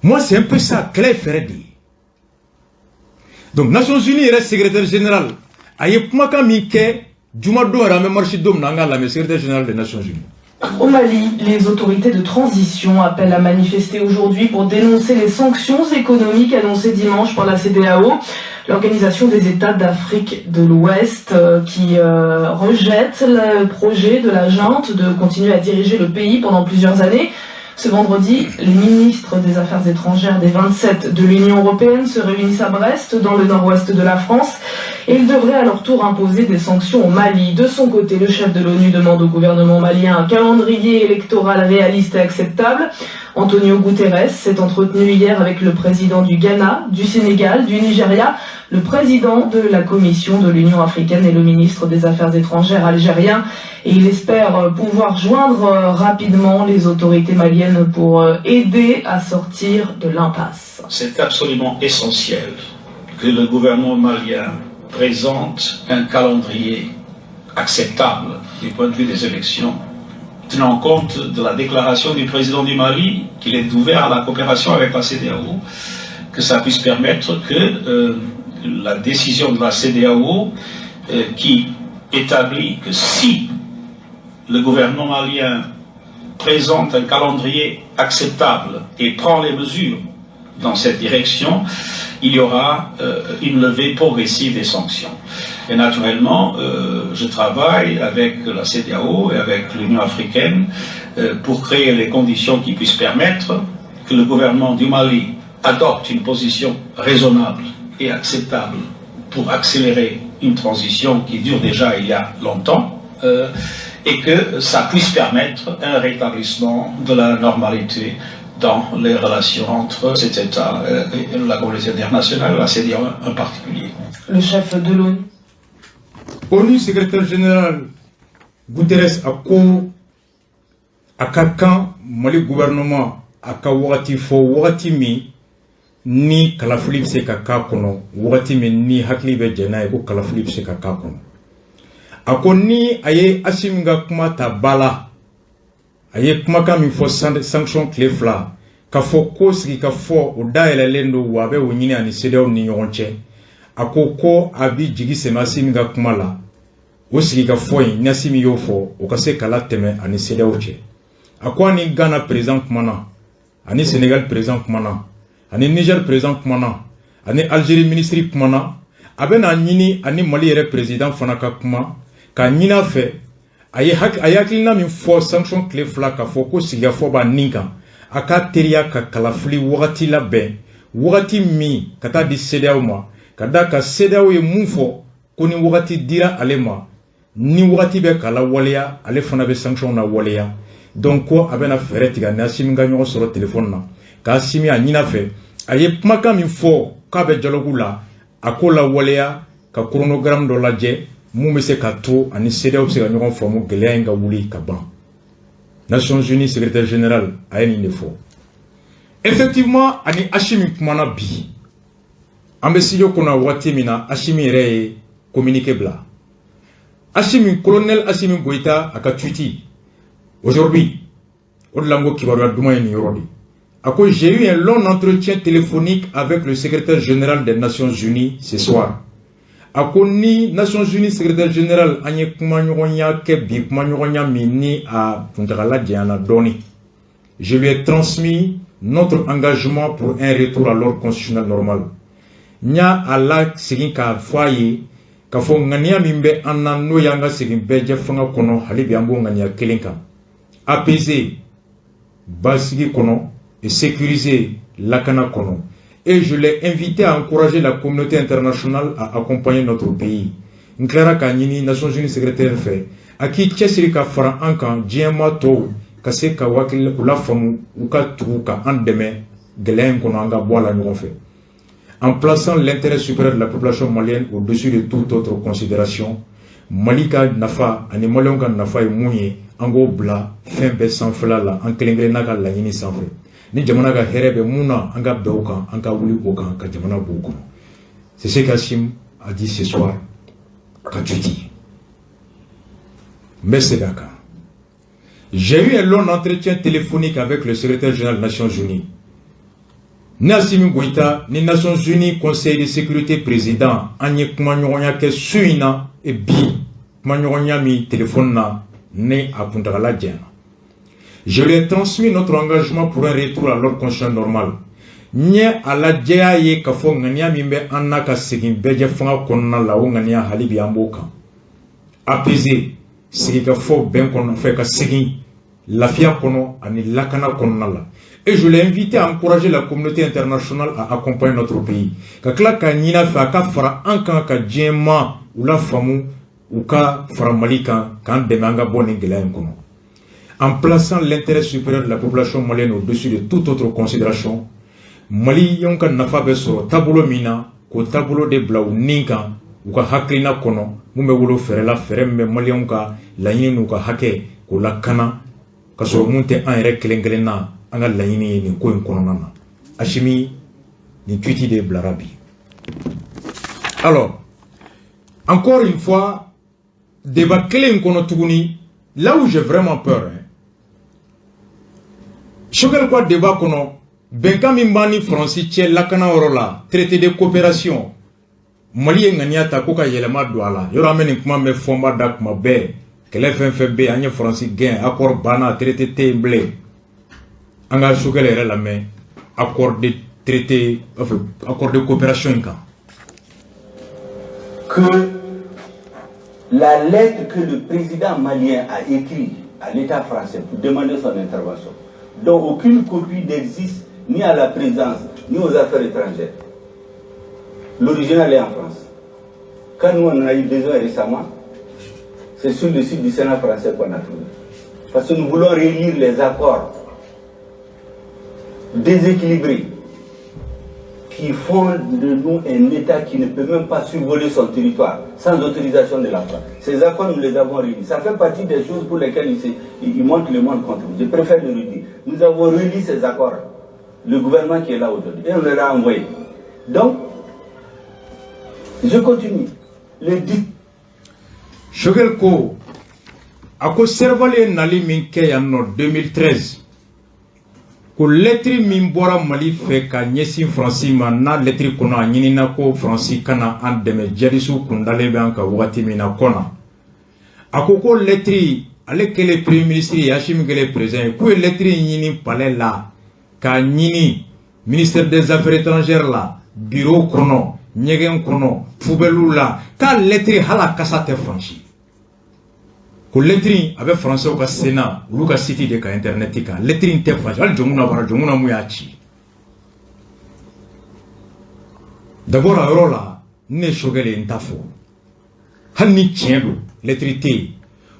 Moi, c'est un peu ça. Kɛlɛ ye fɛɛrɛ de ye. Donc Nations Unies yɛrɛ secrétaire général a ye kumakan min kɛ jumadon yɛrɛ, an bɛ marche don min na, an k'a lamɛn, secrétaire général des Nations Unies. Au Mali, les autorités de transition appellent à manifester aujourd'hui pour dénoncer les sanctions économiques annoncées dimanche par la CEDEAO, l'organisation des États d'Afrique de l'Ouest, qui rejette le projet de la junte de continuer à diriger le pays pendant plusieurs années. Ce vendredi, les ministres des Affaires étrangères des 27 de l'Union européenne se réunissent à Brest, dans le nord-ouest de la France, et ils devraient à leur tour imposer des sanctions au Mali. De son côté, le chef de l'ONU demande au gouvernement malien un calendrier électoral réaliste et acceptable. Antonio Guterres s'est entretenu hier avec le président du Ghana, du Sénégal, du Nigeria, le président de la Commission de l'Union africaine et le ministre des Affaires étrangères algérien. Et il espère pouvoir joindre rapidement les autorités maliennes pour aider à sortir de l'impasse. C'est absolument essentiel que le gouvernement malien présente un calendrier acceptable du point de vue des élections, tenant compte de la déclaration du président du Mali qu'il est ouvert à la coopération avec la CEDEAO, que ça puisse permettre que la décision de la CEDEAO qui établit que si le gouvernement malien présente un calendrier acceptable et prend les mesures dans cette direction, il y aura une levée progressive des sanctions. Et naturellement, je travaille avec la CEDEAO et avec l'Union africaine pour créer les conditions qui puissent permettre que le gouvernement du Mali adopte une position raisonnable et acceptable pour accélérer une transition qui dure déjà il y a longtemps et que ça puisse permettre un rétablissement de la normalité dans les relations entre cet État et la communauté internationale, la CEDEAO en particulier. Le chef de l'ONU. ONU secrétaire général Guterres a ko a ka kan Mali gouvernement a ka wagati fɔ, wagati min ni kalafili bɛ se ka k'a kɔnɔ, wagati min ni hakili bɛ jɛn n'a ye ko kalafili bɛ se ka k'a kɔnɔ. A ko ni a ye Assimi ka kuma ta ba la, a ye kumakan min fɔ sanction tile 2, ka fɔ ko sigi ka fɔ o dayɛlɛlen don, wa a bɛ o ɲini ani CEDEAO ni ɲɔgɔn cɛ. A ko ko a bi jigi sɛmɛ Asimi ka kuma la, o sigikafɔ in, ni Asimi y'o fɔ, o ka se k'a latɛmɛ ani CEDEAO cɛ. A ko a ni Ghana président kumana, ani Sénégal président kumana, ani Niger président kumana, ani Algérie ministre kumana. A bɛna ɲini ani Mali yɛrɛ président fana ka kuma, k'a ɲini a fɛ, a ye hakilina min fɔ sanction tile 2, k'a fɔ ko sigikafɔ b'a nin kan, a k'a teriya ka kalafili wagati labɛn, wagati min ka taa di CEDEAO ma, ka da ka CEDEAO ye mun fɔ, ko ni wagati dira ale ma, ni wagati bɛ k'a la waleya, ale fana bɛ sanction na waleya. Donc ko a bɛna fɛɛrɛ tigɛ ni Asimi ka ɲɔgɔn sɔrɔ téléphone na, k'Asimi a ɲini a fɛ, a ye kumakan min fɔ k'a bɛ dialogue la, a k'o la waleya, ka chronogramme dɔ lajɛ mun bɛ se ka to ani CEDEAO bɛ se ka ɲɔgɔn faamu, gɛlɛya in ka wuli ka ban. Nations Unies secrétaire général a ye nin de fɔ. Effectivement, ani Asimi kumana bi. An bɛ studio kɔnɔ waati min na, Asimi yɛrɛ ye communiqué bila. Asimi, colonel Asimi Goïta, a ka tweet aujourd'hui, o de la n ko kibaruya duman ye nin yɔrɔ de. A ko: "J'ai eu un long entretien téléphonique avec le secrétaire général des Nations Unies ce soir." A ko ni Nations Unies secrétaire général, an ye kumaɲɔgɔnya kɛ bi, kumaɲɔgɔnya min ni a kuntagala janyana dɔɔni. "Je lui ai transmis notre engagement pour un retour à l'ordre constitutionnel normal." N y'a a la segin k'a fɔ a ye k'a fɔ ŋaniya min bɛ an na, n'o y'an ka segin bɛɛjɛ fanga kɔnɔ, hali bi an b'o ŋaniya kelen kan, apaisé, basigi kɔnɔ, et sécurisé, lakana kɔnɔ. "Et je l'ai invité à encourager la communauté internationale à accompagner notre pays." N tilara k'a ɲini Nations Unies secrétaire fɛ, a k'i cɛsiri ka fara an kan, diɲɛmaa tɔw ka se ka wakili u la faamu, u ka tugu ka an dɛmɛ gɛlɛya in kɔnɔ, an ka bɔ a la ɲɔgɔn fɛ. "En plaçant l'intérêt supérieur de la population malienne au-dessus de toute autre considération." Mali ka nafa ani Maliyɛnw ka nafa ye mun ye, an k'o bila fɛn bɛɛ sanfɛla la, an kelen kelenna ka laɲini sanfɛ. Ni jamana ka hɛrɛ bɛ mun na, an ka bɛn o kan, an ka wuli o kan ka jamana b'o kɔnɔ. C'est ce qu'Assimi a dit ce soir ka tweet. N bɛ segin a kan: "J'ai eu un long entretien téléphonique avec le secrétaire général des Nations Unies." Ni Assimi Goïta ni Nations Unies Conseil de sécurité président, an ye kumaɲɔgɔnya kɛ su in na et bi, kumaɲɔgɔnya min téléphone na ni a kuntagala janyana. "Je lui ai transmis notre engagement pour un retour à l'ordre constitutionnel normal." N ye a lajɛya ye k'a fɔ ŋaniya min bɛ an na ka segin bɛɛjɛ fanga kɔnɔna la, o ŋaniya hali bi an b'o kan, apaisé, sigikafɔ bɛn kɔnɔ fɛ, ka segin lafiya kɔnɔ ani lakana kɔnɔna la. "Et je l'ai invité à encourager la communauté internationale à accompagner notre pays." Ka tila k'a ɲini a fɛ, a ka fara an kan, ka diɲɛ ma u la faamu, u ka fara Mali kan k'an dɛmɛ an ka bɔ nin gɛlɛya in kɔnɔ. "En plaçant l'intérêt supérieur de la population malienne au-dessus de toute autre considération." Maliyɛnw ka nafa bɛ sɔrɔ taabolo min na, k'o taabolo de bila u nin kan, u ka hakilina kɔnɔ, mun bɛ wolo fɛɛrɛ la, fɛɛrɛ min bɛ maliyɛnw ka laɲini n'u ka hakɛ k'o lakana, ka sɔrɔ mun tɛ an yɛrɛ kelen kelen na an ka laɲini ye nin ko in kɔnɔna na. Asimi nin tweet de bilara bi. Alors, encore une fois, débat kelen in kɔnɔ tuguni, là où j'ai vraiment peur, hein, Choguel ka débat kɔnɔ, bɛnkan min b'an ni Faransi cɛ lakana yɔrɔ la, traité de coopération, Mali ye ŋaniya ta ko ka yɛlɛma don a la. Yɔrɔ an bɛ nin kuma mɛn fɔnba da kuma bɛɛ, kɛlɛ fɛn fɛn bɛ yen, an ye Faransi gɛn, accord banna, traité tɛ yen bilen. An ka Choguel yɛrɛ lamɛn accord de traité, enfin, accord de coopération in kan. Que la lettre que le président malien a écrite à l'État français pour demander son intervention, dont aucune copie n'existe ni à la présidence ni aux affaires étrangères. L'original est en France. Quand nous on en a eu besoin récemment, c'est sur le site du Sénat français qu'on a trouvé. Parce que nous voulons relire les accords déséquilibrés qui font de nous un État qui ne peut même pas survoler son territoire sans autorisation de la France. Ces accords, nous les avons relis. Ça fait partie des choses pour lesquelles ils montent le monde contre nous. Je préfère le redire. Nous avons relu ces accords, le gouvernement qui est là aujourd'hui, et on leur a envoyé. Donc, je continue. Le 10 Choguel ko a ko Serval ye nali min kɛ yan nɔ 2013, Ko lɛtiri min bɔra Mali fɛ ka ɲɛsin Faransi ma, n'a lɛtiri kɔnɔ a ɲinina ko Faransi kana an dɛmɛ, jihadisiw kundalen bɛ an kan wagati min na kɔna, a ko ko lɛtiri, ale kɛlen premier ministre ye, Assimi kɛlen président ye, k'u ye lɛtiri ɲini palais la, k'a ɲini ministère des Affaires étrangères la, bureau kɔnɔ, ɲɛgɛn kɔnɔ, poubelle la, k'a lɛtiri hali a kasa tɛ fan si. Ko lɛtiri a bɛ Faransɛw ka Sénat, olu ka site de kan, internet kan. Lɛtiri in tɛ fan si, hali Dioncounda bɔra, Dioncounda mun y'a ci. D'abord, a yɔrɔ la, ne ye Choguel ye, n t'a fɔ hali ni tiɲɛ don, lɛtiri tɛ yen.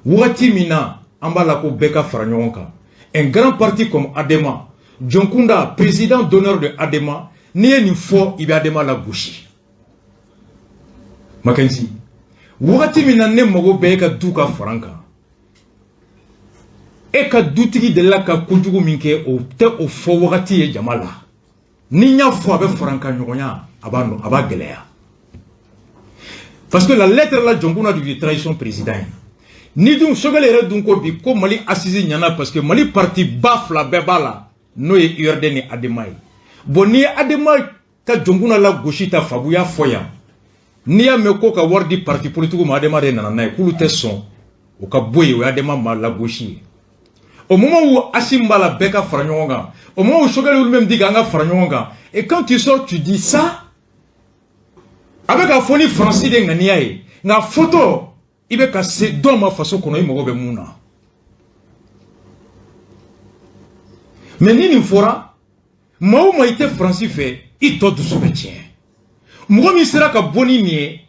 Wagati min na an b'a la ko bɛɛ ka fara ɲɔgɔn kan, un grand parti comme ADEMA, Dioncounda, président d'honneur de ADEMA, n'i ye nin fɔ, i bɛ ADEMA la gosi. Mackenzie, wagati min na ne mago bɛ e ka du ka fara n kan, e ka dutigi delila ka kojugu min kɛ, o tɛ o fɔ wagati ye jama la. Ni n y'a fɔ, a bɛ fara n kan ɲɔgɔnya, a b'a a b'a gɛlɛya, parce que la lettre la, Dioncounda du transition président ye. Ni dun Choguel yɛrɛ dun ko bi ko Mali assise ɲana, parce que Mali parti ba fila bɛɛ b'a la, n'o ye URD ni ADEMA ye. Bon, n'i ye ADEMA ka Dioncounda la gosi ta, Fabu y'a fɔ yan, n'i y'a mɛn ko ka wari di parti politique ma, ADEMA de nana n'a ye, k'olu tɛ sɔn o ka bɔ yen, o ye ADEMA ma lagosi ye. Au moment où Assimi b'a la, bɛɛ ka fara ɲɔgɔn kan, au moment où Choguel lui-même dit k'an ka fara ɲɔgɔn kan, et quand tu sors, tu dis ça, a bɛ ka fɔ ni Faransi de ŋaniya ye, nka fɔtɔ i bɛ ka se dɔw ma faso kɔnɔ, i mago bɛ mun na? Mais ni nin fɔra, maa o maa i tɛ Faransi fɛ, i tɔ dusu bɛ tiɲɛ. Mɔgɔ min sera ka bɔ ni nin ye,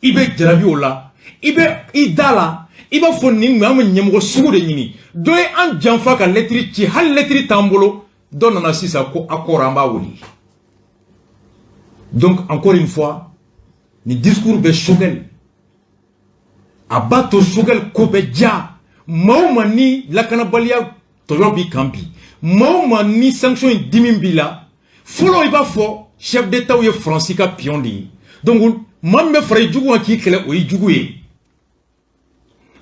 i bɛ jarabi o la, i bɛ i da la, i b'a fɔ nin an bɛ ɲɛmɔgɔ sugu de ɲini. Dɔ ye an janfa ka lɛtiri ci, hali lɛtiri t'an bolo. Dɔ nana sisan ko accord, an b'a wuli. Donc encore une fois, nin discours bɛ Choguel, a b'a to Choguel ko bɛ ja maa o maa ni lakanabaliya tɔɲɔ b'i kan bi, maa o maa ni sanction in dimi b'i la. Fɔlɔ, i b'a fɔ chef d'État ye Faransi ka pion de ye. Donc maa min bɛ fara i jugu kan k'i kɛlɛ, o y'i jugu ye.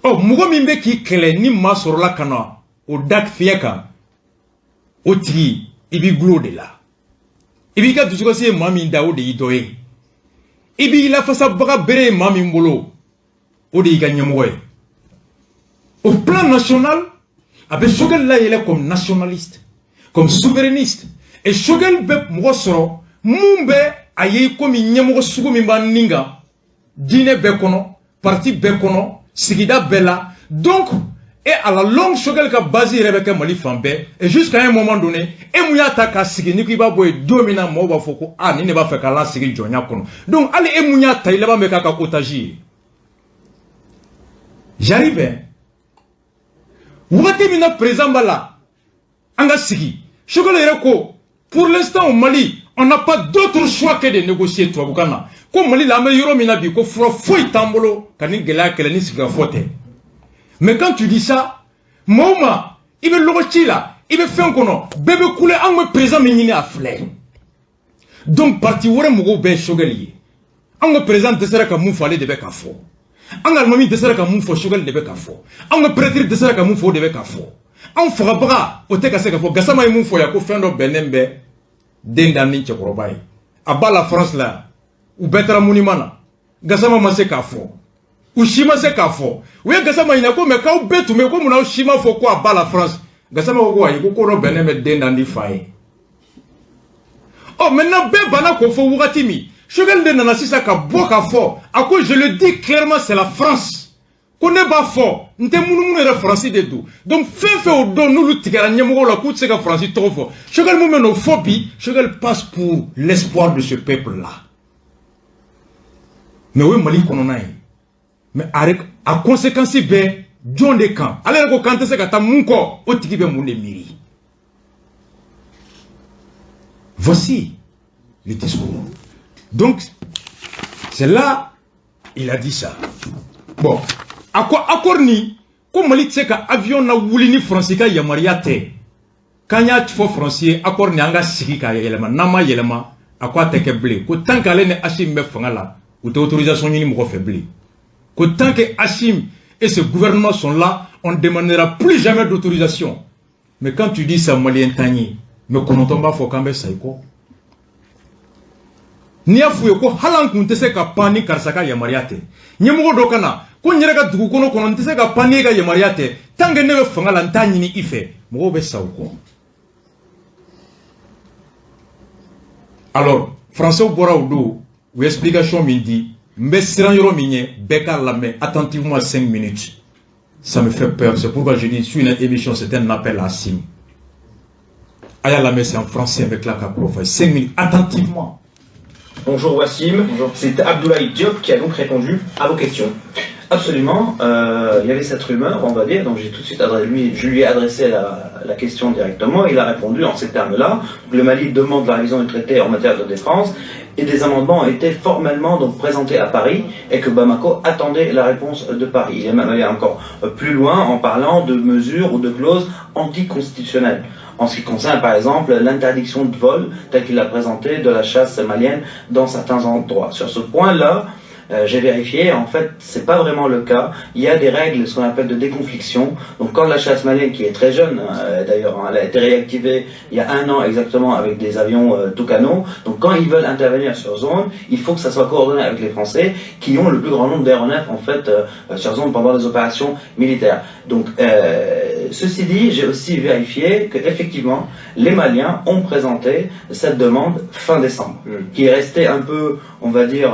Ɔ, mɔgɔ min bɛ k'i kɛlɛ, ni maa sɔrɔla ka na o da fiɲɛ kan, o tigi i b'i gulon o de la. I b'i ka dusukasi ye maa min da, o de y'i dɔ ye. I b'i lafasabaga bere ye maa min bolo, o de y'i ka ɲɛmɔgɔ ye. Au plan national, a bɛ Choguel layɛlɛ comme nationaliste, comme souverainiste, et Choguel bɛ mɔgɔ sɔrɔ mun bɛ a ye komi ɲɛmɔgɔ sugu min b'an nin kan, diinɛ bɛɛ kɔnɔ, parti bɛɛ kɔnɔ, sigida bɛɛ la. Donc, et à la longue, Choguel ka base yɛrɛ bɛ kɛ Mali fan bɛɛ, et jusqu'à un moment donné, e mun y'a ta k'a sigi, n'i ko i b'a bɔ yen don min na, mɔgɔw b'a fɔ ko aa, nin de b'a fɛ k'a lasigi jɔnya kɔnɔ. Donc hali e mun y'a ta, i laban bɛ k'a ka otage ye. J'arrive, hein. Wagati min na président b'a la an ka sigi, Choguel yɛrɛ ko pour l'instant, au Mali, on n'a pas d'autre choix que de négocier. Tubabukan na ko Mali la, an bɛ yɔrɔ min na bi, ko fura foyi t'an bolo ka nin gɛlɛya kɛlɛ ni sigikafɔ tɛ. Mais quand tu dis ça, maa o maa i bɛ lɔgɔ ci la, i bɛ fɛn kɔnɔ, bɛɛ bɛ kule, an bɛ président min ɲini, a filɛ. Donc parti wɛrɛ mɔgɔw bɛɛ ye Choguel ye. An ka président dɛsɛra ka mun fɔ, ale de bɛ ka fɔ. An ka alimami dɛsɛra ka mun fɔ, Choguel de bɛ ka fɔ. An ka prêtre dɛsɛra ka mun fɔ, o de bɛ ka fɔ. Anw fagabaga, o tɛ ka se ka fɔ. Gasama ye mun fɔ yan, ko fɛn dɔ bɛnnen bɛ den da ni cɛkɔrɔba ye, a b'a la France la, u bɛɛ taara monument na, Gasama ma se k'a fɔ, u si ma se k'a fɔ. U ye Gasama ɲininka ko mais k'aw bɛɛ tun bɛ ko munna aw si ma fɔ ko a b'a la France? Gasama ko ko ayi, ko ko dɔ bɛnnen bɛ den da ni fa ye. Ɔ, maintenant bɛɛ banna k'o fɔ. Wagati min Choguel de nana sisan ka bɔ k'a fɔ, a ko je le dis clairement, c'est la France. Ko ne b'a fɔ, n tɛ munumunu yɛrɛ, Faransi de don. Donc fɛn fɛn o don n'olu tigɛra ɲɛmɔgɔw la k'u tɛ se ka Faransi tɔgɔ fɔ, Choguel mun bɛ n'o fɔ bi, Choguel passe pour l'espoir de ce peuple là. Mais o ye Mali kɔnɔna ye, mais a conséquence bɛ jɔn de kan? Ale yɛrɛ ko k'an tɛ se ka taa mun kɔ, o tigi bɛ mun de miiri? Voici le discours. Donc c'est là il a dit ça. Bon, a ko accord ni ko Mali tɛ se ka avion na wuli ni Faransi ka yamaruya tɛ, k'an y'a fɔ Faransi ye, accord ni an ka sigi k'a yɛlɛma, n'an ma yɛlɛma, a ko a tɛ kɛ bilen. Ko tant qu'ale ni Assimi bɛ fanga la, u tɛ autorisation ɲini mɔgɔ fɛ bilen. Ko tant que Assimi et ce gouvernement sont là, on ne demandera plus jamais d'autorisation. Mais quand tu dis ça, Malien t'an ye. Mais 9 b'a fɔ k'an bɛ sa i kɔ. N'i y'a f'u ye ko hali an kun tɛ se ka pan ni karisa ka yamaruya tɛ, ɲɛmɔgɔ dɔ ka na ko n yɛrɛ ka dugu kɔnɔ n tɛ se ka pan n'e ka yamaruya tɛ, tant que ne bɛ fanga la n t'a ɲini i fɛ, mɔgɔw bɛ sa o kɔ. Alors français bɔra o don, u ye explication min di, n bɛ siran yɔrɔ min ɲɛ, bɛɛ k'a lamɛn attentivement 5 minutes. Ça me fait peur, c'est pourquoi je dis sur une émission, c'est un appel à Assimi. A y'a lamɛn, c'est en français, avec la kɔrɔ 5 minutes attentivement. Bonjour Wassim. Bonjour. C'est Abdoulaye Diop qui a donc répondu à vos questions. Absolument. Il y avait cette rumeur, on va dire, donc j'ai tout de suite adressé, je lui ai adressé la question directement. Il a répondu en ces termes-là. Le Mali demande la révision du traité en matière de défense et des amendements ont été formellement donc présentés à Paris et que Bamako attendait la réponse de Paris. Il est même allé encore plus loin en parlant de mesures ou de clauses anticonstitutionnelles. En ce qui concerne par exemple l'interdiction de vol telle qu'il l'a présenté de la chasse malienne dans certains endroits. Sur ce point-là, j'ai vérifié, en fait, c'est pas vraiment le cas. Il y a des règles, ce qu'on appelle de déconfliction. Donc, quand la chasse malienne, qui est très jeune, d'ailleurs, hein, elle a été réactivée il y a 1 an exactement avec des avions Tucano. Donc, quand ils veulent intervenir sur zone, il faut que ça soit coordonné avec les Français, qui ont le plus grand nombre d'aéronefs, en fait, sur zone pendant les opérations militaires. Donc, ceci dit, j'ai aussi vérifié que effectivement, les Maliens ont présenté cette demande fin décembre, qui est restée un peu, on va dire,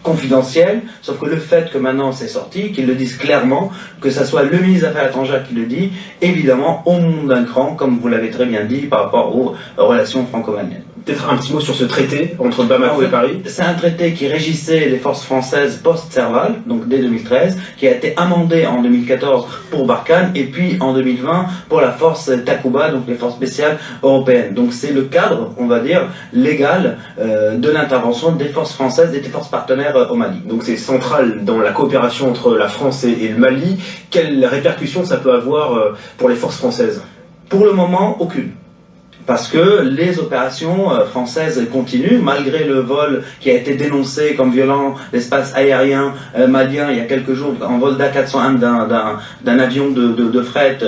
confidentielle, sauf que le fait que maintenant c'est sorti, qu'ils le disent clairement, que ça soit le ministre des Affaires étrangères qui le dit, évidemment, on monte d'un cran, comme vous l'avez très bien dit, par rapport aux relations franco-maliennes. Peut-être un petit mot sur ce traité entre Bamako et Paris. C'est un traité qui régissait les forces françaises post-Serval, donc dès 2013, qui a été amendé en 2014 pour Barkhane et puis en 2020 pour la force Takuba, donc les forces spéciales européennes. Donc c'est le cadre, on va dire, légal de l'intervention des forces françaises et des forces partenaires au Mali. Donc c'est central dans la coopération entre la France et le Mali. Quelles répercussions ça peut avoir pour les forces françaises? Pour le moment, aucune. Parce que les opérations françaises continuent, malgré le vol qui a été dénoncé comme violant l'espace aérien malien il y a quelques jours, en vol d'A401 d'un avion de fret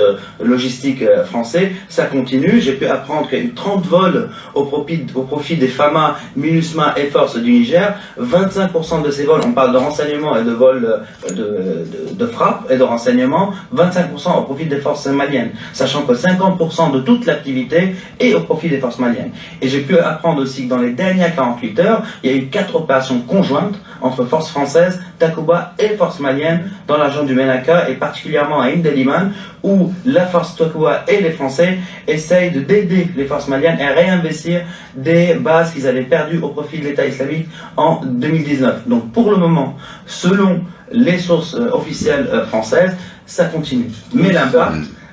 logistique français, ça continue. J'ai pu apprendre qu'il y a eu 30 vols au profit des FAMA, MINUSMA et forces du Niger. 25% de ces vols, on parle de renseignement et de vols de frappe et de renseignement, 25% au profit des forces maliennes, sachant que 50% de toute l'activité est au profit des forces maliennes. Et j'ai pu apprendre aussi que dans les dernières 48 heures, il y a eu 4 opérations conjointes entre forces françaises, Takuba et forces maliennes dans la région du Menaka et particulièrement à Indeliman, où la force Takuba et les Français essayent d'aider les forces maliennes à réinvestir des bases qu'ils avaient perdues au profit de l'État islamique en 2019. Donc pour le moment, selon les sources officielles françaises, ça continue. Mais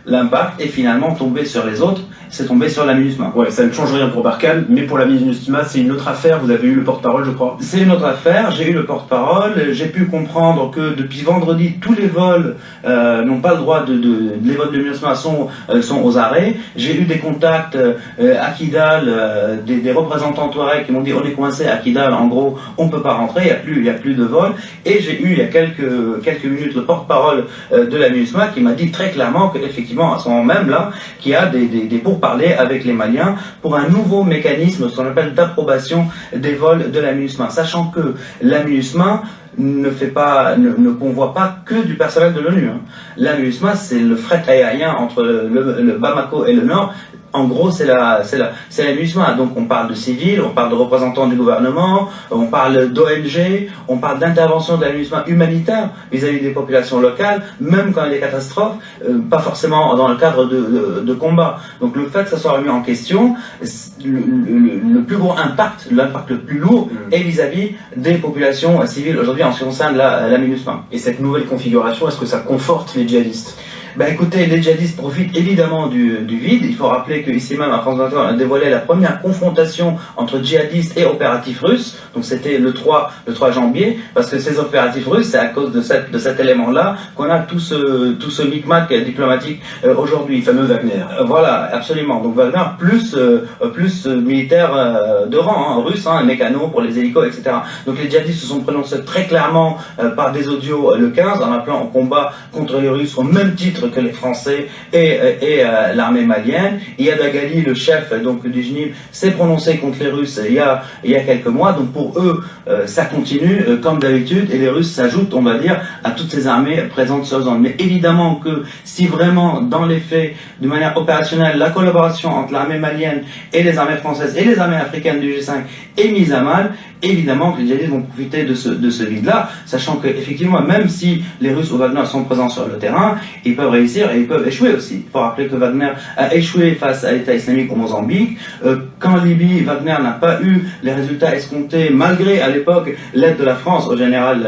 l'impact est finalement tombé sur les autres, c'est tombé sur la MINUSMA. Ouais, ça ne change rien pour Barkhane, mais pour la MINUSMA, c'est une autre affaire. Vous avez eu le porte-parole, je crois. C'est une autre affaire, j'ai eu le porte-parole, j'ai pu comprendre que depuis vendredi, tous les vols n'ont pas le droit les vols de MINUSMA sont aux arrêts. J'ai eu des contacts à Kidal, des représentants Touareg qui m'ont dit on est coincé à Kidal, en gros, on ne peut pas rentrer, il n'y a plus de vols. Et j'ai eu, il y a quelques minutes, le porte-parole de la MINUSMA qui m'a dit très clairement qu'effectivement, à ce moment même là, qu'il y a des pourparlers avec les Maliens pour un nouveau mécanisme, ce qu'on appelle d'approbation des vols de la MINUSMA, sachant que la MINUSMA ne convoie pas que du personnel de l'ONU. Hein. La MINUSMA, c'est le fret aérien entre le Bamako et le Nord. En gros, c'est la MINUSMA. Donc on parle de civils, on parle de représentants du gouvernement, on parle d'ONG, on parle d'intervention de la MINUSMA humanitaire vis-à-vis des populations locales, même quand il y a des catastrophes, pas forcément dans le cadre de combats. Donc le fait que ça soit remis en question, le plus gros impact, l'impact le plus lourd est vis-à-vis des populations civiles aujourd'hui en ce qui concerne la MINUSMA. Et cette nouvelle configuration, est-ce que ça conforte les djihadistes ? Ben écoutez, les djihadistes profitent évidemment du vide. Il faut rappeler qu'ici même à France 24, on a dévoilé la première confrontation entre djihadistes et opératifs russes. Donc c'était le 3 janvier, parce que ces opératifs russes, c'est à cause de cet élément-là qu'on a tout ce micmac diplomatique aujourd'hui. Le fameux Wagner. Voilà, absolument. Donc Wagner plus militaire de rang, hein, russe, hein, mécano pour les hélicos, etc. Donc les djihadistes se sont prononcés très clairement par des audios le 15, en appelant au combat contre les Russes au même titre titre que les Français et l'armée malienne. Iyad Ag Ghali, le chef donc du JNIM, s'est prononcé contre les Russes il y a quelques mois. Donc pour eux, ça continue comme d'habitude et les Russes s'ajoutent, on va dire, à toutes ces armées présentes sur la zone. Mais évidemment que si vraiment, dans les faits, de manière opérationnelle, la collaboration entre l'armée malienne et les armées françaises et les armées africaines du G5 est mise à mal, évidemment que les djihadistes vont profiter de ce vide-là, sachant qu'effectivement, même si les Russes ou Wagner sont présents sur le terrain, ils peuvent réussir et ils peuvent échouer aussi. Il faut rappeler que Wagner a échoué face à l'État islamique au Mozambique, qu'en Libye, Wagner n'a pas eu les résultats escomptés, malgré à l'époque l'aide de la France au général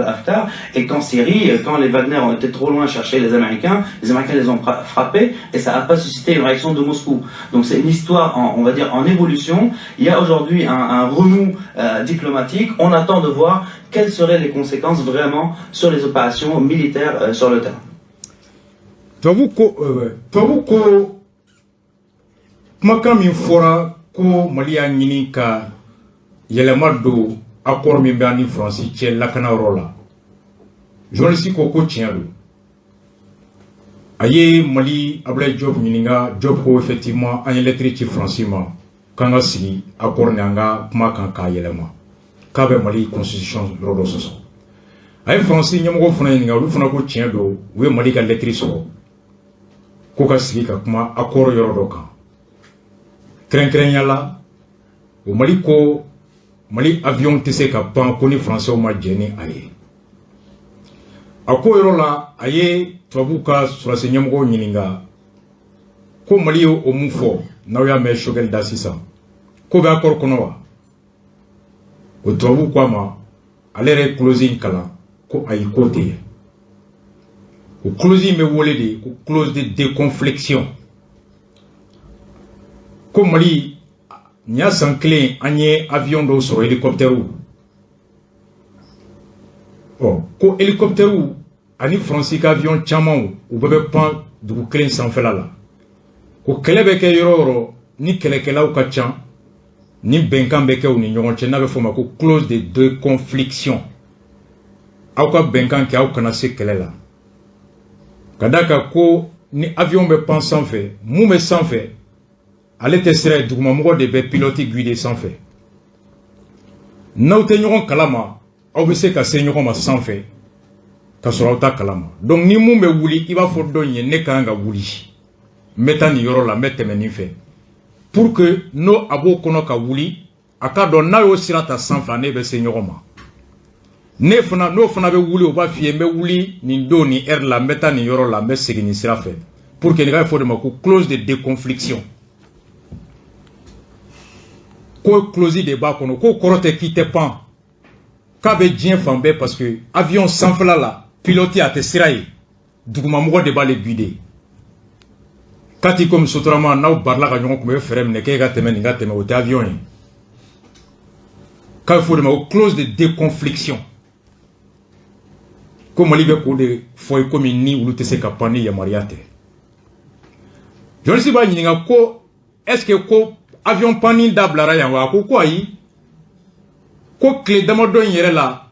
Haftar, et qu'en Syrie, quand les Wagner ont été trop loin chercher les Américains les ont frappés, et ça n'a pas suscité une réaction de Moscou. Donc c'est une histoire, on va dire, en évolution. Il y a aujourd'hui un remous diplomatique. On attend de voir quelles seraient les conséquences vraiment sur les opérations militaires sur le terrain. Tubabu ko kumakan min fɔra ko Mali y'a ɲini ka yɛlɛma don accord min bɛ an ni Faransi cɛ lakana yɔrɔ la, journaliste ko ko tiɲɛ don. A ye Mali Abdoulaye Diop ɲininka. Diop ko effectivement, an ye lettre ci Faransi ma k'an ka sigi accord ni an ka kuma kan k'a yɛlɛma, k'a bɛ Mali constitution yɔrɔ dɔ sɔsɔ. A ye Faransi ɲɛmɔgɔ fana ɲininka, olu fana ko tiɲɛ don, u ye Mali ka lettre sɔrɔ ko ka sigi ka kuma accord yɔrɔ dɔ kan. Kɛrɛnkɛrɛnya la, o Mali ko Mali avion tɛ se ka pan ko ni Faransɛw ma jɛ ni a ye. A ko yɔrɔ la, a ye tubabuw ka sɔrɔdasi ɲɛmɔgɔw ɲininka ko Mali ye o mun fɔ, n'aw y'a mɛn Choguel da sisan, ko bɛ accord kɔnɔ wa? O tubabuw ko a ma, ale yɛrɛ ye clause in kalan, ko ayi, k'o tɛ yen. O clause in bɛ wele de ko clause de déconfliction. Ko Mali nin y'a san kelen, an ye avion dɔw sɔrɔ, hélicoptère. Ɔ ko hélicoptère ani Faransi ka avion camanw, u bɛɛ bɛ pan dugu kelen sanfɛla la. Ko kɛlɛ bɛ kɛ yɔrɔ o yɔrɔ ni kɛlɛkɛlaw ka ca, ni bɛnkan bɛ kɛ u ni ɲɔgɔn cɛ, n'a bɛ fɔ o ma ko clause de déconfliction. Aw ka bɛnkan kɛ, aw kana se kɛlɛ la. Ka d'a kan ko ni avion bɛ pan sanfɛ, mun bɛ sanfɛ, ale tɛ sira ye, dugumamɔgɔ de bɛ pilote guider sanfɛ. N'aw tɛ ɲɔgɔn kalama, aw bɛ se ka se ɲɔgɔn ma sanfɛ ka sɔrɔ aw ta kalama. Donc ni mun bɛ wuli, i b'a fɔ dɔ in ye: ne ka kan ka wuli, n bɛ taa nin yɔrɔ la, n bɛ tɛmɛ nin fɛ, pour que n'o a b'o kɔnɔ ka wuli, a k'a dɔn n'a y'o sira ta sanfɛ, ne bɛ se ɲɔgɔn ma. Ne fana, n'o fana bɛ wuli, o b'a f'i ye: n bɛ wuli nin don nin heure la, n bɛ taa nin yɔrɔ la, n bɛ segin nin sira fɛ, pour que nin ka fɔ o de ma ko clause de déconfliction. Ko clause de b'a kɔnɔ, ko kɔrɔ tɛ k'i tɛ pan, k'a bɛ diɲɛ fan bɛɛ, parce que avion sanfɛla la, pilote a tɛ sira ye, dugumamɔgɔ de b'ale guider. K'a t'i komi Sotrama, n'aw barila ka ɲɔgɔn kunbɛn, i bɛ fɛɛrɛ minɛ k'e ka tɛmɛ, nin ka tɛmɛ, o tɛ avion ye. K'a bɛ fɔ o de ma ko clause de déconfliction. Ko Mali bɛ k'o de fɔ i komi ni olu tɛ se ka pan ni yamaruya tɛ. Journaliste b'a ɲininka ko est ce que ko avion panni dabilara yan wa? A ko ko ayi, ko tile damadɔ in yɛrɛ la,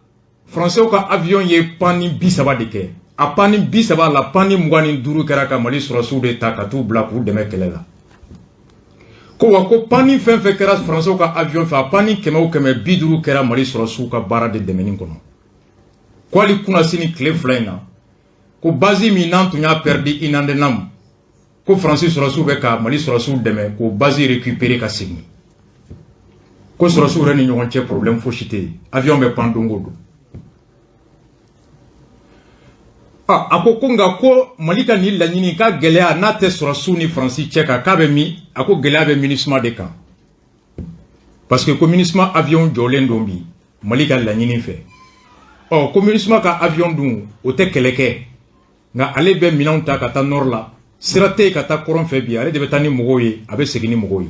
Français ka avion ye panni 30 de kɛ. A panni 30 la, panni 25 kɛra ka Mali sɔrɔdasiw de ta ka t'u bila k'u dɛmɛ kɛlɛ la. Ko wa ko panni fɛn fɛn kɛra Français ka avion fɛ, a panni kɛmɛ o kɛmɛ, 50 kɛra Mali sɔrɔdasiw ka baara de dɛmɛni kɔnɔ. Ko hali kunnasini tile 2 in na, ko base min n'an tun y'a perdu Inandenam, ko Faransi sɔrɔdasiw bɛ ka Mali sɔrɔdasiw dɛmɛ k'o base récupérer ka segin. Ko sɔrɔdasiw yɛrɛ ni ɲɔgɔn cɛ, problème fosi tɛ yen, avion bɛ pan don o don. A ko nka ko Mali ka nin laɲini ka gɛlɛya n'a tɛ sɔrɔdasiw ni Faransi cɛ kan, k'a bɛ min? A ko gɛlɛya bɛ MINUSMA de kan, parce que ko MINUSMA avion jɔlen don bi Mali ka laɲini fɛ. Ɔ ko MINUSMA ka avion dun, o tɛ kɛlɛ kɛ, nka ale bɛ minɛnw ta ka taa nord la, sira tɛ yen ka taa kɔrɔn fɛ bi, ale de bɛ taa ni mɔgɔw ye, a bɛ segin ni mɔgɔw ye.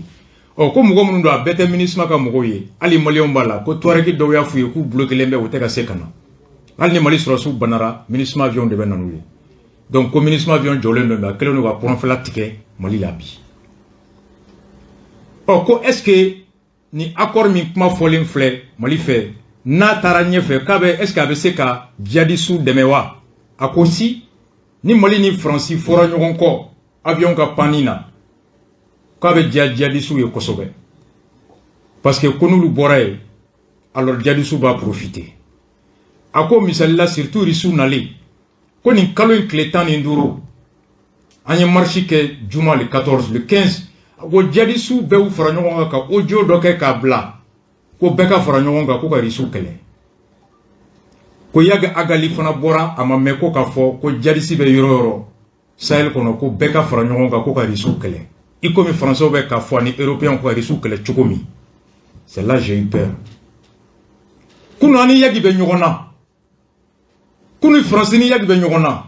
Ɔ ko mɔgɔ minnu don, a bɛɛ tɛ MINUSMA ka mɔgɔw ye, hali Maliyɛnw b'a la. Ko Touareg dɔw y'a f'u ye k'u bloqué bɛ, u tɛ ka se ka na. Hali ni Mali sɔrɔdasiw banara, MINUSMA avion de bɛ na n'u ye. Donc ko MINUSMA avion jɔlen don, a kɛlen don ka kɔrɔnfɛla tigɛ Mali la bi. Ɔ ko est ce que ni accord min kuma fɔlen filɛ Mali fɛ, n'a taara ɲɛfɛ, k'a bɛ est ce que a bɛ se ka djihadistes dɛmɛ wa? A ko si. Ni Mali ni Faransi fɔra ɲɔgɔn kɔ avion ka panni na, k'a bɛ diya djihadistes ye kosɛbɛ, parce que ko n'olu bɔra yen, alors djihadistes b'a profiter. A ko misali la, surtout Russiw nalen ko nin kalo in tile 15, an ye marche kɛ juma le 14, le 15, a ko djihadistes bɛɛ y'u fara ɲɔgɔn kan ka audio dɔ kɛ k'a bila ko bɛɛ ka fara ɲɔgɔn kan ko ka Russiw kɛlɛ. Ko Iyad Ag Ghali fana bɔra, a ma mɛn, ko k'a fɔ ko djihadiste bɛ yɔrɔ yɔrɔ Sahel kɔnɔ, ko bɛɛ ka fara ɲɔgɔn kan ko ka Russiw kɛlɛ, i komi Français bɛ k'a fɔ ani Européens ko ka Russiw kɛlɛ cogo min. C'est là j'ai eu peur. Kunu ani Iyad bɛ ɲɔgɔn na, kunu Faransi ni Iyad bɛ ɲɔgɔn na,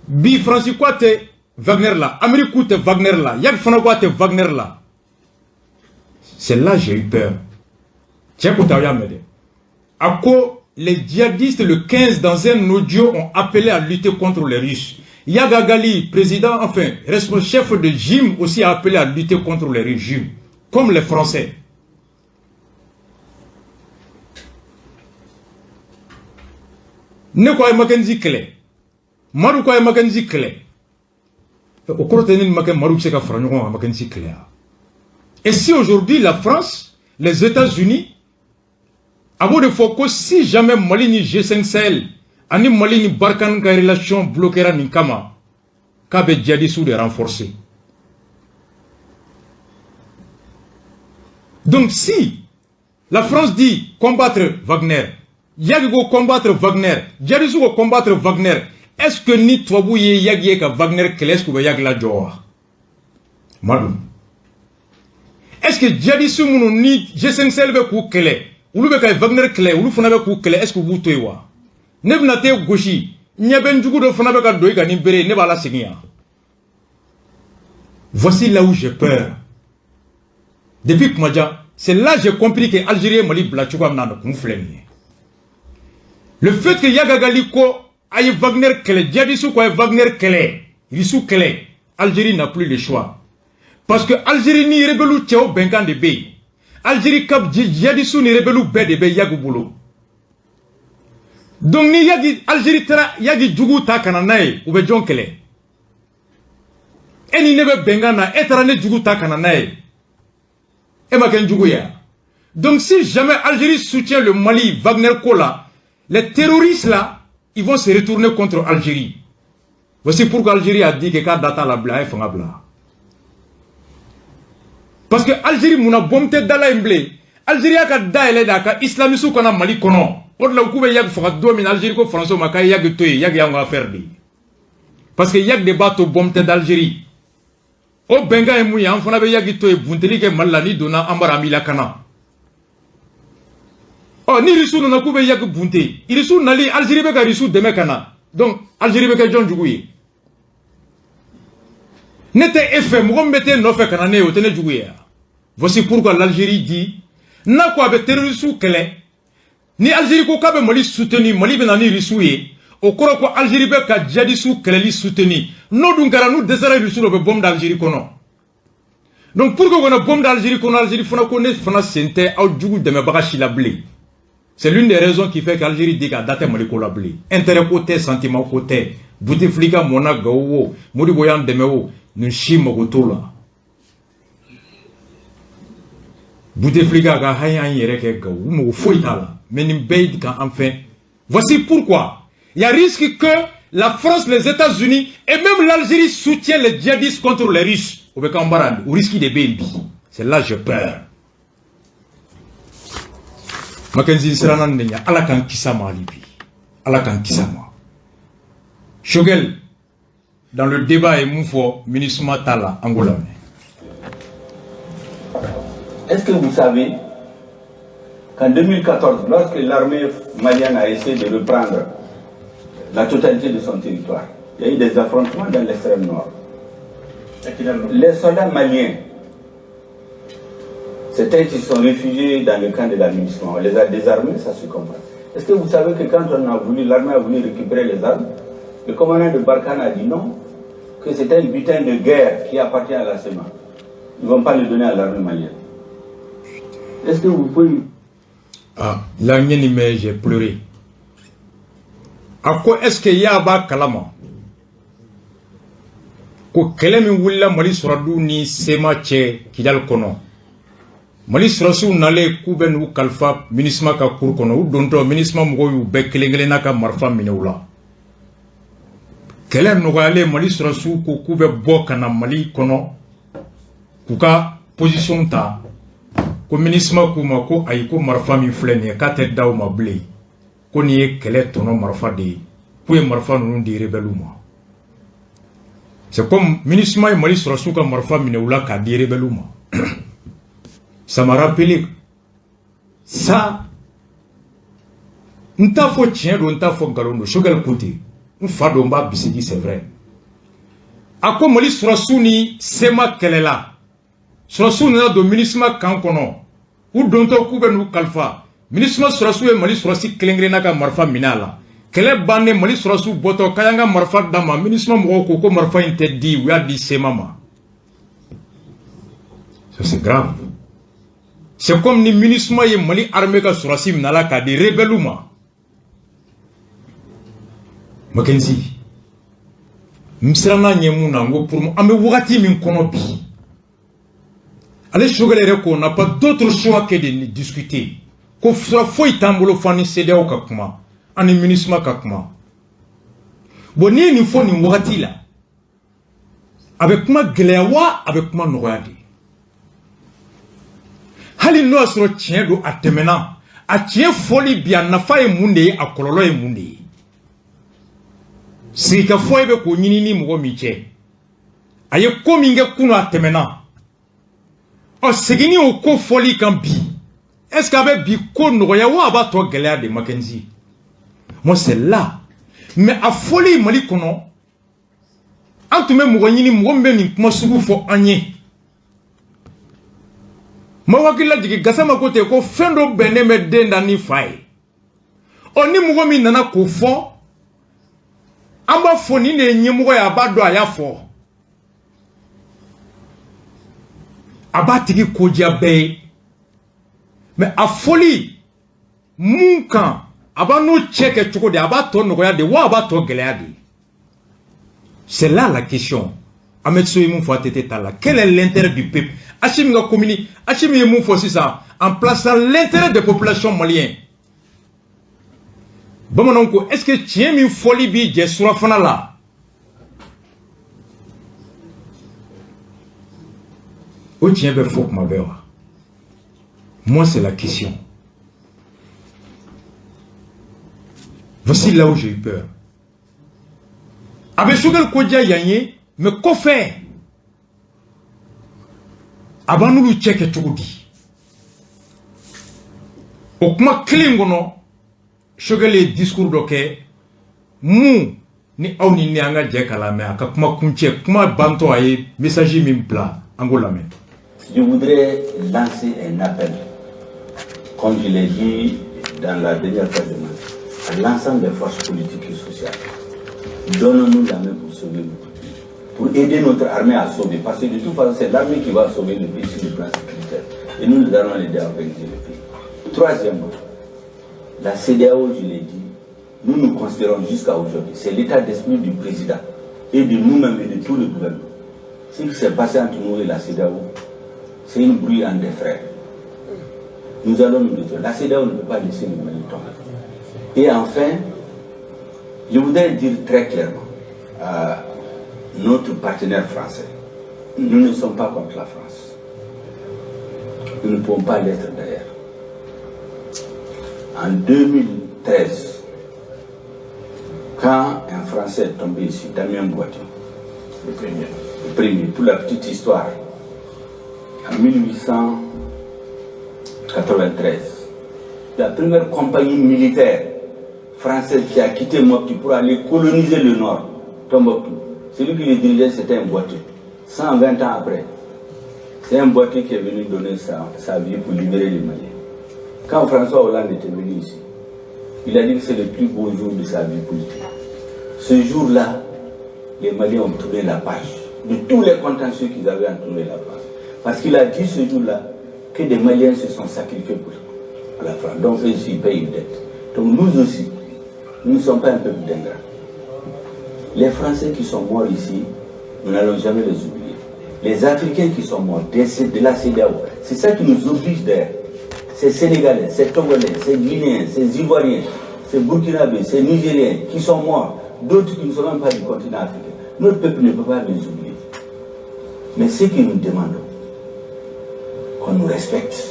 bi Faransi ko a tɛ Wagner la, Amérique k'u tɛ Wagner la, Iyad fana ko a tɛ Wagner la. C'est là j'ai eu peur. Cɛ ko ta, aw y'a mɛn dɛ. A ko les djihadistes, le 15, dans un audio, ont appelé à lutter contre les Russes. Iyad Ag Ghali, président, enfin, responsable, chef de JNIM, aussi a appelé à lutter contre les régimes, comme les Français. Ne ko a ye Mackenzie kɛlɛ, Madu ko a ye Mackenzie kɛlɛ, o kɔrɔ tɛ ne ni Madu bɛ se ka fara ɲɔgɔn kan Mackenzie kɛlɛ wa? Et si aujourd'hui la France, les États-Unis, a b'o de fɔ ko si jamais Mali ni G5 Sahel ani Mali ni Barkhane ka relation bloquera nin kama, k'a bɛ djihadistes de renforcer. Donc si la France dit combattre Wagner, Iyad ko combattre Wagner, djihadistes ko combattre Wagner, est-ce que ni tubabu ye Iyad ye ka Wagner kɛlɛ, est-ce que u bɛ Iyad lajɔ wa? Madu, est-ce que djihadistes minnu ni G5 Sahel bɛ k'u kɛlɛ, olu bɛ ka Wagner kɛlɛ, olu fana bɛ k'u kɛlɛ, est-ce que u b'u to yen wa? Ne bɛna t'e gosi, ɲɛ bɛ n jugu dɔ fana bɛ ka don i kan ni bere, ne b'a lasegin yan. Voici là où j'ai peur. Depuis kuma jan, c'est là j'ai compris que Algérie ye Mali bila cogoya min na, a kun filɛ nin ye. Le fait que Iyad Ag Ghali ko a ye Wagner kɛlɛ, djihadistes ko a ye Wagner kɛlɛ, Russiw kɛlɛ, Algérie n'a plus le choix. Parce que Algérie ni rebelles cɛw bɛnkan de bɛ yen. Algérie ka djihadistes ni rebelles bɛɛ de bɛ Iyad bolo. Donc ni Iyad, Algérie taara Iyad jugu ta ka na n'a ye, u bɛ jɔn kɛlɛ? E ni ne bɛ bɛnkan na, e taara ne jugu ta ka na n'a ye, e ma kɛ n jugu ye. Donc si jamais Algérie soutient le Mali Wagner ko la, les terroristes là, ils vont se retourner contre Algérie. Voici pourquoi Algérie a dit que k'a da t'a la bilen, a ye fanga bila. Parce que Algérie munna bombe tɛ da la yen bilen? Algérie y'a ka da yɛlɛ de a ka islamistes kana Mali kɔnɔ. O de la u k'u bɛ Iyad faga don min na, Algérie ko Français ma k'a ye Iyad to yen, Iyad y'anw ka affaire de ye. Parce que Iyad de b'a to bombe tɛ d'Algérie. O bɛnkan ye mun ye? An fana bɛ Iyad to yen, bunteli kɛ Mali la, n'i donna an bara an b'i lakana. Ɔ ni Russiw nana k'u bɛ Iyad bunte, Russiw nali, Algérie bɛ ka Russiw dɛmɛ ka na. Donc Algérie bɛ kɛ jɔn jugu ye? Ne tɛ e fɛ, mɔgɔ min bɛ t'e nɔfɛ ka na ne ye, o tɛ ne jugu ye. Voici pourquoi l'Algérie dit n'a ko a bɛ terroristes kɛlɛ, ni Algérie ko k'a bɛ Mali soutenir, Mali bɛ na ni Russiw ye, o kɔrɔ ko Algérie bɛ ka djihadistes kɛlɛli soutenir. N'o dun kɛra, n'u dɛsɛra Russiw la, u bɛ bombe d'Algérie kɔnɔ. Donc pour que u kana bombe d'Algérie kɔnɔ, Algérie fana ko ne fana sen tɛ aw jugu dɛmɛbaga si la bilen. C'est l'une des raisons qui fait qu'Algérie dit k'a da tɛ Mali ko la bilen. Intérêt ko tɛ, sentiment ko tɛ. Bouteflika mɔnna Gawo o, Modibo y'an dɛmɛ o, nin si mago t'o la. Bouteflika ka hali an yɛrɛ kɛ Gawo, u mago foyi t'a la. Mais nin bɛɛ ye kan an fɛn. Voici pourquoi il y a risque que la France, les États-Unis et même l'Algérie soutiennent les djihadistes contre les Russes. O bɛ k'an baara, o risque de bɛ yen bi. C'est là j'ai peur. Mackenzie siranna nin de ɲɛ, Ala k'an kisi a ma hali bi. Ala k'an kisi a ma. Choguel, dans le débat ye mun fɔ MINUSMA ta la, an k'o lamɛn. Est-ce que vous savez qu'en 2014, lorsque l'armée malienne a essayé de reprendre la totalité de son territoire, il y a eu des affrontements dans l'extrême nord. Les soldats maliens, certains qui sont réfugiés dans le camp de la MINUSMA, on les a désarmés, ça se comprend. Est-ce que vous savez que quand on a voulu, l'armée a voulu récupérer les armes, le commandant de Barkhane a dit non, que c'était un butin de guerre qui appartient à la CMA. Ils ne vont pas le donner à l'armée malienne. Est-ce que vous pouvez... Ah, là, mais j'ai pleuré. A ko est ce que y'a b'a kalama ko kɛlɛ min wulila Mali sɔrɔdasiw ni CMA cɛ Kidali kɔnɔ, Mali sɔrɔdasiw nalen k'u bɛ n'u kalifa MINUSMA ka cour kɔnɔ, u dontɔ MINUSMA mɔgɔw y'u bɛɛ kelen kelenna ka marifa minɛ u la. Kɛlɛ nɔgɔyalen, Mali sɔrɔdasiw ko k'u bɛ bɔ ka na Mali kɔnɔ k'u ka position ta, ko MINUSMA k'u ma ko ayi, ko marifa min filɛ nin ye, k'a tɛ da u ma bilen, ko nin ye kɛlɛ tɔnɔ marifa de ye, k'u ye marifa ninnu di rebelles ma. C'est comme MINUSMA ye Mali sɔrɔdasiw ka marifa minɛ u la k'a di rebelles ma. Ça m'a rappelé ça. N t'a fɔ tiɲɛ don, n t'a fɔ nkalon don. Choguel ko ten, n fa don, n b'a bisigi, c'est vrai. A ko Mali sɔrɔdasiw ni CMA kɛlɛla, sɔrɔdasiw nana don MINUSMA camp kɔnɔ, u dontɔ k'u bɛ n'u kalifa, MINUSMA sɔrɔdasiw ye Mali sɔrɔdasi kelen kelenna ka marifa minɛ a la. Kɛlɛ bannen, Mali sɔrɔdasiw bɔtɔ k'an y'an ka marifa d'a ma, MINUSMA mɔgɔw ko ko marifa in tɛ di, u y'a di CMA ma. Ça, c'est grave. C'est comme ni MINUSMA ye Mali armée ka sɔrɔdasi minɛ a la k'a di rebelle ma. Mackenzie, n siranna ɲɛ mun na, n ko pour an bɛ wagati min kɔnɔ bi, ale Choguel yɛrɛ ko on n'a pas d'autre choix que de discuter, ko fura foyi t'an bolo fo an ni CEDEAO ka kuma, an ni MINUSMA ka kuma. Bon, n'i ye nin fɔ nin wagati la, a bɛ kuma gɛlɛya wa a bɛ kuma nɔgɔya de? Hali n'o y'a sɔrɔ tiɲɛ don, a tɛmɛna, a tiɲɛ fɔli bi, a nafa ye mun de ye, a kɔlɔlɔ ye mun de ye? Sigikafɔ ye bɛ k'o ɲini ni mɔgɔ min cɛ, a ye ko min kɛ kunun, a tɛmɛna, ɔ seginni o ko fɔli kan bi, est ce que a bɛ bi ko nɔgɔya wa a b'a tɔ gɛlɛya de? Mackenzie, moi c'est là. Mais a fɔli Mali kɔnɔ, an tun bɛ mɔgɔ ɲini, mɔgɔ min bɛ nin kuma sugu fɔ an ye. Ma hakili lajigin Gasama ko ten ko fɛn dɔ bɛnnen bɛ den da ni fa ye. Ɔ ni mɔgɔ min nana k'o fɔ, an b'a fɔ nin de ye ɲɛmɔgɔ ye, a b'a dɔn a y'a fɔ, a b'a tigi ko diya bɛɛ ye. Mais a fɔli mun kan, a b'a n'o cɛ kɛ cogo di? A b'a tɔ nɔgɔya de wa a b'a tɔ gɛlɛya de? C'est là la question. Ahmed Sow ye mun fɔ ATT ta la? Quel est l'intérêt du peuple? Assimi ka commune, Assimi ye mun fɔ sisan en plaçant l'intérêt des populations maliennes? Bamananw ko est ce que tiɲɛ min fɔli b'i jɛ surafana la, o tiɲɛ bɛ fɔ kuma bɛɛ wa? Moi, c'est la question. Voici là où j'ai eu peur. A bɛ Choguel ko diya yan ye, mais kɔfɛ a b'an n'olu cɛ kɛ cogo di? O kuma kelen kɔnɔ, Choguel ye discours dɔ kɛ mun ni aw ni ne an ka jɛ k'a lamɛn. A ka kuma kuncɛ, kuma bantɔ, a ye message min bila, an k'o lamɛn. Je voudrais lancer un appel, comme je l'ai dit dans la dernière fois de à l'ensemble des forces politiques et sociales. Donnons-nous la main pour sauver notre pays, pour aider notre armée à sauver, parce que de toute façon, c'est l'armée qui va sauver le pays sur le plan sécuritaire. Et nous, nous allons l'aider à organiser le pays. Troisièmement, la CEDEAO, je l'ai dit, nous nous considérons jusqu'à aujourd'hui, c'est l'état d'esprit du président et de nous-mêmes et de tout le gouvernement. Ce qui s'est passé entre nous et la CEDEAO, c'est une bruit entre des frères. Nous allons nous résoudre. La CEDEAO ne peut pas laisser le Mali tomber. Et enfin, je voudrais dire très clairement à notre partenaire français, nous ne sommes pas contre la France. Nous ne pouvons pas l'être d'ailleurs. En 2013, quand un Français est tombé ici, Damien Boiteux, le premier, pour la petite histoire, en 1893, la première compagnie militaire française qui a quitté Mopti pour aller coloniser le nord, Tombouctou, celui qui le dirigeait, c'était un Boiteux. 120 ans après, c'est un Boiteux qui est venu donner sa vie pour libérer les Maliens. Quand François Hollande était venu ici, il a dit que c'est le plus beau jour de sa vie politique. Ce jour-là, les Maliens ont tourné la page de tous les contentieux qu'ils avaient entouré la France. Parce qu'il a dit ce jour-là que des Maliens se sont sacrifiés pour la France. Donc eux aussi, ils payent une dette. Donc nous aussi, Nous ne sommes pas un peuple d'ingrats. Les Français qui sont morts ici, nous n'allons jamais les oublier. Les Africains qui sont morts de la CEDEAO, c'est ça qui nous oblige d'ailleurs. Ces Sénégalais, ces Togolais, ces Guinéens, ces Ivoiriens, ces Burkinabés, ces Nigériens qui sont morts, d'autres qui ne sont même pas du continent africain. Notre peuple ne peut pas les oublier. Mais ce que nous demandons, qu'on nous respecte,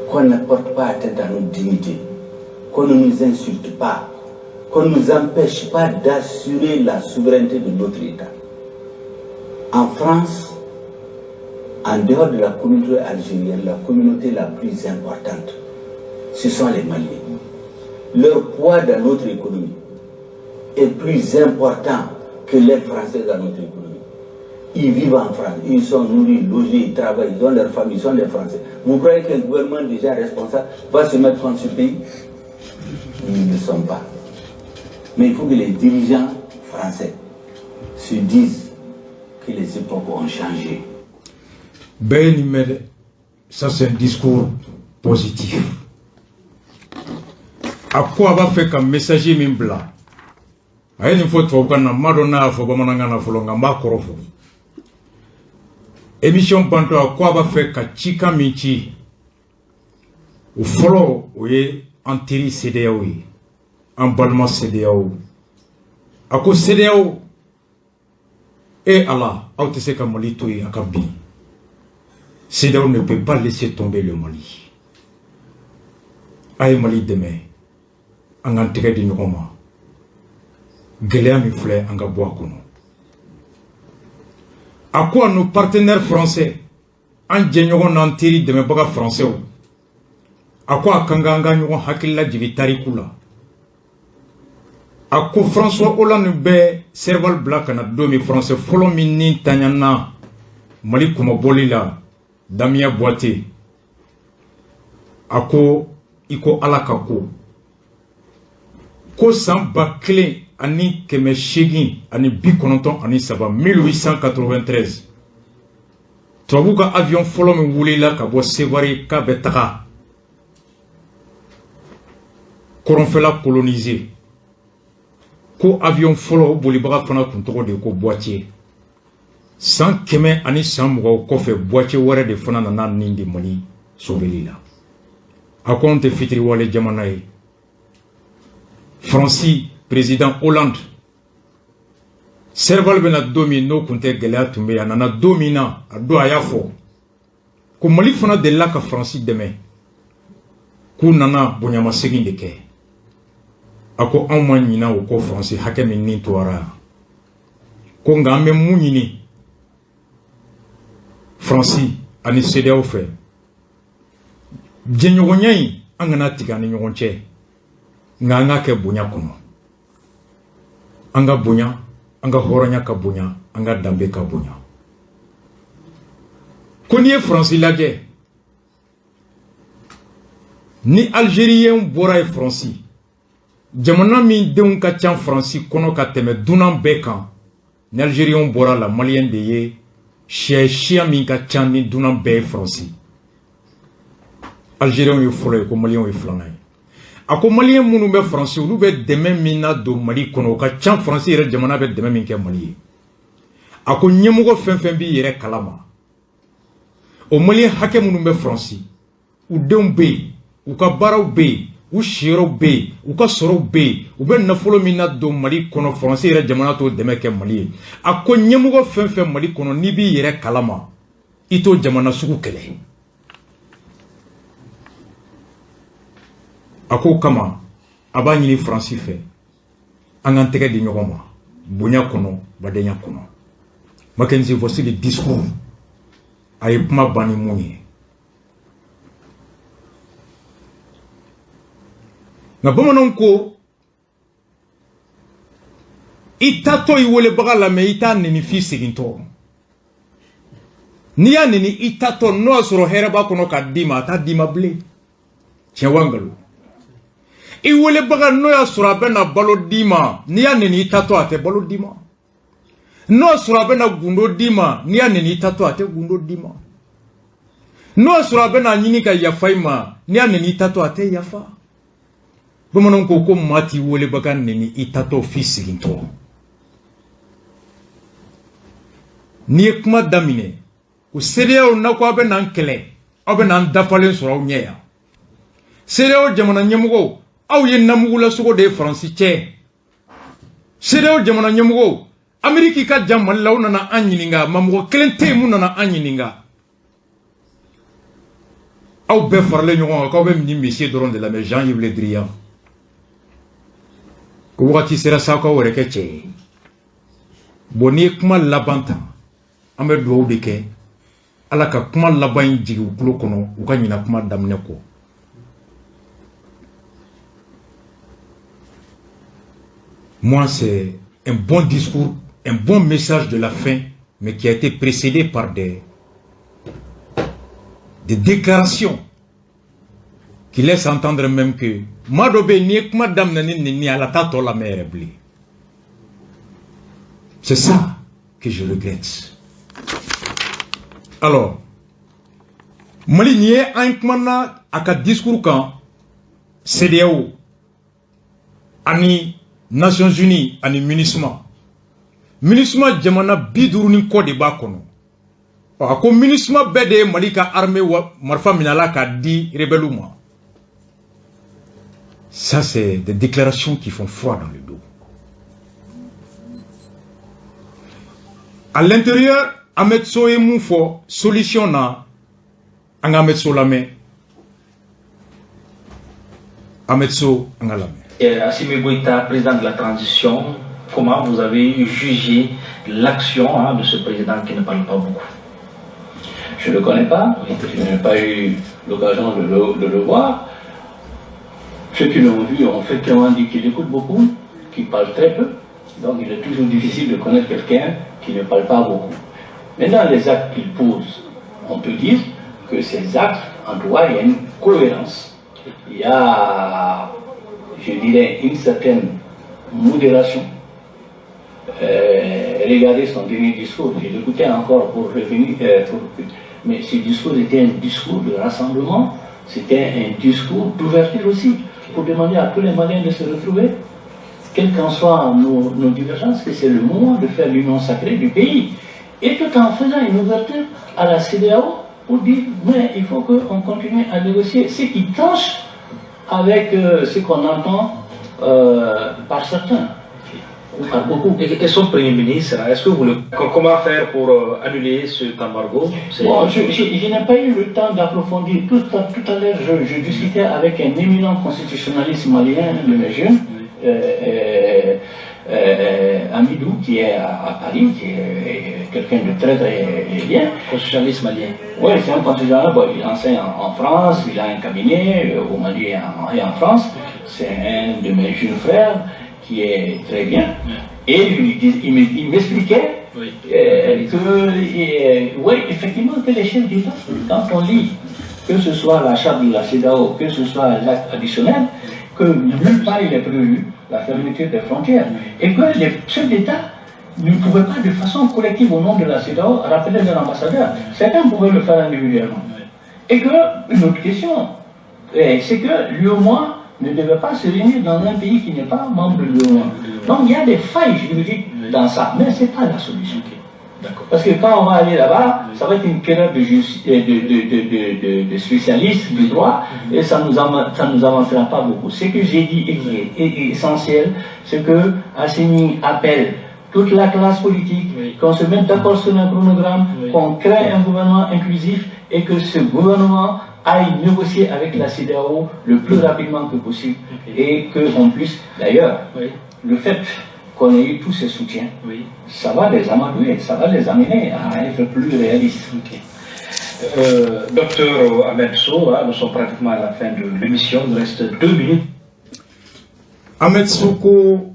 qu'on ne porte pas atteinte à notre dignité, qu'on ne nous insulte pas, qu'on ne nous empêche pas d'assurer la souveraineté de notre État. En France, en dehors de la communauté algérienne, la communauté la plus importante, ce sont les Maliens. Leur poids dans notre économie est plus important que l'aide française dans notre économie. Ils vivent en France, ils sont nourris, logés, ils travaillent, ils ont leur famille, ils sont des Français. Vous croyez qu'un gouvernement déjà responsable va se mettre contre ce pays? Ils ne le sont pas. Mais il faut que les dirigeants français se disent que les époques ont changé. Ben, ça c'est un discours positif. A ko a b'a fɛ ka message min bila, a ye nin fɔ tubabukan na, n m'a dɔn n'a y'a fɔ bamanankan na fɔlɔ, nka n b'a kɔrɔ fɔ. Émission bantɔ, a ko a b'a fɛ ka cikan min ci, o fɔlɔ, o ye an teri CEDEAO ye, an balima CEDEAO. A ko CEDEAO, e Ala, aw tɛ se ka Mali to yen a ka bin. CEDEAO ne peut pas laisser tomber le Mali. A ye Mali dɛmɛ, an k'an tɛgɛ di ɲɔgɔn ma, gɛlɛya min filɛ, an ka bɔ a kɔnɔ. A ko à nos partenaires français, an jɛɲɔgɔn n'an teri dɛmɛbaga français, a ko a kan ka an ka ɲɔgɔn hakilila jigin tariku la. A ko François Hollande bɛ Serval bila ka na don min, français fɔlɔ min ni taɲana Mali kunmabɔli la, Damien Boiteux. A ko i ko Ala ka ko san 1893, 1893, tubabu ka avion fɔlɔ min wulila ka bɔ Sevare k'a bɛ taga kɔrɔnfɛla coloniser, ko avion fɔlɔ, o bolibaga fana tun tɔgɔ de ye ko Boiteux. San 120 kɔfɛ, Boiteux wɛrɛ de fana nana nin di Mali sauveli la. A ko anw tɛ fitiriwale jamana ye. Faransi président Hollande, Serval bɛna don min, n'o tun tɛ, gɛlɛya tun bɛ yen. A nana don min na, a don a y'a fɔ ko Mali fana delila ka Faransi dɛmɛ, k'u nana bonyamasegin de kɛ. A ko anw ma ɲina o kɔ, Faransi hakɛ min nin tora yan ko, nka an bɛ mun ɲini Faransi ani CEDEAO fɛ? Jɛɲɔgɔnya in, an kana tigɛ an ni ɲɔgɔn cɛ, nka an k'a kɛ bonya kɔnɔ, an ka bonya, an ka hɔrɔnya ka bonya, an ka danbe ka bonya. Ko n'i ye Faransi lajɛ, ni Algérien bɔra ye, Faransi jamana min denw ka ca Faransi kɔnɔ ka tɛmɛ dunan bɛɛ kan, ni Algérien bɔra la, Malien de ye siya siya min ka ca ni dunan bɛɛ ye Faransi. Algérien ye fɔlɔ ye, ko Malien ye filanan ye. A ko Malien minnu bɛ Faransi, olu bɛ dɛmɛ min na don Mali kɔnɔ, o ka ca Faransi yɛrɛ jamana bɛ dɛmɛ min kɛ Mali ye. A ko ɲɛmɔgɔ fɛn fɛn b'i yɛrɛ kalama, o Malien hakɛ minnu bɛ Faransi, u denw bɛ yen, u ka baaraw bɛ yen, u siyɔrɔw bɛ yen, u ka sɔrɔw bɛ yen, u bɛ nafolo min na don Mali kɔnɔ, Faransi yɛrɛ jamana t'o dɛmɛ kɛ Mali ye. A ko ɲɛmɔgɔ fɛn fɛn Mali kɔnɔ, n'i b'i yɛrɛ kalama, i t'o jamana sugu kɛlɛ. A k'o kama, a b'a ɲini Faransi fɛ, an k'an tɛgɛ di ɲɔgɔn ma bonya kɔnɔ, badenya kɔnɔ. Mackenzie, voici le discours. A ye kuma ban ni mun ye? Nka bamananw ko i tatɔ i welebaga lamɛn, i t'a neni f'i segintɔ. N'i y'a neni i tatɔ, n'o y'a sɔrɔ hɛrɛ b'a kɔnɔ k'a d'i ma, a t'a d'i ma bilen. Tiɲɛ wa nkalon? I welebaga, n'o y'a sɔrɔ a bɛna balo d'i ma, n'i y'a neni i tatɔ, a tɛ balo d'i ma. N'o y'a sɔrɔ a bɛna gundo d'i ma, n'i y'a neni i tatɔ, a tɛ gundo d'i ma. N'o y'a sɔrɔ a bɛna ɲini ka yafa i ma, n'i y'a neni i tatɔ, a tɛ yafa. Bamananw ko ko maa t'i welebaga neni i tatɔ f'i segintɔ. N'i ye kuma daminɛ, o CEDEAO n'a ko aw bɛ n'an kɛlɛ, aw bɛ n'an dafalen sɔrɔ aw ɲɛ yan. CEDEAO jamana ɲɛmɔgɔw, aw ye namugulasogo de ye Faransi cɛ. CEDEAO jamana ɲɛmɔgɔw, Ameriki ka jan Mali la, u nana an ɲininka, ma mɔgɔ kelen tɛ yen mun nana an ɲininka. Aw bɛɛ faralen ɲɔgɔn kan k'aw bɛ nin monsieur dɔrɔn de lamɛn, Jean-Yves Le Drian. Ko wagati sera sa k'aw yɛrɛ kɛ cɛ ye. Bon, n'i ye kuma laban ta, an bɛ dugawu de kɛ Ala ka kuma laban in jigin u tulo kɔnɔ, u ka ɲina kuma daminɛ kɔ. Moi, c'est un bon discours, un bon message de la fin, mais qui a été précédé par des déclarations qui laissent entendre même que maa dɔ bɛ yen, n'i ye kuma daminɛ ni nin ni ala t'a tɔ lamɛn yɛrɛ bilen. C'est ça que je regrette. Alors, Mali nin ye an kumana a ka discours kan CEDEAO ani Nations Unies ani MINUSMA. MINUSMA jamana 50 ni kɔ de b'a kɔnɔ. A ko MINUSMA bɛɛ de ye Mali ka armée marifa minɛ a la k'a di rebelles ma. Ça, c'est des déclarations qui font froid dans le dos. À l'intérieur, Ahmed Sow ye mun fɔ solution na, an ka Ahmed Sow lamɛn. Ahmed Sow, an ka lamɛn. Assimi Goïta, président de la transition, comment vous avez jugé l'action, hein, de ce président qui ne parle pas beaucoup? Je ne le connais pas, je n'ai pas eu l'occasion de le voir. Ceux qui l'ont vu ont effectivement dit qu'il écoute beaucoup, qu'il parle très peu. Donc il est toujours difficile de connaître quelqu'un qui ne parle pas beaucoup. Maintenant, les actes qu'il pose, on peut dire que ces actes, en tout cas, il y a une cohérence. Il y a, je dirais, une certaine modération. Regardez son dernier discours, je l'écoutais encore pour revenir, mais ce discours était un discours de rassemblement, c'était un discours d'ouverture aussi, pour demander à tous les Maliens de se retrouver, quelles qu'en soient nos divergences, que c'est le moment de faire l'union sacrée du pays. Et tout en faisant une ouverture à la CEDEAO pour dire, mais il faut qu'on continue à négocier, ce qui tranche avec ce qu'on entend par certains. Ou par beaucoup. Et son Premier ministre, est-ce que vous le... Comment faire pour annuler cet embargo? Bon, je n'ai pas eu le temps d'approfondir. Tout à l'heure, je discutais avec un éminent constitutionnaliste malien de mes jeunes, Amidou, qui est à Paris, qui est quelqu'un de très très bien. Constitutionnaliste malien. Oui, c'est un constitutionnaliste. Bon, il enseigne en France, il a un cabinet au Mali et en France. C'est un de mes jeunes frères qui est très bien. Et il m'expliquait que, oui, effectivement, que les chefs d'État, quand on lit, que ce soit la charte de la CEDEAO, que ce soit l'acte additionnel, que nulle part il est prévu la fermeture des frontières, et que les chefs d'État ne pouvaient pas de façon collective au nom de la CEDEAO rappeler leur ambassadeur. Certains pouvaient le faire individuellement. Et que, une autre question, c'est que l'UEMOA ne devait pas se réunir dans un pays qui n'est pas membre de l'UEMOA. Donc il y a des failles juridiques dans ça, mais ce n'est pas la solution. Parce que quand on va aller là-bas, ça va être une querelle de spécialistes du droit, et ça nous avancera pas beaucoup. Ce que j'ai dit et qui est essentiel, c'est que Assimi appelle toute la classe politique, qu'on se mette d'accord sur un chronogramme, qu'on crée un gouvernement inclusif et que ce gouvernement aille négocier avec la CEDEAO le plus rapidement que possible, et qu'on puisse, d'ailleurs, le fait qu'on ait eu tous ces soutiens, ça va les amadouer, ça va les amener à être plus réalistes. Okay. Docteur Ahmed Sow, hein, nous sommes pratiquement à la fin de l'émission, il nous reste 2 minutes. Ahmed Sow ko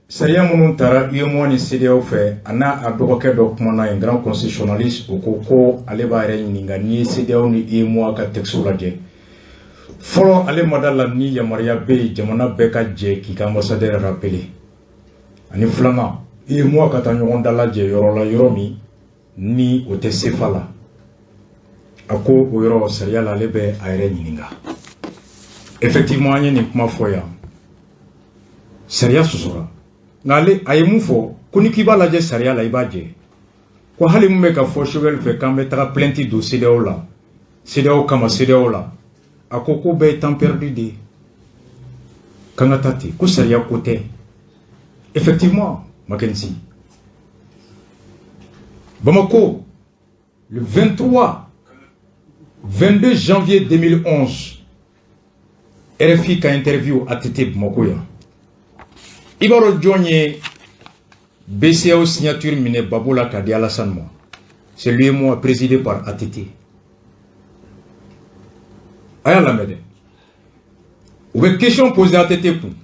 sariya minnu taara UEMOA ni CEDEAO fɛ, a n'a a dɔgɔkɛ dɔ kumana, un grand constitutionnaliste, o ko ko ale b'a yɛrɛ ɲininka n'i ye CEDEAO ni UEMOA ka texte lajɛ. Fɔlɔ, ale ma da la ni yamaruya bɛ yen jamana bɛɛ ka jɛ k'i ka ambassadeur rappeler. Ani filanan, UEMOA ka taa ɲɔgɔn dalajɛ yɔrɔ la, yɔrɔ min ni o tɛ CFA la. A ko o yɔrɔ sariya la, ale bɛ a yɛrɛ ɲininka. Effectivement, an ye nin kuma fɔ yan, sariya sɔsɔra. Nka ale a ye mun fɔ? Ko ni k'i b'a lajɛ sariya la, i b'a jɛ. Ko hali mun bɛ ka fɔ Choguel fɛ k'an bɛ taga plainte don CEDEAO la, CEDEAO kama, CEDEAO la, a ko ko bɛɛ ye temps perdu de ye, k'an ka taa ten, ko sariya ko tɛ. Effectivement, Mackenzie, Bamako, le 23 22 janvier 2011, RFI ka interview ATT Bamako yan. I b'a dɔn jɔn ye BCEAO signature minɛ Gbagbo la k'a di Alassane ma? C'est l'UEMOA présidé par ATT. A y'a lamɛn dɛ. U bɛ question poser ATT kun.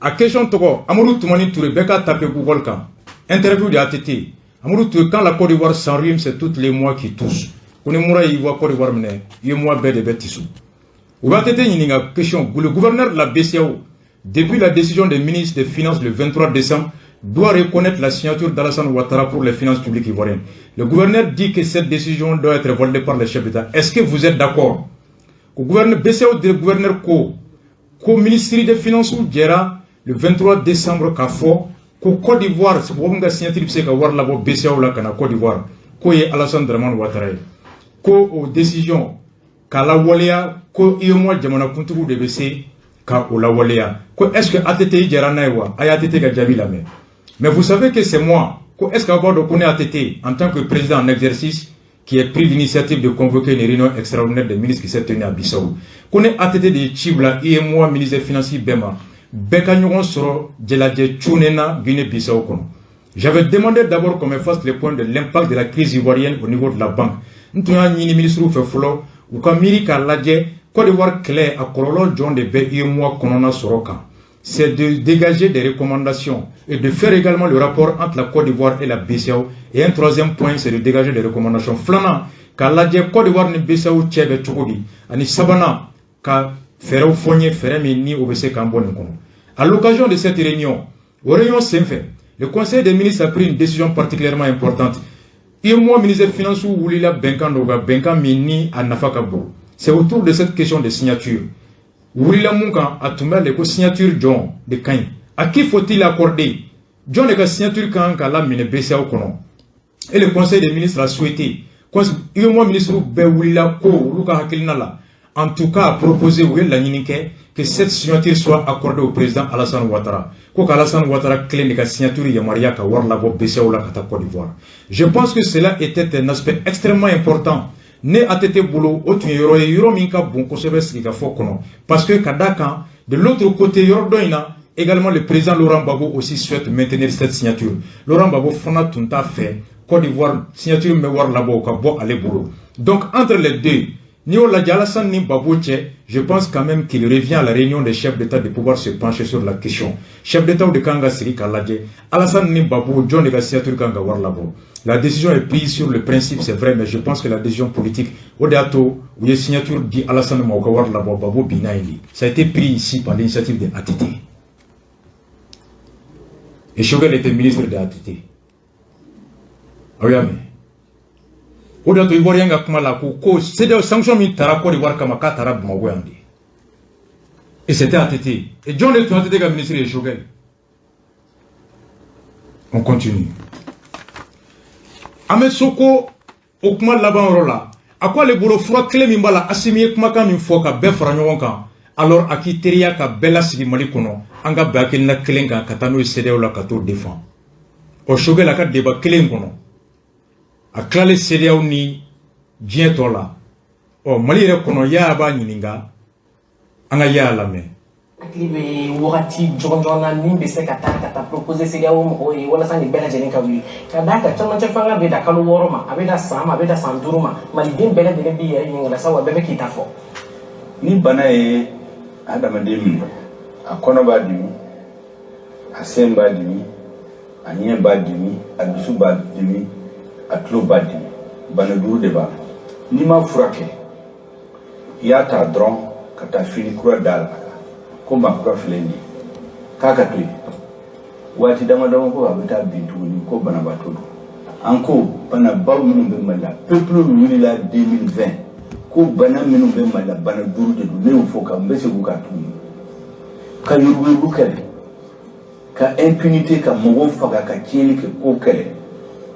A question tɔgɔ Amadou Toumani Touré. Bɛɛ ka taper Google kan, interview de ATT Amadou Touré: quand la Côte d'Ivoire s'enrhume, c'est toute l'UEMOA qui tousse. Ko ni mura y'i wa Côte d'Ivoire minɛ, UEMOA bɛɛ de bɛ tiso. U bɛ ATT ɲininka question: le gouverneur de la BCEAO, depuis la décision des ministres des Finances le 23 décembre, doit reconnaître la signature d'Alassane Ouattara pour les finances publiques ivoiriennes. Le gouverneur dit que cette décision doit être validée par les chefs d'État. Est-ce que vous êtes d'accord? Ko gouverneur BCEAO de gouverneur ko ministre des Finances jɛra le 23 décembre k'a fɔ ko Côte d'Ivoire, mɔgɔ min ka signature bɛ se ka wari labɔ BCEAO la ka na Côte d'Ivoire, k'o ye Alassane Dramane Ouattara ye. Ko o décision k'a lawaleya, ko UEMOA jamanakuntigiw de bɛ se ka o lawaleya. Ko est-ce que ATT jɛra n'a ye wa? A ye ATT ka jaabi lamɛn. Mais vous savez que c'est moi. Ko est-ce qu'aw b'a dɔn ko ne ATT, en tant que président en exercice, qui a pris l'initiative de convoquer une réunion extraordinaire des ministres qui s'est tenue à Bissau. Ko ne ATT de ye ci bila UEMOA ministre des Finances bɛɛ ma, bɛɛ ka ɲɔgɔn sɔrɔ jalajɛ cunnen na Guinée Bissau kɔnɔ. J'avais demandé d'abord qu'on me fasse le point de l'impact de la crise ivoirienne au niveau de la banque. N tun y'a ɲini ministre fɛ fɔlɔ, u ka miiri k'a lajɛ Côte d'Ivoire kɛlɛ a kɔlɔlɔ jɔn de bɛ UEMOA kɔnɔna sɔrɔ kan. C'est de dégager des recommandations et de faire également le rapport entre la Côte d'Ivoire et la BCEAO. Et un troisième point, c'est de dégager des recommandations. Filanan, k'a lajɛ Côte d'Ivoire ni BCEAO cɛ bɛ cogo di. Ani sabanan, ka fɛɛrɛw fɔ n ye, fɛɛrɛ min ni o bɛ se k'an bɔ nin kɔnɔ. À l'occasion de cette réunion, o réunion senfɛ, le Conseil des ministres a pris une décision particulièrement importante. UEMOA ministre des Finances wulila bɛnkan dɔ kan, bɛnkan min ni a nafa ka bon. C'est autour de cette question de signature. Wulila mun kan? A tun bɛ le ko signature jɔn de ka ɲi, à qui faut-il accorder, jɔn de ka signature kan ka laminɛ BCEAO kɔnɔ. Et le Conseil des ministres a souhaité, UEMOA ministres bɛɛ wulila ko olu ka hakilina la, en tout cas a proposé, u ye laɲini kɛ que cette signature soit accordée au président Alassane Ouattara. Ko ka Alassane Ouattara kelen de ka signature yamaruya ka wari labɔ BCEAO la ka taa Côte d'Ivoire. Je pense que cela était un aspect extrêmement important. Ne ATT bolo, o tun ye yɔrɔ ye, yɔrɔ min ka bon kosɛbɛ sigikafɔ kɔnɔ, parce que ka da kan, de l'autre côté, yɔrɔ dɔ in na également, le président Laurent Gbagbo aussi souhaite maintenir cette signature. Laurent Gbagbo fana tun t'a fɛ Côte d'Ivoire signature min bɛ wari labɔ, o ka bɔ ale bolo. Donc entre les deux, n'i y'o lajɛ, Alassane ni Gbagbo cɛ, je pense quand même qu'il revient à la réunion des chefs d'État de pouvoir se pencher sur la question. Chef d'État de kan ka sigi k'a lajɛ, Alassane ni Gbagbo, jɔn de ka signature kan ka wari labɔ. La décision est prise sur le principe, c'est vrai, mais je pense que la décision politique, o de y'a to u ye signature di Alassane ma, u ka wari labɔ. Gbagbo binna yen de. Ça a été pris ici par l'initiative de ATT et Choguel était ministre de ATT. Aw y'a mɛn, o de y'a to Ivoirien ka kuma la ko CEDEAO sanction min tara Côte d'Ivoire kama, k'a taara Bamakɔ yan de. Et c'était ATT. Et jɔn de tun ATT ka ministre ye? Choguel. On continue. An bɛ so ko o kuma laban yɔrɔ la, a ko ale bolo, fura kelen min b'a la, Assimi ye kumakan min fɔ ka bɛɛ fara ɲɔgɔn kan, alors a k'i teriya ka bɛɛ lasigi Mali kɔnɔ, an ka bɛn hakilina kelen kan ka taa n'o ye CEDEAO la ka t'o défend. Ɔ, Choguel a ka débat kelen kɔnɔ, a tilalen CEDEAO ni diɲɛ tɔ la, ɔ, Mali yɛrɛ kɔnɔ, Yaya b'a ɲininka. An ka Yaya lamɛn. Hakili bɛ wagati jɔnjɔn na min bɛ se ka taa proposer CEDEAO mɔgɔw ye walasa nin bɛɛ lajɛlen ka wuli, ka d'a kan camancɛ fanga bɛ da kalo 6 ma, a bɛ da san ma, a bɛ da san 5 ma, maliden bɛɛ lajɛlen b'i yɛrɛ ɲininka sa, wa bɛɛ bɛ k'i ta fɔ. Ni bana ye adamaden minɛ, a kɔnɔ b'a dimi, a sen b'a dimi, a ɲɛ b'a dimi, a dusu b'a dimi, a tulo b'a dimi, bana duuru de b'a la. N'i ma furakɛ, i y'a ta dɔrɔn ka taa fini kura da la ko maa kura filɛ nin ye, k'a ka to yen waati dama dama, ko a bɛ taa bin tuguni, ko banabaatɔ don. An ko banabaw minnu bɛ Mali la, peuple wulila 2020 Ko bana minnu bɛ Mali la, bana duuru de don. Ne y'o fɔ ka n bɛ segin k'a tuguni: ka yuruguyurugu kɛlɛ, ka impunité, ka mɔgɔw faga, ka tiɲɛni kɛ, k'o kɛlɛ,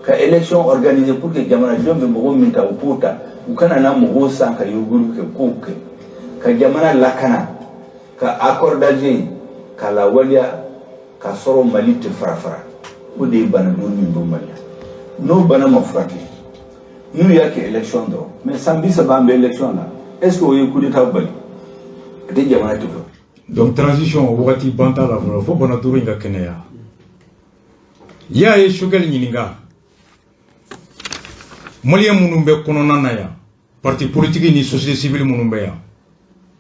ka élection organiser pour que jamanadenw bɛ mɔgɔ min ta, u k'o ta, u kana na mɔgɔw san ka yuruguyurugu kɛ, k'o kɛ, ka jamana lakana, ka accord d'Alger ka lawaleya, ka sɔrɔ Mali tɛ fara fara. O de ye bana duuru min bɛ Mali la. N'o bana ma furakɛ, n'u y'a kɛ élection dɔrɔn, mais san 30 an bɛ élection la, est ce que o ye coup d'état bali? A tɛ jamana tɛ fɔ. Donc transition wagati ban t'a la fɔlɔ, fo bana duuru in ka kɛnɛya. I y'a ye, Choguel ɲininka, Malien minnu bɛ kɔnɔna na yan, parti politique ni société civile minnu bɛ yan,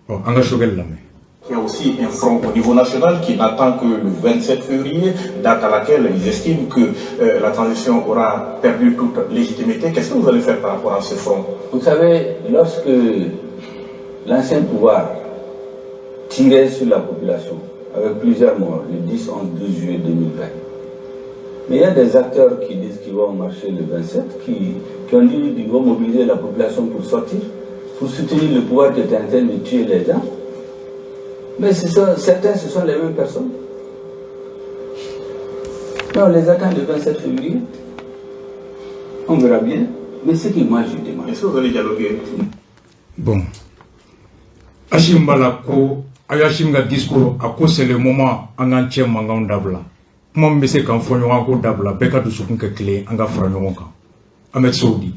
ɔ an ka Choguel lamɛn. Il y a aussi un front au niveau national qui n'attend que le 27 février, date à laquelle ils estiment que la transition aura perdu toute légitimité. Qu'est-ce que vous allez faire par rapport à ce front? Vous savez, lorsque l'ancien pouvoir tirait sur la population, avec plusieurs morts, le 10, 11, 12 juillet 2020, mais il y a des acteurs qui disent qu'ils vont marcher le 27, qui ont dit qu'ils vont mobiliser la population pour sortir, pour soutenir le pouvoir qui était en train de tuer les gens. Mais certains, ce sont les mêmes personnes. Mais on les attend le 27 février. On verra bien. Mais ce que moi je demande. Est-ce que vous allez dialoguer? Bon. Assimi b'a la ko a y'Assimi ka discours, a ko c'est le moment an k'an cɛ mankanw dabila. Kuma min bɛ se k'an fɔ ɲɔgɔn ko dabila, bɛɛ ka dusukun kɛ kelen, an ka fara ɲɔgɔn kan. An bɛ se o di.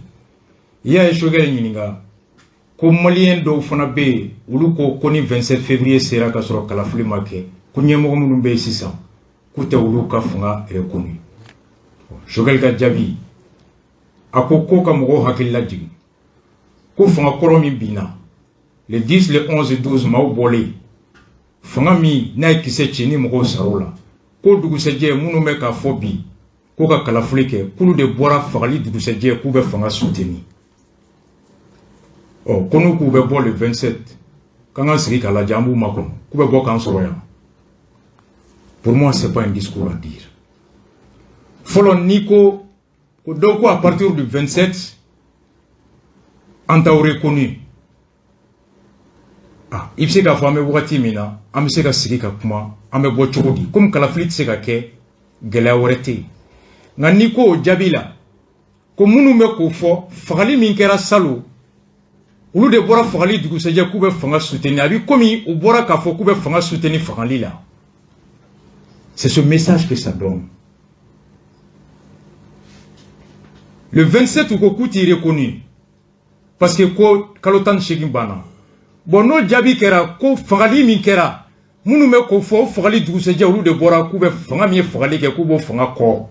I y'a ye, Choguel ɲininka ko Malien dɔw fana bɛ yen, olu ko ko ni 27 février sera ka sɔrɔ kalafili ma kɛ, ko ɲɛmɔgɔ minnu bɛ yen sisan, k'u tɛ olu ka fanga reconnu. Choguel ka jaabi, a ko ko ka mɔgɔw hakili lajigin ko fanga kɔrɔ min binna le 10, le 11, 12, maaw bɔlen, fanga min n'a ye kisɛ ci ni mɔgɔw sar'o la, ko dugusɛjɛ minnu bɛ k'a fɔ bi ko ka kalafili kɛ, k'olu de bɔra fagali dugusɛjɛ k'u bɛ fanga soutenir. Ɔ ko n'u k'u bɛ bɔ le 27, k'an ka sigi k'a lajɛ, an b'u makɔnɔ, k'u bɛ bɔ k'an sɔrɔ yan. Pour moi, c'est pas un discours à dire. Fɔlɔ, n'i ko ko dɔw ko à partir du 27 an t'aw reconnu, ah, i bɛ se k'a fɔ an bɛ wagati min na, an bɛ se ka sigi ka kuma, an bɛ bɔ cogo di, komi kalafili tɛ se ka kɛ, gɛlɛya wɛrɛ tɛ yen. Nka n'i ko o jaabi la ko minnu bɛ k'o fɔ, fagali min kɛra salon, olu de bɔra fagali dugusɛjɛ k'u bɛ fanga soutenir, a bɛ komi u bɔra k'a fɔ k'u bɛ fanga soutenir fagali la. C'est ce message que ça donne. Le 27, u ko k'u t'i reconnu parce que ko kalo 18 banna. Bon, n'o jaabi kɛra ko fagali min kɛra, minnu bɛ k'o fɔ, o fagali dugusɛjɛ olu de bɔra k'u bɛ fanga min ye fagali kɛ, k'u b'o fanga kɔ,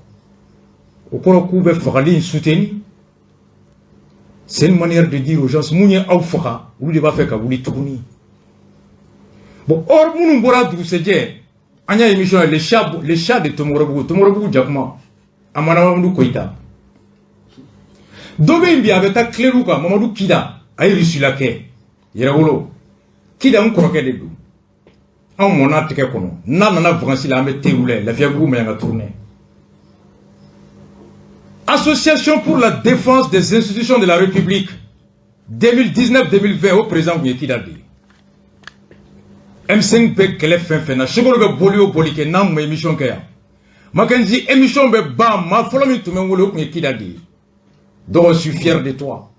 o kɔrɔ k'u bɛ fagali in soutenir. C'est une manière de dire aux gens, mun ye aw faga, olu de b'a fɛ ka wuli tuguni. Bon, or minnu bɔra dugusɛjɛ, an y'a émission ye, le chat de Tomorobugu, Tomorobugu jakuma, Amana Mamadou Koyita. Dɔ bɛ yen bi, a bɛ taa Kiledu kan, Mamadu Kida, a ye Rusila kɛ Yɛrɛwolo. Kida n kɔrɔkɛ de don, anw mɔnna tigɛ kɔnɔ. N'a nana vacances la, an bɛ te wulɛ Lafiyabugu Maɲanga tournée. Association pour la défense des institutions de la République 2019-2020, o président tun ye Kida de ye. M5 bɛ kɛlɛ fɛn fɛn na, Sogolo bɛ boli o boli kɛ, n'an tun bɛ émission kɛ yan, Mackenzie, émission bɛ ban, maa fɔlɔ min tun bɛ n wele, o tun ye Kida de ye. Donc je suis fier de toi.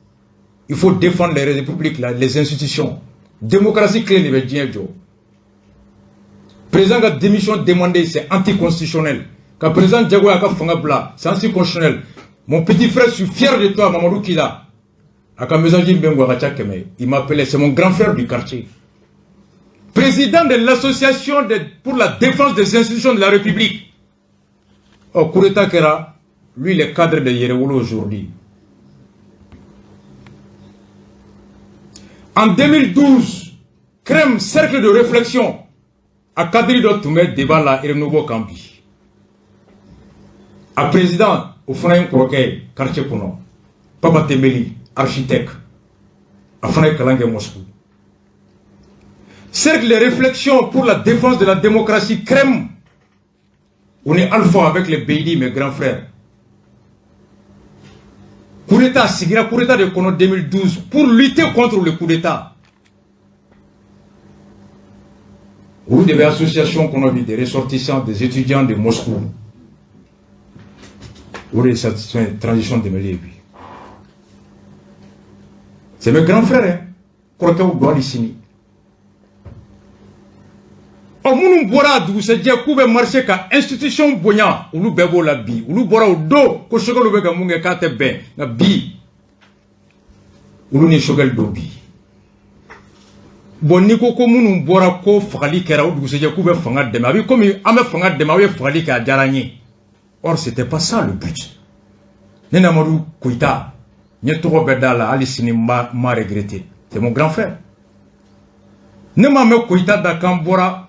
Il faut défendre les républiques là, les institutions. Démocratie clé de bɛ diɲɛ jɔ. Président ka démission demandée, c'est anticonstitutionnel. Ka président jagoya ka fanga bila, c'est anticonstitutionnel. Mon petit frère, je suis fier de toi, Mamadou Kila. A ka message bɛ n kun, a ka ca kɛmɛ. Il m'appelait, c'est mon grand frère du quartier. Président de l'association pour la défense des institutions de la République. Oh, coup d'état kɛra, lui, il est cadre de Yɛrɛwolo aujourd'hui. En 2012, CREM, cercle de réflexion, a cadre dɔ tun bɛ débat la Renouveau kan bi. A président, o fana ye n kɔrɔkɛ ye quartier kɔnɔ, Papa Tembeli, architecte. A fana ye kalan kɛ Moscou. Cercle de réflexion pour la défense de la démocratie, CREM. On est alpha avec les Beidi, mes grands frères. Coup d'état sigira coup d'état de kɔnɔ 2012 pour lutter contre le coup d'état. Olu de bɛ association kɔnɔ bi des ressortissants, des étudiants de Moscou. O de ye transition dɛmɛli ye bi. C'est mes grands frères, hein. Kɔrɔkɛw don hali sini. Ɔ minnu bɔra a dugusɛjɛ k'u bɛ marcher ka institution bonya, olu bɛɛ b'o la bi. Olu bɔra o don ko Choguel bɛ ka mun kɛ k'a tɛ bɛn, nka bi olu ni Choguel don bi. Bon, n'i ko ko minnu bɔra ko fagali kɛra o dugusɛjɛ k'u bɛ fanga dɛmɛ, a bɛ komi an bɛ fanga dɛmɛ, aw ye fagali kɛ, a diyara n ye. Or c'était pas ça le but. Ne n'Amadu Koyita, n ye tɔgɔ bɛɛ d'a la, hali sini n m'a regretté. C'est mon grand frère. Ne m'a mɛn Koyita da k'an bɔra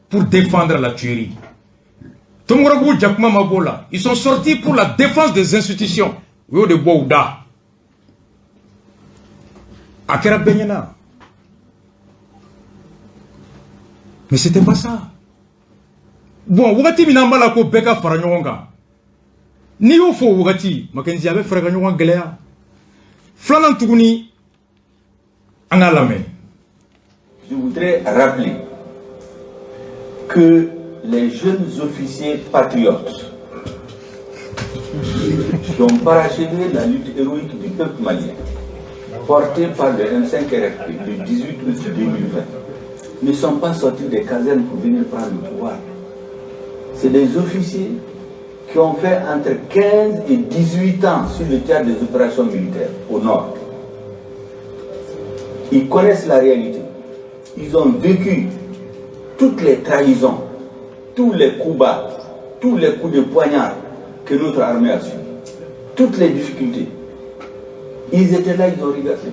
pour défendre la tuerie. Tomikɔrɔbugu jakuma ma b'o la. Ils sont sortis pour la défense des institutions. U y'o de bɔ u da. A kɛra bɛɛ ɲɛna. Mais c'était pas ça. Bon, wagati min an b'a la ko bɛɛ ka fara ɲɔgɔn kan. N'i y'o fɔ o wagati, Makenzi, a bɛ fara ka ɲɔgɔn gɛlɛya. Filanan tuguni, an k'a lamɛn. Je voudrais rappeler que les jeunes officiers patriotes qui ont parachevé la lutte héroïque du peuple malien, portée par le M5 RFP le 18 août 2020, ne sont pas sortis des casernes pour venir prendre le pouvoir. C'est des officiers qui ont fait entre 15 et 18 ans sur le théâtre des opérations militaires au nord. Ils connaissent la réalité. Ils ont vécu toutes les trahisons, tous les coups bas, tous les coups de poignard que notre armée a subis, toutes les difficultés. Ils étaient là, ils ont regardé.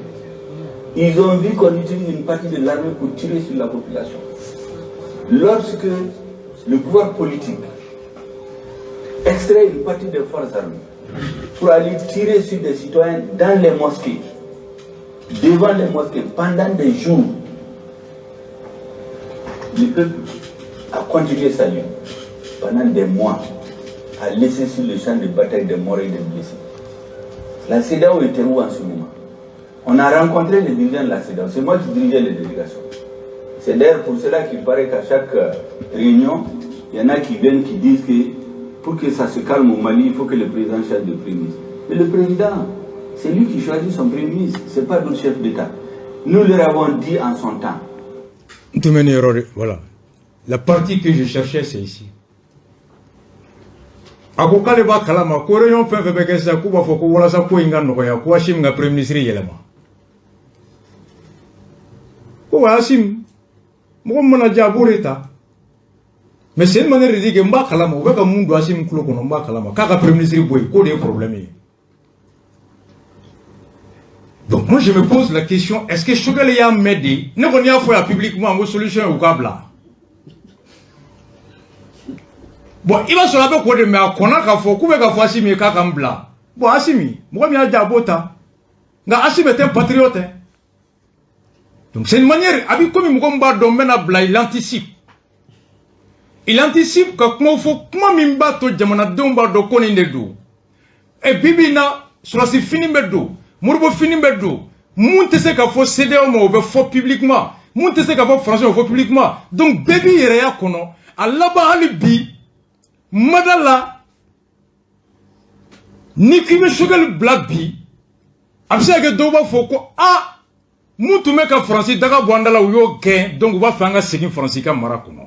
Ils ont vu qu'on utilise une partie de l'armée pour tirer sur la population. Lorsque le pouvoir politique extrait une partie des forces armées pour aller tirer sur des citoyens dans les mosquées, devant les mosquées, pendant des jours, le peuple a continué sa lutte pendant des mois, a laissé sur le champ de bataille des morts et des blessés. La CEDEAO était où en ce moment? On a rencontré les dirigeants de la CEDEAO. C'est moi qui dirigeais les délégations. C'est d'ailleurs pour cela qu'il paraît qu'à chaque réunion, il y en a qui viennent qui disent que pour que ça se calme au Mali, il faut que le président change de premier ministre. Mais le président, c'est lui qui choisit son premier ministre, ce n'est pas d'autres chefs d'État. Nous leur avons dit en son temps. Voilà. La partie que je cherchais, c'est ici. A ko k'ale b'a kalama ko réunion fɛn fɛn bɛ kɛ sisan k'u b'a fɔ ko walasa ko in ka nɔgɔya ko Assimi ka premier ministre yɛlɛma. Ko wa Assimi mɔgɔ min mana diya a b'o de ta. Mais c'est une manière de dire que n b'a kalama u bɛ ka mun don Assimi tulo kɔnɔ n b'a kalama k'a ka premier ministre bɔ yen k'o de ye problème ye. Donc moi je me pose la question, est-ce que Choguel y'a mɛn de? Ne kɔni y'a fɔ yan publiquement n ko solution ye u k'a bila. Bon, i b'a sɔrɔ a bɛ k'o de mɛn a kɔnna k'a fɔ k'u bɛ ka fɔ Assimi ye k'a ka n bila. Bon, Assimi, mɔgɔ min y'a diya a b'o ta. Nka Assimi est un patriote. Hein. Donc c'est une manière, a bɛ komi mɔgɔ min b'a dɔn n bɛna bila, il anticipe. Il anticipe ka kuma fɔ kuma min b'a to jamanadenw b'a dɔn ko nin de don. Ɛ bi bi in na sɔrɔdasi fini bɛ don, moribo fini bɛ don. Mun tɛ se ka fɔ CEDEAO ma o bɛ fɔ publiquement. Mun tɛ se ka fɔ français o bɛ fɔ publiquement. Donc bɛɛ b'i yɛrɛya kɔnɔ. A laban hali bi mada la ni k'i bɛ Choguel bila bi a bɛ se ka kɛ dɔw b'a fɔ ko a mun tun bɛ ka Faransi daga bɔ an da la u y'o gɛn, donc u b'a fɛ an ka segin Faransi ka mara kɔnɔ.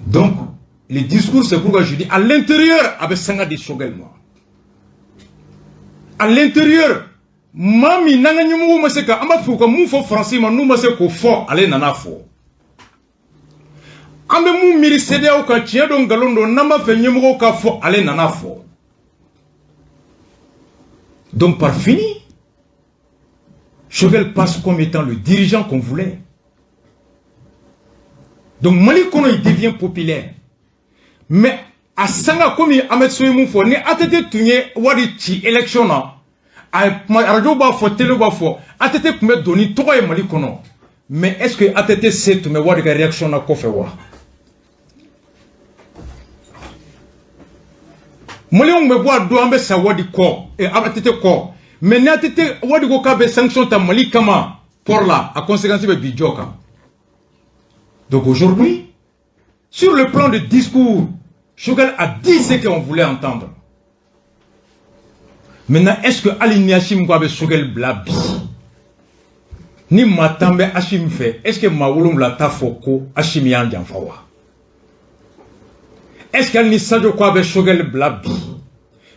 Donc le discours, c'est pourquoi je dis à l'intérieur a bɛ sanga di Choguel ma. À l'intérieur maa min n'an ka ɲɛmɔgɔw ma se ka an b'a fɛ u ka mun fɔ Faransi ma n'u ma se k'o fɔ ale nana fɔ. An bɛ mun miiri CEDEAO kan tiɲɛ don nkalon don n'an b'a fɛ ɲɛmɔgɔw ka fɔ ale nana fɔ. Donc par fini, Choguel passe comme étant le dirigeant qu'on voulait. Donc Mali kɔnɔ il devient populaire. Mais a sanga komi Ahmed Soye mun fɔ ni ATT tun ye wari ci élection na a radio b'a fɔ télé b'a fɔ ATT tun bɛ don ni tɔgɔ ye Mali kɔnɔ. Mais est-ce que ATT se tun bɛ wari ka réaction na kɔfɛ wa? Maliyɛnw bɛ bɔ a don an bɛ sa Wadi kɔ, ATT kɔ. Mais ni ATT Wadi ko k'a bɛ sanction ta Mali kama port la, a conséquence bɛ bi jɔ kan. Donc aujourd'hui, sur le plan de discours, Choguel a dit ce qu'on voulait entendre. Maintenant, est-ce que hali ni Assimi ko a bɛ Choguel bila bi, ni maa 10 bɛ Assimi fɛ, est-ce que maa 7 t'a fɔ ko Assimi y'an janfa wa? Est-ce que hali ni Sadio ko a bɛ Choguel bila bi,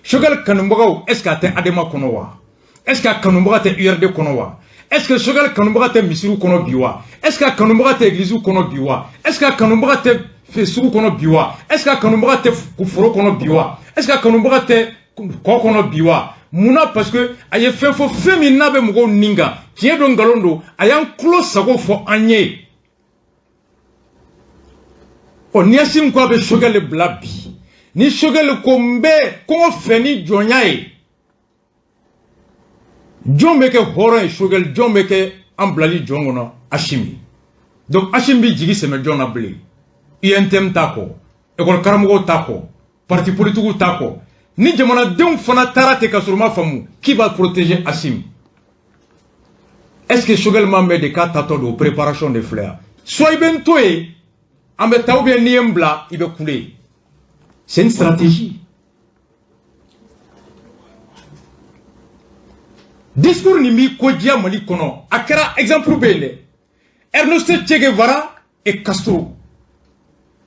Choguel kanubagaw, est-ce que a tɛ ADEMA kɔnɔ wa? Est-ce que a kanubaga tɛ URD kɔnɔ wa? Est-ce que Choguel kanubaga tɛ misiriw kɔnɔ bi wa? Est-ce que a kanubaga tɛ église kɔnɔ bi wa? Est-ce que a kanubaga tɛ sugu kɔnɔ bi wa? Est-ce que a kanubaga tɛ foro kɔnɔ bi wa? Est-ce que a kanubaga tɛ kɔ kɔnɔ bi wa? Munna? Parce que a ye fɛn fɔ, fɛn min n'a bɛ mɔgɔw nin kan, tiɲɛ don, nkalon don, a y'an tulo sago fɔ an ye. Ɔ, ni Assimi ko a bɛ Choguel bila bi, ni Choguel ko n bɛ kɔngɔ fɛ ni jɔnya ye, jɔn bɛ kɛ hɔrɔn ye? Choguel. Jɔn bɛ kɛ an bilali jɔn kɔnɔ? Assimi. Donc Assimi bɛ jigi sɛmɛ jɔn na bilen? UNTM t'a kɔ, école karamɔgɔw t'a kɔ, parti politique t'a kɔ. Ni jamanadenw fana taara ten ka sɔrɔ u ma faamu, qui va protéger Assimi? Est-ce que Choguel ma mɛn de k'a tatɔ don préparation de filɛ yan? Soit i bɛ n to yen an bɛ taa, ou bien n'i ye n bila i bɛ kule. C'est une stratégie. Discours nin b'i ko diya Mali kɔnɔ. A kɛra exemple bɛ yen dɛ, Ernesto Che Guevara et Castro.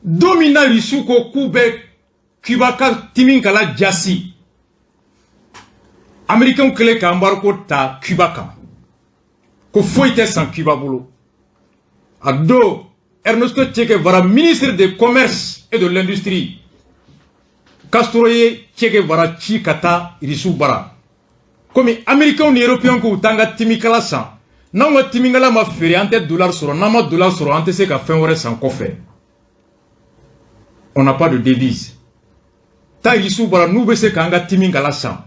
Don min na Russiw ko k'u bɛ Cuba ka timinkala jasi, Américains kɛlen ka embargo ta Cuba kan, ko foyi tɛ san Cuba bolo, a don Ernesto Che Guevara, ministre de commerce et de l'industrie, Castro ye Che Guevara ci ka taa Russiw bara, komi Américains ni Européens k'u t'an ka timikala san, n'anw ka timikala ma feere, an tɛ dollar sɔrɔ, n'an ma dollar sɔrɔ, an tɛ se ka fɛn wɛrɛ san kɔfɛ, on n'a pas de devise. Taa Russiw bara, n'u bɛ se k'an ka timikala san.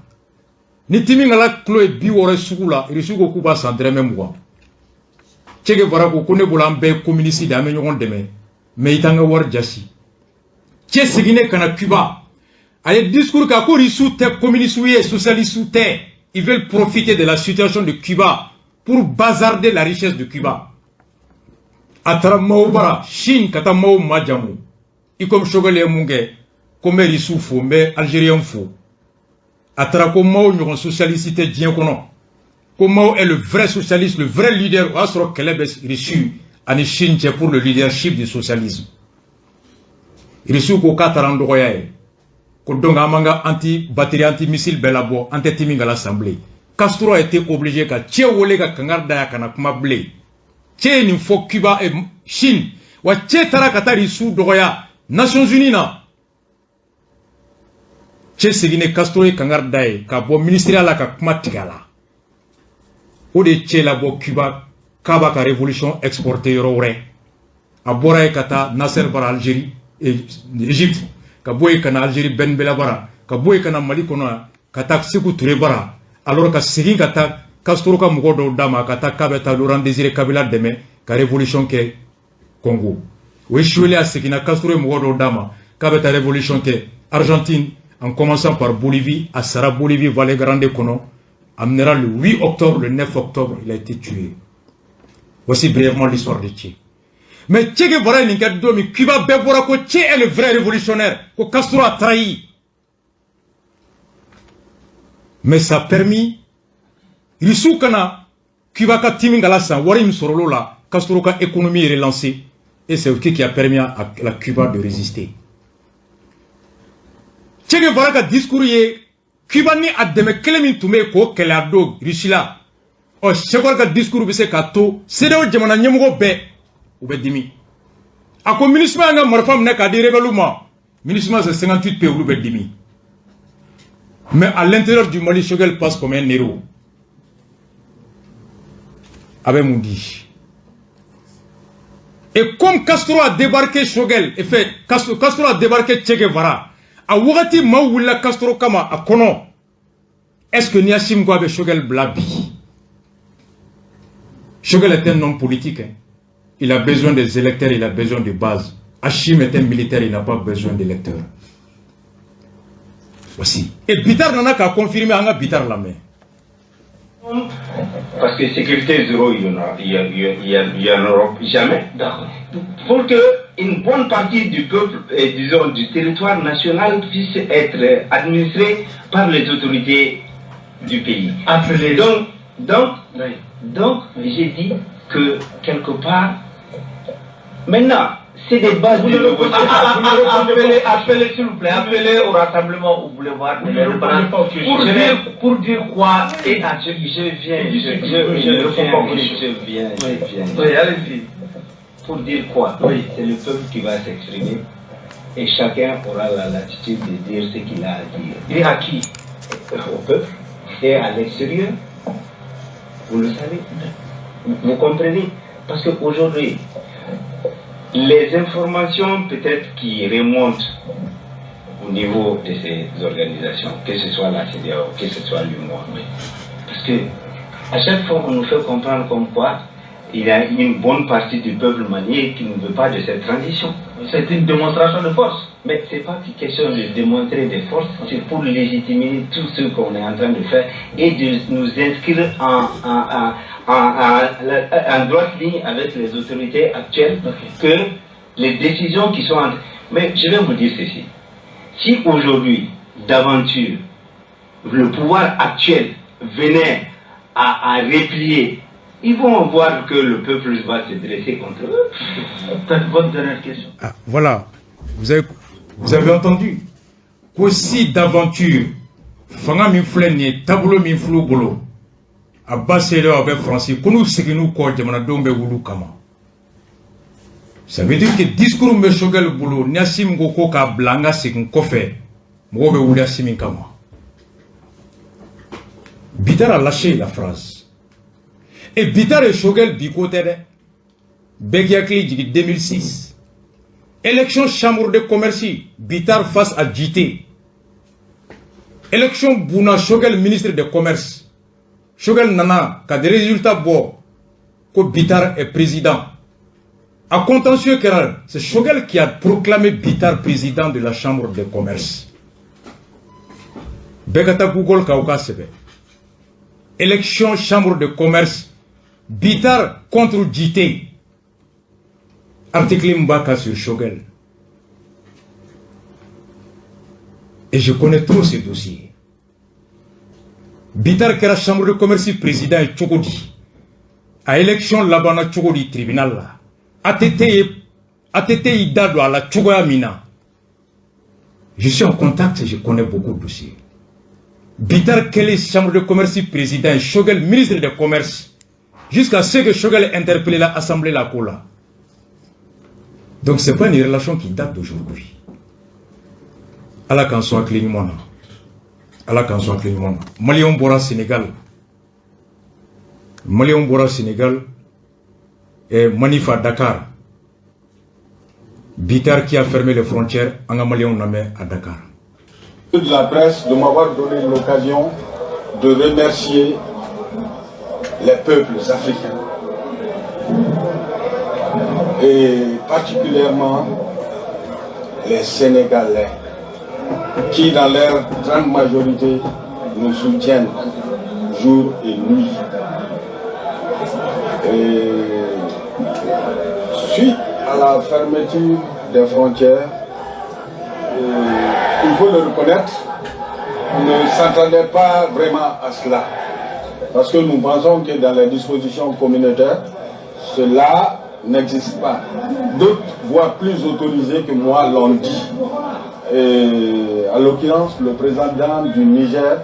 Ni timikala kilo ye 60 sugu la, Russiw ko k'u b'a san dɔrɔmɛ 20. Che Guevara ko ko ne bolo an bɛɛ ye communiste de, an bɛ ɲɔgɔn dɛmɛ, mais i t'an ka wari jasi. Che seginnen ka na Cuba, a ye discours kɛ, a ko Russiw tɛ communiste ye, socialiste tɛ, ils veulent profiter de la situation de Cuba pour bazarder la richesse de Cuba. A taara Mao bara Chine ka taa Mao majamu, i komi Choguel ye mun kɛ, ko n bɛ Russiw fo, n bɛ Algériens fo. A taara ko Mao ɲɔgɔn socialiste tɛ diɲɛ kɔnɔ, ko Mao est le vrai socialiste, le vrai leader. O y'a sɔrɔ kɛlɛ bɛ Russie ani Chine cɛ pour le leadership du socialisme. Russiw ko k'a taara an dɔgɔya ye, ko donc an b'an ka anti batterie anti missile bɛɛ labɔ, an tɛ timikala san bilen. Castro a été obligé ka Che wele ka kangari da ka na kuma bilen. Che ye nin fɔ Cuba et Chine wa. Che taara ka taa Russiw dɔgɔya Nations Unies na. Che seginnen, Castro ye kangari da ye ka bɔ ministériya la ka kuma tigɛ a la. O de ye Che labɔ Cuba k'a b'a ka révolution exporter yɔrɔ wɛrɛ. A bɔra yen ka taa Nasser bara Algérie, Égypte, ka bɔ yen ka na Algérie Ben Bella bara, ka bɔ yen ka na Mali kɔnɔ yan, ka taa Sékou Touré bara, alors ka segin ka taa Castro ka mɔgɔ dɔw d'a ma ka taa k'a bɛ taa Laurent Désiré Kabila dɛmɛ ka révolution kɛ Congo. O échoué, a seginna, Castro ye mɔgɔ dɔw d'a ma k'a bɛ taa révolution kɛ Argentine, en commençant par Bolivie. A sara Bolivie, Valle Grande kɔnɔ. A minɛra le 8 octobre, le 9 octobre il a été tué. Voici brièvement l'histoire de Che. Mais Che Guevara ye nin kɛ don min, Cuba bɛɛ bɔra ko Che est le vrai révolutionnaire, ko Castro a trahi. Mais ça a permis Russiw kana Cuba ka timikala san. Wari min sɔrɔl'o la, Castro ka économie relancée, et c'est ce qui a permis à la Cuba de résister. Che Guevara ka discours ye Cuba ni a dɛmɛ kelen min tun bɛ yen k'o kɛlɛ a don Russie la. Ɔ, Choguel ka discours bɛ se k'a to CEDEAO jamana ɲɛmɔgɔ bɛɛ u bɛ dimi. A ko MINUSMA y'an ka marifa minɛ k'a di rebelles ma. MINUSMA, c'est 58 pays, olu bɛ dimi. Mais à l'intérieur du Mali, Choguel passe comme un héros. A bɛ mun di? Et comme Castro a débarqué Choguel, et fait Castro, Castro a débarqué Che Guevara, a wagati maaw wulila Castro kama a kɔnɔ. Est-ce que ni Assimi ko a bɛ Choguel bila bi? Choguel est un homme politique, hein. Il a besoin des électeurs, il a besoin de base. Assimi est un militaire, il n'a pas besoin d'électeurs. Voici. Et Bitar nana k'a confirmer, an ka Bitar lamɛn. Parce que sécurité zéro, il y en aura jamais. D'accord. Pour que une bonne partie du peuple, et disons du territoire national, puisse être administrée par les autorités du pays. Appelez. Donc, j'ai dit que quelque part, maintenant, c'est des bases de négociation. Appelez, s'il vous plaît, appelez au rassemblement au boulevard de l'Indépendance pour dire quoi et à Je viens. Oui, allez-y. Pour dire quoi? Oui. C'est le peuple qui va s'exprimer et chacun aura la latitude de dire ce qu'il a à dire. Et à qui? Au peuple et à l'extérieur. Vous le savez. Vous comprenez? Parce qu'aujourd'hui, les informations peut-être qui remontent au niveau de ces organisations, que ce soit la CEDEAO, que ce soit l'UMOA, oui. Parce que à chaque fois qu'on nous fait comprendre comme quoi il y a une bonne partie du peuple malien qui ne veut pas de cette transition. C'est une démonstration de force. Mais ce n'est pas une question de démontrer des forces, c'est pour légitimer tout ce qu'on est en train de faire et de nous inscrire en droite ligne avec les autorités actuelles, okay, que les décisions qui sont... Mais je vais vous dire ceci. Si aujourd'hui, d'aventure, le pouvoir actuel venait à replier, ils vont voir que le peuple va se dresser contre eux. Votre dernière question. Ah, voilà. Vous avez entendu qu'aussi d'aventure, fanga min filɛ nin ye, taabolo min filɛ u bolo, a ba CEDEAO a bɛ Faransi ko n'u seginn'u kɔ, jamanadenw bɛ wuli u kama. Ça veut dire que discours min bɛ Choguel bolo, ni Assimi ko k'a bila an ka segin kɔfɛ, mɔgɔw bɛ wuli Assimi kama. Bitar a lâché la phrase. Et Bitar et Choguel bi ko tɛ dɛ. Bɛɛ k'i hakili jigin 2006. Élection chambre de commerce, Bitar face à Djité. Élection bunna, Choguel ministre de commerce. Choguel nana ka des résultats bɔ ko Bitar est président. A contentieux kɛra, c'est Choguel qui a proclamé Bitar président de la chambre de commerce. Bɛɛ ka taa Google kan, o k'a sɛbɛn. Élection chambre de commerce, Bitar contre Djité. Article Mbaka sur Choguel. Et je connais trop ces dossiers. Bitar kɛra chambre de commerce président ye cogo di? A élection labanna cogo di tribunal la? ATT y'i da don a la cogoya min na. Je suis en contact, je connais beaucoup de dossiers. Bitar kɛlen chambre de commerce président ye, Choguel ministre de commerce, jusqu'à ce que Choguel interpellé l'Assemblée la ko la. Donc c'est pas une relation qui date d'aujourd'hui. Ala k'an sɔn hakili ɲuman na. Ala k'an sɔn hakili ɲuman na. Maliyɛnw bɔra Sénégal. Maliyɛnw bɔra Sénégal et manif à Dakar. Bitar qui a fermé les frontières, an ka Maliyɛnw lamɛn à Dakar. De la presse de m'avoir donné l'occasion de remercier les peuples africains et particulièrement les Sénégalais qui, dans leur grande majorité, nous soutiennent jour et nuit. Et suite à la fermeture des frontières, il faut le reconnaître, on ne s'attendait pas vraiment à cela. Parce que nous pensons que dans les dispositions communautaires, cela n'existe pas. D'autres voix plus autorisées que moi l'ont dit. Et à l'occurrence, le président du Niger,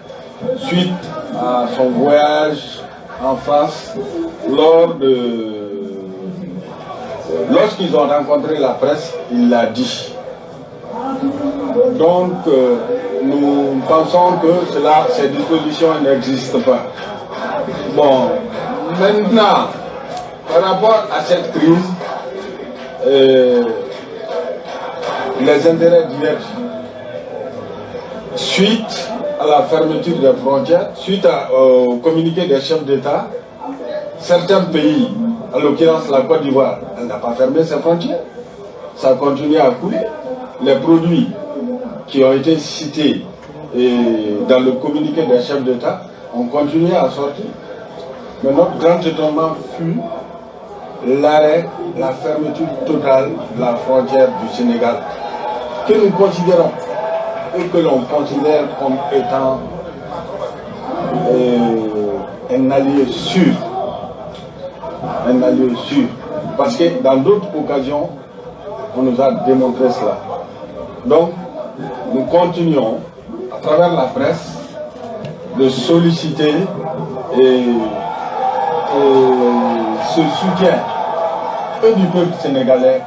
suite à son voyage en France, lorsqu'ils ont rencontré la presse, il l'a dit. Donc, nous pensons que ces dispositions n'existent pas. Bon, maintenant, par rapport à cette crise, les intérêts divergent. Suite à la fermeture des frontières, suite au communiqué des chefs d'État, certains pays, à l'occurrence la Côte d'Ivoire, elle n'a pas fermé ses frontières. Ça continue à couler. Les produits qui ont été cités Et dans le communiqué des chefs d'État, on continuait à sortir. Mais notre grand étonnement fut l'arrêt, la fermeture totale de la frontière du Sénégal, que nous considérons et que l'on considère comme étant un allié sûr. Un allié sûr. Parce que dans d'autres occasions, on nous a démontré cela. Donc, nous continuons, à travers la presse, de solliciter et ce soutien et du peuple sénégalais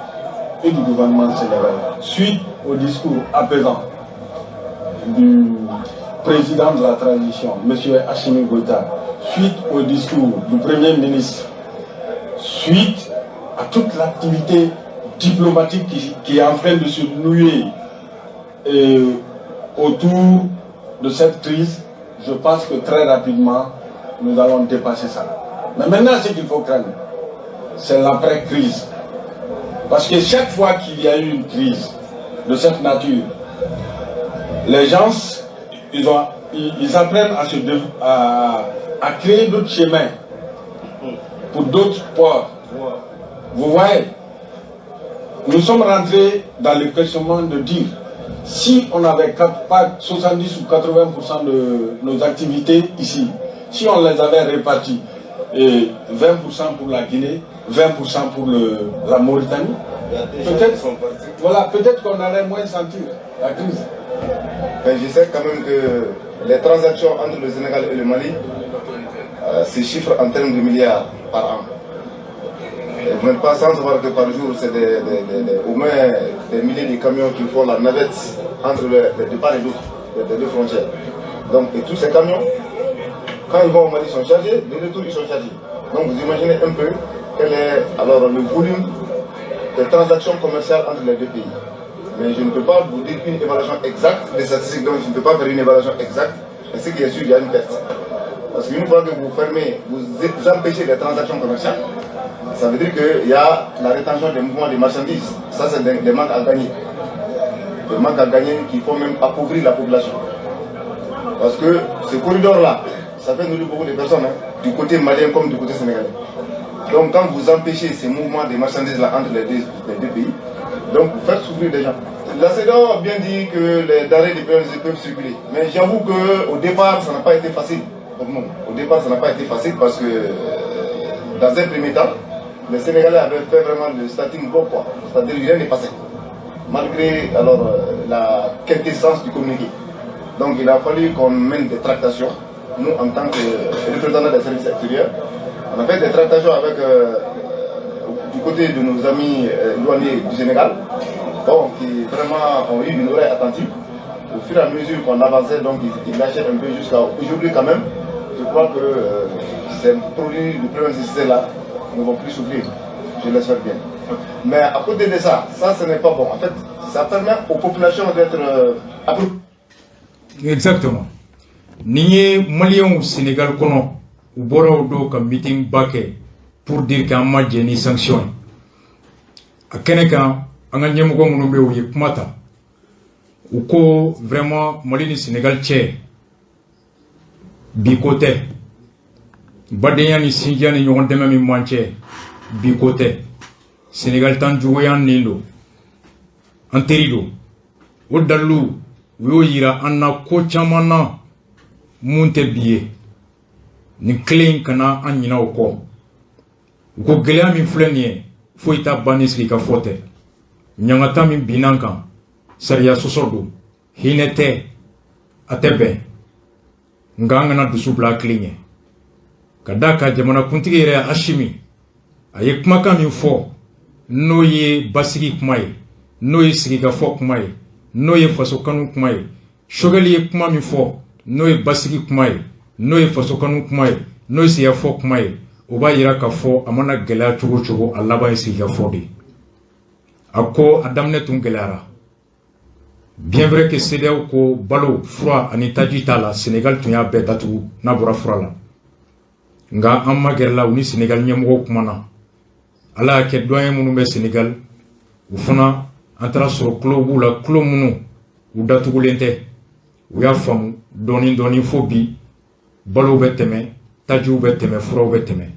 et du gouvernement sénégalais. Suite au discours apaisant du président de la transition, M. Assimi Goïta, suite au discours du Premier ministre, suite à toute l'activité diplomatique qui est en train de se nouer autour de cette crise, je pense que très rapidement, nous allons dépasser ça. Mais maintenant, ce qu'il faut craindre, c'est l'après-crise. Parce que chaque fois qu'il y a eu une crise de cette nature, les gens, ils apprennent à créer d'autres chemins pour d'autres ports. Vous voyez, nous sommes rentrés dans le questionnement de dire si on n'avait pas 70 ou 80% de nos activités ici, si on les avait réparties, et 20% pour la Guinée, 20% pour la Mauritanie, peut-être voilà, peut-être qu'on allait moins sentir la crise. Mais je sais quand même que les transactions entre le Sénégal et le Mali se chiffrent en termes de milliards par an. Et vous n'êtes pas sans savoir que par jour, c'est au moins des milliers de camions qui font la navette entre les deux parts et d'autre, les deux frontières. Donc, et tous ces camions, quand ils vont au Mali, ils sont chargés, de retour, ils sont chargés. Donc vous imaginez un peu quel est alors le volume des transactions commerciales entre les deux pays. Mais je ne peux pas vous dire une évaluation exacte des statistiques, donc je ne peux pas faire une évaluation exacte. Mais ce qui est sûr, il y a une perte. Parce qu'une fois que vous fermez, vous empêchez les transactions commerciales, ça veut dire qu'il y a la rétention des mouvements de marchandises. Ça, c'est des manques à gagner. Des manques à gagner qui font même appauvrir la population. Parce que ce corridor-là, ça fait nourrir beaucoup de personnes, hein, du côté malien comme du côté sénégalais. Donc quand vous empêchez ces mouvements de marchandises-là entre les deux pays, donc vous faites souffrir des gens. La CEDEAO a bien dit que les denrées de première peuvent circuler. Mais j'avoue qu'au départ, ça n'a pas été facile pour nous. Au départ, ça n'a pas été facile parce que dans un premier temps, les Sénégalais avaient fait vraiment le starting block, quoi. C'est-à-dire que rien n'est passé. Malgré alors la quintessence du communiqué. Donc il a fallu qu'on mène des tractations. Nous, en tant que représentants des services extérieurs, on a fait des tractations avec du côté de nos amis douaniers du Sénégal, bon, qui vraiment ont eu une oreille attentive. Au fur et à mesure qu'on avançait, donc ils lâchaient un peu jusqu'à aujourd'hui quand même. Je crois que ces produits de première nécessité là ne vont plus souffrir. Je l'espère bien. Mais à côté de ça, ça ce n'est pas bon. En fait, ça permet aux populations d'être Exactement. Nin ye Maliyɛnw Sénégal kɔnɔ, u bɔra o don ka meeting ba kɛ pour dire k'an ma jɛ ni sanction ye. A kɛnɛ kan, an ka ɲɛmɔgɔ minnu bɛ yen, u ye kuma ta. U ko vraiment Mali ni Sénégal cɛ bi ko tɛ, badenya ni sinjiya ni ɲɔgɔn dɛmɛ min b'an cɛ, bi ko tɛ. Sénégal t'an juguya nin don, an teri don. O dalilu, u y'o yira an na ko caman na mun tɛ bi ye. Nin kelen in kana an ɲinɛ o kɔ. U ko gɛlɛya min filɛ nin ye, foyi t'a ban ni sigikafɔ tɛ. Ɲangata min binna an kan, sariya sɔsɔ don, hinɛ tɛ, a tɛ bɛn. Nka an kana dusu bila a kelen ɲɛ ka d'a kan jamanakuntigi yɛrɛ Assimi a ye kumakan min fɔ, n'o ye basigi kuma ye, n'o ye sigikafɔ kuma ye, n'o ye fasokanu kuma ye. Choguel ye kuma min fɔ, n'o ye basigi kuma ye, n'o ye fasokanu kuma ye, n'o ye sigikafɔ kuma ye, o b'a yira k'a fɔ a mana gɛlɛya cogo o cogo, a laban ye sigikafɔ de ye. A ko a daminɛ tun gɛlɛyara, bien vrai que CEDEAO ko balo, fura ani taji t'a la. Sénégal tun y'a bɛɛ datugu n'a bɔra fura la. Nka an ma gɛrɛla u ni Sénégal ɲɛmɔgɔw kumana. Ala y'a kɛ douanier minnu bɛ Sénégal, u fana an taara sɔrɔ kulo b'u la, kulo minnu u datugulen tɛ. U y'a faamu dɔɔni dɔɔni fo bi, balow bɛ tɛmɛ, tajiw bɛ tɛmɛ, furaw bɛ tɛmɛ.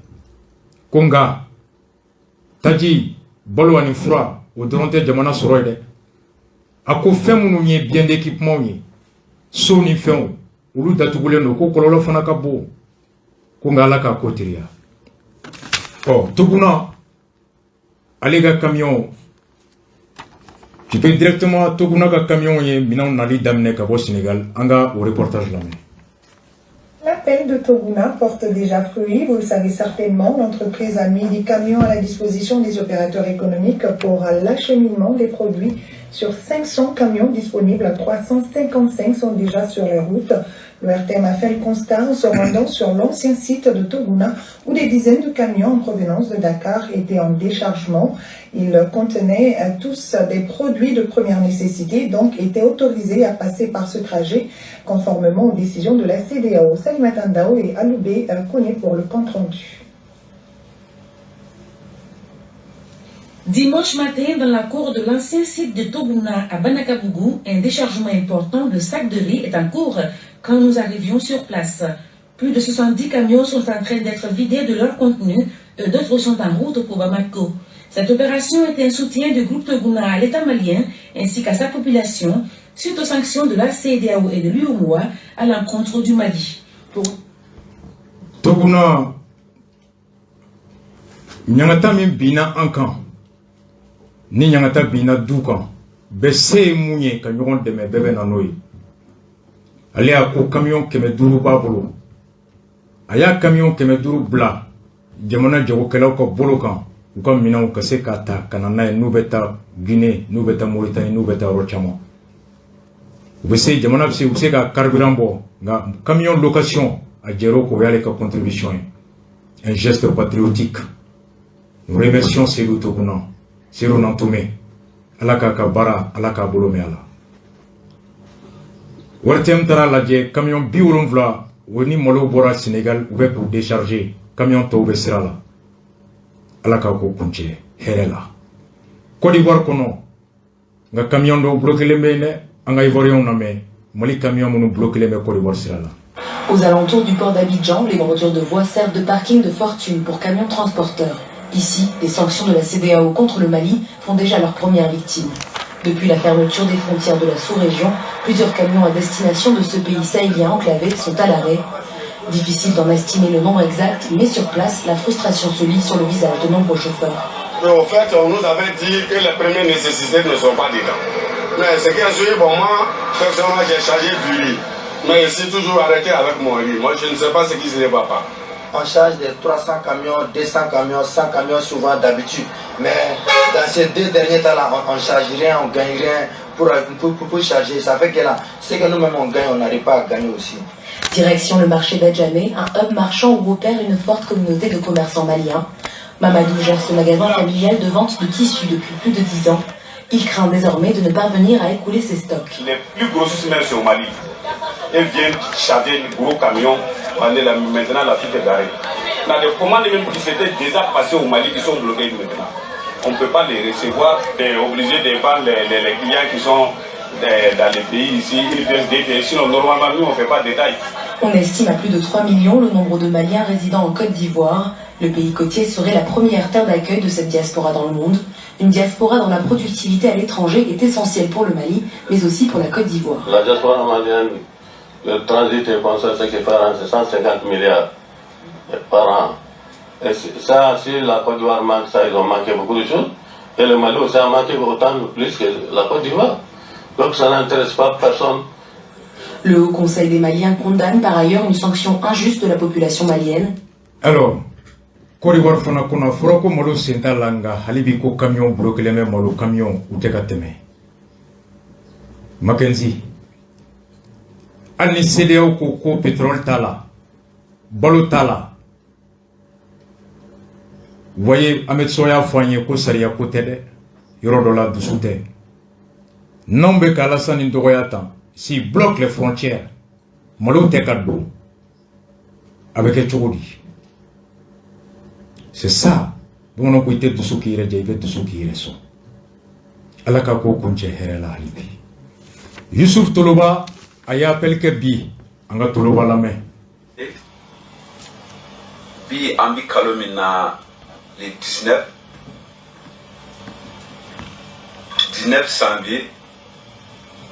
Ko nka taji, balo ani fura, o dɔrɔn tɛ jamana sɔrɔ ye dɛ. A ko fɛn minnu ye bien d'équipement ye, so ni fɛnw, olu datugulen don, ko kɔlɔlɔ fana ka bon. Ko nka Ala k'a ko teliya. Ɔ, Toguna, ale ka camion, tu peux directement, Toguna ka camion ye minɛnw nali daminɛ ka bɔ Sénégal. An ka o reportage lamɛn. L'appel de Toguna porte déjà fruit. Vous le savez certainement, l'entreprise a mis des camions à la disposition des opérateurs économiques pour l'acheminement des produits. Sur 500 camions disponibles, 355 sont déjà sur les routes. L'ORTM a fait le constat en se rendant sur l'ancien site de Toguna où des dizaines de camions en provenance de Dakar étaient en déchargement. Ils contenaient tous des produits de première nécessité, donc étaient autorisés à passer par ce trajet conformément aux décisions de la CEDEAO. Salimata Ndao et Aloubé Koné pour le compte rendu. Dimanche matin, dans la cour de l'ancien site de Toguna à Banakabougou, un déchargement important de sacs de riz est en cours quand nous arrivions sur place. Plus de 70 camions sont en train d'être vidés de leur contenu et d'autres sont en route pour Bamako. Cette opération est un soutien du groupe Toguna à l'État malien ainsi qu'à sa population suite aux sanctions de la CEDEAO et de l'UEMOA à l'encontre du Mali. Pour Toguna, ɲangata min binna an kan, ni ɲangata binna du kan, bɛɛ se ye mun ye ka ɲɔgɔn dɛmɛ, bɛɛ bɛ na n'o ye. Ale y'a ko camion 500 b'a bolo. A y'a camion 500 bila jamana jagokɛlaw ka bolo kan, u ka minɛnw ka se k'a ta ka na n'a ye. N'u bɛ taa Guinée, n'u bɛ taa Mauritanie, n'u bɛ taa yɔrɔ caman, u bɛ se, jamana bɛ se, u bɛ se ka carburant bɔ, nka camion location, a jɛr'o kɔ. O y'ale ka contribution ye, un geste patriotique. Nous remercions Seydou Toguna, Seydou Nantomé. Ala k'a ka baara, Ala k'a bolo mɛn a la. ORTM taara lajɛ, camion 70 o ni malo bɔra Sénégal, u bɛ k'u décharger, camion tɔw bɛ sira la. Ala k'a ko kuncɛ hɛrɛ la. Côte d'Ivoire kɔnɔ, nka camion dɔw bloquélen bɛ yen dɛ. An ka Ivoiriens lamɛn, Mali camion minnu bloquélen bɛ Côte d'Ivoire sira la. Aux alentours du port d'Abidjan, les bordures de voies servent de parking de fortune pour camions transporteurs. Ici, les sanctions de la CEDEAO contre le Mali font déjà leur première victime. Depuis la fermeture des frontières de la sous-région, plusieurs camions à destination de ce pays sahélien enclavé sont à l'arrêt. Difficile d'en estimer le nombre exact, mais sur place, la frustration se lit sur le visage de nombreux chauffeurs. Mais au fait, on nous avait dit que les premières nécessités ne sont pas dedans. Mais ce qui est sûr, bon, moi, personnellement, j'ai chargé du riz. Mais je suis toujours arrêté avec mon riz. Moi, je ne sais pas ce qui ne va pas. On charge des 300 camions, 200 camions, 100 camions souvent d'habitude. Mais dans ces deux derniers temps-là, on ne charge rien, on ne gagne rien pour charger. Ça fait que là, ce que nous-mêmes on gagne, on n'arrive pas à gagner aussi. Direction le marché d'Adjamé, un hub marchand où opère une forte communauté de commerçants maliens. Mamadou gère ce magasin familial de vente de tissus depuis plus de 10 ans. Il craint désormais de ne parvenir à écouler ses stocks. Les plus grosses même, c'est au Mali. Ils viennent charger un gros camion pour aller là, maintenant l'Afrique est garée. On a des commandes même qui s'étaient déjà passées au Mali qui sont bloquées maintenant. On ne peut pas les recevoir, on est obligé de vendre les clients qui sont dans les pays ici, une pièce détaillée. Sinon, normalement, nous, on ne fait pas de détail. On estime à plus de 3 millions le nombre de Maliens résidant en Côte d'Ivoire. Le pays côtier serait la première terre d'accueil de cette diaspora dans le monde. Une diaspora dont la productivité à l'étranger est essentielle pour le Mali, mais aussi pour la Côte d'Ivoire. La diaspora malienne, le transit est comme ça, ce qui fait, c'est 150 milliards par an. Et ça, si la Côte d'Ivoire manque ça, ils ont manqué beaucoup de choses. Et le Mali aussi a manqué autant plus que la Côte d'Ivoire. Donc ça n'intéresse pas personne. Le Haut Conseil des Maliens condamne par ailleurs une sanction injuste de la population malienne. Alors, Côte d'Ivoire fana kɔnɔ, fɔra ko malo sen t'a la, nka hali bi ko camion bloquélen bɛ, malo camion u tɛ ka tɛmɛ. Mackenzie, hali ni CEDEAO ko ko pétrole t'a la, balo t'a la, voyez, Ahmed Sow y'a fɔ an ye ko sariya ko tɛ dɛ, yɔrɔ dɔ la dusu tɛ. N'anw bɛ ka Alassane dɔgɔya tan, s'il bloque les frontières, malo tɛ ka don, a bɛ kɛ cogo di? C'est ça. Bamananw ko i tɛ dusu k'i yɛrɛ jɛ, i bɛ dusu k'i yɛrɛ sɔn. Ala ka ko kuncɛ hɛrɛ la hali bi. Yusuf Toloba. A ye appel kɛ bi, an ka Toloba lamɛn. Bi an bi kalo min na, le 19 janvier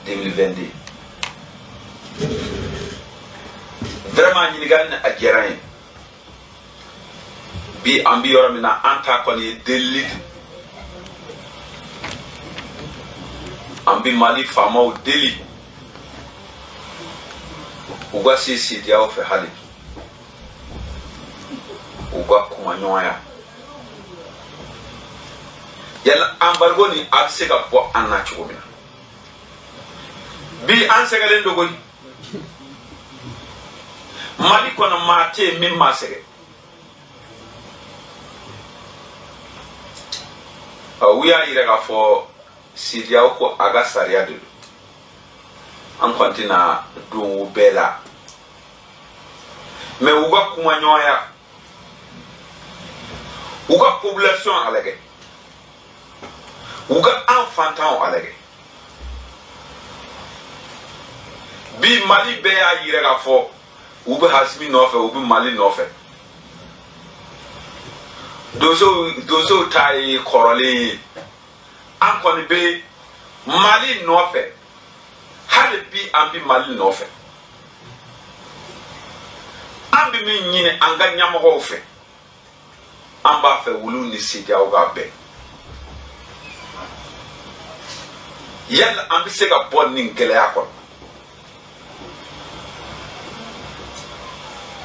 2022. Vraiment, ɲininkali ni a diyara n ye. Bi an bi yɔrɔ min na, an ta kɔni ye delili de. An bi Mali faamaw deli u ka se CEDEAO fɛ, hali bi u ka kuma ɲɔgɔnya yala embargo ni a bɛ se ka bɔ an na cogo min na. Bi an sɛgɛlen don koyi. Mali kɔnɔ, maa tɛ yen min ma sɛgɛn. U y'a yira k'a fɔ CEDEAO ko a ka sariya de don. An kɔni tɛna don o bɛɛ la, mais u ka kuma ɲɔgɔnya, u ka population a lajɛ, u ka an fantanw a lajɛ. Bi Mali bɛɛ y'a yira k'a fɔ u bɛ Asimi nɔfɛ, u bɛ Mali nɔfɛ. Donsow ta ye kɔrɔlen ye. An kɔni bɛ Mali nɔfɛ, hali bi an bɛ Mali nɔfɛ. An bɛ min ɲini an ka ɲɛmɔgɔw fɛ, an b'a fɛ olu ni CEDEAO ka bɛn yala an bɛ se ka bɔ nin gɛlɛya kɔnɔ.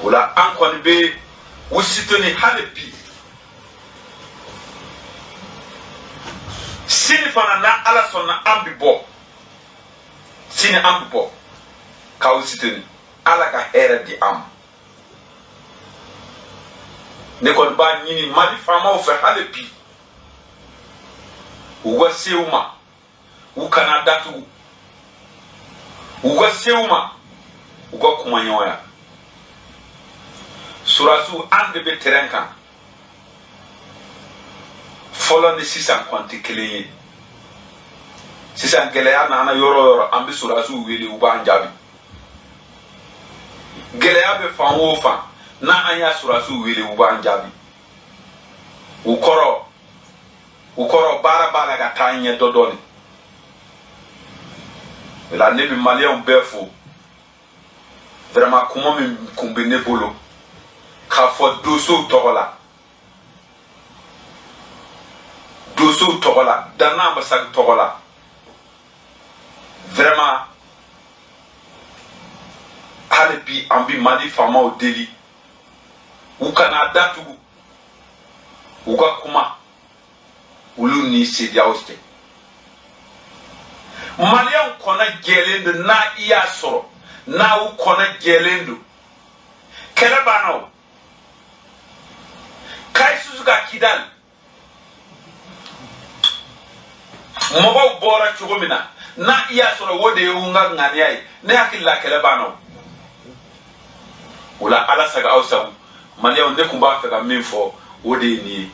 O la, an kɔni bɛ u soutenir hali bi. Sini fana, n'a Ala sɔnna, an bɛ bɔ sini, an bɛ bɔ k'aw soutenir. Ala ka hɛrɛ di an ma. Ne kɔni b'a ɲini Mali faamaw fɛ hali bi, u ka se u ma, u kana datugu, u ka se u ma, u ka kuma ɲɔgɔnya. Surasiw, an de bɛ terrain kan. Fɔlɔ ni sisan kɔni tɛ kelen ye. Sisan gɛlɛya nana yɔrɔ o yɔrɔ, an bɛ surasiw wele, u b'an jaabi. Gɛlɛya bɛ fan o fan, n'an y'a surasiw wele, u b'an jaabi. U kɔrɔ baara b'a la ka taa ɲɛ dɔ dɔɔni. O la, ne bɛ Maliyɛnw bɛɛ fo. Vraiment, kuma min kun bɛ ne bolo k'a fɔ donsow tɔgɔ la, donsow tɔgɔ la, Dana Ambassagou tɔgɔ la, vraiment, hali bi an bɛ Mali faamaw deli u kana datugu, u ka kuma olu ni CEDEAO cɛ. Maliyɛnw kɔnɔ jɛlen don. N'a i y'a sɔrɔ n'aw kɔnɔ jɛlen don, kɛlɛ banna. O Kayi susu ka Kidali mɔgɔw bɔra cogo min na, n'a i y'a sɔrɔ o de ye n ka ŋaniya ye, ne hakili la kɛlɛ banna. O o la, Ala sago aw sago. Maliyɛnw, ne tun b'a fɛ ka min fɔ, o de ye nin ye.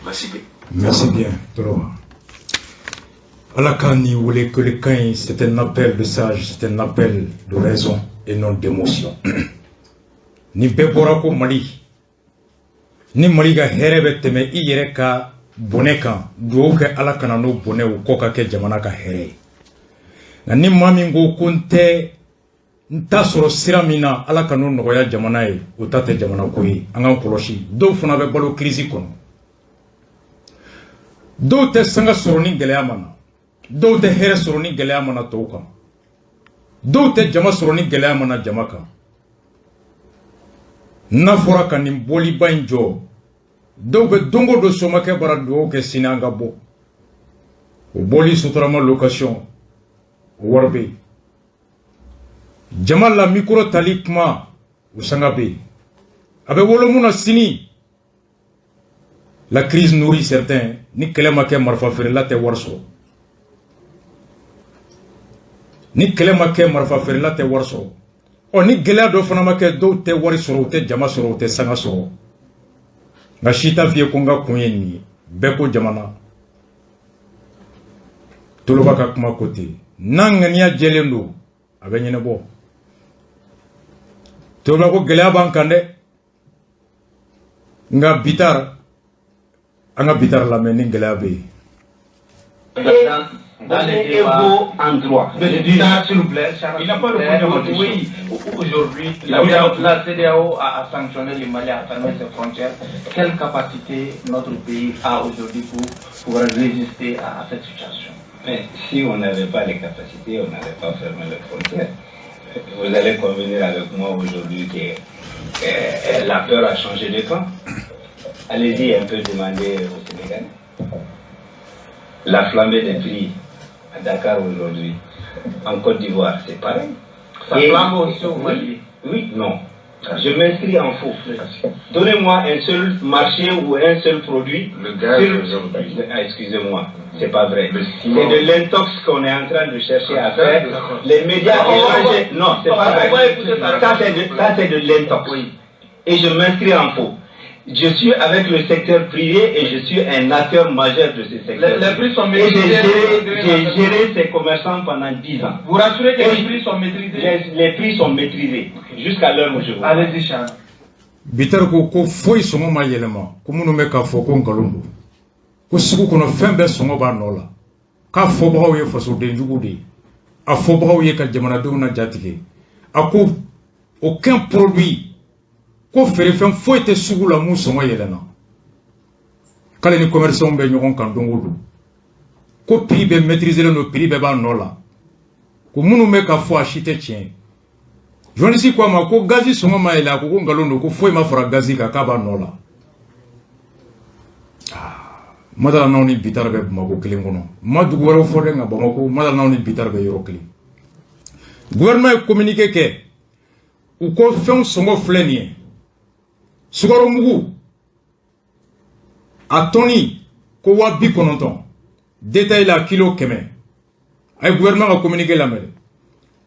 Merci bien. Merci bien, Toloba. Ala ka ni wele kan in, c'est un appel de sage, c'est un appel de raison et non d'émotion. Ni bɛɛ bɔra ko Mali, ni Mali ka hɛrɛ bɛ tɛmɛ i yɛrɛ ka bɔnɛ kan, dugawu kɛ Ala kana n'o bɔnɛ o kɔ ka kɛ jamana ka hɛrɛ ye. Nka ni maa min ko ko n tɛ n ta sɔrɔ sira min na, Ala ka n'o nɔgɔya jamana ye, o ta tɛ jamana ko ye. An k'an kɔlɔsi. Dɔw fana bɛ balo crise kɔnɔ, dɔw tɛ sanga sɔrɔ ni gɛlɛya ma na, dɔw tɛ hɛrɛ sɔrɔ ni gɛlɛya ma na tɔw kan, dɔw tɛ jama sɔrɔ ni gɛlɛya ma na jama kan. N'a fɔra ka nin bɔliba in jɔ, dɔw bɛ don o don somakɛ bara dugawu kɛ sini an ka bɔ. O bɔli sotarama location, o wari bɛ yen. Jama la micro tali kuma, o sanga bɛ yen. A bɛ wolo mun na sini? La crise nourrit certains. Ni kɛlɛ ma kɛ, marifa feerela tɛ wari sɔrɔ. Ni kɛlɛ ma kɛ, marifa feerela tɛ wari sɔrɔ. Ɔ, ni gɛlɛya dɔ fana ma kɛ, dɔw tɛ wari sɔrɔ, u tɛ jama sɔrɔ, u tɛ sanga sɔrɔ. Nka si t'a f'i ye ko n ka kun ye nin ye. Bɛɛ ko jamana. Toloba ka kuma ko ten, n'an ŋaniya jɛlen don. A bɛ ɲɛnabɔ. Toba ko gɛlɛya b'an kan dɛ, nka Bitar, an ka Bitar lamɛn ni gɛlɛya bɛ yen. Dans les égaux en droit. S'il vous plaît. Il n'a pas répondu. Oui, aujourd'hui, la CEDEAO a sanctionné le Mali, a fermé ses frontières. Quelle capacité notre pays a aujourd'hui pour pouvoir résister à cette situation? Mais si on n'avait pas les capacités, on n'allait pas fermer les frontières. Vous allez convenir avec moi aujourd'hui que la peur a changé de camp. Allez-y un peu demander aux Sénégalais. La flambée des prix à Dakar aujourd'hui, en Côte d'Ivoire, c'est pareil. Ça flambe aussi au Mali. Oui, non. Je m'inscris en faux. Donnez-moi un seul marché ou un seul produit. Le gaz aujourd'hui. Ah, excusez-moi, c'est pas vrai. C'est de l'intox qu'on est en train de chercher à faire. Les médias étrangers. Non, c'est pas vrai. Ça, c'est de l'intox. Et je m'inscris en faux. Je suis avec le secteur privé et je suis un acteur majeur de ce secteur. Les prix sont maîtrisés. J'ai géré ces commerçants pendant 10 ans. Vous rassurez que les prix sont maîtrisés? Les prix sont maîtrisés jusqu'à l'heure où je vous parle. Allez-y, Charles. Bitar ko ko foyi sɔngɔ ma yɛlɛma, ko minnu bɛ k'a fɔ ko nkalon don, ko sugu kɔnɔ fɛn bɛɛ sɔngɔ b'a nɔ la, k'a fɔbagaw ye fasodenjugu de ye, a fɔbagaw ye ka jamanadenw na jatigɛ. A ko aucun produit, ko feerefɛn foyi tɛ sugu la mun sɔngɔ yɛlɛnna, k'ale ni commerçant bɛ ɲɔgɔn kan don o don, ko prix bɛɛ maîtriser len don, prix bɛɛ b'a nɔ la, ko minnu bɛ ka fɔ a si tɛ tiɲɛ ye. Journaliste ko a ma ko gazi sɔngɔ ma yɛlɛ, a ko ko nkalon don, ko foyi ma fara gazi kan, k'a b'a nɔ la. Madala n'aw ni Bitari bɛ Bamakɔ kelen kɔnɔ, ma dugu wɛrɛw fɔ dɛ, nka Bamakɔ, madala n'aw ni Bitari bɛ yɔrɔ kelen. Gouvernement ye communiqué kɛ, u ko fɛnw sɔngɔ filɛ nin ye. Sukaro mugu a tɔni ko 90 000, détail la kilo 100. A ye gouvernement ka communiqué lamɛn dɛ.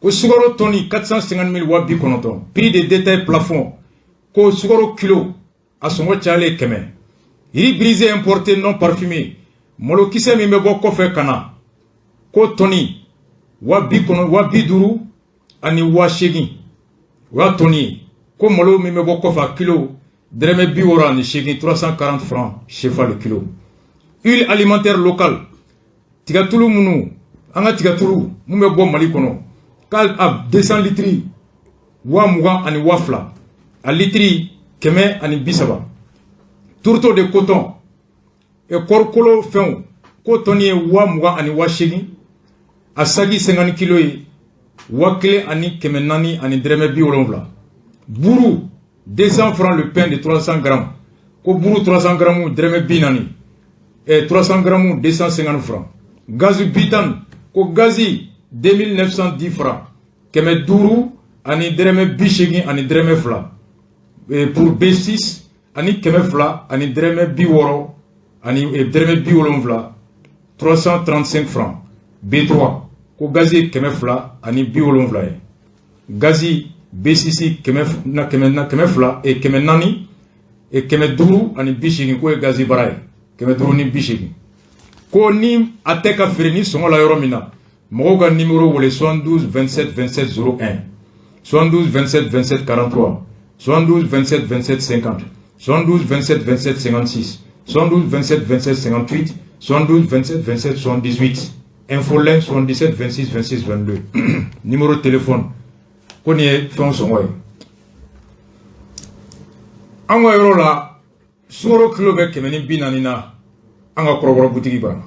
Ko sukaro tɔni 450 000, 90 000, prix de détail plafond. Ko sukaro kilo a sɔngɔ cayalen 100. Riz brisé importé non parfumé, malokisɛ min bɛ bɔ kɔfɛ ka na, ko tɔni 50 000 ani 8 000, o y'a tɔni ye. Ko malo min bɛ bɔ kɔfɛ, a kilo dɛrɛmɛ 68, 340 francs CFA le kilo. Huile alimentaire locale, tigatulu minnu, an ka tigatulu mun bɛ bɔ Mali kɔnɔ, k'a a 200 litres 20 002, a litiri 130. Tourteau de coton et kɔrikolo fɛnw, ko tɔni ye 20 008, a saki 50 kilo ye 1400 ani dɛrɛmɛ 70. Buru 200 francs le pain de 300 grammes, ko buru 300 grammes dɛrɛmɛ 40, 300 grammes 250 francs. Gaz butane, ko gazi 2910 francs, 500 ani dɛrɛmɛ 80 ani dɛrɛmɛ 2 pour B6, ani 200 ani dɛrɛmɛ 60 ani dɛrɛmɛ 70, 335 francs B3. Ko gazi ye 270 ye. Gazi B6 kɛmɛ na kɛmɛ na 200 400 580, k'o ye gazi bara ye 580. Ko ni a tɛ ka feere ni sɔngɔ la yɔrɔ min na, mɔgɔw ka numéro wele: 72 27 27 01, 72 27 27 43, 72 27 27 50, 72 27 27 56, 72 27 27 58, 72 27 27 78, infoline 77 26 26 22, numéro de téléphone. Ko nin ye fɛnw sɔngɔ ye. An ka yɔrɔ la, sukaro kilo bɛ 140 na an ka kɔrɔbɔrɔ butigi bara.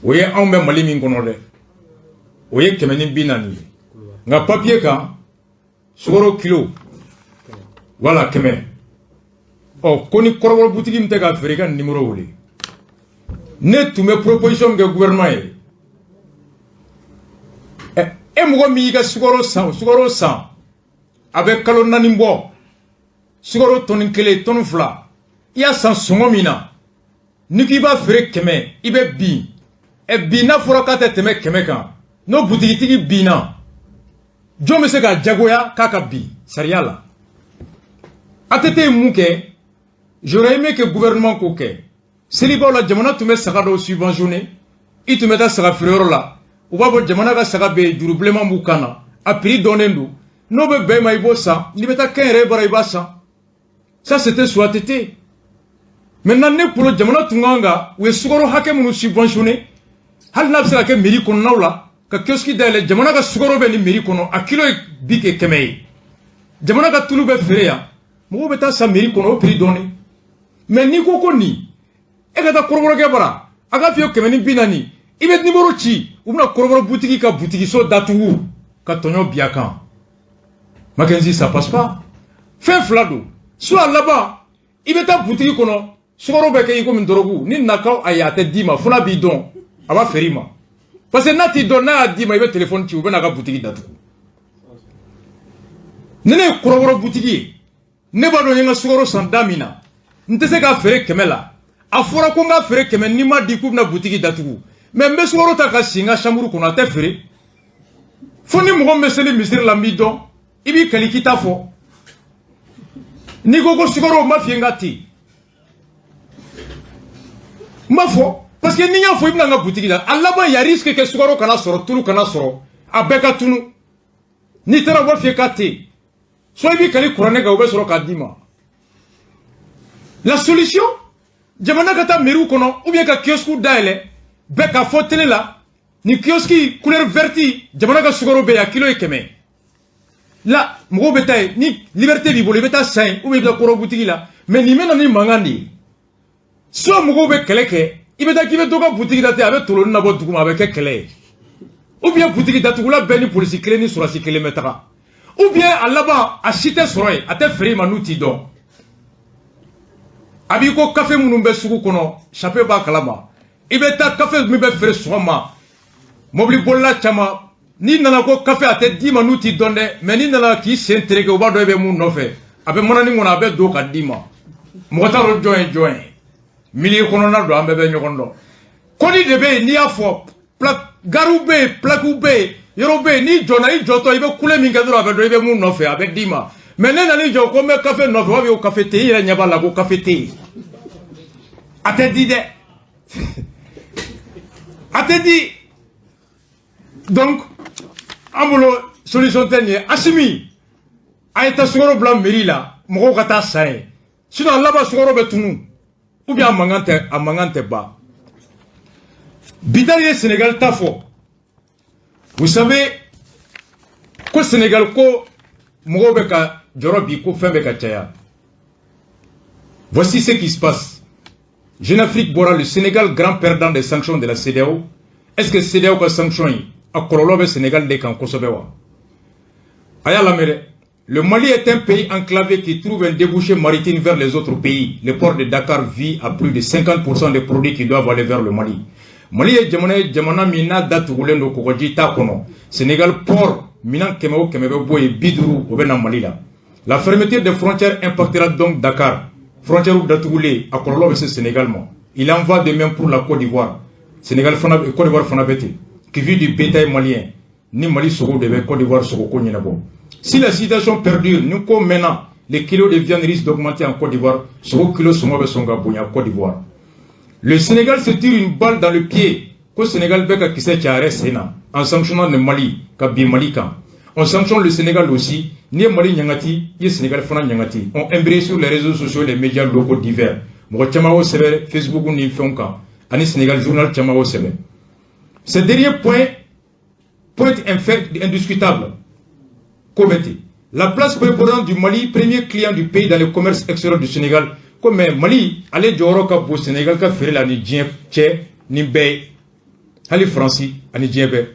O ye anw bɛ Mali min kɔnɔ dɛ, o ye 140 ye. Nka papiye kan, sukaro kilo wala 100. Ɔ, ko ni kɔrɔbɔrɔ butigi min tɛ ka feere, i ka numéro wele. Ne tun bɛ proposition min kɛ gouvernement ye, ɛ e mɔgɔ min y'i ka sukaro san, sukaro san a bɛ kalo 4 bɔ, sukaro tɔni 1, tɔni 2, i y'a san sɔngɔ min na, n'i k'i b'a feere 100, i bɛ bin. Ɛ, bin n'a fɔra k'a tɛ tɛmɛ 100 kan, n'o butigitigi binna, jɔn bɛ se k'a jagoya k'a ka bin sariya la? ATT ye mun kɛ? J'aurais aimé que gouvernement k'o kɛ. Selibaw la, jamana tun bɛ saga dɔw subventionné. I tun bɛ taa saga feereyɔrɔ la. U b'a fɔ jamana ka saga bɛ yen, juru bilenman b'u kan na, a prix dɔnnen don. N'o bɛ bɛn i ma, i b'o san. N'i bɛ taa kɛnyɛrɛye bara, i b'a san. Ça, c'était sous ATT. Maintenant, ne bolo, jamana tun kan ka u ye sukaro hakɛ minnu subventionné, hali n'a bɛ se ka kɛ mairie kɔnɔnaw la, ka kiosque dayɛlɛ, jamana ka sukaro bɛ nin mairie kɔnɔ, a kilo ye bi kɛ 100 ye, jamana ka tulu bɛ feere yan, mɔgɔw bɛ taa san mairie kɔnɔ, o prix dɔɔni. Mais n'i ko ko nin, e ka taa kɔrɔbɔrɔkɛ bara, a k'a f'i ye 140, i bɛ numéro ci, u bɛna kɔrɔbɔrɔ butigi ka butigiso datugu ka tɔɲɔ bi a kan. Mackenzie, ça passe pas. Fɛn fila don: soit a laban, i bɛ taa butigi kɔnɔ, sukaro bɛ kɛ i komi dɔrɔgu ni nakaw. Ayi, a tɛ d'i ma fo n'a b'i dɔn, a b'a feere i ma, parce que n'a t'i dɔn, n'a y'a d'i ma, i bɛ téléphone ci, u bɛ n'a ka butigi datugu. Ni ne ye kɔrɔbɔrɔ butigi ye, ne b'a dɔn n ye n ka sukaro san da min na, n tɛ se k'a feere 100 la. A fɔra ko n k'a feere 100, n'i ma di, k'u bɛna butigi datugu. Mais n bɛ sukaro ta ka si n ka chambre kɔnɔ, a tɛ feere fo ni mɔgɔ min bɛ seli misiri la, n b'i dɔn, i b'i kali k'i t'a fɔ. N'i ko ko sukaro, n b'a f'i ye n ka ten, n b'a fɔ, parce que ni n y'a fɔ, i bɛna n ka butigi la. A laban, y a risque que sukaro kana sɔrɔ, tulu kana sɔrɔ, a bɛɛ ka tunu. N'i taara, u b'a f'i ye k'a tɛ yen. Soit i b'i kali kuranɛ kan, u bɛ sɔrɔ k'a d'i ma. La solution, jamana ka taa mairie kɔnɔ ou bien ka kiosque dayɛlɛ, bɛɛ k'a fɔ télé la: nin kiosque couleur verte, jamana ka sukaro bɛ yan, kilo ye 100 la. Mɔgɔw bɛ taa yen, ni liberté b'i bolo, i bɛ taa san yen, ou bien i bɛ taa kɔrɔ butigi la. Mais nin bɛ na ni mankan de ye. Soit mɔgɔw bɛ kɛlɛ kɛ, i bɛ taa k'i bɛ dɔ ka butigi da ten, a bɛ toloni nabɔ duguma, a bɛ kɛ kɛlɛ ye, ou bien butigi datugula bɛɛ ni polisi kelen ni sɔrɔdasi kelen bɛ taga, ou bien a laban, a si tɛ sɔrɔ yen, a tɛ feere i ma n'u t'i dɔn. A b'i ko kafe minnu bɛ sugu kɔnɔ, sape b'a kalama. I bɛ taa kafe min bɛ feere sɔgɔma, mobili bolila caman, n'i nana ko kafe, a tɛ d'i ma n'u t'i dɔn dɛ. Mais n'i nana k'i sen tereke, u b'a dɔn i bɛ mun nɔfɛ. A bɛ manani kɔnɔ, a bɛ don ka d'i ma, mɔgɔ t'a dɔn jɔn ye jɔn ye. Milieu kɔnɔna don, an bɛɛ bɛ ɲɔgɔn dɔn. Kɔni de bɛ yen, n'i y'a fɔ, plaque garew bɛ yen, plaquew bɛ yen, yɔrɔ bɛ yen, n'i jɔnna, i jɔtɔ, i bɛ kule min kɛ dɔrɔn, a bɛ dɔn i bɛ mun nɔfɛ, a bɛ d'i ma. Mais ne nan'i jɔ ko n bɛ kafe nɔfɛ, o b'a fɔ ko kafe tɛ yen. I yɛrɛ ɲɛ b'a la ko kafe tɛ yen, a tɛ di dɛ, a tɛ di. Donc an bolo, solution tɛ nin ye. Assimi, a ye taa sukaro bila mairie la, mɔgɔw ka taa san yen. Sinon a laban, sukaro bɛ tunu, ou bien a mankan tɛ ban. Bidal ye Sénégal ta fɔ. Vous savez ko Sénégal ko mɔgɔw bɛ ka jɔrɔ bi ko fɛn bɛ ka caya. Voici ce qui se passe. Jeune Afrique bɔra: le Sénégal, grand perdant des sanctions de la CEDEAO. Est-ce que CEDEAO ka sanction in, a kɔlɔlɔ bɛ Sénégal de kan kosɛbɛ wa? A y'a lamɛn dɛ. Le Mali est un pays enclavé qui trouve un débouché maritime vers les autres pays. Le port de Dakar vit à plus de 50% des produits qui doivent aller vers le Mali. Mali ye jamana ye, jamana min n'a datugulen don, kɔgɔji t'a kɔnɔ. Sénégal port, minan 100 o 100 bɛ bɔ yen, 50, o bɛ na Mali la. La fermeture des frontières impactera donc Dakar. Frontière datugulen, a kɔlɔlɔ bɛ se Sénégal ma. Il en va de même pour la Côte d'Ivoire. Sénégal fana, Côte d'Ivoire fana bɛ ten. Qui vit du bétail malien. Ni Mali sogo de bɛ Côte d'Ivoire sogoko ɲɛnabɔ. Si la situation perdure, ni ko mɛnna, les kilos de viande risquent d'augmenter en Côte d'Ivoire. Sogo kilo sɔngɔ bɛ sɔn ka bonya Côte d'Ivoire. Le Sénégal se tire une balle dans le pied. Ko Sénégal bɛ ka kisɛ cɛ a yɛrɛ sen na en sanctionnant le Mali, ka bin Mali kan. On sanctionne le Sénégal aussi. N'i ye Mali ɲangati, i ye Sénégal fana ɲangati. On embraye sur les réseaux sociaux, les médias locaux divers. Mɔgɔ caman y'o sɛbɛn Facebook ni fɛnw kan, ani Sénégal journal caman y'o sɛbɛn. Ce dernier point pointe un fait indiscutable. Ko bɛ ten. La place prépondérante du Mali, premier client du pays dans le commerce extérieur du Sénégal. Ko mais Mali, ale jɔyɔrɔ ka bon Sénégal ka feere la ni diɲɛ cɛ ni bɛɛ ye. Hali Faransi ani diɲɛ bɛɛ.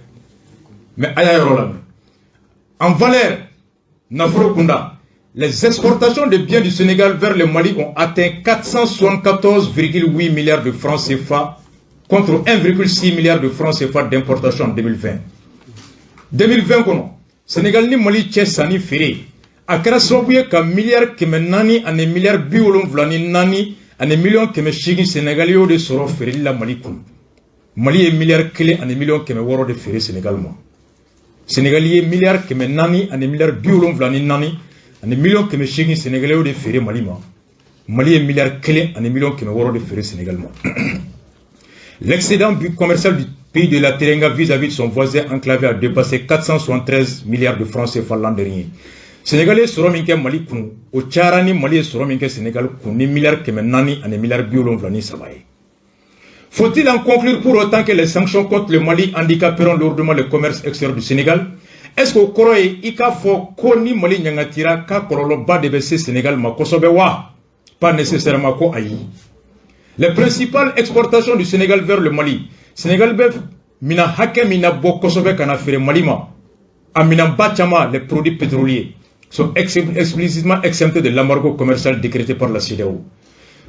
Mais a y'a yɔrɔ lamɛn. En valeur, nafolo kunda, les exportations de biens du Sénégal vers le Mali ont atteint 474,8 milliards de francs CFA contre 1,6 milliard de francs CFA d'importation en 2020. 2020 kɔnɔ, Sénégal ni Mali cɛ sanni feere, a kɛra sababu ye ka miliyari 400 ani miliyari 74 ani miliyɔn 800, Sénégal y'o de sɔrɔ feereli la Mali kun. Mali ye miliyari 1 ani miliyɔn 600 de feere Sénégal ma. Sénégal ye miliyari 400 ani miliyari 74 ani miliyɔn 800, Sénégal y'o de feere Mali ma. Mali ye miliyari 1 ani miliyɔn 600 de feere Sénégal ma. L'excédent commercial du Pays de la Teranga vis-à-vis de son voisin enclavé a dépassé 473 milliards de francs CFA l'an dernier. Sénégal ye sɔrɔ min kɛ Mali kun, o cayara ni Mali ye sɔrɔ min kɛ Sénégal kun ni miliyari 473 ye. Faut-il en conclure pour autant que les sanctions contre le Mali handicaperont lourdement le commerce extérieur du Sénégal? Est-ce que o kɔrɔ ye i k'a fɔ ko ni Mali ɲangatira k'a kɔlɔlɔba de bɛ se Sénégal ma kosɛbɛ wa? Pas nécessairement ko ayi. Les principales exportations du Sénégal vers le Mali, Sénégal bɛ minan hakɛ min na bɔ kosɛbɛ ka na feere Mali ma, a minɛnba caman, les produits pétroliers, sont explicitement exemptés de l'embargo commercial décrété par la CEDEAO.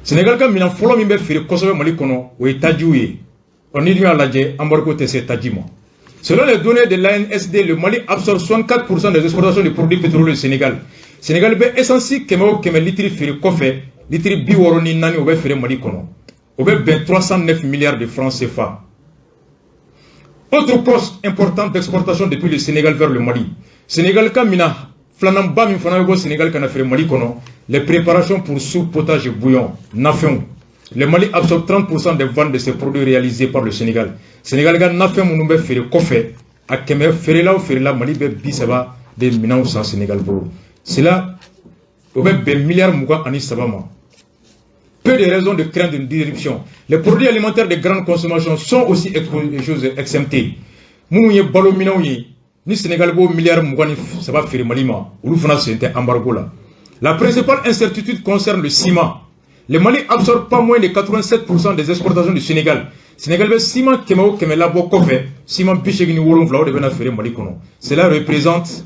Sénégal ka minɛn fɔlɔ min bɛ feere kosɛbɛ Mali kɔnɔ, o ye tajiw ye. Ɔ ni dun y'a lajɛ, embargo tɛ se taji ma. Selon les données de l'ANSD, le Mali absorbe 64% des exportations de produits pétroliers au Sénégal. Sénégal bɛ essence 100 o 100 litiri feere kɔfɛ, litiri 64 o bɛ feere Mali kɔnɔ. O bɛ bɛn 309 milliards de francs CFA. Autre poste important d'exportation depuis le Sénégal vers le Mali. Sénégal ka minɛn filananba min fana bɛ bɔ Sénégal ka na feere Mali kɔnɔ, les préparations pour soupe, potage et bouillon, nafɛnw. Le Mali absorbe 30% des ventes de ces produits réalisés par le Sénégal. Sénégal ka nafɛn minnu bɛ feere kɔfɛ, a kɛmɛ feerela o feerela, Mali bɛ 30 de minɛnw san Sénégal bolo. Cela o bɛ bɛn miliyari 23 ma. Peu de raisons de craindre une disruption. Les produits alimentaires de grande consommation sont aussi exemptés. Minnu ye balo minɛnw ye, ni Sénégal b'o miliyari 23 feere Mali ma, olu fana sen tɛ embargo la. La principale incertitude concerne le ciment. Le Mali absorbe pas moins de 87% des exportations du Sénégal. Sénégal bɛ ciment 100 o 100 labɔ kɔfɛ, ciment 87 o de bɛna feere Mali kɔnɔ. Cela représente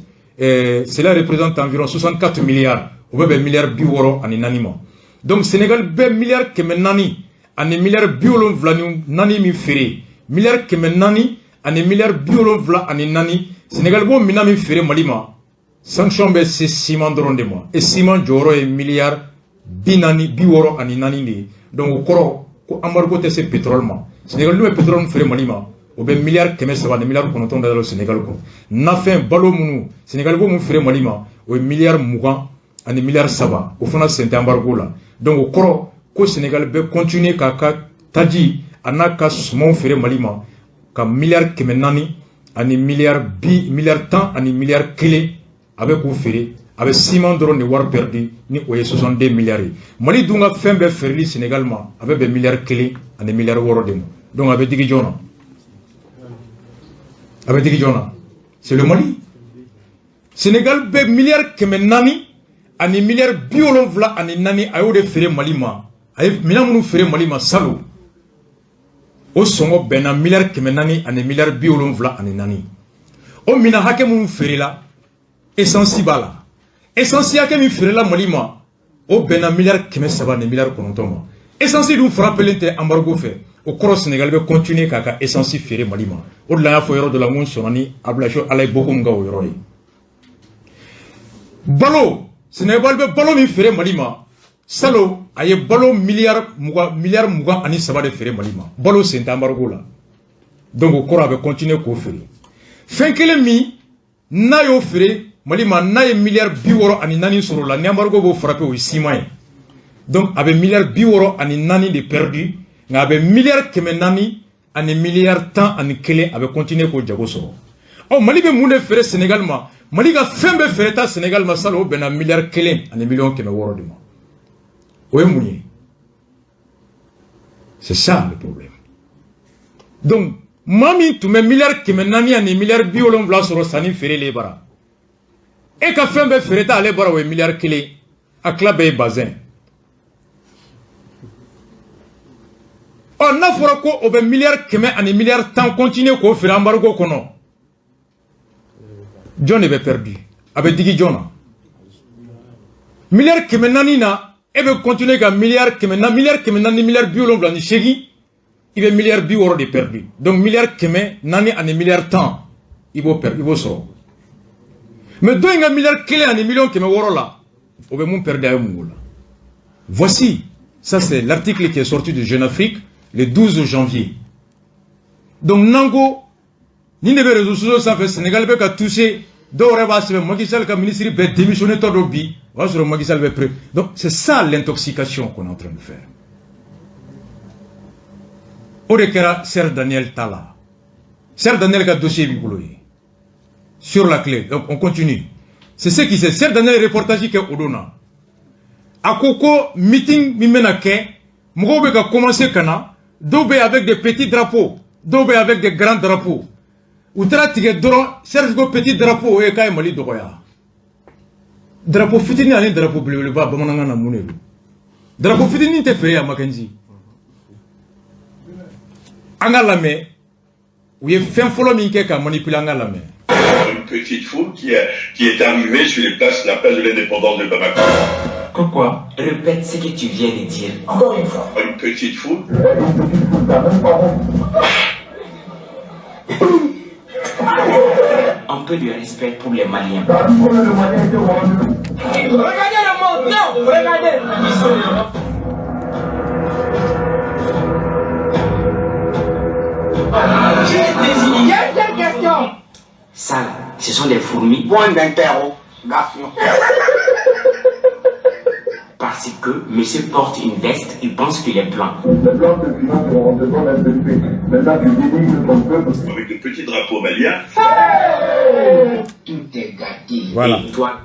environ 64 milliards. O bɛ bɛn miliyari 64 ma. Donc Sénégal bɛ miliyari 474 min feere, miliyari 474,74, Sénégal b'o minɛn min feere Mali ma, sanction bɛ se ciment dɔrɔn de ma. Et ciment jɔyɔrɔ ye miliyari 40, 64 de ye. Donc o kɔrɔ ko embargo tɛ se pétrole ma. Sénégal n'u bɛ pétrole min feere Mali ma, o bɛ miliyari 309 da Sénégal kɔnɔ. Nafɛn balo minnu Sénégal b'o mun feere Mali ma, o ye miliyari 20 ani miliyari 3, o fana sen tɛ embargo la. Donc o kɔrɔ ko Sénégal bɛ continuer k'a ka taji a n'a ka sumanw feere Mali ma ka miliyari 400 ani miliyari bi miliyari 10 ani miliyari 1 a bɛ k'u feere. A bɛ ciment dɔrɔn de wari perdu ni o ye 62 milliards ye. Mali dun ka fɛn bɛɛ feereli Sénégal ma, a bɛ bɛn miliyari 1 ani miliyari 6 de ma. Donc a bɛ digi jɔn na? A bɛ digi jɔn na? C'est le Mali. Sénégal bɛ miliyari 474,74, a y'o de feere Mali ma. A ye minɛn minnu feere Mali ma salon, o sɔngɔ bɛnna miliyari 474,74. O minɛn hakɛ minnu feerela, essence b'a la, essence hakɛ min feerela Mali ma, o bɛnna miliyari 309 ma. Essence dun frappelen tɛ embargo fɛ. O kɔrɔ, Sénégal bɛ continuer k'a ka essence feere Mali ma. O de la, an y'a fɔ yɔrɔ dɔ la n ko n sɔnna ni Abulayi Ala ye bɔko min kɛ o yɔrɔ ye. Balo, Sénégal bɛ balo min feere Mali ma salon, a ye balo miliyari 20, miliyari 23 de feere Mali ma. Balo sen tɛ embargo la. Donc o kɔrɔ, a bɛ continuer k'o feere. Fɛn kelen min n'a y'o feere Mali ma, n'a ye miliyari 64 sɔrɔ o la, ni embargo b'o frappé, o ye ciment ye. Donc a bɛ miliyari 64 de perdu, nka a bɛ miliyari 411 a bɛ continuer k'o jago sɔrɔ. Ɔ, Mali bɛ mun de feere Sénégal ma? Mali ka fɛn bɛɛ feere ta Sénégal ma salon, o bɛnna miliyari 1 ani miliyɔn 600 de ma. O ye mun ye? C'est ça le problème. Donc maa min tun bɛ miliyari 470 sɔrɔ sanni feerelen bara, e ka fɛn bɛɛ feere ta ale bara, o ye miliyari 1, a tila bɛɛ ye bazɛn. Ɔ, n'a fɔra ko o bɛ miliyari 100 ani miliyari 10 continuer k'o feere embargo kɔnɔ, jɔn de bɛ perdu? A bɛ digi jɔn na? Miliyari 400 na, e bɛ continuer ka miliyari 400, miliyari 478, i bɛ miliyari 60 de perdu. Donc miliyari 410 i b'o perdu, i b'o sɔrɔ. Mais dɔ in ka miliyari 1 ani miliyɔn 600 la, o bɛ mun perdu? A ye mun k'o la? Voici, ça c'est l'article qui est sorti de Jeune Afrique le 12 janvier. Donc n'an ko nin de bɛ réseaux sociaux sanfɛ, Sénégal bɛ ka toucher, dɔw yɛrɛ b'a sɛbɛn Macky Sall ka ministre bɛɛ démissionné tɔ dɔ bi, o y'a sɔrɔ Macky Sall bɛ prêt. Donc c'est ça l'intoxication qu'on est en train de faire. O de kɛra Serge Daniel ta la. Serge Daniel ka dossier b'i bolo ye sur la clé. Donc on continue. C'est ce qui s'est, Serge Daniel reportage kɛ o don na. A ko ko meeting min bɛna kɛ, mɔgɔw bɛ ka commencer ka na, dɔw bɛ avec des petits drapeaux, dɔw bɛ avec des grands drapeaux. U taara tigɛ dɔrɔn, Serge ko petit drapeau, o ye k'a ye Mali dɔgɔya. Drapeau fitinin ani drapeau belebeleba, bamanankan na, mun de don? Drapeau fitinin tɛ feere yan. Mackenzie, an ka lamɛn, u ye fɛn fɔlɔ min kɛ ka manipuler, an ka lamɛn. Une petite foule qui est arrivée sur les places, la place de l'indépendance de Bamako. Pourquoi? Répète ce que tu viens de dire. Encore une fois. Une petite foule. Une petite foule, t'as même pas honte. Un peu de respect pour les Maliens. Regardez le monde, non, regardez. J'ai une question. Ça, ce sont des fourmis. Point d'interrogation. Parce que monsieur porte une veste, il pense qu'il est blanc. Les blancs te financent on te donne un petit. Maintenant, tu dénigres ton peuple. Avec de petits drapeaux maliens. Tout est gâté. Voilà. Et toi,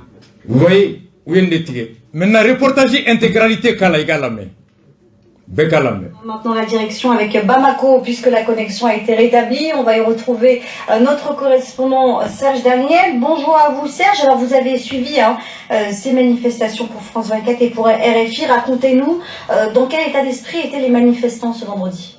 Vous voyez, u ye nin de tigɛ. Maintenant, reportage intégralité k'a la, i k'a lamɛn. Bɛɛ k'a lamɛn. Maintenant la direction avec Bamako, puisque la connexion a été rétablie. On va y retrouver notre correspondant Serge Daniel. Bonjour à vous, Serge. Alors vous avez suivi, hein, ces manifestations pour France 24 et pour RFI. Racontez-nous dans quel état d'esprit étaient les manifestants ce vendredi.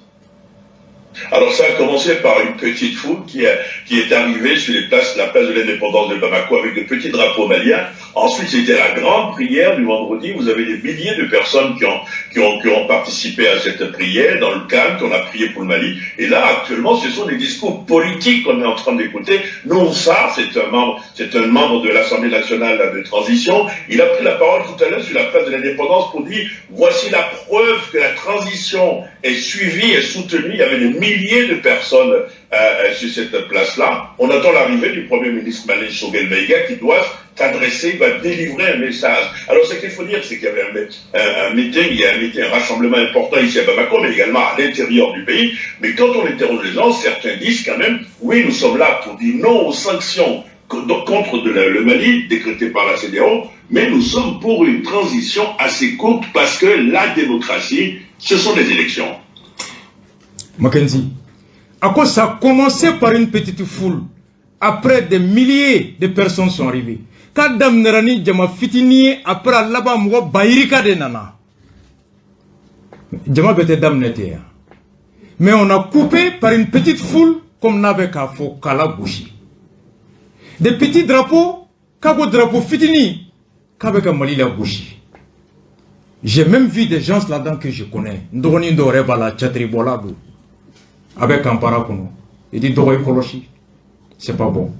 Alors ça a commencé par une petite foule qui est arrivée sur les places, la place de l'indépendance de Bamako avec de petits drapeaux maliens. Ensuite, c'était la grande prière du vendredi. Vous avez des milliers de personnes qui ont participé à cette prière dans le calme, qu'on a prié pour le Mali. Et là, actuellement, ce sont des discours politiques qu'on est en train d'écouter. Non, ça, c'est un membre de l'Assemblée nationale de transition. Il a pris la parole tout à l'heure sur la place de l'indépendance pour dire: voici la preuve que la transition est suivie et soutenue. Il y avait des milliers de personnes sur cette place-là. On attend l'arrivée du Premier ministre malien Choguel Maïga qui doit s'adresser, il va délivrer un message. Alors ce qu'il faut dire, c'est qu'il y avait un meeting, il y a un meeting, un rassemblement important ici à Bamako, mais également à l'intérieur du pays. Mais quand on interroge les gens, certains disent quand même: oui, nous sommes là pour dire non aux sanctions contre le Mali, décrétées par la CEDEAO, mais nous sommes pour une transition assez courte parce que la démocratie, ce sont des élections. Mackenzie. À quoi ça a commencé par une petite foule. Après, des milliers de personnes sont arrivées. K'a daminɛra ni jama fitinin ye, après a laban mɔgɔ bayirika de nana. Jama bɛɛ tɛ daminɛ ten yan. Mais on a coupé par une petite foule comme n'a bɛ k'a fɔ k'a la gosi. Des petits drapeaux, k'a ko drapeau fitinin k'a bɛ ka Mali la gosi. J'ai même vu des gens là-dedans que je connais. N dɔgɔnin dɔw yɛrɛ b'a la, catiribɔla don. A bɛ Kampala kɔnɔ. Il dit dɔgɔ i kɔlɔsi. C'est pas bon.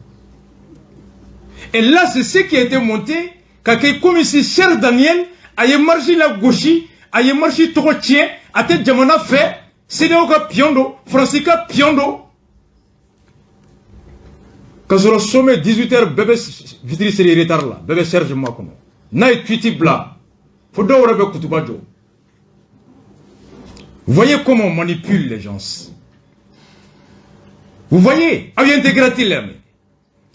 Et là, c'est ce qui a été monté, k'a kɛ comme si Serge Daniel a ye marche la gosi, a ye marche tɔgɔ tiɲɛ, a tɛ jamana fɛ, CEDEAO ka pion don, Faransi ka pion don. K'a sɔrɔ sommet 18h, bɛɛ bɛ vitiri seri retard la, bɛɛ bɛ Serge makɔnɔ. N'a ye tweet bila, fo dɔw yɛrɛ bɛ kutuba jɔ. Voyez comment on manipule les gens. Vous voyez, aw ye intégralité lamɛn.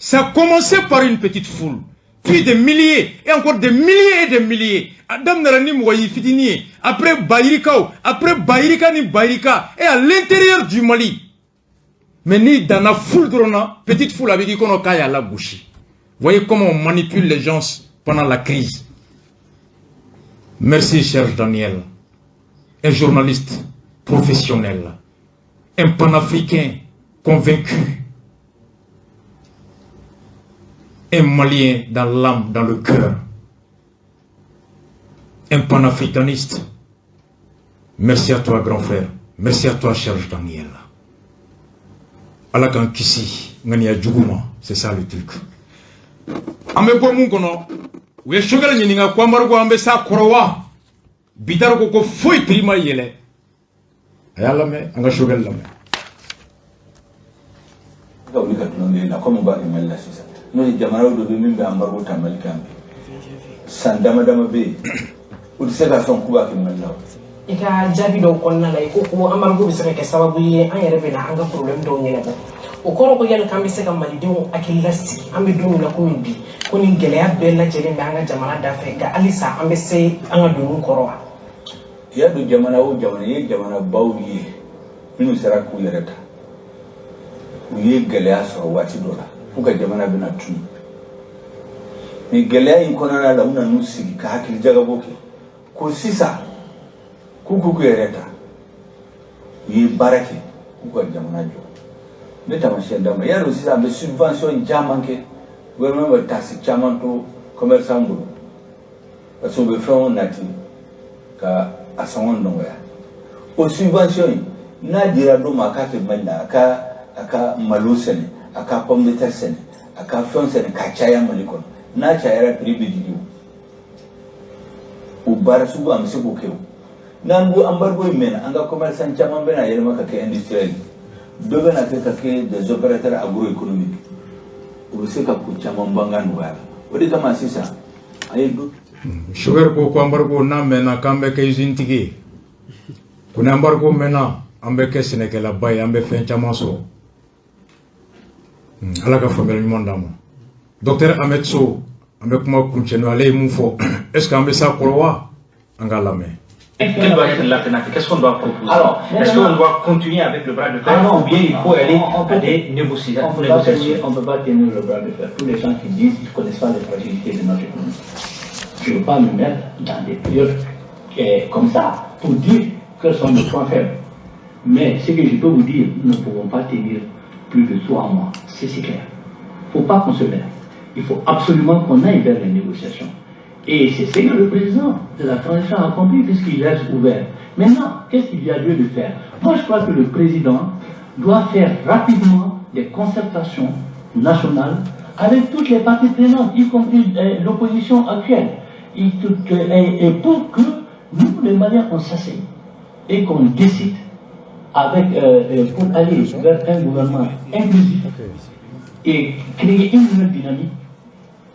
Ça a commencé par une petite foule, puis des milliers, et encore des milliers et des milliers. A daminɛra ni mɔgɔ yi fitinin ye, après bayirikaw, après bayirika ni bayirika, et à l'intérieur du Mali. Mais ni danna foule dɔrɔn na, petite foule a bɛ k'i kɔnɔ k'a y'a lagosi. Voyez comment on manipule les gens pendant la crise. Merci Serge Daniel, un journaliste professionnel, un panafricain convaincu, un Malien dans l'âme, dans le cœur, un panafricaniste. Merci à toi, grand frère. Merci à toi, Serge Daniel. Ala k'an kisi ŋaniya jugu ma, c'est ça le truc. An bɛ bɔ mun kɔnɔ, u ye Choguel ɲininka ko embargo an bɛ s'a kɔrɔ wa? Bittar ko ko foyi prix ma yɛlɛ. A y'a lamɛn, an ka Choguel lamɛn. Ka wuli ka tulon la komi b'a kɛ Mali la sisan, n'o ye jamanaw dɔ bɛ min bɛ embargo ta Mali kan bi, san dama dama bɛ yen, u tɛ se ka sɔn k'u b'a kɛ Mali la o. I ka jaabi dɔw kɔnɔna la, i ko ko embargo bɛ se ka kɛ sababu ye an yɛrɛ bɛ na an ka problème dɔw ɲɛnabɔ. O kɔrɔ ko yali k'an bɛ se ka malidenw hakili lasigi, an bɛ don min na komi bi, ko nin gɛlɛya bɛɛ lajɛlen bɛ an ka jamana da fɛ, nka halisa an bɛ se an ka doniw kɔrɔ wa? I y'a dɔn, jamana o jamana, i ye jamanabaw ye minnu sera k'u yɛrɛ ta, u ye gɛlɛya sɔrɔ waati dɔ la f'u ka jamana bɛna tunu. Nin gɛlɛya in kɔnɔna la, u nan'u sigi ka hakili jagabɔ kɛ ko sisan k'u yɛrɛ ta. U ye baara kɛ k'u ka jamana jɔ. N bɛ taamasiyɛn d'a ma. Y'a dɔn, sisan an bɛ subvention caman kɛ, gouvernement bɛ taxe caman to commerçant bolo parce que u bɛ fɛnw nati ka a sɔngɔ nɔgɔya. O subvention in, n'a dira dɔ ma a k'a kɛ Mali la, a ka malo sɛnɛ, a ka pomme de terre sɛnɛ, a ka fɛn sɛnɛ ka caya Mali kɔnɔ, n'a cayara, prix bɛ jigin. O baara sugu, an bɛ se k'o kɛ. O n'an ko embargo in mɛnna, an ka commerçant caman bɛna yɛlɛma ka kɛ industriel ye, dɔ bɛna kɛ ka kɛ des opérateurs agroéconomiques. O bɛ se ka ko caman bɔ an ka nɔgɔya la. O de kama sisan an ye du Choguel ko embargo n'a mɛnna, k'an bɛ kɛ usine tigi ye, ko ni embargo mɛnna, an bɛ kɛ sɛnɛkɛlaba ye, an bɛ fɛn caman sɔrɔ. Ala ka faamuyali ɲuman d'an ma. Docteur Ahmed Sow, an bɛ kuma kuncɛ n'o, ale ye mun fɔ? Est ce que an bɛ s'a kɔrɔ wa? An k'a lamɛn. Quelle doit être l'alternative? Qu'est-ce qu'on doit proposer? Alors, est-ce qu'on doit continuer avec le bras de fer Ah non, ou bien il faut aller on à des négociations? On ne peut pas tenir le bras de fer. Tous les gens qui disent qu'ils ne connaissent pas les fragilités de notre économie. Je ne veux pas me mettre dans des périodes comme ça pour dire quels sont nos points faibles. Mais ce que je peux vous dire, nous ne pouvons pas tenir plus de 3 mois. C'est clair. Il ne faut pas qu'on se leurre. Il faut absolument qu'on aille vers les négociations. Et c'est ce que le président de la transition a compris puisqu'il reste ouvert. Maintenant, qu'est-ce qu'il y a lieu de faire? Moi, je crois que le président doit faire rapidement des concertations nationales avec toutes les parties prenantes, y compris l'opposition actuelle, et pour que nous, les Maliens, on s'asseye et qu'on décide pour aller vers un gouvernement inclusif et créer une nouvelle dynamique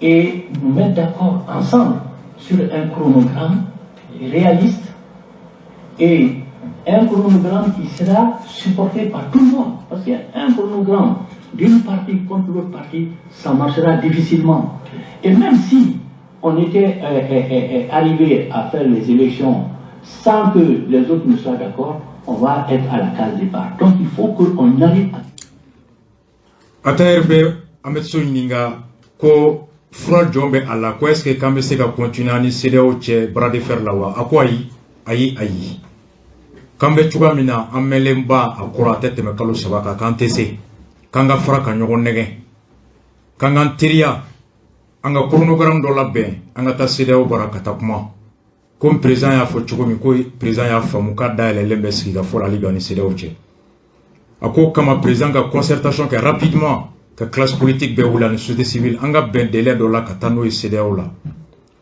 et nous mettre d'accord ensemble sur un chronogramme réaliste et un chronogramme qui sera supporté par tout le monde. Parce qu'un chronogramme d'une partie contre l'autre partie, ça marchera difficilement. Et même si on était arrivé à faire les élections sans que les autres ne soient d'accord, on va être à la case départ. Donc il faut qu'on arrive à. Atayɛrɛ bɛ Ahmed Sow ɲininka ko fura jɔn bɛ a la, ko est ce que k'an bɛ se ka continuer ani CEDEAO cɛ bras de fer la wa? A ko ayi, ayi, ayi, k'an bɛ cogoya min na, an mɛnlen ba a kɔrɔ, a tɛ tɛmɛ kalo 3 kan, k'an tɛ se, k'an ka fara ka ɲɔgɔn nɛgɛ, k'an k'an teriya, an ka chronogramme dɔ labɛn, an ka taa CEDEAO bara ka taa kuma. Komi président y'a fɔ cogo min, ko président y'a faamu k'a dayɛlɛlen bɛ sigikafɔ la hali bi ani CEDEAO cɛ. A ko kama, président ka concertation kɛ rapidement, ka classe politique bɛɛ wuli ani société civile, an ka bɛn délai dɔ la ka taa n'o ye CEDEAO la.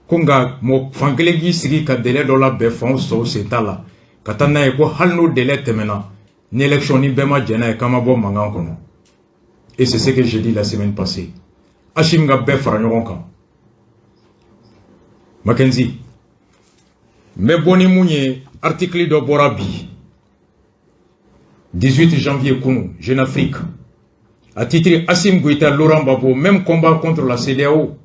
Ko nka mɔgɔ fan kelen k'i sigi ka délai dɔ labɛn, fanw tɔw sen t'a la, ka taa n'a ye, ko hali n'o délai tɛmɛna, ni élection ni bɛɛ ma jɛn n'a ye, k'an ma bɔ mankan kɔnɔ. Et c'est ce que j'ai dit la semaine passée, Assimi ka bɛɛ fara ɲɔgɔn kan. Mackenzie, n bɛ bɔ ni mun ye? Article dɔ bɔra bi, 18 janvier, kunu, Jeune Afrique, a titré Assimi Goïta, Laurent Gbagbo, même combat contre la CEDEAO.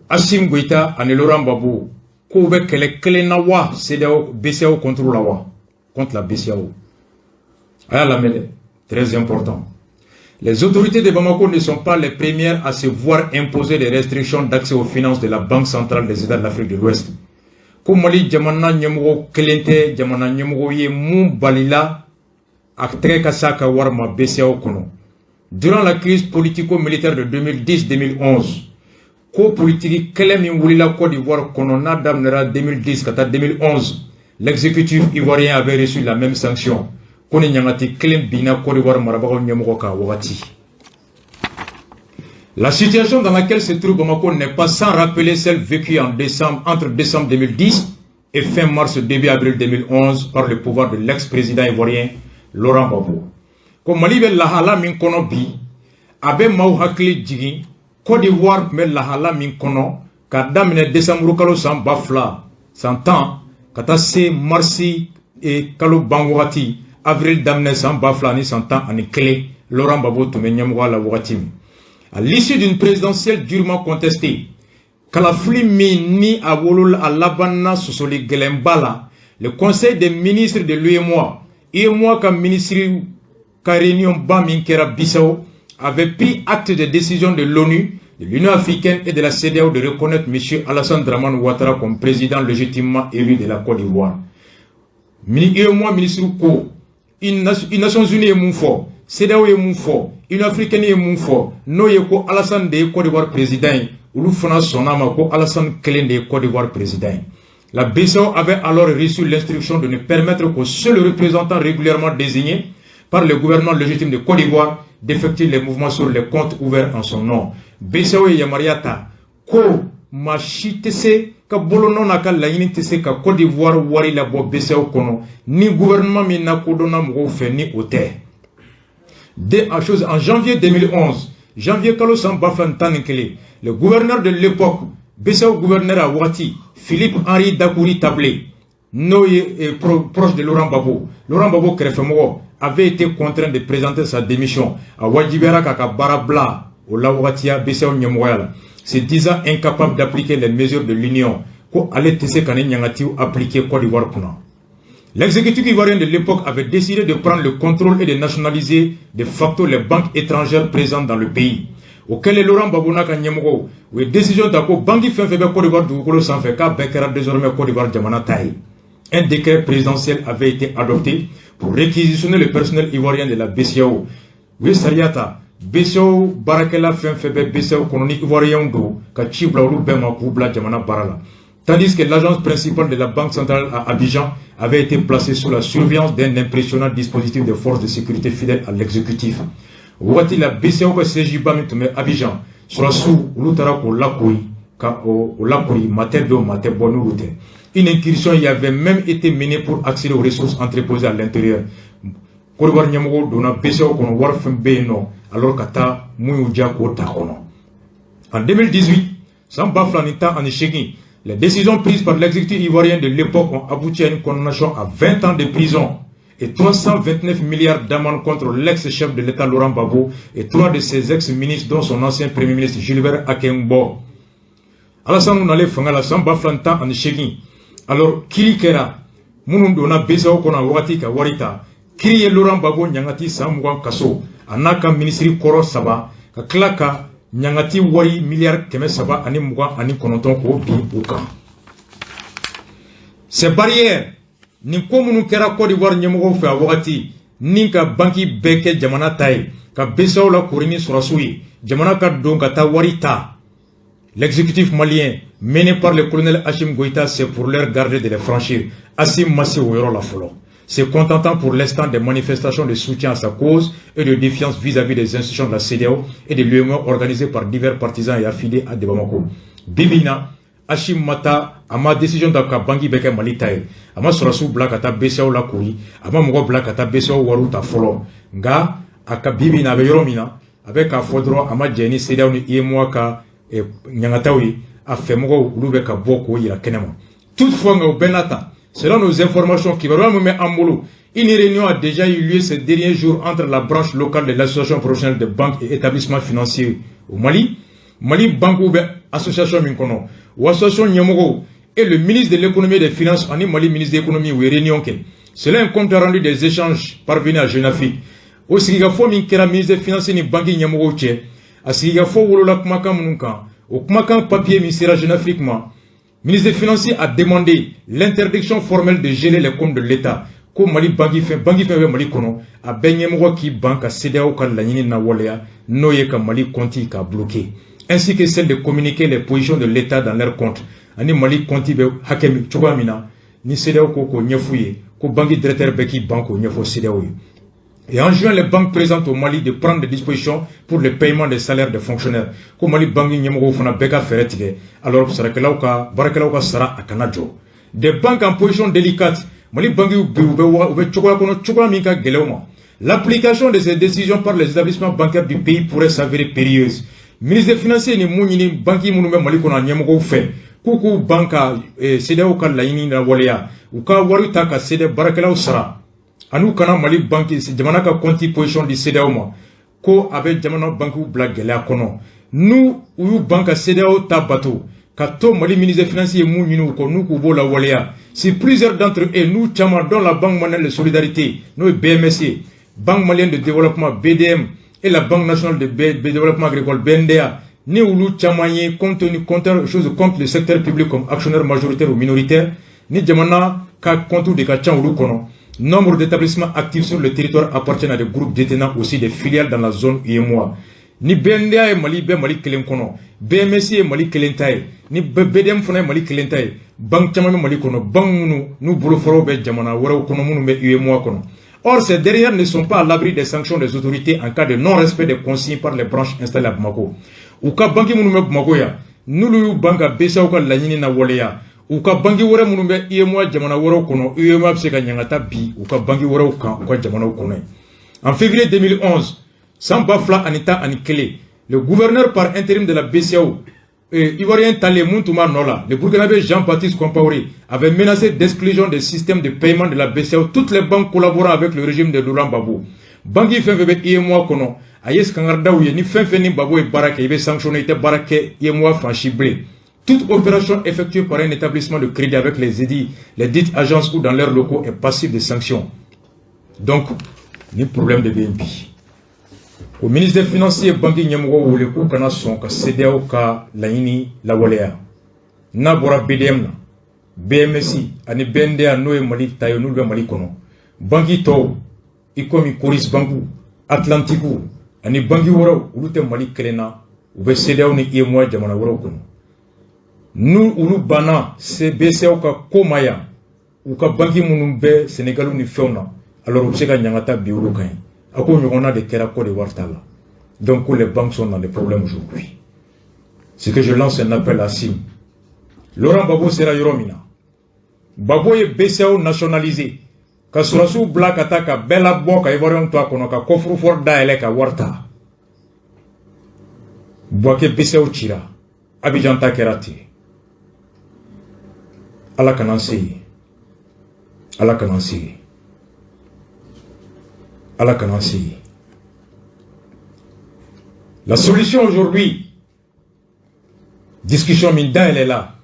Assimi Goïta ani Laurent Gbagbo, k'u bɛ kɛlɛ kelen na wa, CEDEAO, BCEAO contre la wa, contre la BCEAO. A y'a lamɛn dɛ, très important. Les autorités de Bamako ne sont pas les premières à se voir imposer des restrictions d'accès aux finances de la Banque centrale des États de l'Afrique de l'Ouest. Ko Mali jamana ɲɛmɔgɔ kelen tɛ jamana ɲɛmɔgɔ ye mun balila a tɛgɛ ka s'a ka wari ma BCEAO kɔnɔ. Durant la crise politico-militaire de 2010-2011, ko politiki kɛlɛ min wulila Côte d'Ivoire kɔnɔ, n'a daminɛra 2010 ka taa 2011, l'exécutif ivoirien avait reçu la même sanction. Ko ni ɲangati kelen binna Côte d'Ivoire marabagaw ɲɛmɔgɔ kan wagati. La situation dans laquelle se trouve Bamako n'est pas sans rappeler celle vécue en décembre, entre décembre 2010 et fin mars début avril 2011 par le pouvoir de l'ex-président ivoirien Laurent Gbagbo. Ko Mali bɛ lahala min kɔnɔ bi, a bɛ maaw hakili jigin Côte d'Ivoire tun bɛ lahala min kɔnɔ ka daminɛ décembre kalo san 2010 ka taa se marsi kalo ban wagati. avril daminɛ san 2011, Laurent Gbagbo tun bɛ ɲɛmɔgɔya la wagati min. À l'issue d'une présidentielle durement contestée, kalafili min ni a wolola a labanna sɔsɔli gɛlɛnba la, le Conseil des ministres de l'UEMOA, UEMOA ka ministre ka réunion ba min kɛra Bissau, avait pris acte de décision de l'ONU, de l'Union africaine et de la CEDEAO de reconnaître M. Alassane Dramane Ouattara comme président légitimement élu de la Côte d'Ivoire. UEMOA ministre ko, Nations Unies ye mun fɔ, CEDEAO ye mun fɔ, Union africaine ye mun fɔ, n'o ye ko Alassane de ye Côte d'Ivoire président ye, olu fana sɔnna ma ko Alassane kelen de ye Côte d'Ivoire président ye. La BCEAO avait alors reçu l'instruction de ne permettre qu'au seul représentant régulièrement désigné par le gouvernement légitime de Côte d'Ivoire d'effectuer les mouvements sur les comptes ouverts en son nom. BCEAO ye yamaruya ta ko maa si tɛ se ka bolonɔ n'a ka laɲini tɛ se ka Côte d'Ivoire wari labɔ BCEAO kɔnɔ ni gouvernement min lakodɔnna mɔgɔw fɛ ni o tɛ. De en chose, en janvier 2011, janvier kalo san 2011, le gouverneur de l'époque, BCEAO gouverneur a wagati, Philippe Henri Dacoury Tabley, n'o ye proche de Laurent Gbagbo, Laurent Gbagbo kɛrɛfɛmɔgɔ, avait été contraint de présenter sa démission. A wajibiyara k'a ka baara bila o la wagatiya BCEAO ɲɛmɔgɔya la, se disant incapable d'appliquer les mesures de l'Union, ko ale tɛ se ka ni ɲangatiw appliquer Côte d'Ivoire kunna. L'exécutif ivoirien de l'époque avait décidé de prendre le contrôle et de nationaliser de facto les banques étrangères présentes dans le pays. O kɛlen, Laurent Gbagbo n'a ka ɲɛmɔgɔw u ye décision ta ko banque fɛn fɛn bɛ Côte d'Ivoire dugukolo sanfɛ, k'a bɛɛ kɛra désormais Côte d'Ivoire jamana ta ye. Un décret présidentiel avait été adopté pour réquisitionner le personnel ivoirien de la BCEAO. U ye sariya ta, BCEAO baarakɛla fɛn fɛn bɛ BCEAO kɔnɔ ni ivoirien don, ka ci bila olu bɛɛ ma k'u bila jamana baara la. Tandis que l'agence principale de la Banque centrale à Abidjan avait été placée sous la surveillance d'un impressionnant dispositif de forces de sécurité fidèles à l'exécutif. O wagati la, BCEAO ka siège ba min tun bɛ Abidjan, sɔrɔdasiw olu taara k'o lakori, ka o lakori, maa tɛ don, maa tɛ bɔ n'olu tɛ. Une incursion y avait même été menée pour accéder aux ressources entreposées à l'intérieur. Côte d'Ivoire ɲɛmɔgɔw donna BCEAO kɔnɔ, wari fɛn bɛ yen nɔ, alors ka taa mun y'u diya k'o ta kɔnɔ. En 2018, san 2018, les décisions prises par l'exécutif ivoirien de l'époque ont abouti à une condamnation à 20 ans de prison et 329 milliards d'amendes contre l'ex-chef de l'État Laurent Gbagbo et trois de ses ex-ministres, dont son ancien premier ministre Gilbert Akengbo. Alassane nalen fanga la san 2018, alors kiri kɛra minnu donna BCEAO kɔnɔ a wagati ka wari ta. Kiri ye Laurent Gbagbo ɲangati san 20 kaso, a n'a ka minisiri kɔrɔ saba, ka tila ka ɲangati wari miliyari 329 k'o bin u kan. Ces barrières, nin ko minnu kɛra Côte d'Ivoire ɲɛmɔgɔw fɛ a wagati ni ka banki bɛɛ kɛ jamana ta ye, ka BCEAO la kori ni sɔrɔdasiw ye, jamana ka don ka taa wari ta, l'exécutif malien mené par le colonel Assimi Goïta s'est pour l'heure gardé de les franchir. Assimi ma se o yɔrɔ la fɔlɔ, se contentant pour l'instant des manifestations de soutien à sa cause et de défiance vis-à-vis des institutions de la CEDEAO et de l'UEMOA organisées par divers partisans et affiliés à de Bamako. Bi bi in na, Assimi ma taa, a ma décision ta ka banque bɛɛ kɛ Mali ta ye, a ma sɔrɔdasiw bila ka taa BCEAO la kori, a ma mɔgɔ bila ka taa BCEAO wariw ta fɔlɔ. Nka a ka bi bi in na, a bɛ yɔrɔ min na, a bɛ k'a fɔ dɔrɔn a ma jɛn ni CEDEAO ni UEMOA ka ɲangataw ye. A fɛmɔgɔw olu bɛ ka bɔ k'o yira kɛnɛma. Toutefois, nka o bɛɛ n'a ta, selon nos informations, kibaruya min bɛ an bolo, une réunion a déjà eu lieu ces derniers jours entre la branche locale de l'Association professionnelle des banques et établissements financiers au Mali, Mali banques bɛ association min kɔnɔ, o association ɲɛmɔgɔw, et le ministre de l'Économie et des Finances ani Mali ministre de l'Économie, u ye réunion kɛ. Selon un compte rendu des échanges parvenus à Jeune Afrique, o sigikafɔ min kɛra ministre des Finances ni banque ɲɛmɔgɔw cɛ, a sigikafɔ wolola kumakan minnu kan, o kumakan papier min sera Jeune Afrique ma, ministre des Finances a demandé l'interdiction formelle de geler les comptes de l'État, ko Mali banque fɛn, banque fɛn bɛ Mali kɔnɔ, a bɛɛ ɲɛmɔgɔ k'i ban ka CEDEAO ka laɲini nawaleya, n'o ye ka Mali compte k'a bloquer, ainsi que celle de communiquer les positions de l'État dans leurs comptes. Ani Mali compte bɛ hakɛ min cogoya min na, ni CEDEAO ko k'o ɲɛf'u ye, ko banque directeur bɛɛ k'i ban k'o ɲɛfɔ CEDEAO ye. Et enjoint les banques présentes au Mali de prendre des dispositions pour le paiement des salaires des fonctionnaires. Ko Mali banque ɲɛmɔgɔw fana bɛɛ ka fɛɛrɛ tigɛ, alors sarakɛlaw ka baarakɛlaw ka sara a kana jɔ. Des banques en position délicate, Mali banque bi u bɛ cogoya kɔnɔ, cogoya min ka gɛlɛn u ma. L'application de ces décisions par les établissements bancaires du pays pourrait s'avérer périlleuse. Ministre des Finances ni mun ɲini banque minnu bɛ Mali kɔnɔ a ɲɛmɔgɔw fɛ, k'u ban ka CEDEAO ka laɲini lawaleya, u ka wari ta ka CEDEAO baarakɛlaw sara. Ani kana Mali banque, jamana ka compte position di CEDEAO ma, ko a bɛ jamana banques bila gɛlɛya kɔnɔ. N'u u y'u ban ka CEDEAO ta bato, ka to Mali ministre des Finances ye mun ɲini u kɔ, n'u k'u b'o lawaleya. Si plusieurs d'entre eux, n'u caman, dont la Banque malienne de solidarité, n'o ye BMS ye, Banque malienne de développement BDM et la Banque nationale de développement agricole BNDA, ni olu caman ye compte tenu compteur chose contre le secteur public comme actionnaire majoritaire ou minoritaire, ni jamana ka compte de ka ca olu kɔnɔ. Nombre d'établissements actifs sur le territoire appartiennent à des groupes détenant aussi des filiales dans la zone UEMOA. Ni BNDA ye Mali bɛɛ Mali kelen kɔnɔ, BMS ye Mali kelen ta ye, ni BDM fana ye Mali kelen ta ye, banque caman bɛ Mali kɔnɔ, banque minnu n'u bolofaraw bɛ jamana wɛrɛw kɔnɔ minnu bɛ UEMOA kɔnɔ. Or, ces dernières ne sont pas à l'abri des sanctions des autorités en cas de non-respect des consignes par les branches installées à Bamako. U ka banque minnu bɛ Bamako yan, n'olu y'u ban ka BCEAO ka laɲini na waleya, u ka banque wɛrɛ minnu bɛ UEMOA jamana wɛrɛw kɔnɔ, UEMOA bɛ se ka ɲangata bi u ka banque wɛrɛw kan u ka jamanaw kɔnɔ yen. En février 2011, san 2011, le gouverneur par intérim de la BCEAO, Ivoirien talen mun tun b'a nɔ la, le Burkinabé Jean-Baptiste Compaoré, avait menacé d'exclusion des systèmes de paiement de la BCEAO toutes les banques collaborant avec le régime de Laurent Gbagbo. Banque fɛn fɛn bɛ UEMOA kɔnɔ, a ye kangaridaw ye, ni fɛn fɛn ni Gbagbo ye baara kɛ, i bɛ sanctionné, i tɛ baara kɛ UEMOA fan si bilen. Toute opération effectuée par un établissement de crédit avec les édits, les dites agences ou dans leurs locaux est passible de sanctions. Donc, ni problème de bɛ yen bi. O ministre des Finances ye banque ɲɛmɔgɔw wele k'u kana sɔn ka CEDEAO ka laɲini lawaleya. N'a bɔra BDM na, BMS ani BNDA, n'o ye Mali ta ye, n'olu bɛ Mali kɔnɔ, banque tɔw i komi Coris Bank, Atlantique ani banque wɛrɛw, olu tɛ Mali kelen na, u bɛ CEDEAO ni UEMOA jamana wɛrɛw kɔnɔ. N'u olu banna BCEAO ka ko ma yan, u ka banque minnu bɛ Sénégal ni fɛnw na, alors u bɛ se ka ɲangata bi olu kan yen. A ko ɲɔgɔnna de kɛra Côte d'Ivoire ta la. Donc les banques sont dans des problèmes aujourd'hui. C'est que je lance un appel à Assimi. Laurent Gbagbo sera yɔrɔ min na, Gbagbo ye BCEAO nationalisé ka sɔrɔsiw bila ka taa ka bɛɛ labɔ, ka Ivoirien to a kɔnɔ, ka coffre-fort dayɛlɛ ka wari ta. Bouaké BCEAO cira, Abidjan ta kɛra ten. Ala kana se yen, Ala kana se yen, Ala kana se yen. La solution aujourd'hui, discussion min dayɛlɛ la,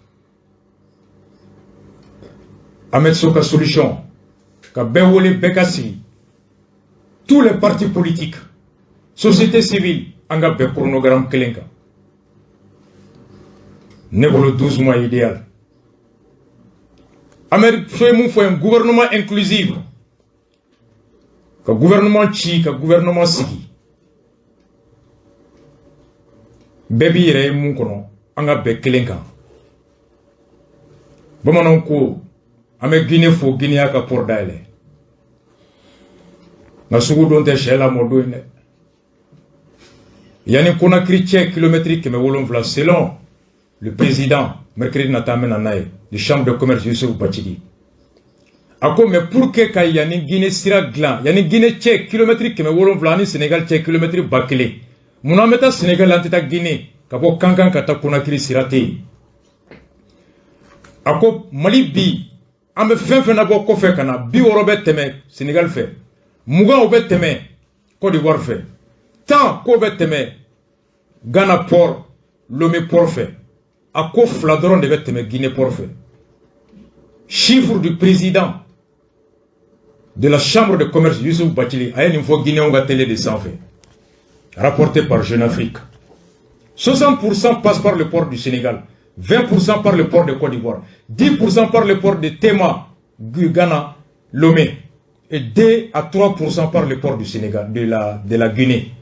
Ahmed Sow ka solution, ka bɛɛ wele, bɛɛ ka sigi, tous les partis politiques, société civile, an ka bɛn chronogramme kelen kan. Ne bolo, 12 mois idéal. Ahmed Sow ye mun fɔ yen? Gouvernement inclusive, ka gouvernement ci, ka gouvernement sigi, bɛɛ b'i yɛrɛ ye mun kɔnɔ, an ka bɛn kelen kan. Bamananw ko an bɛ Guinée fo, Guinée y'a ka port dayɛlɛ, nka sugu don tɛ sɛ lamɔ don ye dɛ. Yanni Conakry cɛ, kilomɛtiri 700, selon le président, mercredi nata an bɛ na n'a ye, de chambre de commerce Youssouf Bathily, a ko mais pour que ka yanni Guinée sira dilan, yanni Guinée cɛ kilomɛtiri 700 ani Sénégal cɛ kilomɛtiri 1000, munna an bɛ taa Sénégal, an tɛ taa Guinée? Ka bɔ Kankan ka taa Conakry, sira tɛ yen. A ko Mali bi, an bɛ fɛn fɛn nabɔ kɔfɛ ka na, 60 bɛ tɛmɛ Sénégal fɛ, 20 o bɛ tɛmɛ Côte d'Ivoire fɛ, 10 k'o bɛ tɛmɛ Ghana port, Lomé port fɛ, a ko fila dɔrɔn de bɛ tɛmɛ Guinée port fɛ. Chiffre du président de la chambre de commerce Youssouf Bathily, a ye nin fɔ Guinéenw ka télé de sanfɛ, rapporté par Jeune Afrique. 60% passe par le port du Sénégal, 20% par le port de Côte d'Ivoire, 10% par le port de Tema, Ghana, Lomé, et 2 à 3% par le port du Sénégal, de la Guinée.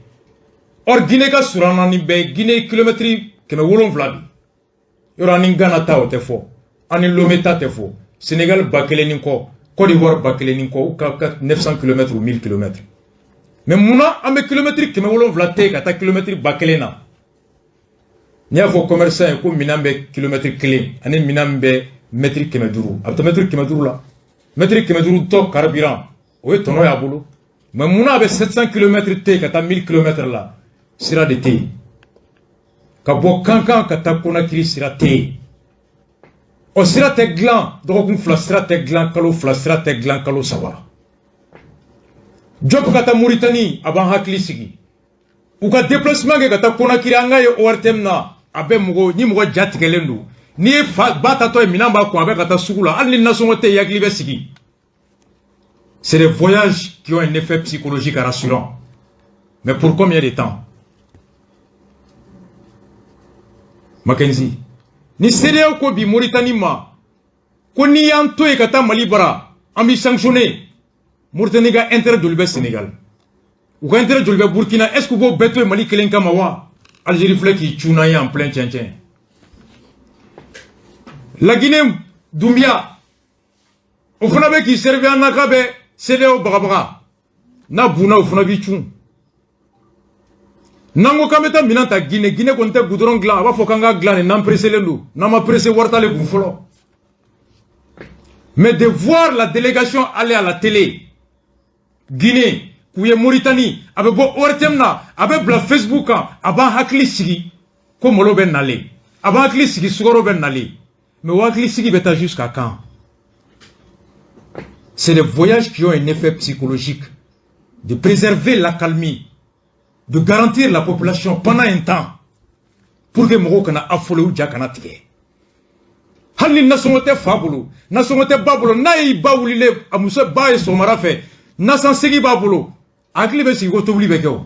Or, Guinée ka surun an na ni bɛɛ ye, Guinée kilomètre 700 de. Yɔrɔ an ni Ghana ta o tɛ fɔ, an ni Lomé ta tɛ fɔ, Sénégal 1000 ni kɔ, Côte d'Ivoire 1000 ni kɔ, u ka 900 km ou 1000 km. Mais munna an bɛ kilomètre 700 tɛ ka taa kilomètre 1000 na? N'i y'a fɔ commerçant ye ko minɛn bɛ kilomètre kelen ani minɛn bɛ mètre 500, a bɛ taa mètre 500 la, mètre 500 tɔ carburant o ye tɔnɔ y'a bolo. Mais munna a bɛ 700 km tɛ ka taa 1000 km la? Sira de tɛ yen. Ka bɔ Kankan ka taa Conakry, sira tɛ yen. Ɔ, sira tɛ dilan dɔgɔkun 2, sira tɛ dilan kalo 2, sira tɛ dilan kalo 3. Diop ka taa Mauritanie, a b'an hakili sigi. U ka déplacement kɛ ka taa Conakry, an k'a ye ORTM na, a bɛ mɔgɔ ni mɔgɔ ja tigɛlen don. N'i ye fa ba tatɔ ye, minɛn b'a kun, a bɛ ka taa sugu la, hali ni nasɔngɔ tɛ yen, hakili bɛ sigi. C'est des voyages qui ont un effet psychologique rassurant. Mais pour combien de temps? Mackenzie, ni CEDEAO ko bi Mauritanie ma ko n'i y'an to yen ka taa Mali bara, an b'i sanctionner. Mauritanie ka intérêt joli bɛ Sénégal, u ka intérêt joli bɛ Burkina? Est-ce que u b'o bɛɛ to yen Mali kelen kama wa? Algérie filɛ k'i cun n'an ye en plein cɛncɛn. La Guinée, Doumbia, o fana bɛ k'i servir an na k'a bɛ CEDEAO bagabaga. N'a bunna, o fana b'i cun. N'an ko k'an bɛ taa minɛn ta Guinée, Guinée kɔni tɛ goudron dilan, a b'a fɔ k'an ka dilan de n'an presselen don. N'an ma pressé, wari t'ale kun fɔlɔ. Mais de voir la délégation aller à la télé Guinée, k'u ye Mauritanie, a bɛ bɔ ORTM na, a bɛ bila Facebook kan, a b'an hakili sigi ko malo bɛ nalen, a b'an hakili sigi sukaro bɛ nalen. Mais o hakili sigi bɛ taa jusqu'à quand? C'est des voyages qui ont un effet psychologique de préserver l'accalmie, de garantir la population pendant un temps, pour que mɔgɔw kana affoler, u ja kana tigɛ. Hali ni nasɔngɔ tɛ fa bolo, nasɔngɔ tɛ ba bolo, n'a y'i ba wulilen, a muso ba ye sɔgɔmada fɛ, nasansegi b'a bolo, a hakili bɛ sigi ko tobili bɛ kɛ.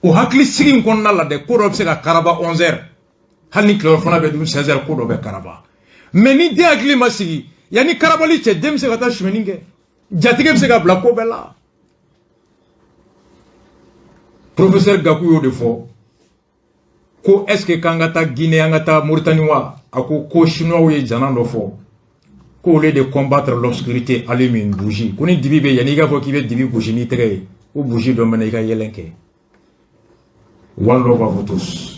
O hakili sigi in kɔnɔna la dɛ, ko dɔ bɛ se ka karaba 11 heures, hali ni tilela fana bɛ dun 16 heures, ko dɔ bɛ karaba. Mais ni den hakili ma sigi, yanni karabali cɛ, den bɛ se ka taa sumɛnni kɛ, jatigɛ bɛ se ka bila ko bɛɛ la. Professeur Gakou y'o de fɔ ko est ce que k'an ka taa Guinée, an ka taa Mauritanie wa? A ko ko chinois ye jana dɔ fɔ ko au lieu de combattre l'obscurité, allume une bougie. Ko ni dibi bɛ, yanni i k'a fɔ k'i bɛ dibi gosi n'i tɛgɛ ye, ko bougie dɔ mɛnɛ, i ka yɛlɛn kɛ. One love à vous tous.